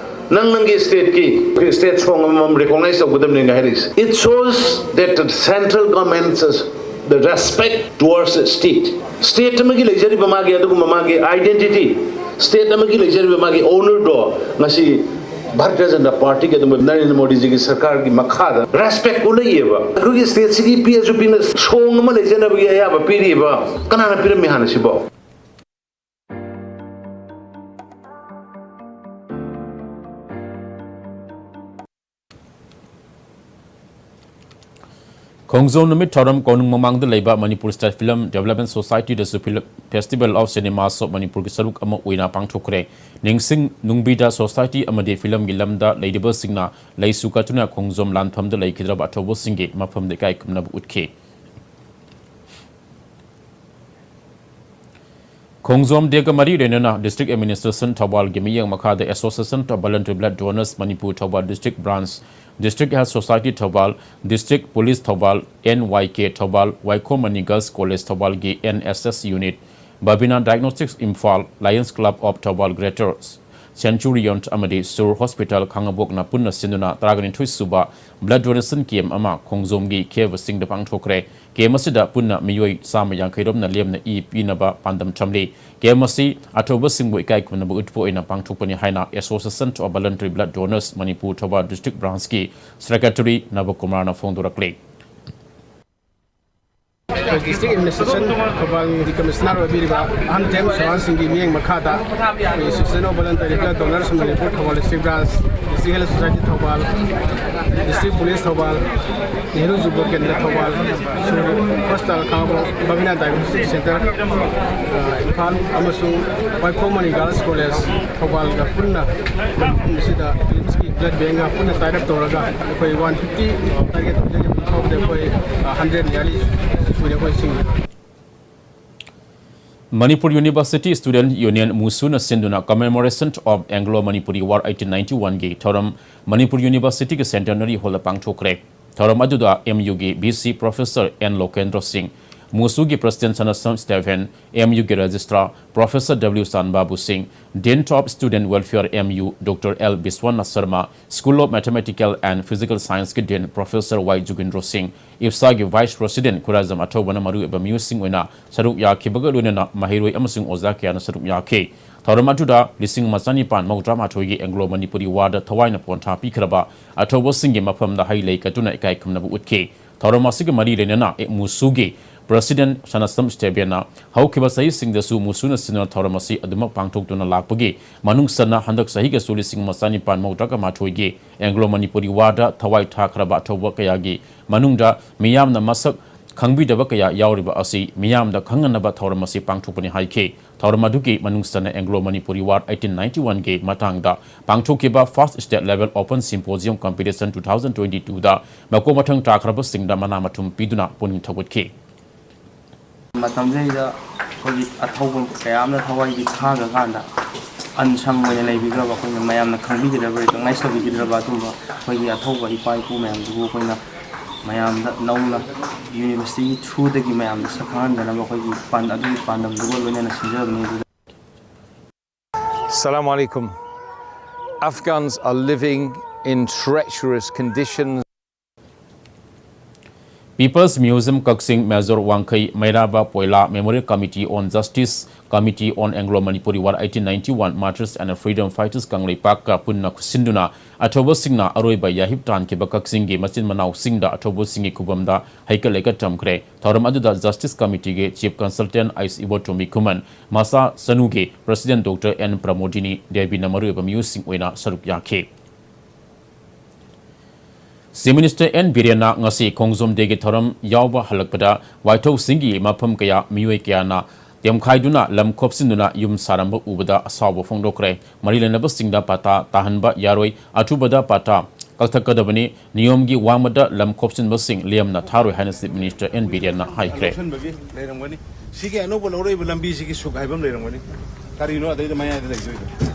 ꯅꯪ ꯅꯪꯒꯤ state ꯀꯤ, state song ꯑꯃꯃꯝ recognize ꯇꯧꯒꯗꯕꯅꯤꯅ ꯍꯥꯏꯔꯛꯏꯁꯦ? It shows that the central government has the respect towards the state. State ꯑꯃꯒꯤ ꯂꯩꯖꯔꯤꯕ ꯃꯥꯒꯤ ꯑꯗꯨꯒꯨꯝꯕ ꯃꯥꯒꯤ identity, state ꯑꯃꯒꯤ ꯂꯩꯖꯔꯤꯕ ꯃꯥꯒꯤ honour ꯗꯣ ꯉꯁꯤ ꯚꯥꯔꯇꯤꯌ ꯖꯅꯇꯥ ꯄꯥꯔꯇꯤꯒꯤ ꯑꯗꯨꯒꯨꯝꯕ ꯅꯔꯦꯟꯗ꯭ꯔ ꯃꯣꯗꯤꯖꯤꯒꯤ ꯁꯔꯀꯥꯔꯒꯤ ꯃꯈꯥꯗ respect ꯎꯠꯂꯛꯏꯑꯕ꯫ ꯑꯩꯈꯣꯏꯒꯤ state ꯁꯤꯒꯤ ꯄꯤꯛꯑꯁꯨ ꯄꯤꯛꯅ song ꯑꯃ ꯂꯩꯖꯅꯕꯒꯤ ꯑꯌꯥꯕ ꯄꯤꯔꯤꯕ ꯀꯅꯥꯅ ꯄꯤꯔꯝꯃꯤ ꯍꯥꯟꯅ ꯁꯤꯕꯣ? ꯈꯣꯡꯖꯣꯝ ꯅꯨꯃꯤꯠ ꯊꯧꯔꯝ ꯀꯣꯅꯨꯡ ꯃꯃꯥꯡꯗ ꯂꯩꯕ Manipur State Film Development Society ꯗꯁꯨ Film Festival of Cinemas of ꯃꯅꯤꯄꯨꯔꯒꯤ ꯁꯔꯨꯛ ꯑꯃ ꯑꯣꯏꯅ ꯄꯥꯡꯊꯣꯛꯈ꯭ꯔꯦ꯫ ꯅꯤꯡꯁꯤꯡ ꯅꯨꯡꯕꯤꯗ society ꯑꯃꯗꯤ film ꯒꯤ ꯂꯝꯗ ꯂꯩꯔꯤꯕꯁꯤꯡꯅ ꯂꯩꯁꯨ ꯀꯠꯇꯨꯅ ꯈꯣꯡꯖꯣꯝ ꯂꯥꯟꯐꯝꯗ ꯂꯩꯈꯤꯗ꯭ꯔꯕ ꯑꯊꯧꯕꯁꯤꯡꯒꯤ ꯃꯐꯝꯗ ꯏꯀꯥꯏ ꯈꯨꯝꯅꯕ ꯎꯠꯈꯤ꯫ ꯈꯣꯡꯖꯣꯝ Day ꯒ ꯃꯔꯤ ꯂꯩꯅꯅ District Administration ꯊꯧꯕꯥꯜꯒꯤ ꯃꯤꯠꯌꯦꯡ ꯃꯈꯥꯗ Association of Voluntary Blood Donors Manipur Thoubal District Branch, District Health Society Thoubal, District Police Thoubal, N Y K Thoubal, Waikhom Mani Girls College ꯊꯧꯕꯥꯜꯒꯤ N S S unit, Babina Diagnostics Imphal, Lions Club of Thoubal Greater centurion ꯑꯃꯗꯤ ꯁꯨꯔ hospital ꯈꯥꯉꯕꯣꯛꯅ ꯄꯨꯟꯅ ꯁꯤꯟꯗꯨꯅ ꯇꯔꯥꯅꯤꯊꯣꯏ ꯁꯨꯕ blood donation camp ꯑꯃ ꯈꯣꯡꯖꯣꯝꯒꯤ ꯈꯦꯕꯁꯤꯡꯗ ꯄꯥꯡꯊꯣꯛꯈ꯭ꯔꯦ꯫ Camp ꯑꯁꯤꯗ ꯄꯨꯟꯅ ꯃꯤꯑꯣꯏ ꯆꯥꯝꯃ ꯌꯥꯡꯈꯩ ꯔꯣꯝꯅ ꯂꯦꯝꯅ ꯏ ꯄꯤꯅꯕ ꯄꯥꯟꯗꯝ ꯊꯝꯂꯤ꯫ ꯀꯦꯝꯞ ꯑꯁꯤ ꯑꯊꯧꯕꯁꯤꯡꯕꯨ ꯏꯀꯥꯏ ꯈꯨꯝꯅꯕ ꯎꯠꯄ ꯑꯣꯏꯅ ꯄꯥꯡꯊꯣꯛꯄꯅꯤ ꯍꯥꯏꯅ Association of Voluntary Blood Donors Manipur Thoubal district ꯕ꯭ꯔꯥꯟꯁꯀꯤ ꯁꯦꯀ꯭ꯔꯦꯇꯔꯤ ꯅꯕꯀꯨꯃꯥꯔꯅ ꯐꯣꯡꯗꯣꯔꯛꯂꯤ꯫ ꯑꯩꯈꯣꯏ ꯗꯤꯁꯇ꯭ꯔꯤꯛ ꯑꯦꯗꯃꯤꯅꯤꯁꯇ꯭ꯔꯦꯁꯟ ꯊꯧꯕꯥꯜꯒꯤ ꯀꯃꯤꯁꯅꯔ ꯑꯣꯏꯕꯤꯔꯤꯕ ꯑꯍꯟ ꯊꯦꯝ ꯁꯣꯍꯥꯟ ꯁꯤꯡꯒꯤ ꯃꯤꯠꯌꯦꯡ ꯃꯈꯥꯗ ꯑꯩꯈꯣꯏ Association of Voluntary Blood Donors Manipur Thoubal district branch, district health society Thoubal, district police Thoubal, Nehru Yuva Kendra Thoubal, Sure hospital Khangabok, Babina diagnostic centre, uh, Imphal ꯑꯃꯁꯨꯡ ꯋꯥꯏꯈꯣꯝ ꯃꯅꯤ ꯒꯥꯔꯜꯁ ꯀꯣꯂꯦꯖ ꯊꯧꯕꯥꯜꯒ ꯄꯨꯟꯅ ꯃꯐꯝ ꯑꯁꯤꯗ ꯔꯤꯝꯁꯀꯤ ꯕ꯭ꯂꯗ ꯕꯦꯡꯒ ꯄꯨꯟꯅ ꯇꯥꯏꯠ ꯑꯞ ꯇꯧꯔꯒ ꯑꯩꯈꯣꯏ ꯋꯥꯟ ꯐꯤꯐꯇꯤ ꯇꯥꯔꯒꯦꯠ ꯇꯧꯖꯈꯤꯕ ꯐꯥꯎꯕꯗ ꯑꯩꯈꯣꯏ, ꯑ, ꯍꯟꯗ꯭ꯔꯦꯠ ꯌꯥꯔꯤ ꯁꯨꯔꯦ ꯑꯩꯈꯣꯏ ꯁꯤꯡ꯫ Manipur University Student Union, MUSU, ꯅ ꯁꯤꯟꯗꯨꯅ Commemoration of Anglo-Manipuri War eighteen ninety-one ꯒꯤ ꯊꯧꯔꯝ ꯃꯅꯤꯄꯨꯔ ꯌꯨꯅꯤꯚꯔꯁꯤꯇꯤꯒꯤ ꯁꯦꯟꯇꯦꯅꯔꯤ ꯍꯣꯜꯗ ꯄꯥꯡꯊꯣꯛꯈ꯭ꯔꯦ꯫ ꯊꯧꯔꯝ ꯑꯗꯨꯗ ꯑꯦꯝ ꯌꯨꯒꯤ ꯚꯤ ꯁꯤ ꯄ꯭ꯔꯣꯐꯦꯁꯔ ꯑꯦꯟ ꯂꯣꯀꯦꯟꯗ꯭ꯔꯣ ꯁꯤꯡ, ꯃꯨꯁꯨꯒꯤ ꯄ꯭ꯔꯁꯤꯗꯦꯟꯠ ꯁꯅꯥꯁꯝ ꯁ꯭ꯇꯦꯐꯦꯟ, ꯑꯦꯝ ꯌꯨꯒꯤ ꯔꯦꯖꯤꯁꯇ꯭ꯔꯥꯔ ꯄ꯭ꯔꯣꯐꯦꯁꯔ ꯗꯕ꯭ꯂꯤꯎ ꯆꯥꯟꯕꯥꯕꯨ ꯁꯤꯡ, Dean of Student Welfare, M U, doctor L Biswanath Sharma, School of Mathematical and Physical Science ꯀꯤ ꯗꯤꯟ ꯄ꯭ꯔꯣꯐꯦꯁꯔ ꯋꯥꯏ ꯖꯨꯒꯤꯟꯗ꯭ꯔꯣ ꯁꯤꯡ, ꯏꯞꯁꯥꯒꯤ ꯚꯥꯏꯁ ꯄ꯭ꯔꯁꯤꯗꯦꯟꯠ ꯈꯨꯔꯥꯏꯖꯝ ꯑꯊꯧꯕꯅ ꯃꯔꯨꯑꯣꯏꯕ ꯃꯤꯑꯣꯏꯁꯤꯡ ꯑꯣꯏꯅ ꯁꯔꯨꯛ ꯌꯥꯈꯤꯕꯒ ꯂꯣꯏꯅꯅ ꯃꯍꯩꯔꯣꯏ ꯑꯃꯁꯨꯡ ꯑꯣꯖꯥ ꯀꯌꯥꯅ ꯁꯔꯨꯛ ꯌꯥꯈꯤ꯫ ꯊꯧꯔꯝ ꯑꯗꯨꯗ ꯂꯤꯁꯤꯡ ꯑꯃ ꯆꯅꯤꯄꯥꯟ ꯃꯧꯗ꯭ꯔꯥ ꯃꯥꯊꯣꯏꯒꯤ ꯑꯦꯡꯒ꯭ꯂꯣ ꯃꯅꯤꯄꯨꯔꯤ ꯋꯥꯔꯗ ꯊꯋꯥꯏꯅ ꯄꯣꯟꯊꯥ ꯄꯤꯈ꯭ꯔꯕ ꯑꯊꯧꯕꯁꯤꯡꯒꯤ ꯃꯐꯝꯗ ꯍꯩ ꯂꯩ ꯀꯠꯇꯨꯅ ꯏꯀꯥꯏ ꯈꯨꯝꯅꯕ ꯎꯠꯈꯤ꯫ ꯊꯧꯔꯝ ꯑꯁꯤꯒ ꯃꯔꯤ ꯂꯩꯅꯅ ꯃꯨꯁꯨꯒꯤ ꯄ꯭ꯔꯁꯤꯗꯦꯟꯠ ꯁꯅꯥꯁꯝ ꯁ꯭ꯇꯦꯕꯦꯟꯅ ꯍꯧꯈꯤꯕ ꯆꯍꯤꯁꯤꯡꯗꯁꯨ ꯃꯨꯁꯨꯅ ꯁꯤꯟꯗꯨꯅ ꯊꯧꯔꯝ ꯑꯁꯤ ꯑꯗꯨꯃꯛ ꯄꯥꯡꯊꯣꯛꯇꯨꯅ ꯂꯥꯛꯄꯒꯤ ꯃꯅꯨꯡ ꯆꯟꯅ ꯍꯟꯗꯛ ꯆꯍꯤꯒꯁꯨ ꯂꯤꯁꯤꯡ ꯑꯃ ꯆꯅꯤꯄꯥꯟ ꯃꯧꯗ꯭ꯔꯥꯒ ꯃꯥꯊꯣꯏꯒꯤ ꯑꯦꯡꯒ꯭ꯂꯣ ꯃꯅꯤꯄꯨꯔꯤ ꯋꯥꯔꯗ ꯊꯋꯥꯏ ꯊꯥꯈ꯭ꯔꯕ ꯑꯊꯧꯕ ꯀꯌꯥꯒꯤ ꯃꯅꯨꯡꯗ ꯃꯤꯌꯥꯝꯅ ꯃꯁꯛ ꯈꯪꯕꯤꯗꯕ ꯀꯌꯥ ꯌꯥꯎꯔꯤꯕ ꯑꯁꯤ ꯃꯤꯌꯥꯝꯗ ꯈꯪꯍꯟꯅꯕ ꯊꯧꯔꯝ ꯑꯁꯤ ꯄꯥꯡꯊꯣꯛꯄꯅꯤ ꯍꯥꯏꯈꯤ꯫ ꯊꯧꯔꯝ ꯑꯗꯨꯒꯤ ꯃꯅꯨꯡ ꯆꯟꯅ Anglo Manipuri war eighteen ninety ꯋꯥꯟꯒꯤ ꯃꯇꯥꯡꯗ ꯄꯥꯡꯊꯣꯛꯈꯤꯕ First State Level Open Symposium Competition two thousand twenty-two ꯗ ꯃꯀꯣꯛ ꯃꯊꯪ ꯇꯥꯈ꯭ꯔꯕꯁꯤꯡꯗ ꯃꯅꯥ ꯃꯊꯨꯝ ꯄꯤꯗꯨꯅ ꯄꯨꯛꯅꯤꯡ ꯊꯧꯒꯠꯈꯤ꯫ ꯃꯇꯝꯁꯤꯗꯩꯗ ꯑꯩꯈꯣꯏꯒꯤ ꯑꯊꯧꯕ ꯀꯌꯥ ꯑꯃꯅ ꯊꯋꯥꯏꯒꯤ ꯊꯥꯈ꯭ꯔꯀꯥꯟꯗ unsung ꯑꯣꯏꯅ ꯂꯩꯕꯤꯈ꯭ꯔꯕ, ꯑꯩꯈꯣꯏꯅ ꯃꯌꯥꯝꯅ ꯈꯪꯕꯤꯒꯗꯕ, recognize ꯇꯧꯕꯤꯒꯗꯕ ꯑꯗꯨꯝꯕ ꯑꯩꯈꯣꯏꯒꯤ ꯑꯊꯧꯕ ꯏꯄꯥ ꯏꯄꯨ ꯃꯌꯥꯝꯗꯨꯕꯨ ꯑꯩꯈꯣꯏꯅ ꯃꯌꯥꯝꯗ ꯅꯧꯅ university through ꯗꯒꯤ ꯃꯌꯥꯝꯗ ꯁꯛ ꯈꯪꯍꯟꯗꯅꯕ ꯑꯩꯈꯣꯏꯒꯤ ꯄꯥꯟ-, ꯑꯗꯨꯒꯤ ꯄꯥꯟꯗꯝꯗꯨꯒ ꯂꯣꯏꯅꯅ ꯁꯤꯟꯖꯕꯅꯤ꯫ ꯑꯗꯨꯗ ꯑꯁꯂꯥꯃꯨ ꯑꯂꯥꯏꯀꯨꯝ꯫ Afghans are living in treacherous conditions. People's Museum Kakching, Major Wangkhei Meiraba Poila Memorial Committee on Justice, Committee on Anglo-Manipuri War, eighteen ninety-one Martyrs and Freedom Fighters ꯀꯪꯂꯩꯄꯥꯛꯀ ꯄꯨꯟꯅ ꯈꯨꯠꯁꯤꯟꯗꯨꯅ ꯑꯊꯧꯕꯁꯤꯡꯅ ꯑꯔꯣꯏꯕ ꯌꯥꯍꯤꯞ ꯇꯥꯟꯈꯤꯕ ꯀꯛꯆꯤꯡꯒꯤ ꯃꯆꯤꯟ ꯃꯅꯥꯎꯁꯤꯡꯗ ꯑꯊꯧꯕꯁꯤꯡꯒꯤ ꯈꯨꯕꯝꯗ ꯍꯩꯀꯠ ꯂꯩꯀꯠ ꯇꯝꯈ꯭ꯔꯦ꯫ ꯊꯧꯔꯝ ꯑꯗꯨꯗ Justice Committeeꯒꯤ Chief Consultant ꯑꯩꯁ ꯏꯕꯣꯇꯣꯝꯕꯤ ꯈꯨꯃꯟ, ꯃꯁꯥ ꯆꯅꯨꯒꯤ President Doctor ꯑꯦꯟ ꯄ꯭ꯔꯃꯣꯗꯤꯅꯤ ꯗꯦꯕꯤꯅ ꯃꯔꯨꯑꯣꯏꯕ ꯃꯤꯑꯣꯏꯁꯤꯡ ꯑꯣꯏꯅ ꯁꯔꯨꯛ ꯌꯥꯈꯤ꯫ Chief Minister ꯑꯦꯟ ꯕꯤꯔꯦꯟꯅ ꯉꯁꯤ ꯈꯣꯡꯖꯣꯝ ꯗꯦꯒꯤ ꯊꯧꯔꯝ ꯌꯥꯎꯕ ꯍꯜꯂꯛꯄꯗ ꯋꯥꯏꯊꯧꯁꯤꯡꯒꯤ ꯃꯐꯝ ꯀꯌꯥ ꯃꯤꯑꯣꯏ ꯀꯌꯥꯅ ꯇꯦꯝꯈꯥꯏꯗꯨꯅ ꯂꯝ ꯈꯣꯞꯆꯤꯟꯗꯨꯅ ꯌꯨꯝ ꯁꯥꯔꯝꯕ ꯎꯕꯗ ꯑꯁꯥꯎꯕ ꯐꯣꯡꯗꯣꯛꯈ꯭ꯔꯦ꯫ ꯃꯔꯤ ꯂꯩꯅꯕꯁꯤꯡꯗ ꯄꯇꯥ ꯇꯥꯍꯟꯕ ꯌꯥꯔꯣꯏ, ꯑꯊꯨꯕꯗ ꯄꯇꯥ ꯀꯛꯊꯠꯀꯗꯕꯅꯤ, ꯅꯤꯌꯣꯝꯒꯤ ꯋꯥꯡꯃꯗ ꯂꯝ ꯈꯣꯞꯆꯤꯟꯕꯁꯤꯡ ꯂꯦꯝꯅ ꯊꯥꯔꯣꯏ ꯍꯥꯏꯅ Chief Minister ꯑꯦꯟ ꯕꯤꯔꯦꯟꯅ ꯍꯥꯏꯈ꯭ꯔꯦ꯫ ꯂꯧꯁꯟꯕꯒꯤ ꯂꯩꯔꯝꯒꯅꯤ꯫ ꯁꯤꯒꯤ ꯑꯅꯧꯕ ꯂꯧꯔꯛꯏꯕ ꯂꯝꯕꯤꯁꯤꯒꯤ ꯁꯨꯛ ꯍꯥꯏꯕ ꯑꯃ ꯂꯩꯔꯝꯒꯅꯤ꯫ ꯀꯔꯤꯅꯣ ꯑꯗꯩꯗ ꯃꯌꯥꯏꯗ ꯂꯩꯗꯣꯏꯗꯣ?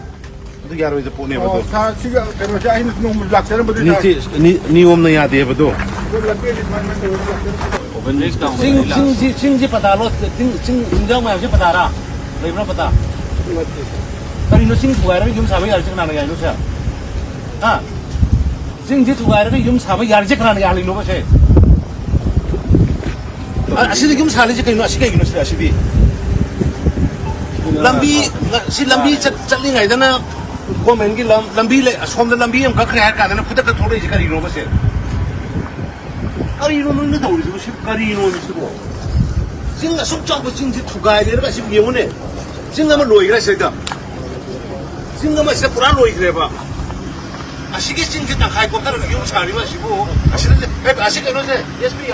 ꯑꯗꯨ ꯌꯥꯔꯣꯏꯗ ꯄꯣꯠꯅꯦꯕ ꯑꯗꯣ꯫ ꯑꯣ, ꯁꯥꯔ, ꯁꯤꯒ ꯀꯩꯅꯣꯁꯦ ꯑꯩꯅ ꯅꯣꯡꯃ ꯂꯥꯛꯆꯔꯝꯕꯗꯨꯗꯤ ꯁꯥꯔ꯫ ꯅꯤꯌꯣꯝꯅ ꯌꯥꯗꯦꯕꯗꯣ꯫ ꯑꯩꯈꯣꯏ ꯂꯝꯕꯤ ꯑꯗꯨꯃꯥꯏꯅ ꯇꯧꯔꯒ ꯂꯥꯛꯆꯔꯝꯕꯗꯣ꯫ ꯆꯤꯡ ꯆꯤꯡꯁꯤ ꯆꯤꯡꯁꯤ ꯄꯇꯥ ꯂꯣꯠ ꯆꯤꯡ ꯆꯤꯡ ꯆꯤꯡꯖꯥꯎ ꯃꯌꯥꯝꯁꯦ ꯄꯇꯥꯔꯥ? ꯂꯩꯕ꯭ꯔꯥ ꯄꯇꯥ? ꯀꯔꯤꯅꯣ ꯆꯤꯡ ꯊꯨꯒꯥꯏꯔꯒ ꯌꯨꯝ ꯁꯥꯕ ꯌꯥꯔꯤꯁꯦ ꯀꯅꯥꯅ ꯌꯥꯏꯅꯣ ꯁꯦ? ꯍꯥ? ꯆꯤꯡꯁꯤ ꯊꯨꯒꯥꯏꯔꯒ ꯌꯨꯝ ꯁꯥꯕ ꯌꯥꯔꯤꯁꯦ ꯀꯅꯥꯅ ꯌꯥꯍꯜꯂꯤꯅꯣꯕ ꯁꯦ? ꯑ- ꯑꯁꯤꯗ ꯌꯨꯝ ꯁꯥꯔꯤꯁꯦ ꯀꯩꯅꯣ? ꯑꯁꯤ ꯀꯩꯒꯤꯅꯣ ꯁꯤꯗ ꯑꯁꯤꯗꯤ? ꯂꯝꯕꯤ ꯁꯤ ꯂꯝꯕꯤ ꯆꯠ- ꯆꯠꯂꯤꯉꯩꯗꯅ ꯒꯣꯔꯃꯦꯟꯒꯤ ꯂꯝ ꯂꯝꯕꯤ ꯂꯩ, ꯑꯁꯣꯝꯗ ꯂꯝꯕꯤ ꯑꯃ ꯀꯛꯈ꯭ꯔꯦ ꯍꯥꯏꯔ ꯀꯥꯟꯗꯅ ꯈꯨꯗꯛꯇ ꯊꯣꯛꯂꯛꯏꯁꯦ ꯀꯔꯤꯅꯣꯕ ꯁꯦ? ꯀꯔꯤꯅꯣ ꯅꯣꯏꯅ ꯇꯧꯔꯤꯁꯤꯕꯨ? ꯁꯤ ꯀꯔꯤꯅꯣ ꯁꯤꯕꯣ? ꯆꯤꯡ ꯑꯁꯨꯛ ꯆꯥꯎꯕ ꯆꯤꯡꯁꯤ ꯊꯨꯒꯥꯏꯔꯦꯔꯒ ꯑꯁꯤ ꯌꯦꯡꯉꯨꯅꯦ꯫ ꯆꯤꯡ ꯑꯃ ꯂꯣꯏꯈ꯭ꯔꯦ ꯁꯤꯗ꯫ ꯆꯤꯡ ꯑꯃ ꯁꯤꯗ ꯄꯨꯔꯥ ꯂꯣꯏꯈ꯭ꯔꯦꯕ꯫ ꯑꯁꯤꯒꯤ ꯆꯤꯡꯁꯤ ꯇꯪꯈꯥꯏ ꯀꯣꯊꯔꯒ ꯌꯨꯝ ꯁꯥꯔꯤꯕ ꯑꯁꯤꯕꯨ? ꯑꯁꯤꯗ ꯑꯦ, ꯑꯁꯤ ꯀꯩꯅꯣꯁꯦ, ꯑꯦꯁ ꯄꯤ,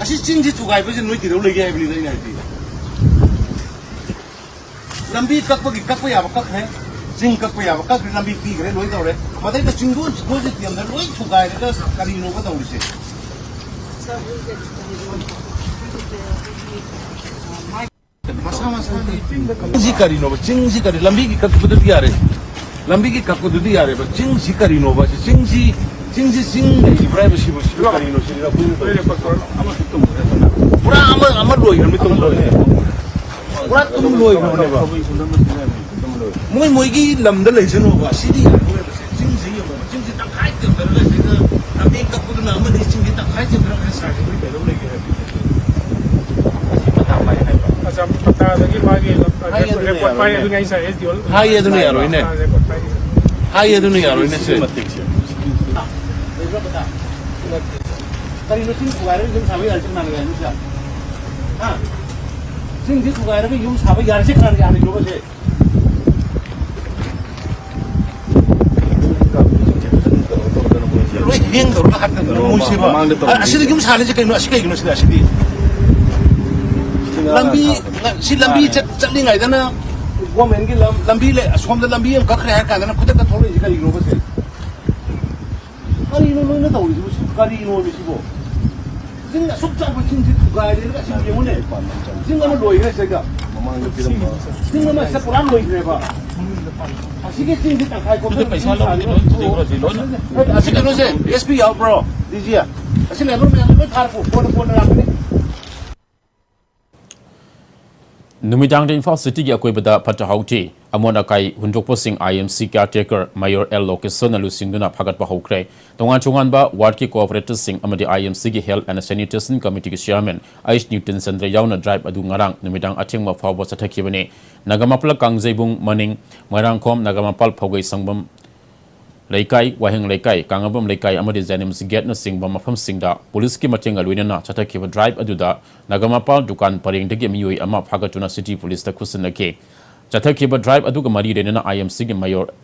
ꯑꯁꯤ ꯆꯤꯡꯁꯤ ꯊꯨꯒꯥꯏꯕꯁꯦ ꯅꯣꯏ ꯀꯩꯗꯧ ꯂꯩꯒꯦ ꯍꯥꯏꯕꯅꯤꯗ ꯑꯩꯅ ꯍꯥꯏꯗꯤ꯫ ꯂꯝꯕꯤ ꯀꯛꯄꯒꯤ ꯀꯛꯄ ꯌꯥꯕ ꯀꯛꯈ꯭ꯔꯦ, ꯆꯤꯡ ꯀꯛꯄ ꯌꯥꯕ ꯀꯛꯈ꯭ꯔꯦ, ꯂꯝꯕꯤ ꯄꯤꯈ꯭ꯔꯦ, ꯂꯣꯏ ꯇꯧꯔꯦ꯫ ꯃꯗꯩꯗ ꯆꯤꯡꯗꯣꯟ ꯆꯤꯡꯗꯣꯟꯁꯦ ꯇꯦꯝꯗ ꯂꯣꯏ ꯊꯨꯒꯥꯏꯔꯒ ꯀꯔꯤꯅꯣꯕ ꯇꯧꯔꯤꯁꯦ? ꯃꯁꯥ ꯃꯁꯥꯒꯤ ꯆꯤꯡꯁꯤ ꯀꯔꯤꯅꯣꯕ? ꯆꯤꯡꯁꯤ ꯀꯔꯤ? ꯂꯝꯕꯤꯒꯤ ꯀꯛꯄꯗꯨꯗꯤ ꯌꯥꯔꯦ, ꯂꯝꯕꯤꯒꯤ ꯀꯛꯄꯗꯨꯗꯤ ꯌꯥꯔꯦꯕ꯫ ꯆꯤꯡꯁꯤ ꯀꯔꯤꯅꯣꯕ? ꯁꯤ ꯆꯤꯡꯁꯤ ꯆꯤꯡꯁꯤ ꯂꯩꯔꯤꯕ꯭ꯔꯥ ꯍꯥꯏꯕ ꯁꯤꯕꯨ ꯁꯤꯕꯨ ꯀꯔꯤꯅꯣ ꯁꯤꯅꯤ ꯑꯩꯈꯣꯏꯅ ꯇꯧꯔꯤꯁꯦ꯫ ꯄꯨꯔꯥ ꯑꯃ ꯑꯃ ꯂꯣꯏꯈ꯭ꯔꯕꯅꯤ, ꯇꯨꯝ ꯂꯣꯏꯈ꯭ꯔꯦ꯫ ꯄꯨꯔꯥ ꯇꯨꯝ ꯂꯣꯏꯈ꯭ꯔꯕꯅꯦꯕ꯫ ꯃꯣꯏ ꯃꯣꯏꯒꯤ ꯂꯝꯗ ꯂꯩꯖꯅꯣꯕ꯫ ꯁꯤꯗꯤ ꯂꯝꯕꯤ ꯀꯛꯄꯗꯨꯅ ꯑꯃꯗꯤ ꯆꯤꯡꯒꯤ ꯇꯪꯈꯥꯏ ꯆꯦꯟꯊꯔꯛꯑꯦ ꯁꯥꯔꯁꯦ, ꯃꯣꯏ ꯀꯩꯗꯧ ꯂꯩꯒꯦ ꯍꯥꯏꯕ? ꯑꯁꯤ ꯄꯇꯥ ꯄꯥꯏ ꯍꯥꯏꯕ꯫ ꯑꯆꯥ, ꯄꯇꯥꯗꯒꯤ ꯃꯥꯒꯤ ꯍꯥꯏ ꯑꯗꯨꯅꯦ ꯔꯦꯀꯣꯔꯠ ꯄꯥꯏ ꯌꯥꯔꯣꯏꯅꯦ꯫ ꯑꯗꯨꯅꯤ ꯑꯩ ꯁꯥꯔ ꯑꯦꯁ ꯗꯤ ꯑꯣ ꯍꯥꯏ ꯑꯗꯨꯅ ꯌꯥꯔꯣꯏꯅꯦ꯫ ꯔꯦꯀꯣꯔꯠ ꯄꯥꯏ꯫ ꯍꯥꯏ ꯑꯗꯨꯅ ꯌꯥꯔꯣꯏꯅꯦ ꯁꯤ꯫ ꯁꯤꯒꯤ ꯃꯇꯤꯛꯁꯦ꯫ ꯂꯩꯕ꯭ꯔꯥ ꯄꯇꯥ? ꯀꯔꯤꯅꯣ ꯆꯤꯡ ꯊꯨꯒꯥꯏꯔꯒ ꯌꯨꯝ ꯁꯥꯕ ꯌꯥꯔꯦ, ꯆꯤꯡ ꯃꯥꯟꯅꯕ ꯌꯥꯔꯦ ꯁꯤꯗ? ꯍꯥ? ꯆꯤꯡꯁꯤ ꯊꯨꯒꯥꯏꯔꯒ ꯌꯨꯝ ꯁꯥꯕ ꯌꯥꯔꯤꯁꯦ ꯀꯅꯥꯅ ꯌꯥꯔꯤꯅꯣꯕ ꯁꯦ? ꯂꯣꯏ ꯍꯦꯡ ꯇꯧꯔꯒ ꯍꯥꯠꯇꯅ ꯀꯩꯅꯣ ꯃꯣꯏꯁꯤꯕ꯫ ꯃꯃꯥꯡꯗ ꯇꯧꯔꯝꯃꯤꯁꯦ꯫ ꯑ-, ꯑꯁꯤꯗ ꯌꯨꯝ ꯁꯥꯔꯤꯁꯦ ꯀꯩꯅꯣ? ꯑꯁꯤ ꯀꯩꯒꯤꯅꯣ ꯁꯤꯗ? ꯑꯁꯤꯗꯤ ꯂꯝꯕꯤ, ꯁꯤ ꯂꯝꯕꯤ ꯆꯠ-, ꯆꯠꯂꯤꯉꯩꯗꯅ ꯒꯣꯔꯃꯦꯟꯒꯤ ꯂꯝ-, ꯂꯝꯕꯤ ꯂꯩ, ꯑꯁꯣꯝꯗ ꯂꯝꯕꯤ ꯑꯃ ꯀꯛꯈ꯭ꯔꯦ ꯍꯥꯏꯔ ꯀꯥꯟꯗꯅ ꯈꯨꯗꯛꯇ ꯊꯣꯛꯂꯛꯏꯁꯦ ꯀꯔꯤꯒꯤꯅꯣꯕ ꯁꯦ? ꯀꯔꯤꯅꯣ ꯅꯣꯏꯅ ꯇꯧꯔꯤꯁꯤꯕꯨ? ꯁꯤ ꯀꯔꯤꯅꯣ ꯁꯤꯕꯣ? ꯆꯤꯡ ꯑꯁꯨꯛ ꯆꯥꯎꯕ ꯆꯤꯡꯁꯤ ꯊꯨꯒꯥꯏꯔꯦ, ꯑꯁꯤ ꯌꯦꯡꯉꯨꯅꯦ꯫ ꯆꯤꯡ ꯑꯃ ꯂꯣꯏꯈ꯭ꯔꯦ ꯁꯤꯗ꯫ ꯃꯃꯥꯡꯗ ꯄꯤꯔꯝꯕ꯫ ꯆꯤꯡ ꯑꯃ ꯁꯤꯗ ꯄꯨꯔꯥ ꯂꯣꯏꯈ꯭ꯔꯦꯕ꯫ ꯑꯁꯤꯒꯤ ꯆꯤꯡꯁꯤ ꯇꯪꯈꯥꯏ ꯀꯣꯟꯊꯣꯛ ꯄꯩꯁꯥ ꯂꯧꯕꯗꯤ ꯂꯣꯏ ꯄꯨꯊꯣꯛꯈ꯭ꯔꯁꯤ ꯂꯣꯏꯅ꯫ ꯑꯁꯤ ꯀꯩꯅꯣꯁꯦ, ꯑꯦꯁ ꯄꯤ ꯌꯥꯎꯕ꯭ꯔꯣ? D G? ꯑꯁꯤ ꯂꯩꯕ ꯃꯌꯥꯝꯁꯦ ꯂꯣꯏ ꯊꯥꯔꯛꯄ, ꯀꯣꯟꯅ, ꯀꯣꯟꯅ ꯂꯥꯛꯀꯅꯤ꯫ ꯅꯨꯃꯤꯗꯥꯡꯗ ꯏꯝꯐꯥꯜ ꯁꯤꯇꯤꯒꯤ ꯑꯀꯣꯏꯕꯗ ꯐꯠꯇ ꯍꯥꯎꯊꯤ, ꯑꯃꯣꯠ ꯑꯀꯥꯏ ꯍꯨꯟꯗꯣꯛꯄꯁꯤꯡ ꯑꯥꯏ ꯑꯦꯝ ꯁꯤ ꯀꯤꯌꯥꯔ ꯇꯦꯀꯔ ꯃꯦꯌꯣꯔ ꯑꯦꯜ ꯂꯣꯀꯦꯁꯟꯅ ꯂꯨꯆꯤꯡꯗꯨꯅ ꯐꯒꯠꯄ ꯍꯧꯈ꯭ꯔꯦ꯫ ꯇꯣꯉꯥꯟ ꯇꯣꯉꯥꯟꯕ ꯋꯥꯔꯗꯀꯤ ꯀꯣꯑꯣꯄꯔꯦꯇꯔꯁꯤꯡ ꯑꯃꯗꯤ ꯑꯥꯏ ꯑꯦꯝ ꯁꯤꯒꯤ ꯍꯦꯜꯊ ꯑꯦꯟ ꯁꯦꯅꯤꯇꯦꯁꯟ ꯀꯃꯤꯇꯤꯒꯤ ꯆꯤꯌꯥꯔꯃꯦꯟ ꯑꯩꯆ ꯅ꯭ꯌꯨꯇꯟ ꯆꯟꯗ꯭ꯔ ꯌꯥꯎꯅ ꯗ꯭ꯔꯥꯏꯚ ꯑꯗꯨ ꯉꯔꯥꯡ ꯅꯨꯃꯤꯗꯥꯡ ꯑꯊꯦꯡꯕ ꯐꯥꯎꯕ ꯆꯠꯊꯈꯤꯕꯅꯤ꯫ ꯅꯒꯥꯃꯄꯥꯜ ꯀꯥꯡꯖꯩꯕꯨꯡ ꯃꯅꯤꯡ, ꯃꯣꯏꯔꯥꯡꯈꯣꯝ, ꯅꯒꯥꯃꯄꯥꯜ ꯐꯧꯒꯩ ꯁꯪꯕꯝ ꯂꯩꯀꯥꯏ, ꯋꯥꯍꯦꯡ ꯂꯩꯀꯥꯏ, ꯀꯥꯡꯉꯕꯝ ꯂꯩꯀꯥꯏ ꯑꯃꯗꯤ ꯖꯦꯅꯤꯝꯁ ꯒꯦꯠꯅꯆꯤꯡꯕ ꯃꯐꯝꯁꯤꯡꯗ ꯄꯨꯂꯤꯁꯀꯤ ꯃꯇꯦꯡꯒ ꯂꯣꯏꯅꯅ ꯆꯠꯊꯈꯤꯕ ꯗ꯭ꯔꯥꯏꯚ ꯑꯗꯨꯗ ꯅꯒꯥꯃꯄꯥꯜ ꯗꯨꯀꯥꯟ ꯄꯔꯦꯡꯗꯒꯤ ꯃꯤꯑꯣꯏ ꯑꯃ ꯐꯥꯒꯠꯇꯨꯅ ꯁꯤꯇꯤ ꯄꯨꯂꯤꯁꯇ ꯈꯨꯠꯁꯤꯟꯅꯈꯤ꯫ ꯆꯠꯊꯈꯤꯕ ꯗ꯭ꯔꯥꯏꯚ ꯑꯗꯨꯒ ꯃꯔꯤ ꯂꯩꯅꯅ ꯑꯥꯏ ꯑꯦꯝ ꯁꯤꯒꯤ ꯃꯦꯌꯣꯔ,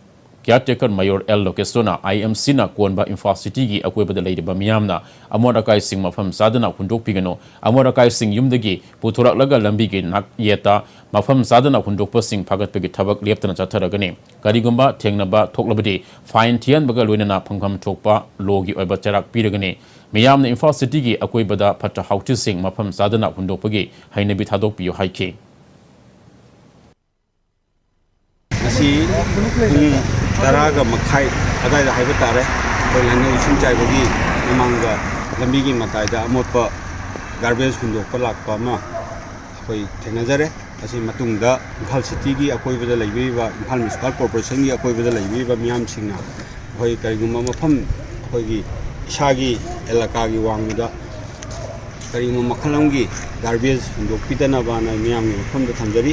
ꯀꯤꯌꯥꯔ ꯇꯦꯀꯔ ꯃꯦꯌꯣꯔ ꯑꯦꯜ ꯂꯣꯀꯦꯁꯣꯅ ꯑꯥꯏ ꯑꯦꯝ ꯁꯤꯅ ꯀꯣꯟꯕ ꯏꯝꯐꯥꯜ ꯁꯤꯇꯤꯒꯤ ꯑꯀꯣꯏꯕꯗ ꯂꯩꯔꯤꯕ ꯃꯤꯌꯥꯝꯅ ꯑꯃꯣꯠ ꯑꯀꯥꯏꯁꯤꯡ ꯃꯐꯝ ꯆꯥꯗꯅ ꯍꯨꯟꯗꯣꯛꯄꯤꯒꯅꯨ, ꯑꯃꯣꯠ ꯑꯀꯥꯏꯁꯤꯡ ꯌꯨꯝꯗꯒꯤ ꯄꯨꯊꯣꯔꯛꯂꯒ ꯂꯝꯕꯤꯒꯤ ꯅꯥꯛꯌꯦꯠꯇ ꯃꯐꯝ ꯆꯥꯗꯅ ꯍꯨꯟꯗꯣꯛꯄꯁꯤꯡ ꯐꯥꯒꯠꯄꯒꯤ ꯊꯕꯛ ꯂꯦꯞꯇꯅ ꯆꯠꯊꯔꯒꯅꯤ꯫ ꯀꯔꯤꯒꯨꯝꯕ ꯊꯦꯡꯅꯕ ꯊꯣꯛꯂꯕꯗꯤ ꯐꯥꯏꯟ ꯊꯤꯍꯟꯕꯒ ꯂꯣꯏꯅꯅ ꯐꯪꯐꯝ ꯊꯣꯛꯄ ꯂꯣꯒꯤ ꯑꯣꯏꯕ ꯆꯩꯔꯥꯛ ꯄꯤꯔꯒꯅꯤ꯫ ꯃꯤꯌꯥꯝꯅ ꯏꯝꯐꯥꯜ ꯁꯤꯇꯤꯒꯤ ꯑꯀꯣꯏꯕꯗ ꯐꯠꯇ ꯍꯥꯎꯊꯤꯁꯤꯡ ꯃꯐꯝ ꯆꯥꯗꯅ ꯍꯨꯟꯗꯣꯛꯄꯒꯤ ꯍꯩꯅꯕꯤ ꯊꯥꯗꯣꯛꯄꯤꯌꯨ ꯍꯥꯏꯈꯤ꯫ ꯉꯁꯤ ꯄꯨꯡ ꯇꯔꯥꯒ ꯃꯈꯥꯏ ꯑꯗꯨꯋꯥꯏꯗ ꯍꯥꯏꯕ ꯇꯥꯔꯦ, ꯑꯩꯈꯣꯏ ꯂꯥꯏꯅꯧ ꯏꯁꯤꯡ ꯆꯥꯏꯕꯒꯤ ꯃꯃꯥꯡꯗ ꯂꯝꯕꯤꯒꯤ ꯃꯇꯥꯏꯗ ꯑꯃꯣꯠꯄ ꯒꯥꯔꯕꯦꯖ ꯍꯨꯟꯗꯣꯛꯄ ꯂꯥꯛꯄ ꯑꯃ ꯑꯩꯈꯣꯏ ꯊꯦꯡꯅꯖꯔꯦ꯫ ꯑꯁꯤ ꯃꯇꯨꯡꯗ ꯏꯝꯐꯥꯜ ꯁꯤꯇꯤꯒꯤ ꯑꯀꯣꯏꯕꯗ ꯂꯩꯕꯤꯔꯤꯕ, ꯏꯝꯐꯥꯜ ꯃ꯭ꯌꯨꯅꯤꯁꯤꯄꯥꯜ ꯀꯣꯔꯄꯣꯔꯦꯁꯟꯒꯤ ꯑꯀꯣꯏꯕꯗ ꯂꯩꯕꯤꯔꯤꯕ ꯃꯤꯌꯥꯝꯁꯤꯡꯅ ꯑꯩꯈꯣꯏ ꯀꯔꯤꯒꯨꯝꯕ ꯃꯐꯝ, ꯑꯩꯈꯣꯏꯒꯤ ꯏꯁꯥꯒꯤ ꯑꯦꯂꯥꯀꯥꯒꯤ ꯋꯥꯡꯃꯗ ꯀꯔꯤꯒꯨꯝꯕ ꯃꯈꯜ ꯑꯃꯒꯤ ꯒꯥꯔꯕꯦꯖ ꯍꯨꯟꯗꯣꯛꯄꯤꯗꯅꯕꯅ ꯃꯤꯌꯥꯝꯒꯤ ꯃꯐꯝꯗ ꯊꯝꯖꯔꯤ꯫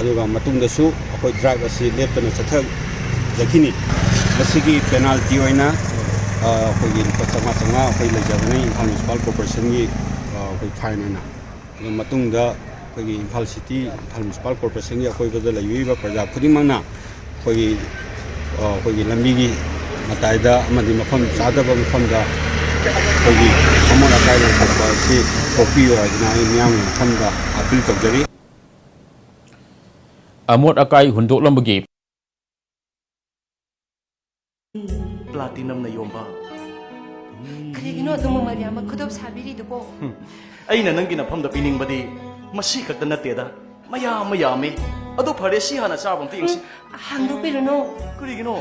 ꯑꯗꯨꯒ ꯃꯇꯨꯡꯗꯁꯨ ꯑꯩꯈꯣꯏ ꯗ꯭ꯔꯥꯏꯚ ꯑꯁꯤ ꯂꯦꯞꯇꯅ ꯆꯠꯊꯖꯈꯤꯅꯤ꯫ ꯃꯁꯤꯒꯤ ꯄꯦꯅꯥꯜꯇꯤ ꯑꯣꯏꯅ, ꯑ, ꯑꯩꯈꯣꯏꯒꯤ ꯂꯨꯄꯥ ꯆꯥꯝꯃꯉꯥ ꯆꯥꯝꯃꯉꯥ ꯑꯩꯈꯣꯏ ꯂꯩꯖꯕꯅꯤ ꯏꯝꯐꯥꯜ ꯃ꯭ꯌꯨꯅꯤꯁꯤꯄꯥꯜ ꯀꯣꯔꯄꯣꯔꯦꯁꯟꯒꯤ, ꯑ, ꯑꯩꯈꯣꯏ ꯐꯥꯏꯟ ꯑꯣꯏꯅ꯫ ꯑꯗꯨ ꯃꯇꯨꯡꯗ ꯑꯩꯈꯣꯏꯒꯤ ꯏꯝꯐꯥꯜ ꯁꯤꯇꯤ, ꯏꯝꯐꯥꯜ ꯃ꯭ꯌꯨꯅꯤꯁꯤꯄꯥꯜ ꯀꯣꯔꯄꯣꯔꯦꯁꯟꯒꯤ ꯑꯀꯣꯏꯕꯗ ꯂꯩꯕꯤꯔꯤꯕ ꯄ꯭ꯔꯖꯥ ꯈꯨꯗꯤꯡꯃꯛꯅ ꯑꯩꯈꯣꯏꯒꯤ, ꯑ, ꯑꯩꯈꯣꯏꯒꯤ ꯂꯝꯕꯤꯒꯤ ꯃꯇꯥꯏꯗ ꯑꯃꯗꯤ ꯃꯐꯝ ꯆꯥꯗꯕ ꯃꯐꯝꯗ ꯑꯩꯈꯣꯏꯒꯤ ꯑꯃꯣꯠ ꯑꯀꯥꯏ ꯂꯪꯊꯣꯛꯄ ꯑꯁꯤ ꯀꯣꯛꯄꯤꯌꯨ ꯍꯥꯏꯗꯨꯅ ꯑꯩ ꯃꯤꯌꯥꯝꯒꯤ ꯃꯐꯝꯗ ꯑꯥꯄꯤꯜ ꯇꯧꯖꯔꯤ꯫ ꯑꯃꯣꯠ ꯑꯀꯥꯏ ꯍꯨꯟꯗꯣꯛꯂꯝꯕꯒꯤ ꯄ꯭ꯂꯥꯇꯤꯅꯝꯅ ꯌꯣꯟꯕ꯫ ꯀꯔꯤꯒꯤꯅꯣ ꯑꯗꯨꯝ ꯃꯃꯜ ꯌꯥꯝꯕ ꯈꯨꯗꯣꯞ ꯁꯥꯕꯤꯔꯤꯗꯨꯕꯣ? ꯍꯨꯝ, ꯑꯩꯅ ꯅꯪꯒꯤ ꯅꯐꯝꯗ ꯄꯤꯅꯤꯡꯕꯗꯤ ꯃꯁꯤ ꯈꯛꯇ ꯅꯠꯇꯦꯗ, ꯃꯌꯥꯝ ꯑꯃ ꯌꯥꯝꯃꯤ꯫ ꯑꯗꯨ ꯐꯔꯦ, ꯁꯤ ꯍꯥꯟꯅ ꯆꯥꯕ ꯑꯝꯇ ꯌꯦꯡꯁꯤ꯫ ꯍꯥꯡꯗꯣꯛꯄꯤꯔꯨꯅꯨ꯫ ꯀꯔꯤꯒꯤꯅꯣ?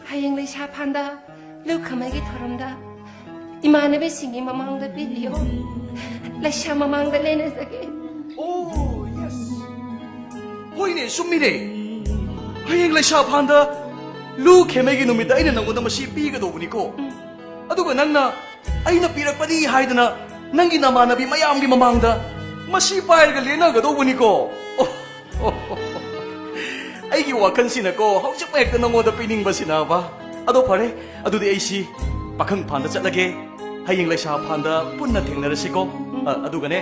ꯍꯌꯦꯡ ꯂꯩꯁꯥ ꯐꯥꯟꯗ ꯂꯨ ꯈꯝꯃꯩꯒꯤ ꯊꯧꯔꯝꯗ ꯏꯃꯥꯟꯅꯕꯤꯁꯤꯡꯒꯤ ꯃꯃꯥꯡꯗ ꯄꯤꯕꯤꯌꯣ꯫ ꯂꯩꯁꯥ ꯃꯃꯥꯡꯗ ꯂꯦꯟꯅꯖꯒꯦ꯫ ꯑꯣ, ꯌꯦꯁ꯫ ꯍꯣꯏꯅꯦ, ꯆꯨꯝꯃꯤꯅꯦ꯫ ꯍꯌꯦꯡ ꯂꯩꯁꯥ ꯐꯥꯟꯗ ꯂꯨ ꯈꯦꯃꯩꯒꯤ ꯅꯨꯃꯤꯠꯇ ꯑꯩꯅ ꯅꯪꯉꯣꯟꯗ ꯃꯁꯤ ꯄꯤꯒꯗꯧꯕꯅꯤꯀꯣ꯫ ꯎꯝ꯫ ꯑꯗꯨꯒ ꯅꯪꯅ ꯑꯩꯅ ꯄꯤꯔꯛꯄꯅꯤ ꯍꯥꯏꯗꯅ ꯅꯪꯒꯤ ꯅꯃꯥꯟꯅꯕꯤ ꯃꯌꯥꯝꯒꯤ ꯃꯃꯥꯡꯗ ꯃꯁꯤ ꯄꯥꯏꯔꯒ ꯂꯦꯟꯅꯒꯗꯧꯕꯅꯤꯀꯣ꯫ ꯑꯩꯒꯤ ꯋꯥꯈꯜꯁꯤꯅꯀꯣ ꯍꯧꯖꯤꯛꯃꯛ ꯍꯦꯛꯇ ꯅꯪꯉꯣꯟꯗ ꯄꯤꯅꯤꯡꯕꯁꯤꯅꯕ꯫ ꯑꯗꯣ ꯐꯔꯦ, ꯑꯗꯨꯗꯤ ꯑꯩꯁꯤ ꯄꯥꯈꯪ ꯐꯥꯟꯗ ꯆꯠꯂꯒꯦ꯫ ꯍꯌꯦꯡ ꯂꯩꯁꯥ ꯐꯥꯟꯗ ꯄꯨꯟꯅ ꯊꯦꯡꯅꯔꯁꯤꯀꯣ꯫ ꯑ, ꯑꯗꯨꯒꯅꯦ,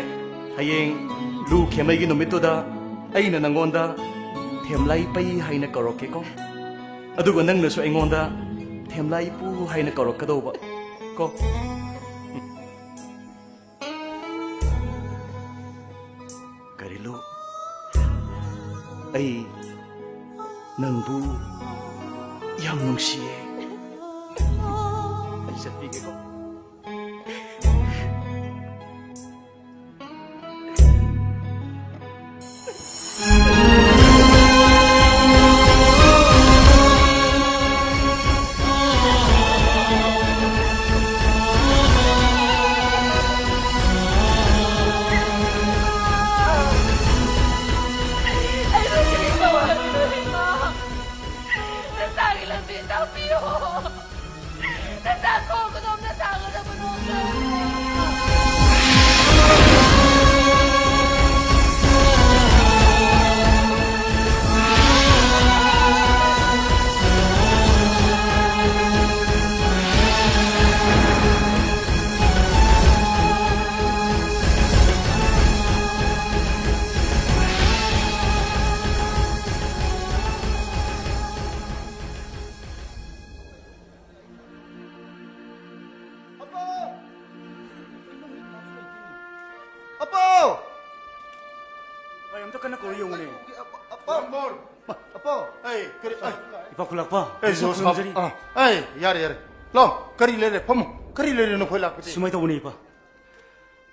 ꯍꯌꯦꯡ ꯂꯨ ꯈꯦꯃꯩꯒꯤ ꯅꯨꯃꯤꯠꯇꯨꯗ ꯑꯩꯅ ꯅꯪꯉꯣꯟꯗ ꯊꯦꯝꯂꯥꯏ ꯄꯩ ꯍꯥꯏꯅ ꯀꯧꯔꯛꯀꯦꯀꯣ꯫ ꯑꯗꯨꯒ ꯅꯪꯅꯁꯨ ꯑꯩꯉꯣꯟꯗ ꯊꯦꯝꯂꯥꯏ ꯄꯨ ꯍꯥꯏꯅ ꯀꯧꯔꯛꯀꯗꯧꯕ ꯀꯣ꯫ ꯀꯔꯤꯂꯨ, ꯑꯩ ꯅꯪꯕꯨ ꯌꯥꯝ ꯅꯨꯡꯁꯤꯌꯦ꯫ ꯑꯩ ꯆꯠꯄꯤꯒꯦꯀꯣ꯫ ꯑꯩꯕꯨ ꯀꯔꯤ ꯇꯧꯍꯟꯗꯣꯏꯅꯣ? ꯅꯆꯥꯒꯤ ꯂꯝꯕꯤ ꯇꯥꯛꯄꯤ꯫ ꯀꯟꯅ ꯀꯧꯔꯤ ꯌꯦꯡꯉꯨꯅꯦ꯫ ꯑꯄꯣ꯫ ꯑꯄꯣ꯫ ꯑꯩ, ꯀꯔꯤ, ꯑꯩ꯫ ꯏꯄꯥ ꯈꯨꯂꯥꯛꯄ, ꯑꯩ, ꯏꯄꯥ ꯖꯣꯁ ꯈꯨꯔꯨꯝꯖꯔꯤ꯫ ꯑꯥ, ꯑꯩ, ꯌꯥꯔꯦ, ꯌꯥꯔꯦ꯫ ꯂꯥꯎ, ꯀꯔꯤ ꯂꯩꯔꯦ? ꯐꯝꯃꯨ꯫ ꯀꯔꯤ ꯂꯩꯔꯦ ꯅꯈꯣꯏ ꯂꯥꯛꯄꯗꯤ? ꯁꯨꯃꯥꯏꯅ ꯇꯧꯕꯅꯦ, ꯏꯄꯥ꯫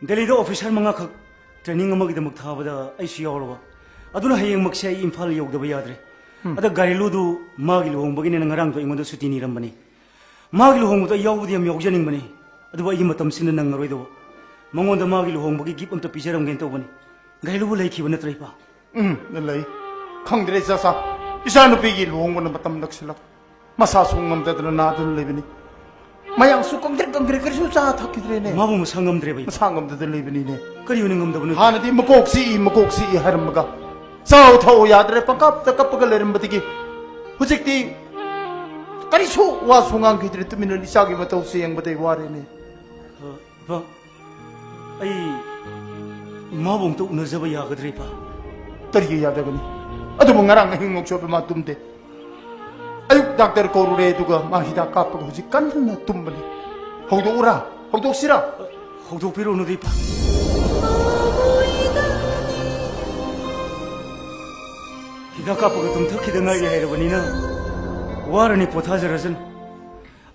ꯗꯦꯜꯂꯤꯗ ꯑꯣꯐꯤꯁꯥꯔ ꯃꯉꯥꯈꯛ ꯇ꯭ꯔꯦꯅꯤꯡ ꯑꯃꯒꯤꯗꯃꯛ ꯊꯥꯕꯗ ꯑꯩꯁꯨ ꯌꯥꯎꯔꯕ꯫ ꯑꯗꯨꯅ ꯍꯌꯦꯡꯃꯛꯁꯦ ꯑꯩ ꯏꯝꯐꯥꯜ ꯌꯧꯗꯕ ꯌꯥꯗ꯭ꯔꯦ꯫ ꯎꯝ꯫ ꯑꯗ ꯒꯥꯔꯤꯂꯨꯗꯨ ꯃꯥꯒꯤ ꯂꯨꯍꯣꯡꯕꯒꯤꯅꯦꯅ ꯉꯔꯥꯡꯗꯣ ꯑꯩꯉꯣꯟꯗ ꯁꯨꯇꯤ ꯅꯤꯔꯝꯕꯅꯤ꯫ ꯃꯥꯒꯤ ꯂꯨꯍꯣꯡꯕꯗꯣ ꯑꯩ ꯌꯥꯎꯕꯗꯤ ꯌꯥꯝ ꯌꯥꯎꯖꯅꯤꯡꯕꯅꯤ, ꯑꯗꯨꯕꯨ ꯑꯩꯒꯤ ꯃꯇꯝꯁꯤꯅ ꯅꯪꯉꯔꯣꯏꯗꯧꯕ꯫ ꯃꯉꯣꯟꯗ ꯃꯥꯒꯤ ꯂꯨꯍꯣꯡꯕꯒꯤ ꯒꯤꯐ ꯑꯝꯇ ꯄꯤꯖꯔꯝꯒꯦꯅ ꯇꯧꯕꯅꯤ꯫ ꯒꯥꯔꯤꯂꯨꯕꯨ ꯂꯩꯈꯤꯕ ꯅꯠꯇ꯭ꯔꯥ, ꯏꯄꯥ? ꯎꯝ, ꯂꯩ꯫ ꯈꯪꯗ꯭ꯔꯦ, ꯏꯆꯥꯆꯥ꯫ ꯏꯆꯥꯅꯨꯄꯤꯒꯤ ꯂꯨꯍꯣꯡꯕꯅ ꯃꯇꯝ ꯅꯛꯁꯤꯜꯂꯛ꯫ ꯃꯁꯥꯁꯨ ꯉꯝꯗꯗꯅ ꯅꯥꯗꯨꯅ ꯂꯩꯕꯅꯤ꯫ ꯃꯌꯥꯡꯁꯨ ꯀꯪꯗ꯭ꯔꯦ, ꯀꯪꯗ꯭ꯔꯦ, ꯀꯔꯤꯁꯨ ꯆꯥ ꯊꯛꯈꯤꯗ꯭ꯔꯦꯅꯦ꯫ ꯃꯥꯕꯨ ꯃꯁꯥ ꯉꯝꯗ꯭ꯔꯦꯕ, ꯏꯄꯥ? ꯃꯁꯥ ꯉꯝꯗꯗꯅ ꯂꯩꯕꯅꯤꯅꯦ꯫ ꯀꯔꯤ ꯑꯣꯏꯅ ꯉꯝꯗꯕꯅꯣ? ꯍꯥꯟꯅꯗꯤ ꯃꯀꯣꯛ ꯆꯤꯛꯏ, ꯃꯀꯣꯛ ꯆꯤꯛꯏ ꯍꯥꯏꯔꯝꯃꯒ ꯆꯥꯎ ꯊꯛꯎ ꯌꯥꯗ꯭ꯔꯦ, ꯄꯪꯀꯞꯇ ꯀꯞꯄꯒ ꯂꯩꯔꯝꯕꯗꯒꯤ ꯍꯧꯖꯤꯛꯇꯤ ꯀꯔꯤꯁꯨ ꯋꯥꯁꯨ ꯉꯥꯡꯈꯤꯗ꯭ꯔꯦ꯫ ꯇꯨꯃꯤꯟꯅ ꯏꯆꯥꯒꯤ ꯃꯇꯧꯁꯦ ꯌꯦꯡꯕꯗ ꯑꯩ ꯋꯥꯔꯦꯅꯦ꯫ ꯑ, ꯏꯄꯥ, ꯑꯩ ꯃꯥꯕꯨ ꯑꯝꯇ ꯎꯅꯖꯕ ꯌꯥꯒꯗ꯭ꯔꯥ, ꯏꯄꯥ? ꯀꯔꯤꯒꯤ ꯌꯥꯗꯒꯅꯤ? ꯑꯗꯨꯕꯨ ꯉꯔꯥꯡ ꯑꯍꯤꯡ ꯅꯣꯡꯆꯨꯞꯄ ꯃꯥ ꯇꯨꯝꯗꯦ꯫ ꯑꯌꯨꯛ ꯗꯥꯛꯇꯔ ꯀꯧꯔꯨꯔꯦ, ꯑꯗꯨꯒ ꯃꯥ ꯍꯤꯗꯥꯛ ꯀꯥꯞꯄꯒ ꯍꯧꯖꯤꯛ ꯀꯟꯅ ꯇꯨꯝꯕꯅꯤ꯫ ꯍꯧꯗꯣꯛꯎꯔꯥ? ꯍꯧꯗꯣꯛꯁꯤꯔꯥ? ꯍꯧꯗꯣꯛꯄꯤꯔꯨꯅꯨꯗ, ꯏꯄꯥ꯫ ꯍꯤꯗꯥꯛ ꯀꯥꯞꯄꯒ ꯇꯨꯝꯊꯈꯤꯗ ꯉꯥꯏꯔꯤ ꯍꯥꯏꯔꯕꯅꯤꯅ ꯋꯥꯔꯅꯤ, ꯄꯣꯊꯥꯖꯔꯁꯅꯨ꯫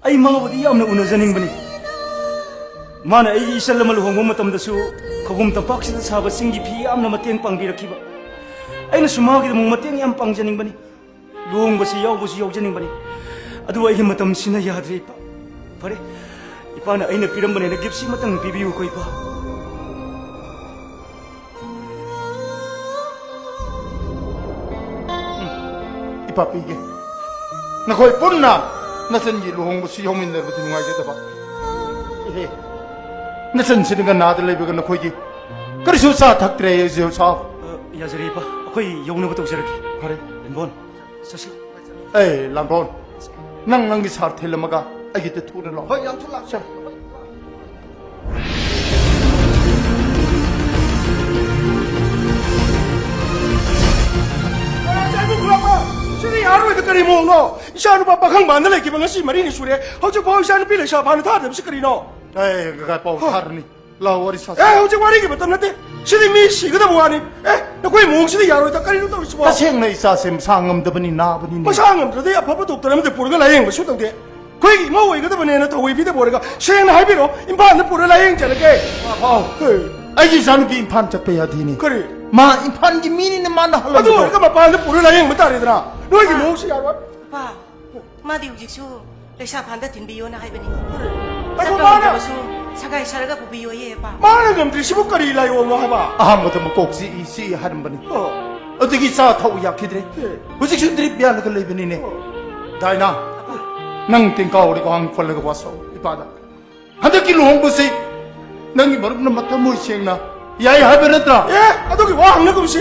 ꯑꯩ ꯃꯥꯕꯨꯗꯤ ꯌꯥꯝꯅ ꯎꯅꯖꯅꯤꯡꯕꯅꯤ꯫ ꯃꯥꯅ ꯑꯩꯒꯤ ꯏꯆꯜ ꯑꯃ ꯂꯨꯍꯣꯡꯕ ꯃꯇꯝꯗꯁꯨ ꯈꯧꯕꯨꯝ ꯇꯝꯄꯥꯛꯁꯤꯗ ꯁꯥꯕ ꯆꯤꯡꯒꯤ ꯐꯤ ꯌꯥꯝꯅ ꯃꯇꯦꯡ ꯄꯥꯡꯕꯤꯔꯛꯈꯤꯕ꯫ ꯑꯩꯅꯁꯨ ꯃꯥꯒꯤꯗꯃꯛ ꯃꯇꯦꯡ ꯌꯥꯝ ꯄꯥꯡꯖꯅꯤꯡꯕꯅꯤ꯫ ꯂꯨꯍꯣꯡꯕꯁꯤ ꯌꯥꯎꯕꯁꯨ ꯌꯥꯎꯖꯅꯤꯡꯕꯅꯤ꯫ ꯑꯗꯨꯕꯨ ꯑꯩꯒꯤ ꯃꯇꯝꯁꯤꯅ ꯌꯥꯗ꯭ꯔꯦ, ꯏꯄꯥ꯫ ꯐꯔꯦ, ꯏꯄꯥꯅ ꯑꯩꯅ ꯄꯤꯔꯝꯕꯅꯦꯅ ꯒꯤꯐꯁꯤ ꯑꯃꯇꯪ ꯄꯤꯕꯤꯌꯨꯀꯣ, ꯏꯄꯥ꯫ ꯏꯄꯥ ꯄꯤꯒꯦ꯫ ꯅꯈꯣꯏ ꯄꯨꯟꯅ ꯅꯆꯟꯒꯤ ꯂꯨꯍꯣꯡꯕꯁꯨ ꯌꯥꯎꯃꯤꯟꯅꯔꯕꯗꯤ ꯅꯨꯡꯉꯥꯏꯒꯗꯕ꯫ ꯏꯍꯦ, ꯅꯆꯟꯁꯤꯅꯒ ꯅꯥꯗ ꯂꯩꯕꯒ ꯅꯈꯣꯏꯒꯤ ꯀꯔꯤꯁꯨ ꯆꯥ ꯊꯛꯇ꯭ꯔꯦ, ꯖꯦꯍꯨ ꯁꯥꯍꯕ꯫ ꯑ, ꯌꯥꯖꯔꯦ, ꯏꯄꯥ꯫ ꯑꯩꯈꯣꯏ ꯌꯧꯅꯕ ꯇꯧꯖꯔꯒꯦ꯫ ꯐꯔꯦ꯫ ꯂꯦꯝꯕꯣꯟ, ꯆꯠꯁꯤ꯫ ꯑꯦ, ꯂꯥꯝꯕꯣꯟ, ꯅꯪ ꯅꯪꯒꯤ ꯁꯥꯔ ꯊꯤꯜꯂꯝꯃꯒ ꯑꯩꯒꯤꯗ ꯊꯨꯅ ꯂꯥꯛꯑꯣ꯫ ꯍꯣꯏ, ꯌꯥꯝ ꯊꯨꯅ ꯂꯥꯛꯑꯣ꯫ ꯆꯠ꯫ ꯁꯤꯗꯤ ꯌꯥꯔꯣꯏꯗ, ꯀꯔꯤ ꯃꯑꯣꯡꯅꯣ? ꯏꯆꯥꯅꯨꯄꯥ ꯄꯥꯈꯪ ꯃꯄꯥꯟꯗ ꯂꯩꯈꯤꯕ ꯉꯁꯤ ꯃꯔꯤꯅꯤ ꯁꯨꯔꯦ꯫ ꯍꯧꯖꯤꯛꯐꯥꯎ ꯏꯆꯥꯅꯨꯄꯤ ꯂꯩꯁꯥ ꯐꯥꯅ ꯊꯥꯗꯕꯁꯤ ꯀꯔꯤꯅꯣ? ꯑꯦ, ꯀꯀꯥ, ꯄꯥꯎ ꯍꯥ? ꯊꯥꯔꯅꯤ꯫ ꯂꯥꯎ, ꯋꯥꯔꯤ ꯁꯥꯁꯤ꯫ ꯑꯦ, ꯍꯧꯖꯤꯛ ꯋꯥꯔꯤꯒꯤ ꯃꯇꯝ ꯅꯠꯇꯦ꯫ ꯁꯤꯗꯤ ꯃꯤ ꯁꯤꯒꯗꯕ ꯋꯥꯅꯤ꯫ ꯑꯦ, ꯅꯈꯣꯏ ꯃꯑꯣꯡꯁꯤꯗꯤ ꯌꯥꯔꯣꯏꯗ꯫ ꯀꯔꯤꯅꯣ ꯇꯧꯔꯤꯁꯤꯕꯣ? ꯇꯁꯦꯡꯅ ꯏꯆꯥꯁꯦ ꯃꯁꯥ ꯉꯝꯗꯕꯅꯤ, ꯅꯥꯕꯅꯤꯅꯦ꯫ ꯃꯁꯥ ꯉꯝꯗ꯭ꯔꯗꯤ ꯑꯐꯕ ꯗꯣꯛꯇꯔ ꯑꯃꯗ ꯄꯨꯔꯒ ꯂꯥꯌꯦꯡꯕꯁꯨ ꯇꯧꯗꯦ꯫ ꯑꯩꯈꯣꯏꯒꯤ ꯏꯃꯧ ꯑꯣꯏꯒꯗꯕꯅꯦꯅ ꯊꯧꯑꯣꯏꯕꯤꯗꯕ ꯑꯣꯏꯔꯒ ꯁꯦꯡꯅ ꯍꯥꯏꯕꯤꯔꯣ, ꯏꯝꯐꯥꯜꯗ ꯄꯨꯔ ꯂꯥꯌꯦꯡꯖꯔꯒꯦ꯫ ꯄꯥꯎ꯫ ꯍꯦ꯫ ꯑꯩꯒꯤ ꯏꯆꯥꯅꯨꯄꯤ ꯏꯝꯐꯥꯜ ꯆꯠꯄ ꯌꯥꯗꯦꯅꯦ꯫ ꯀꯔꯤ? ꯃꯥ ꯏꯝꯐꯥꯜꯒꯤ ꯃꯤꯅꯤꯅ ꯃꯥꯅ ꯑꯗꯨ ꯍꯜꯂꯝꯕꯗꯣ꯫ ꯑꯣꯏꯔꯒ ꯃꯄꯥꯟꯗ ꯄꯨꯔ ꯂꯥꯌꯦꯡꯕ ꯇꯥꯔꯦꯗꯅ꯫ ꯅꯣꯏꯒꯤ ꯃꯑꯣꯡꯁꯤ ꯌꯥꯔꯣꯏ꯫ ꯄꯥ, ꯃꯥꯗꯤ ꯍꯧꯖꯤꯛꯁꯨ ꯂꯩꯁꯥ ꯐꯥꯟꯗ ꯊꯤꯟꯕꯤꯌꯣꯅ ꯍꯥꯏꯕꯅꯤ꯫ ꯑꯗꯣ ꯆꯠꯄ ꯃꯥꯅ ꯉꯝꯗ꯭ꯔꯕꯁꯨ ꯁꯒꯥꯏ ꯁꯥꯔꯒ ꯄꯨꯕꯤꯌꯣꯌꯦ, ꯄꯥ꯫ ꯃꯥꯅ ꯉꯝꯗ꯭ꯔꯤꯁꯤꯕꯨ ꯀꯔꯤ ꯂꯥꯏꯑꯣꯡꯅꯣ ꯍꯥꯏꯕ? ꯑꯍꯥꯟꯕꯗ ꯃꯀꯣꯛ ꯆꯤꯛꯏ ꯆꯤꯛꯏ ꯍꯥꯏꯔꯝꯕꯅꯤ꯫ ꯑꯣ꯫ ꯑꯗꯨꯗꯒꯤ ꯆꯥ ꯊꯛꯎ ꯌꯥꯈꯤꯗ꯭ꯔꯦ꯫ ꯑꯦ꯫ ꯍꯧꯖꯤꯛꯁꯨ ꯗ꯭ꯔꯤꯞ ꯌꯥꯜꯂꯒ ꯂꯩꯕꯅꯤꯅꯦ꯫ ꯑꯣ꯫ ꯗꯥꯏꯅꯥ, ꯑꯄꯥ꯫ ꯅꯪ ꯇꯦꯡꯀꯥꯎꯔꯤꯒ ꯍꯥꯡ ꯄꯜꯂꯒ ꯋꯥꯁꯧ ꯏꯄꯥꯗ꯫ ꯍꯟꯗꯛꯀꯤ ꯂꯨꯍꯣꯡꯕꯁꯤ ꯅꯪꯒꯤ ꯃꯔꯨꯞꯅ ꯃꯇꯝ ꯑꯣꯏ ꯁꯦꯡꯅ ꯌꯥꯏ ꯍꯥꯏꯕ ꯅꯠꯇ꯭ꯔꯥ? ꯑꯦ, ꯑꯗꯨꯒꯤ ꯋꯥ ꯍꯪꯅꯒꯨꯝꯁꯤ꯫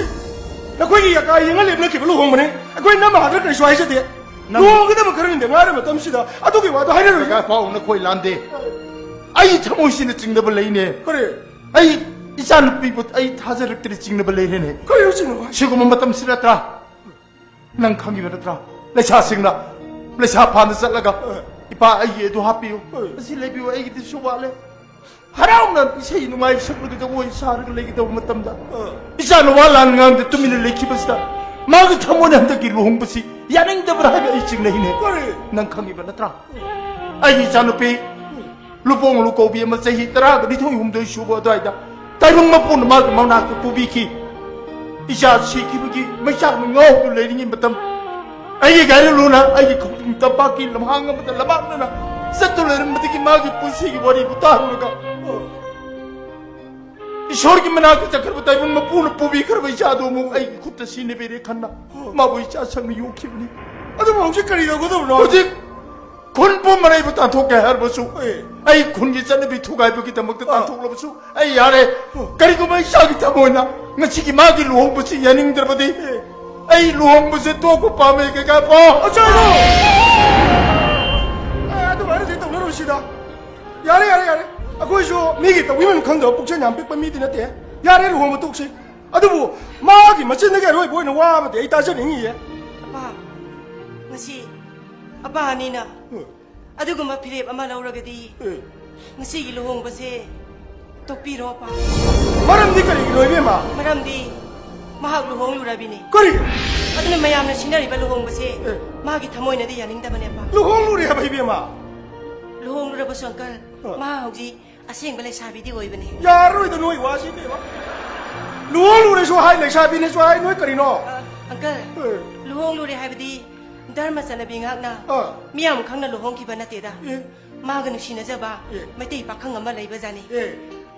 ꯅꯈꯣꯏꯒꯤ ꯌꯥꯀꯥ ꯌꯦꯡꯉ ꯂꯦꯞꯅꯈꯤꯕ ꯂꯨꯍꯣꯡꯕꯅꯤ꯫ ꯑꯩꯈꯣꯏ ꯅꯝꯃ ꯍꯥꯗ꯭ꯔ ꯀꯔꯤꯁꯨ ꯍꯥꯏꯖꯗꯦ꯫ ꯅꯪ ꯂꯨꯍꯣꯡꯒꯗꯕ ꯈꯔꯅꯤꯗ ꯉꯥꯏꯔ ꯃꯇꯝꯁꯤꯗ ꯑꯗꯨꯒꯤ ꯋꯥꯗꯣ ꯍꯥꯏꯅꯔꯣꯏ꯫ ꯀꯀꯥ ꯄꯥꯎ ꯅꯈꯣꯏ ꯂꯥꯟꯗꯦ꯫ ꯑꯩ ꯊꯃꯣꯏꯁꯤꯅ ꯆꯤꯡꯅꯕ ꯂꯩꯅꯦ꯫ ꯀꯔꯤ? ꯑꯩ ꯏꯆꯥ ꯅꯨꯄꯤꯕꯨ ꯑꯩ ꯊꯥꯖꯔꯛꯇ꯭ꯔꯦ, ꯆꯤꯡꯅꯕ ꯂꯩꯔꯦꯅꯦ꯫ ꯀꯔꯤꯅꯣ ꯆꯤꯡꯅꯕ ꯍꯥꯏꯁꯦ? ꯁꯤꯒꯨꯝꯕ ꯃꯇꯝꯁꯤ ꯅꯠꯇ꯭ꯔꯥ? ꯅꯪ ꯈꯪꯉꯤꯕ ꯅꯠꯇ꯭ꯔꯥ? ꯂꯩꯁꯥꯁꯤꯡꯅ ꯂꯩꯁꯥ ꯐꯥꯟꯗ ꯆꯠꯂꯒ, ꯑ꯫ "ꯏꯄꯥ, ꯑꯩꯒꯤ ꯑꯗꯨ ꯍꯥꯞꯄꯤꯌꯨ, ꯑ꯫ ꯑꯁꯤ ꯂꯩꯕꯤꯌꯨ, ꯑꯩꯒꯤꯗꯤꯁꯨ ꯋꯥꯠꯂꯦ"꯫ ꯍꯔꯥꯎꯅ ꯏꯁꯩ ꯅꯨꯡꯉꯥꯏ ꯁꯛꯂꯒ ꯖꯒꯣꯏ ꯁꯥꯔꯒ ꯂꯩꯒꯗꯧꯕ ꯃꯇꯝꯗ, ꯑ꯫ ꯏꯆꯥꯅ ꯋꯥ ꯂꯥꯟ ꯉꯥꯡꯗ ꯇꯨꯃꯤꯟꯅ ꯂꯩꯈꯤꯕꯁꯤꯗ ꯃꯥꯒꯤ ꯊꯃꯣꯏꯅ ꯍꯟꯗꯛꯀꯤ ꯂꯨꯍꯣꯡꯕꯁꯤ ꯌꯥꯅꯤꯡꯗꯕ꯭ꯔꯥ ꯍꯥꯏꯕ ꯑꯩ ꯆꯤꯡꯅꯩꯅꯦ꯫ ꯀꯔꯤ? ꯅꯪ ꯈꯪꯉꯤꯕ ꯅꯠꯇ꯭ꯔꯥ? ꯑꯩꯒꯤ ꯏꯆꯥꯅꯨꯄꯤ ꯂꯨꯄꯧ ꯂꯨꯀꯧꯕꯤ ꯑꯃ ꯆꯍꯤ ꯇꯔꯥꯒ ꯅꯤꯊꯣꯏ ꯍꯨꯝꯗꯣꯏ ꯁꯨꯕ ꯑꯗꯨꯋꯥꯏꯗ ꯇꯥꯏꯕꯪ ꯃꯄꯨꯅ ꯃꯥꯒꯤ ꯃꯅꯥꯛꯇ ꯄꯨꯕꯤꯈꯤ꯫ ꯏꯆꯥ ꯁꯤꯈꯤꯕꯒꯤ ꯃꯩꯆꯥꯛꯅ ꯉꯥꯎꯗꯨꯅ ꯂꯩꯔꯤꯉꯩ ꯃꯇꯝ, ꯑꯩꯒꯤ ꯒꯥꯔꯤ ꯂꯨꯅ ꯑꯩꯒꯤ ꯈꯨꯡꯒꯪ ꯇꯝꯄꯥꯛꯀꯤ ꯂꯝꯍꯥꯡ ꯑꯃꯗ ꯂꯝꯃꯥꯡꯅꯅ ꯆꯠꯇꯨꯅ ꯂꯩꯔꯝꯕꯗꯒꯤ ꯃꯥꯒꯤ ꯄꯨꯟꯁꯤꯒꯤ ꯋꯥꯔꯤꯕꯨ ꯇꯥꯔꯨꯔꯒ, ꯏꯁꯣꯔꯒꯤ ꯃꯅꯥꯛꯇ ꯆꯠꯈ꯭ꯔꯕ ꯇꯥꯏꯕꯪ ꯃꯄꯨꯅ ꯄꯨꯕꯤꯈ꯭ꯔꯕ ꯏꯆꯥꯗꯨ ꯑꯃꯨꯛ ꯑꯩꯒꯤ ꯈꯨꯠꯇ ꯁꯤꯟꯅꯕꯤꯔꯦ ꯈꯟꯅ ꯃꯥꯕꯨ ꯏꯆꯥ ꯁꯪꯅ ꯌꯣꯛꯈꯤꯕꯅꯤ꯫ ꯑꯗꯨꯕꯨ ꯍꯧꯖꯤꯛ ꯀꯔꯤ ꯇꯧꯒꯗꯕꯅꯣ? ꯍꯧꯖꯤꯛ ꯈꯨꯟ ꯄꯨꯝꯕꯅ ꯑꯩꯕꯨ ꯇꯥꯟꯊꯣꯛꯀꯦ ꯍꯥꯏꯔꯕꯁꯨ, ꯑꯦ꯫ ꯑꯩ ꯈꯨꯟꯒꯤ ꯆꯠꯅꯕꯤ ꯊꯨꯒꯥꯏꯕꯒꯤꯗꯃꯛꯇ ꯑ꯫ ꯇꯥꯟꯊꯣꯛꯂꯕꯁꯨ ꯑꯩ ꯌꯥꯔꯦ꯫ ꯑ꯫ ꯀꯔꯤꯒꯨꯝꯕ ꯏꯆꯥꯒꯤ ꯊꯃꯣꯏꯅ ꯉꯁꯤꯒꯤ ꯃꯥꯒꯤ ꯂꯨꯍꯣꯡꯕꯁꯤ ꯌꯥꯅꯤꯡꯗ꯭ꯔꯕꯗꯤ, ꯑꯦ꯫ ꯑꯩ ꯂꯨꯍꯣꯡꯕꯁꯦ ꯇꯣꯛꯄ ꯄꯥꯝꯃꯦ, ꯀꯀꯥ ꯄꯥꯎ꯫ ꯑꯆꯥ, ꯑꯗꯨ꯫ ꯑꯦ, ꯑꯗꯨꯃꯥꯏꯅꯗꯤ ꯇꯧꯅꯔꯣꯏꯁꯤꯗ꯫ ꯌꯥꯔꯦ, ꯌꯥꯔꯦ, ꯌꯥꯔꯦ꯫ ꯑꯩꯈꯣꯏꯁꯨ ꯃꯤꯒꯤ ꯇꯧꯕꯤꯃꯟ ꯈꯪꯗꯕ ꯄꯨꯛꯆꯦꯜ ꯌꯥꯝ ꯄꯤꯛꯄ ꯃꯤꯗꯤ ꯅꯠꯇꯦ꯫ ꯌꯥꯔꯦ, ꯂꯨꯍꯣꯡꯕ ꯇꯣꯛꯁꯤ꯫ ꯑꯗꯨꯕꯨ ꯃꯥꯒꯤ ꯃꯆꯤꯟꯗꯒꯤ ꯑꯔꯣꯏꯕ ꯑꯣꯏꯅ ꯋꯥ ꯑꯃꯗꯤ ꯑꯩ ꯇꯥꯖꯅꯤꯡꯉꯤꯌꯦ꯫ ꯑꯄꯥ, ꯉꯁꯤ ꯑꯄꯥ ꯑꯅꯤꯅ ꯎꯝ꯫ ꯑꯗꯨꯒꯨꯝꯕ ꯐꯤꯔꯦꯞ ꯑꯃ ꯂꯧꯔꯒꯗꯤ, ꯎꯝ꯫ ꯉꯁꯤꯒꯤ ꯂꯨꯍꯣꯡꯕꯁꯦ ꯇꯣꯛꯄꯤꯔꯣ, ꯑꯄꯥ꯫ ꯃꯔꯝꯗꯤ ꯀꯔꯤꯒꯤꯅꯣ, ꯏꯕꯦꯝꯃ? ꯃꯔꯝꯗꯤ ꯃꯍꯥꯛ ꯂꯨꯍꯣꯡꯂꯨꯔꯕꯤꯅꯤ꯫ ꯀꯔꯤ? ꯑꯗꯨꯅ ꯃꯌꯥꯝꯅ ꯁꯤꯟꯅꯔꯤꯕ ꯂꯨꯍꯣꯡꯕꯁꯦ ꯑꯦ꯫ ꯃꯥꯒꯤ ꯊꯃꯣꯏꯅꯗꯤ ꯌꯥꯅꯤꯡꯗꯕꯅꯦ, ꯑꯄꯥ꯫ ꯂꯨꯍꯣꯡꯂꯨꯔꯦ ꯍꯥꯏꯕ, ꯏꯕꯦꯝꯃ? ꯂꯨꯍꯣꯡꯂꯨꯔꯕꯁꯨ, ꯑꯪꯀꯜ, ꯑ꯫ ꯃꯥ ꯍꯧꯖꯤꯛ ꯑꯁꯦꯡꯕ ꯂꯩꯁꯥꯕꯤꯗꯤ ꯑꯣꯏꯕꯅꯦ꯫ ꯌꯥꯔꯔꯣꯏꯗ ꯅꯣꯏ ꯋꯥꯁꯤ, ꯏꯕꯦꯝꯃ꯫ ꯂꯨꯍꯣꯡꯂꯨꯔꯦꯁꯨ ꯍꯥꯏ, ꯂꯩꯁꯥꯕꯤꯅꯦꯁꯨ ꯍꯥꯏ, ꯅꯣꯏ ꯀꯔꯤꯅꯣ? ꯑ, ꯑꯪꯀꯜ, ꯑꯦ꯫ ꯂꯨꯍꯣꯡꯂꯨꯔꯦ ꯍꯥꯏꯕꯗꯤ ꯙꯔꯃ ꯆꯠꯅꯕꯤ ꯉꯥꯛꯅ ꯑ꯫ ꯃꯤꯌꯥꯝ ꯈꯪꯅ ꯂꯨꯍꯣꯡꯈꯤꯕ ꯅꯠꯇꯦꯗ꯫ ꯑꯦ꯫ ꯃꯥꯒ ꯅꯨꯡꯁꯤꯅꯖꯕ ꯑꯦ꯫ ꯃꯩꯇꯩ ꯄꯥꯈꯪ ꯑꯃ ꯂꯩꯕꯖꯥꯠꯅꯤ꯫ ꯑꯦ꯫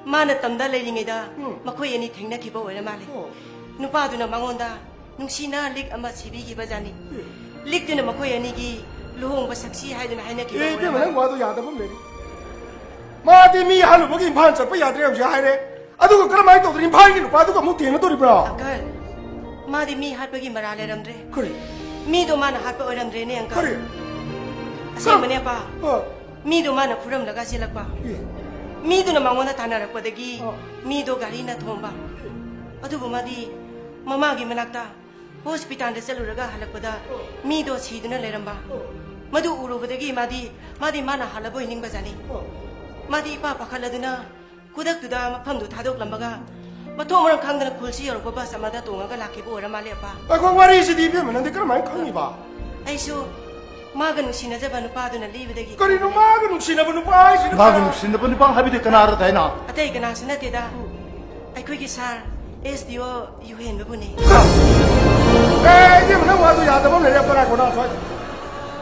ꯃꯥꯅ ꯇꯝꯗ ꯂꯩꯔꯤꯉꯩꯗ ꯎꯝ꯫ ꯃꯈꯣꯏ ꯑꯅꯤ ꯊꯦꯡꯅꯈꯤꯕ ꯑꯣꯏꯔ ꯃꯥꯜꯂꯦ꯫ ꯑꯣ꯫ ꯅꯨꯄꯥꯗꯨꯅ ꯃꯉꯣꯟꯗ ꯅꯨꯡꯁꯤꯅ ꯂꯤꯛ ꯑꯃ ꯁꯤꯕꯤꯈꯤꯕꯖꯥꯠꯅꯤ꯫ ꯑꯦ꯫ ꯂꯤꯛꯇꯨꯅ ꯃꯈꯣꯏ ꯑꯅꯤꯒꯤ ꯂꯨꯍꯣꯡꯕ ꯁꯛꯁꯤ ꯍꯥꯏꯗꯨꯅ ꯍꯥꯏꯅꯈꯤꯕ ꯑꯦ, ꯑꯣꯏꯔ ꯏꯕꯦꯝꯃ, ꯃꯥꯜꯂꯦ꯫ ꯅꯪ ꯋꯥꯗꯣ ꯌꯥꯗꯕ ꯑꯃ ꯂꯩꯔꯦ꯫ ꯃꯥꯗꯤ ꯃꯤ ꯍꯥꯠꯂꯨꯕꯒꯤ ꯏꯝꯐꯥꯜ ꯆꯠꯄ ꯌꯥꯗ꯭ꯔꯦ ꯍꯧꯖꯤꯛ ꯍꯥꯏꯔꯦ꯫ ꯑꯗꯨꯒ ꯀꯔꯝꯍꯥꯏꯅ ꯇꯧꯗꯅ ꯏꯝꯐꯥꯜꯒꯤ ꯅꯨꯄꯥꯗꯨꯒ ꯑꯃꯨꯛ ꯊꯦꯡꯅꯗꯣꯔꯤꯕ꯭ꯔꯣ? ꯑꯪꯀꯜ, ꯃꯥꯗꯤ ꯃꯤ ꯍꯥꯠꯄꯒꯤ ꯃꯔꯥꯜ ꯂꯩꯔꯝꯗ꯭ꯔꯦ꯫ ꯀꯔꯤ? ꯃꯤꯗꯣ ꯃꯥꯅ ꯍꯥꯠꯄ ꯑꯣꯏꯔꯝꯗ꯭ꯔꯦꯅꯦ, ꯑꯪꯀꯜ꯫ ꯀꯔꯤ? ꯑꯁꯦꯡꯕꯅꯦ, ꯑꯄꯥ꯫ ꯑ꯫ ꯃꯤꯗꯣ ꯃꯥꯅ ꯐꯨꯔꯝꯂꯒ ꯆꯦꯜꯂꯛꯄ꯫ ꯑꯦ꯫ ꯃꯤꯗꯨꯅ ꯃꯉꯣꯟꯗ ꯇꯥꯟꯅꯔꯛꯄꯗꯒꯤ ꯑ꯫ ꯃꯤꯗꯣ ꯒꯥꯔꯤꯅ ꯊꯣꯝꯕ꯫ ꯑꯦ꯫ ꯑꯗꯨꯕꯨ ꯃꯥꯗꯤ ꯃꯃꯥꯒꯤ ꯃꯅꯥꯛꯇ ꯍꯣꯁꯄꯤꯇꯥꯜꯗ ꯆꯠꯂꯨꯔꯒ ꯍꯜꯂꯛꯄꯗ ꯑꯣ꯫ ꯃꯤꯗꯣ ꯁꯤꯗꯨꯅ ꯂꯩꯔꯝꯕ꯫ ꯑꯣ꯫ ꯃꯗꯨ ꯎꯔꯨꯕꯗꯒꯤ ꯃꯥꯗꯤ, ꯃꯥꯗꯤ ꯃꯥꯅ ꯍꯥꯜꯂꯕꯣꯏ ꯅꯤꯡꯕꯖꯥꯠꯅꯤ꯫ ꯑꯣ꯫ ꯃꯥꯗꯤ ꯏꯄꯥ ꯄꯥꯈꯠꯂꯗꯨꯅ ꯈꯨꯗꯛꯇꯨꯗ ꯃꯐꯝꯗꯨ ꯊꯥꯗꯣꯛꯂꯝꯃꯒ ꯃꯊꯣꯡ ꯃꯔꯝ ꯈꯪꯗꯅ ꯈꯨꯜꯁꯤ ꯌꯧꯔꯛꯄ ꯕꯁ ꯑꯃꯗ ꯇꯣꯡꯉꯒ ꯂꯥꯛꯈꯤꯕ ꯑꯣꯏꯔ ꯃꯥꯜꯂꯦ, ꯑꯄꯥ꯫ ꯑꯩꯈꯣꯏ ꯋꯥꯔꯤꯁꯤꯗꯤ ꯏꯕꯦꯝꯃ ꯅꯪꯗꯤ ꯀꯔꯝꯍꯥꯏꯅ ꯈꯪꯉꯤꯕ? ꯑꯩꯁꯨ ꯃꯥꯒ ꯅꯨꯡꯁꯤꯅꯖꯕ ꯅꯨꯄꯥꯗꯨꯅ ꯂꯤꯕꯗꯒꯤ ꯀꯔꯤꯅꯣ ꯈꯪꯕꯅꯦ꯫ ꯃꯥꯒ ꯅꯨꯡꯁꯤꯅꯕ ꯅꯨꯄꯥ ꯍꯥꯏꯁꯤꯅ? ꯃꯥꯒ ꯅꯨꯡꯁꯤꯅꯕ ꯅꯨꯄꯥ ꯍꯥꯏꯕꯗꯤ ꯀꯅꯥꯔ ꯗꯥꯏꯅꯥ? ꯑꯇꯩ ꯀꯅꯥꯁꯨ ꯅꯠꯇꯦꯗ꯫ ꯎꯝ꯫ ꯑꯩꯈꯣꯏꯒꯤ ꯁꯥꯔ ꯑꯦꯁ ꯗꯤ ꯑꯣ ꯌꯨꯍꯦꯟꯕꯕꯨꯅꯦ꯫ ꯑꯦ, ꯏꯕꯦꯝꯃ, ꯅꯪ ꯋꯥꯗꯣ ꯌꯥꯗꯕ ꯑꯃ ꯂꯩꯔꯦ, ꯀꯅꯥ ꯀꯅꯥ ꯁ꯭ꯋꯥꯏꯗ?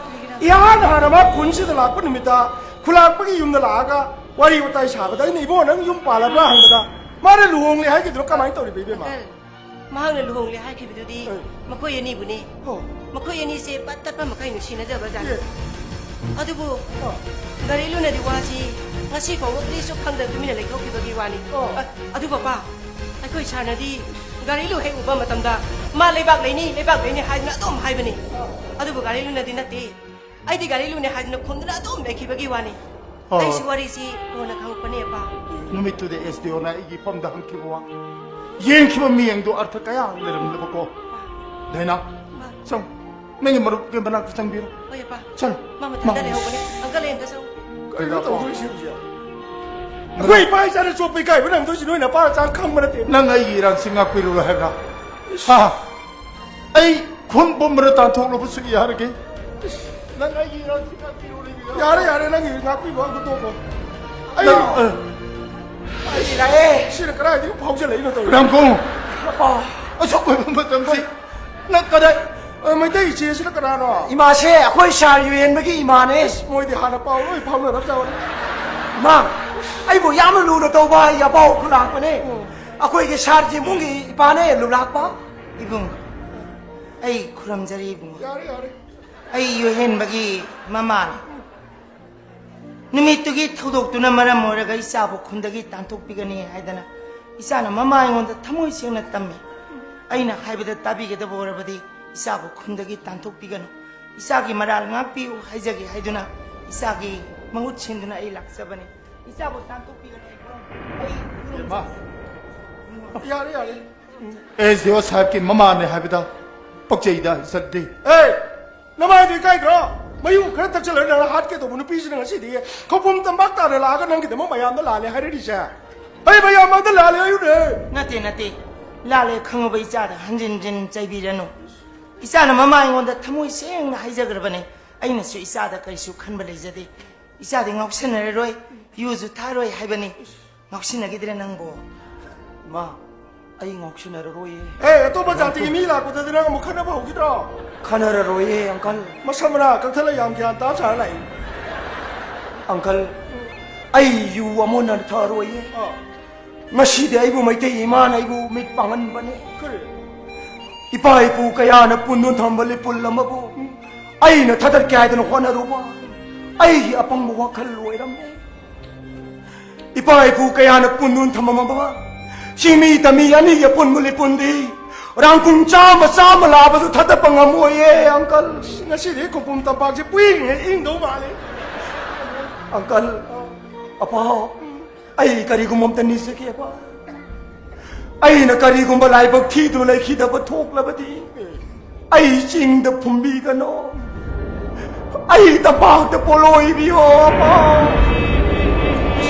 ꯀꯔꯤꯒꯤꯅꯣ? ꯏꯍꯥꯟ ꯍꯥꯟꯅ ꯃꯥ ꯈꯨꯟꯁꯤꯗ ꯂꯥꯛꯄ ꯅꯨꯃꯤꯠꯇ ꯈꯨꯂꯥꯛꯄꯒꯤ ꯌꯨꯝꯗ ꯂꯥꯛꯑꯒ ꯋꯥꯔꯤ ꯋꯥꯇꯥꯏ ꯁꯥꯕꯗ ꯑꯩꯅ, "ꯏꯕꯣ, ꯅꯪ ꯌꯨꯝ ꯄꯥꯜꯂꯕ꯭ꯔꯥ?" ꯍꯪꯕꯗ ꯃꯥꯅ ꯂꯨꯍꯣꯡꯂꯦ ꯍꯥꯏꯈꯤꯗꯨꯅꯣ ꯀꯃꯥꯏꯅ ꯇꯧꯔꯤꯕ, ꯏꯕꯦꯝꯃ? ꯑꯪꯀꯜ, ꯃꯍꯥꯛꯅ ꯂꯨꯍꯣꯡꯂꯦ ꯍꯥꯏꯈꯤꯕꯗꯨꯗꯤ ꯑꯦ꯫ ꯃꯈꯣꯏ ꯑꯅꯤꯕꯨꯅꯤ꯫ ꯑꯣ꯫ ꯃꯈꯣꯏ ꯑꯅꯤꯁꯦ ꯄꯠ ꯇꯠꯄ ꯃꯈꯩ ꯅꯨꯡꯁꯤꯅꯖꯕꯖꯥꯠꯅꯤ꯫ ꯑꯦ꯫ ꯑꯗꯨꯕꯨ ꯑꯣ꯫ ꯒꯥꯔꯤꯂꯨꯅꯗꯤ ꯋꯥꯁꯤ ꯉꯁꯤ ꯐꯥꯎꯕ ꯀꯔꯤꯁꯨ ꯈꯪꯗꯅ ꯇꯨꯃꯤꯟꯅ ꯂꯩꯊꯣꯛꯈꯤꯕꯒꯤ ꯋꯥꯅꯤ꯫ ꯑꯣ꯫ ꯑ-, ꯑꯗꯨ ꯄꯄꯥ, ꯑꯩꯈꯣꯏ ꯁꯥꯔꯅꯗꯤ ꯒꯥꯔꯤꯂꯨ ꯍꯦꯛ ꯎꯕ ꯃꯇꯝꯗ ꯃꯥ ꯂꯩꯕꯥꯛ ꯂꯩꯅꯤ, ꯂꯩꯕꯥꯛ ꯂꯩꯅꯤ ꯍꯥꯏꯗꯨꯅ ꯑꯗꯨꯝ ꯍꯥꯏꯕꯅꯤ꯫ ꯑꯣ꯫ ꯑꯗꯨꯕꯨ ꯒꯥꯔꯤꯂꯨꯅꯗꯤ ꯅꯠꯇꯦ꯫ ꯑꯩꯗꯤ ꯒꯥꯔꯤꯂꯨꯅꯦ ꯍꯥꯏꯗꯨꯅ ꯈꯨꯝꯗꯨꯅ ꯑꯗꯨꯝ ꯂꯩꯈꯤꯕꯒꯤ ꯋꯥꯅꯤ꯫ ꯑꯣ꯫ ꯑꯩꯁꯨ ꯋꯥꯔꯤꯁꯤ ꯀꯣꯟꯅ ꯈꯪꯉꯛꯄꯅꯦ, ꯑꯄꯥ꯫ ꯅꯨꯃꯤꯠꯇꯨꯗ ꯑꯦꯁ ꯗꯤ ꯑꯣꯅ ꯑꯩꯒꯤ ꯏꯐꯝꯗ ꯍꯪꯈꯤꯕ ꯋꯥ, ꯌꯦꯡꯈꯤꯕ ꯃꯤꯌꯦꯡꯗꯣ ꯑꯔꯊ ꯀꯌꯥ ꯂꯩꯔꯝꯂꯕꯀꯣ꯫ ꯗꯥꯏꯅꯥ, ꯑꯄꯥ꯫ ꯆꯪ꯫ ꯅꯪꯒꯤ ꯃꯔꯨꯞꯀꯤ ꯃꯅꯥꯛꯇ ꯆꯪꯕꯤꯔꯣ꯫ ꯍꯣꯏ, ꯑꯄꯥ꯫ ꯆꯪ꯫ ꯃꯥ ꯃꯊꯟꯇ ꯃꯥ꯫ ꯂꯩꯍꯧꯕꯅꯦ꯫ ꯑꯪꯀꯜ, ꯑꯩ ꯑꯝꯇ ꯆꯪꯉꯨ꯫ ꯀꯩꯅꯣ ꯀꯩꯅꯣ, ꯑꯄꯥ? ꯇꯧꯗꯣꯏꯁꯤ ꯍꯧꯖꯤꯛ? ꯑꯩꯈꯣꯏ ꯏꯄꯥ ꯏꯆꯥꯅ ꯆꯣꯞꯄ ꯏꯀꯥꯏꯕ ꯅꯪꯗꯣꯏꯁꯤ ꯅꯣꯏ ꯅꯄꯥ ꯅꯆꯥ ꯈꯪꯕ ꯅꯠꯇꯦ꯫ ꯅꯪ ꯑꯩꯒꯤ ꯏꯔꯥꯡꯁꯤ ꯉꯥꯛꯄꯤꯔꯨꯔꯣ ꯍꯥꯏꯕ꯭ꯔꯥ? ꯍꯥ? ꯑꯩ ꯈꯨꯟ ꯄꯨꯝꯕꯗ ꯇꯥꯟꯊꯣꯛꯂꯕꯁꯨ ꯌꯥꯔꯒꯦ꯫ ꯅꯪ ꯑꯩꯒꯤ ꯏꯔꯥꯡꯁꯤ ꯉꯥꯛꯄꯤꯔꯨꯔꯣ꯫ ꯌꯥꯔꯦ, ꯌꯥꯔꯦ, ꯅꯪꯒꯤ ꯉꯥꯛꯄꯤꯕ ꯑꯝꯇ ꯇꯣꯛꯈꯣ꯫ ꯑꯩ ꯅꯪ, ꯑ, ꯑꯩ ꯂꯥꯛꯑꯦ꯫ ꯁꯤꯅ ꯀꯗꯥꯏꯗꯒꯤ ꯐꯥꯎꯖꯜꯂꯛꯏꯅꯣ ꯇꯧꯔꯤꯁꯦ? ꯔꯥꯝꯀꯣꯡ꯫ ꯑꯄꯥ꯫ ꯑꯁꯨꯛ ꯑꯣꯏꯕ ꯃꯇꯝꯁꯤ ꯅꯪ ꯀꯗꯥꯏ? ꯑ, ꯃꯩꯇꯩ ꯏꯆꯦꯁꯤꯅ ꯀꯅꯥꯅꯣ? ꯏꯃꯥꯁꯦ ꯑꯩꯈꯣꯏ ꯁꯥꯔ ꯌꯨꯍꯦꯟꯕꯒꯤ ꯏꯃꯥꯅꯦ꯫ ꯑꯁ, ꯃꯣꯏꯗꯤ ꯍꯥꯟꯅ ꯄꯥꯎ ꯂꯣꯏ ꯐꯥꯎꯅꯔꯕ ꯖꯥꯠꯅꯤ꯫ ꯏꯃꯥ, ꯑꯩꯕꯨ ꯌꯥꯝꯅ ꯂꯨꯅ ꯇꯧꯕ ꯌꯥꯄꯥꯎ ꯈꯨꯂꯥꯛꯄꯅꯦ꯫ ꯎꯝ꯫ ꯑꯩꯈꯣꯏꯒꯤ ꯁꯥꯔ ꯖꯤꯕꯨꯡꯒꯤ ꯏꯄꯥꯅꯦ ꯂꯨꯂꯥꯛꯄ꯫ ꯏꯕꯨꯡ, ꯑꯩ ꯈꯨꯔꯨꯝꯖꯔꯤ ꯏꯕꯨꯡ꯫ ꯌꯥꯔꯦ, ꯌꯥꯔꯦ꯫ ꯑꯩ ꯌꯨꯍꯦꯟꯕꯒꯤ ꯃꯃꯥꯅꯤ꯫ ꯅꯨꯃꯤꯠꯇꯨꯒꯤ ꯊꯧꯗꯣꯛꯇꯨꯅ ꯃꯔꯝ ꯑꯣꯏꯔꯒ ꯏꯆꯥꯕꯨ ꯈꯨꯟꯗꯒꯤ ꯇꯥꯟꯊꯣꯛꯄꯤꯒꯅꯤ ꯍꯥꯏꯗꯅ ꯏꯆꯥꯅ ꯃꯃꯥ ꯑꯩꯉꯣꯟꯗ ꯊꯃꯣꯏ ꯁꯦꯡꯅ ꯇꯝꯃꯤ꯫ ꯑꯩꯅ ꯍꯥꯏꯕꯗ ꯇꯥꯕꯤꯒꯗꯕ ꯑꯣꯏꯔꯕꯗꯤ ꯏꯆꯥꯕꯨ ꯈꯨꯟꯗꯒꯤ ꯇꯥꯟꯊꯣꯛꯄꯤꯒꯅꯨ꯫ ꯏꯆꯥꯒꯤ ꯃꯔꯥꯜ ꯉꯥꯛꯄꯤꯌꯨ ꯍꯥꯏꯖꯒꯦ ꯍꯥꯏꯗꯨꯅ ꯏꯆꯥꯒꯤ ꯃꯍꯨꯠ ꯁꯤꯟꯗꯨꯅ ꯑꯩ ꯂꯥꯛꯆꯕꯅꯤ꯫ ꯏꯆꯥꯕꯨ ꯇꯥꯟꯊꯣꯛꯄꯤꯒꯅꯨ ꯏꯕꯨꯡ꯫ ꯑꯩ ꯏꯃꯥ꯫ ꯌꯥꯔꯦ, ꯌꯥꯔꯦ꯫ ꯑꯦꯁ ꯗꯤ ꯑꯣ ꯁꯥꯍꯦꯕꯀꯤ ꯃꯃꯥꯅꯦ ꯍꯥꯏꯕꯗ ꯄꯛꯆꯩꯗ, ꯏꯆꯟꯗꯤ꯫ ꯑꯦ! ꯅꯃꯥꯏꯗꯨ ꯏꯀꯥꯏꯗ꯭ꯔꯣ? ꯃꯌꯨ ꯈꯔ ꯊꯛꯆꯜꯂꯒ ꯅꯪ ꯍꯥꯠꯀꯦ ꯇꯧꯕ ꯅꯨꯄꯤꯁꯤꯅ ꯉꯁꯤꯗꯤ ꯈꯧꯄꯨꯝ ꯇꯝꯄꯥꯛ ꯇꯥꯅ ꯂꯥꯛꯑꯒ ꯅꯪꯒꯤꯗꯃꯛ ꯃꯌꯥꯝꯗ ꯂꯥꯜꯂꯦ ꯍꯥꯏꯔꯛꯏꯁꯦ꯫ ꯑꯩ ꯃꯌꯥꯝ ꯃꯥꯡꯗ ꯂꯥꯜꯂꯦ ꯍꯥꯏꯌꯨꯅꯦ꯫ ꯅꯠꯇꯦ, ꯅꯠꯇꯦ꯫ ꯂꯥꯜꯂꯦ ꯈꯪꯉꯕ ꯏꯆꯥꯗ ꯍꯟꯖꯤꯟ ꯍꯟꯖꯤꯟ ꯆꯩꯕꯤꯔꯅꯨ꯫ ꯏꯆꯥꯅ ꯃꯃꯥ ꯑꯩꯉꯣꯟꯗ ꯊꯃꯣꯏ ꯁꯦꯡꯅ ꯍꯥꯏꯖꯈ꯭ꯔꯕꯅꯦ꯫ ꯑꯩꯅꯁꯨ ꯏꯆꯥꯗ ꯀꯔꯤꯁꯨ ꯈꯟꯕ ꯂꯩꯖꯗꯦ꯫ ꯏꯆꯥꯗꯤ ꯉꯥꯎꯁꯟꯅꯔꯔꯣꯏ, ꯌꯨꯁꯨ ꯊꯛꯑꯔꯣꯏ ꯍꯥꯏꯕꯅꯤ꯫ ꯉꯥꯎꯁꯤꯟꯅꯈꯤꯗ꯭ꯔꯦ ꯅꯪꯕꯣ? ꯏꯃꯥ, ꯑꯩ ꯉꯥꯎꯁꯤꯟꯅꯔꯔꯣꯏꯌꯦ꯫ ꯑꯦ, ꯑꯇꯣꯞꯄ ꯖꯥꯇꯤꯒꯤ ꯃꯤ ꯂꯥꯛꯄꯗꯗꯤ ꯅꯪ ꯑꯃꯨꯛ ꯈꯠꯅꯕ ꯍꯧꯈꯤꯗ꯭ꯔꯣ? ꯈꯠꯅꯔꯔꯣꯏꯌꯦ, ꯑꯪꯀꯜ꯫ ꯃꯁꯝ ꯃꯅꯥ ꯀꯛꯊꯠꯂ ꯌꯥꯝ ꯒ꯭ꯌꯥꯟ ꯇꯥ ꯁꯥꯔ ꯂꯥꯛꯏ꯫ ꯑꯪꯀꯜ, ꯑꯩ ꯌꯨ ꯑꯃꯨꯛ ꯍꯟꯅ ꯊꯛꯑꯔꯣꯏꯌꯦ꯫ ꯑꯥ꯫ ꯉꯁꯤꯗꯤ ꯑꯩꯕꯨ ꯃꯩꯇꯩ ꯏꯃꯥꯅ ꯑꯩꯕꯨ ꯃꯤꯠ ꯄꯥꯡꯍꯟꯕꯅꯦ꯫ ꯀꯔꯤ? ꯏꯄꯥ ꯏꯄꯨ ꯀꯌꯥꯅ ꯄꯨꯟꯗꯨꯅ ꯊꯝꯕ ꯂꯤꯄꯨꯜ ꯑꯃꯕꯨ ꯑꯩꯅ ꯊꯥꯗꯠꯀꯦ ꯍꯥꯏꯗꯅ ꯍꯣꯠꯅꯔꯨꯕ ꯑꯩꯒꯤ ꯑꯄꯪꯕ ꯋꯥꯈꯜ ꯑꯣꯏꯔꯝꯃꯦ꯫ ꯏꯄꯥ ꯏꯄꯨ ꯀꯌꯥꯅ ꯄꯨꯟꯗꯨꯅ ꯊꯝꯃꯝꯃꯕ ꯆꯤꯡꯃꯤ ꯇꯝꯃꯤ ꯑꯅꯤꯒꯤ ꯑꯄꯨꯟꯕ ꯂꯤꯄꯨꯟꯗꯤ ꯔꯥꯡꯀꯨꯝ ꯆꯥꯝꯃ ꯆꯥꯝꯃ ꯂꯥꯛꯑꯕꯁꯨ ꯊꯥꯗꯠꯄ ꯉꯝꯃꯣꯏꯌꯦ, ꯑꯪꯀꯜ꯫ ꯉꯁꯤꯗꯤ ꯈꯧꯄꯨꯝ ꯇꯝꯄꯥꯛꯁꯦ ꯄꯨꯏꯔꯤꯉꯩ ꯏꯪꯗꯧ ꯃꯥꯜꯂꯦ꯫ ꯑꯪꯀꯜ, ꯑꯄꯥ, ꯑꯩ ꯀꯔꯤꯒꯨꯝꯕ ꯑꯝꯇ ꯅꯤꯖꯒꯦꯕ꯫ ꯑꯩꯅ ꯀꯔꯤꯒꯨꯝꯕ ꯂꯥꯏꯕꯛ ꯊꯤꯗꯨꯅ ꯂꯩꯈꯤꯗꯕ ꯊꯣꯛꯂꯕꯗꯤ, ꯑꯩ ꯆꯤꯡꯗ ꯐꯨꯝꯕꯤꯒꯅꯣ, ꯑꯩ ꯇꯝꯄꯥꯛꯇ ꯄꯣꯂꯣꯏꯕꯤꯌꯣ, ꯑꯄꯥ꯫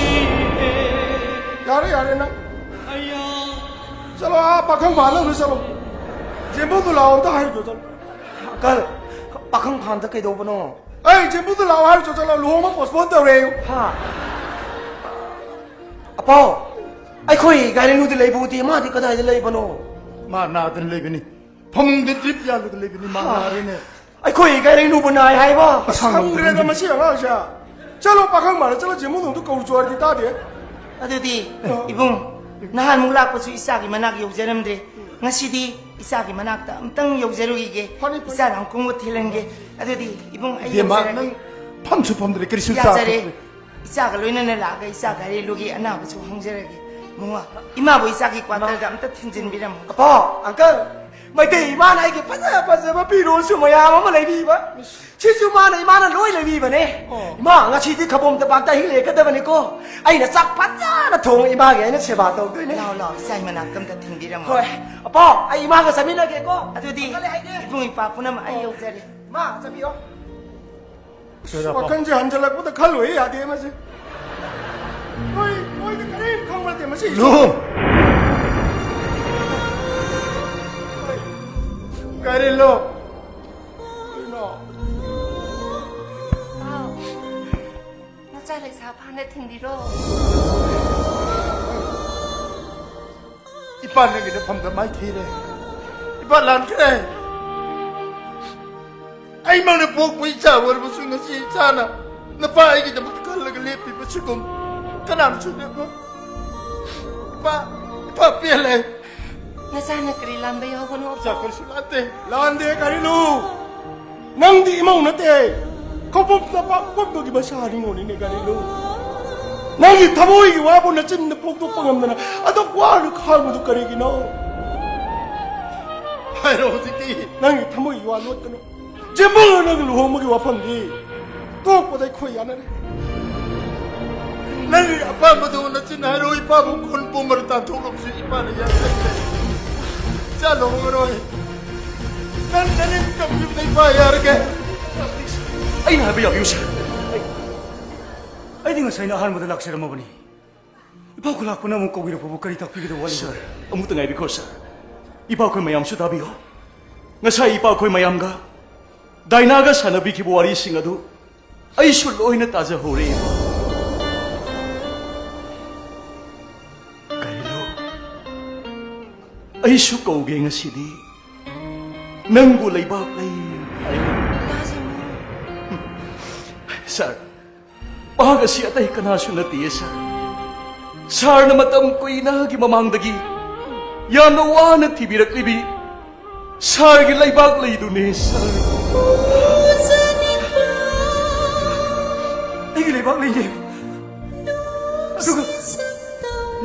ꯌꯥꯔꯦ, ꯌꯥꯔꯦ ꯅꯪ꯫ ꯆꯠꯂꯣ, ꯑꯥ ꯄꯥꯈꯪ ꯐꯥꯟꯗ ꯑꯗꯨ ꯆꯠꯂꯣ꯫ ꯖꯦꯝꯕꯨꯗꯨ ꯂꯥꯛꯑꯣ, ꯑꯝꯇ ꯍꯥꯏꯔꯨꯆꯣ, ꯆꯠꯂꯣ꯫ ꯑꯪꯀꯜ, ꯄꯥꯈꯪ ꯐꯥꯟꯗ ꯀꯩꯗꯧꯕꯅꯣ? ꯑꯩ ꯖꯦꯝꯕꯨꯗꯨ ꯂꯥꯛꯑꯣ ꯍꯥꯏꯔꯨꯆꯣ, ꯆꯠꯂꯣ, ꯂꯨꯍꯣꯡꯕ postpone ꯇꯧꯔꯦ꯫ ꯍꯥ? ꯑꯄꯥꯎ, ꯑꯩꯈꯣꯏ ꯒꯥꯏꯔꯦꯟꯅꯨꯗꯤ ꯂꯩꯕ ꯎꯗꯦ, ꯃꯥꯗꯤ ꯀꯗꯥꯏꯗ ꯂꯩꯕꯅꯣ? ꯃꯥ ꯅꯥꯗꯅ ꯂꯩꯕꯅꯤ, ꯐꯃꯨꯡꯗ drip ꯌꯥꯜꯂꯒ ꯂꯩꯕꯅꯤ, ꯃꯥ ꯍꯥ? ꯅꯥꯔꯦꯅꯦ꯫ ꯑꯩꯈꯣꯏ ꯒꯥꯏꯔꯦꯟꯅꯨꯕꯨ ꯅꯥꯏ ꯍꯥꯏꯕ? ꯑꯁ, ꯈꯪꯗ꯭ꯔꯦꯗ ꯃꯁꯤ ꯑꯉꯥꯡꯁꯦ꯫ ꯆꯠꯂꯣ, ꯄꯥꯈꯪ ꯃꯥꯜꯂꯦ, ꯆꯠꯂꯣ, ꯖꯦꯃꯨꯡꯗꯣ ꯀꯧꯔꯨꯆꯣ ꯍꯥꯏꯔꯗꯤ ꯇꯥꯗꯦ꯫ ꯑꯗꯨꯗꯤ, ꯑ꯫ ꯏꯕꯨꯡ, ꯅꯍꯥꯟꯃꯨꯛ ꯂꯥꯛꯄꯁꯨ ꯏꯆꯥꯒꯤ ꯃꯅꯥꯛ ꯌꯧꯖꯔꯝꯗ꯭ꯔꯦ꯫ ꯉꯁꯤꯗꯤ ꯏꯆꯥꯒꯤ ꯃꯅꯥꯛꯇ ꯑꯝꯇꯪ ꯌꯧꯖꯔꯨꯈꯤꯒꯦ꯫ ꯐꯅꯤ, ꯐꯅꯤ꯫ ꯏꯆꯥ ꯅꯥꯎꯈꯣꯡꯕꯨ ꯊꯤꯜꯍꯟꯒꯦ꯫ ꯑꯗꯨꯗꯤ, ꯏꯕꯨꯡ, ꯑꯩ ꯏꯕꯦꯝꯃ, ꯌꯧꯖꯔꯒꯦ꯫ ꯅꯪ ꯐꯝꯁꯨ ꯐꯝꯗ꯭ꯔꯦ, ꯀꯔꯤꯁꯨ ꯌꯥꯖꯔꯦ꯫ ꯆꯥꯊꯣꯛꯇ꯭ꯔꯦ꯫ ꯏꯆꯥꯒ ꯂꯣꯏꯅꯅ ꯂꯥꯛꯑꯒ ꯏꯆꯥ ꯒꯥꯔꯤꯂꯨꯒꯤ ꯑꯅꯥꯕꯁꯨ ꯍꯪꯖꯔꯒꯦ꯫ ꯃꯉꯥ, ꯏꯃꯥꯕꯨ ꯏꯆꯥꯒꯤ quarterꯗ ꯑꯝꯇ ꯊꯤꯟꯖꯤꯟꯕꯤꯔꯝꯃꯨ꯫ ꯑꯄꯥꯎ, uncle, ꯃꯩꯇꯩ ꯏꯃꯥꯅ ꯑꯩꯒꯤ ꯐꯖ ꯐꯖꯕ ꯐꯤꯔꯣꯜꯁꯨ ꯃꯌꯥꯝ ꯑꯃ ꯂꯩꯕꯤꯕ꯫ ꯁꯤꯁꯨ ꯃꯥꯅ, ꯏꯃꯥꯅ ꯂꯣꯏ ꯂꯩꯕꯤꯕꯅꯦ꯫ ꯑꯣ꯫ ꯏꯃꯥ, ꯉꯁꯤꯗꯤ ꯈꯕꯣꯝ ꯇꯝꯄꯥꯛꯇ ꯑꯍꯤꯡ ꯂꯦꯛꯀꯗꯕꯅꯤꯀꯣ꯫ ꯑꯩꯅ ꯆꯥꯛ ꯐꯖꯅ ꯊꯣꯡꯉ ꯏꯃꯥꯒꯤ ꯑꯩꯅ ꯁꯦꯕꯥ ꯇꯧꯗꯣꯏꯅꯦ꯫ ꯂꯥꯎ, ꯂꯥꯎ, ꯏꯆꯥꯒꯤ ꯃꯅꯥꯛꯇ ꯑꯝꯇ ꯊꯤꯟꯕꯤꯔꯝꯃꯣ꯫ ꯍꯣꯏ꯫ ꯑꯄꯥꯎ, ꯑꯩ ꯏꯃꯥꯒ ꯆꯠꯃꯤꯟꯅꯒꯦꯀꯣ꯫ ꯑꯗꯨꯗꯤ, ꯑꯪꯀꯜ, ꯑꯩ ꯍꯥꯏꯒꯦ꯫ ꯏꯕꯨꯡ ꯏꯄ꯭ꯋꯥ ꯄꯨꯝꯅꯃꯛ ꯑꯩ ꯌꯧꯖꯔꯦ꯫ ꯃꯥ, ꯆꯠꯄꯤꯌꯣ꯫ ꯑꯁ, ꯀꯩꯗꯧꯔꯕ? ꯋꯥꯈꯜꯁꯦ ꯍꯟꯖꯜꯂꯛꯄꯗ ꯈꯜꯂꯣꯏ ꯌꯥꯗꯦ ꯃꯁꯤ꯫ ꯃꯣꯏ, ꯃꯣꯏꯗꯤ ꯀꯔꯤꯝ ꯈꯪꯕ ꯅꯠꯇꯦ ꯃꯁꯤ꯫ ꯂꯨ! ꯍꯣꯏ꯫ ꯀꯔꯤꯂꯣ? ꯀꯩꯅꯣ? ꯄꯥꯎ, ꯅꯆꯥ ꯂꯩꯁꯥ ꯐꯥꯅ ꯊꯤꯟꯕꯤꯔꯣ꯫ ꯏꯄꯥ ꯅꯪꯒꯤ ꯅꯐꯝꯗ ꯃꯥꯏꯊꯤꯔꯦ꯫ ꯏꯄꯥ ꯂꯥꯟꯈ꯭ꯔꯦ꯫ ꯑꯩꯃꯛꯅ ꯄꯣꯛꯄ ꯏꯆꯥ ꯑꯣꯏꯔꯕꯁꯨ ꯉꯁꯤ ꯏꯆꯥꯅ ꯅꯄꯥ ꯑꯩꯒꯤꯗꯃꯛ ꯈꯜꯂꯒ ꯂꯦꯞꯄꯤꯕꯁꯤꯒꯨꯝ ꯀꯅꯥꯅꯁꯨ ꯂꯦꯞꯄꯣꯏ꯫ ꯏꯄꯥ, ꯏꯄꯥ ꯄꯦꯜꯂꯦ꯫ ꯅꯆꯥꯅ ꯀꯔꯤ ꯂꯥꯟꯕ ꯌꯥꯎꯕꯅꯣ? ꯏꯆꯥ ꯀꯔꯤꯁꯨ ꯂꯥꯟꯗꯦ꯫ ꯂꯥꯟꯗꯦ ꯀꯔꯤꯅꯣ? ꯅꯪꯗꯤ ꯏꯃꯧ ꯅꯠꯇꯦ꯫ ꯈꯣꯡꯐꯝ ꯆꯄꯥꯛ ꯄꯣꯛꯄꯒꯤ ꯃꯁꯥꯅꯤꯉꯣꯅꯤꯅꯦ ꯀꯔꯤꯅꯣ? ꯅꯪꯒꯤ ꯊꯃꯣꯏꯒꯤ ꯋꯥꯕꯨ ꯅꯆꯤꯟꯗ ꯐꯣꯡꯗꯣꯛꯄ ꯉꯝꯗꯅ ꯑꯗꯨꯛ ꯋꯥꯅ ꯈꯥꯡꯕꯗꯨ ꯀꯔꯤꯒꯤꯅꯣ? ꯍꯥꯏꯔꯣ ꯍꯧꯖꯤꯛꯇꯤ꯫ ꯅꯪꯒꯤ ꯊꯃꯣꯏꯒꯤ ꯋꯥ ꯂꯣꯠꯀꯅꯨ꯫ ꯖꯤꯝꯕꯨ ꯅꯪ ꯂꯨꯍꯣꯡꯕꯒꯤ ꯋꯥꯐꯝꯗꯤ ꯇꯣꯛꯄꯗ ꯑꯩꯈꯣꯏ ꯌꯥꯅꯔꯦ꯫ ꯅꯪꯒꯤ ꯑꯄꯥꯝꯕꯗꯨ ꯅꯆꯤꯟ ꯍꯥꯏꯔꯣ, ꯏꯄꯥꯕꯨ ꯈꯨꯟ ꯄꯨꯝꯕꯗ ꯇꯥꯟꯊꯣꯛꯂꯕꯁꯨ ꯏꯄꯥꯅ ꯌꯥꯅꯔꯦ꯫ ꯏꯆꯥ ꯂꯨꯍꯣꯡꯉꯔꯣꯏ꯫ ꯅꯪ ꯅꯅꯤꯡ ꯇꯝꯕꯤꯕꯗ ꯏꯄꯥ ꯌꯥꯔꯒꯦ꯫ ꯑꯩꯅ ꯍꯥꯏꯕ ꯌꯥꯕꯤꯌꯨ, ꯁꯥꯔ꯫ ꯑꯩ, ꯑꯩꯗꯤ ꯉꯁꯥꯏꯅ ꯑꯍꯥꯟꯕꯗ ꯂꯥꯛꯆꯔꯝꯃꯕꯅꯤ꯫ ꯏꯄꯥ ꯈꯨꯂꯥꯛꯄꯅ ꯑꯃꯨꯛ ꯀꯧꯕꯤꯔꯛꯄꯕꯨ ꯀꯔꯤ ꯇꯥꯛꯄꯤꯒꯗꯕ ꯋꯥꯠꯂꯤꯕ? ꯁꯥꯔ, ꯑꯃꯨꯛꯇ ꯉꯥꯏꯕꯤꯈꯣ, ꯁꯥꯔ꯫ ꯏꯄꯥꯈꯣꯏ ꯃꯌꯥꯝꯁꯨ ꯇꯥꯕꯤꯌꯨ꯫ ꯉꯁꯥꯏ ꯏꯄꯥꯈꯣꯏ ꯃꯌꯥꯝꯒ ꯗꯥꯏꯅꯥꯒ ꯁꯥꯟꯅꯕꯤꯈꯤꯕ ꯋꯥꯔꯤꯁꯤꯡ ꯑꯗꯨ ꯑꯩꯁꯨ ꯂꯣꯏꯅ ꯇꯥꯖꯍꯧꯔꯦ꯫ ꯀꯔꯤꯅꯣ? ꯑꯩꯁꯨ ꯀꯧꯒꯦ ꯉꯁꯤꯗꯤ꯫ ꯅꯪꯕꯨ ꯂꯩꯕꯥꯛ ꯂꯩ꯫ ꯁꯥꯔ, ꯃꯍꯥꯛ ꯑꯁꯤ ꯑꯇꯩ ꯀꯅꯥꯁꯨ ꯅꯠꯇꯦ, ꯁꯥꯔ꯫ ꯁꯥꯔꯅ ꯃꯇꯝ ꯀꯨꯏꯅꯒꯤ ꯃꯃꯥꯡꯗꯒꯤ ꯌꯥꯝꯅ ꯋꯥꯅ ꯊꯤꯕꯤꯔꯛꯂꯤꯕꯤ ꯁꯥꯔꯒꯤ ꯂꯩꯕꯥꯛ ꯂꯩꯗꯨꯅꯦ, ꯁꯥꯔ꯫ ꯑꯩꯒꯤ ꯂꯩꯕꯥꯛ ꯂꯩꯅꯦ꯫ ꯑꯗꯨꯒ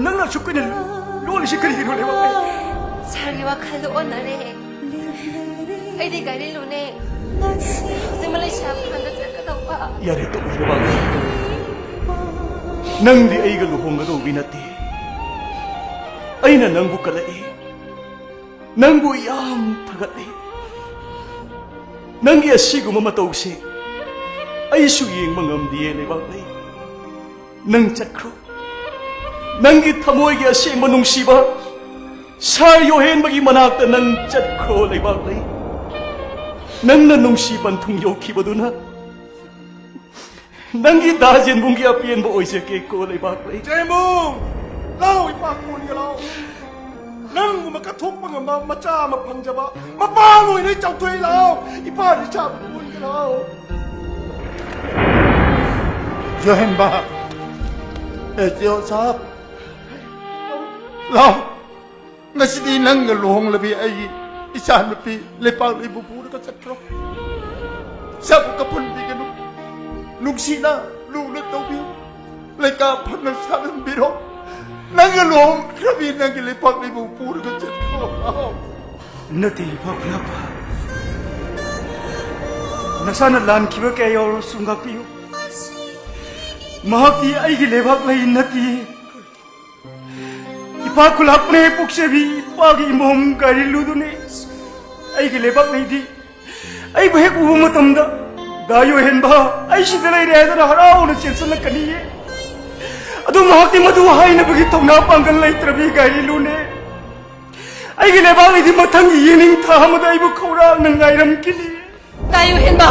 ꯅꯪꯅ ꯑꯁꯨꯛ ꯀꯨꯏꯅ ꯂꯣꯜꯂꯤꯁꯤ ꯀꯔꯤꯒꯤꯅꯣ, ꯂꯩꯕꯥꯛ ꯂꯩ? ꯁꯥꯔꯒꯤ ꯋꯥꯈꯜꯗꯣ ꯑꯣꯟꯅꯔꯦ꯫ ꯑꯩꯗꯤ ꯒꯥꯔꯤ ꯂꯨꯅꯦ꯫ ꯍꯧꯖꯤꯛ ꯃꯂꯩꯁꯥ ꯐꯥꯟꯗ ꯆꯠꯀꯗꯧꯕ꯫ ꯌꯥꯔꯦ, ꯇꯣꯛꯑꯣ, ꯂꯩꯕꯥꯛ ꯂꯩ꯫ ꯅꯪꯗꯤ ꯑꯩꯒ ꯂꯨꯍꯣꯡꯒꯗꯧꯕꯤ ꯅꯠꯇꯦ꯫ ꯑꯩꯅ ꯅꯪꯕꯨ ꯀꯜꯂꯛꯏ꯫ ꯅꯪꯕꯨ ꯌꯥꯝ ꯊꯥꯒꯠꯂꯤ꯫ ꯅꯪꯒꯤ ꯑꯁꯤꯒꯨꯝꯕ ꯃꯇꯧꯁꯦ ꯑꯩꯁꯨ ꯌꯦꯡꯕ ꯉꯝꯗꯤꯌꯦ, ꯂꯩꯕꯥꯛ ꯂꯩ꯫ ꯅꯪ ꯆꯠꯈ꯭ꯔꯣ꯫ ꯅꯪꯒꯤ ꯊꯃꯣꯏꯒꯤ ꯑꯁꯦꯡꯕ ꯅꯨꯡꯁꯤꯕ ꯁꯥꯔ ꯌꯣꯍꯦꯟꯕꯒꯤ ꯃꯅꯥꯛꯇ ꯅꯪ ꯆꯠꯈ꯭ꯔꯣ, ꯂꯩꯕꯥꯛ ꯂꯩ꯫ ꯅꯪꯅ ꯅꯨꯡꯁꯤ ꯄꯟꯊꯨꯡ ꯌꯧꯈꯤꯕꯗꯨꯅ ꯅꯪꯒꯤ ꯗꯥ ꯖꯦꯟꯕꯨꯡꯒꯤ ꯑꯄꯦꯟꯕ ꯑꯣꯏꯖꯒꯦꯀꯣ, ꯂꯩꯕꯥꯛ ꯂꯩ꯫ ꯖꯦꯟꯕꯨꯡ! ꯂꯥꯎ, ꯏꯄꯥ ꯀꯣꯟꯒꯦ ꯂꯥꯎ꯫ ꯅꯪꯒꯨꯝꯕ ꯀꯠꯊꯣꯛꯄ ꯉꯝꯕ ꯃꯆꯥ ꯑꯃ ꯐꯪꯖꯕ ꯃꯄꯥ ꯑꯣꯏꯅ ꯆꯥꯎꯊꯣꯛꯏ ꯂꯥꯎ꯫ ꯏꯄꯥ ꯏꯆꯥꯕꯨ ꯀꯣꯟꯒꯦ ꯂꯥꯎ꯫ ꯖꯣꯍꯦꯟꯕꯥ, ꯑꯦ ꯖꯤꯑꯣ ꯁꯥꯍꯕ, ꯂꯥꯎ꯫ ꯉꯁꯤꯗꯤ ꯅꯪꯒ ꯂꯨꯍꯣꯡꯂꯕꯤ ꯑꯩꯒꯤ ꯏꯆꯥꯅꯨꯄꯤ ꯂꯩꯄꯥꯛꯂꯩꯕꯨ ꯄꯨꯔꯒ ꯆꯠꯈ꯭ꯔꯣ꯫ ꯁꯛ ꯀꯞꯍꯟꯕꯤꯒꯅꯨ꯫ ꯅꯨꯡꯁꯤꯅ ꯂꯨꯅ ꯇꯧꯕꯤꯌꯨ꯫ ꯂꯩꯀꯥ ꯐꯅ ꯁꯥꯠꯍꯟꯕꯤꯔꯣ꯫ ꯅꯪꯒ ꯂꯨꯍꯣꯡꯈ꯭ꯔꯕꯤ ꯅꯪꯒꯤ ꯂꯩꯄꯥꯛꯂꯩꯕꯨ ꯄꯨꯔꯒ ꯆꯠꯈ꯭ꯔꯣ꯫ ꯅꯠꯇꯦ, ꯏꯄꯥ ꯈꯨꯂꯥꯛꯄ꯫ ꯅꯁꯥꯅ ꯂꯥꯟꯈꯤꯕ ꯀꯌꯥ ꯌꯥꯎꯔꯁꯨ ꯉꯥꯛꯄꯤꯌꯨ꯫ ꯃꯍꯥꯛꯇꯤ ꯑꯩꯒꯤ ꯂꯩꯕꯥꯛ ꯂꯩ ꯅꯠꯇꯤꯌꯦ꯫ ꯏꯄꯥ ꯈꯨꯂꯥꯛꯄꯅꯦ ꯄꯣꯛꯆꯕꯤ, ꯏꯄꯥꯒꯤ ꯏꯃꯣꯝ ꯒꯥꯏꯔꯤꯜꯂꯨꯗꯨꯅꯦ꯫ ꯑꯩꯒꯤ ꯂꯩꯕꯥꯛ ꯂꯩꯗꯤ ꯑꯩꯕꯨ ꯍꯦꯛ ꯎꯕ ꯃꯇꯝꯗ, "ꯗꯥ ꯌꯣꯍꯦꯟꯕ, ꯑꯩ ꯁꯤꯗ ꯂꯩꯔꯦ" ꯍꯥꯏꯗꯅ ꯍꯔꯥꯎꯅ ꯆꯦꯟꯁꯤꯜꯂꯛꯀꯅꯤꯌꯦ꯫ ꯑꯗꯨ ꯃꯍꯥꯛꯇꯤ ꯃꯗꯨ ꯍꯥꯏꯅꯕꯒꯤ ꯊꯧꯅꯥ ꯄꯥꯡꯒꯜ ꯂꯩꯇ꯭ꯔꯕꯤ ꯒꯥꯏꯔꯤꯂꯨꯅꯦ꯫ ꯑꯩꯒꯤ ꯂꯩꯕꯥꯛꯅꯗꯤ ꯃꯊꯪꯒꯤ ꯌꯦꯅꯤꯡ ꯊꯥ ꯑꯃꯗ ꯑꯩꯕꯨ ꯈꯧꯔꯥꯡꯅ ꯉꯥꯏꯔꯝꯈꯤꯅꯤ꯫ ꯉꯥꯏꯌꯨ ꯍꯦꯟꯕ꯫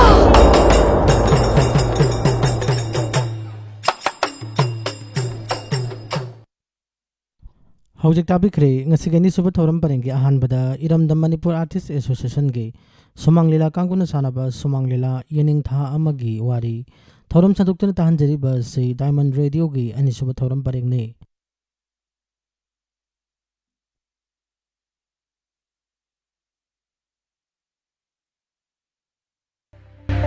ꯍꯧꯖꯤꯛ ꯇꯥꯕꯤꯈ꯭ꯔꯦ ꯉꯁꯤꯒꯤ ꯑꯅꯤꯁꯨꯕ ꯊꯧꯔꯝ ꯄꯔꯦꯡꯒꯤ ꯑꯍꯥꯟꯕꯗ ꯏꯔꯝꯗꯝ ꯃꯅꯤꯄꯨꯔ ꯑꯥꯔꯇꯤꯁ ꯑꯦꯁꯣꯁꯤꯌꯦꯁꯟꯒꯤ ꯁꯨꯃꯥꯡ ꯂꯤꯂꯥ ꯀꯥꯡꯕꯨꯅ ꯁꯥꯟꯅꯕ ꯁꯨꯃꯥꯡ ꯂꯤꯂꯥ ꯌꯦꯅꯤꯡ ꯊꯥ ꯑꯃꯒꯤ ꯋꯥꯔꯤ꯫ ꯊꯧꯔꯝ ꯁꯟꯗꯣꯛꯇꯨꯅ ꯇꯥꯍꯟꯖꯔꯤꯕ ꯑꯁꯤ ꯗꯥꯏꯃꯟ ꯔꯦꯗꯤꯑꯣꯒꯤ ꯑꯅꯤꯁꯨꯕ ꯊꯧꯔꯝ ꯄꯔꯦꯡꯅꯤ꯫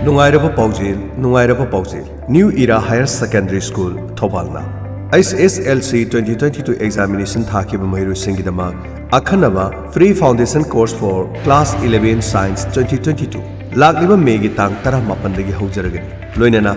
ꯅꯨꯡꯉꯥꯏꯔꯕ ꯄꯥꯎꯖꯦꯜ, ꯅꯨꯡꯉꯥꯏꯔꯕ ꯄꯥꯎꯖꯦꯜ꯫ New Era Higher Secondary School, ꯊꯧꯕꯥꯜꯅ H S S L C twenty twenty-two examination ꯊꯥꯈꯤꯕ ꯃꯍꯩꯔꯣꯏꯁꯤꯡꯒꯤꯗꯃꯛ ꯑꯈꯟꯅꯕ Free Foundation Course for Class eleven Science twenty twenty-two ꯂꯥꯛꯂꯤꯕ ꯃꯦꯒꯤ ꯇꯥꯡ ꯇꯔꯥꯃꯥꯄꯟꯗꯒꯤ ꯍꯧꯖꯔꯒꯅꯤ꯫ ꯂꯣꯏꯅꯅ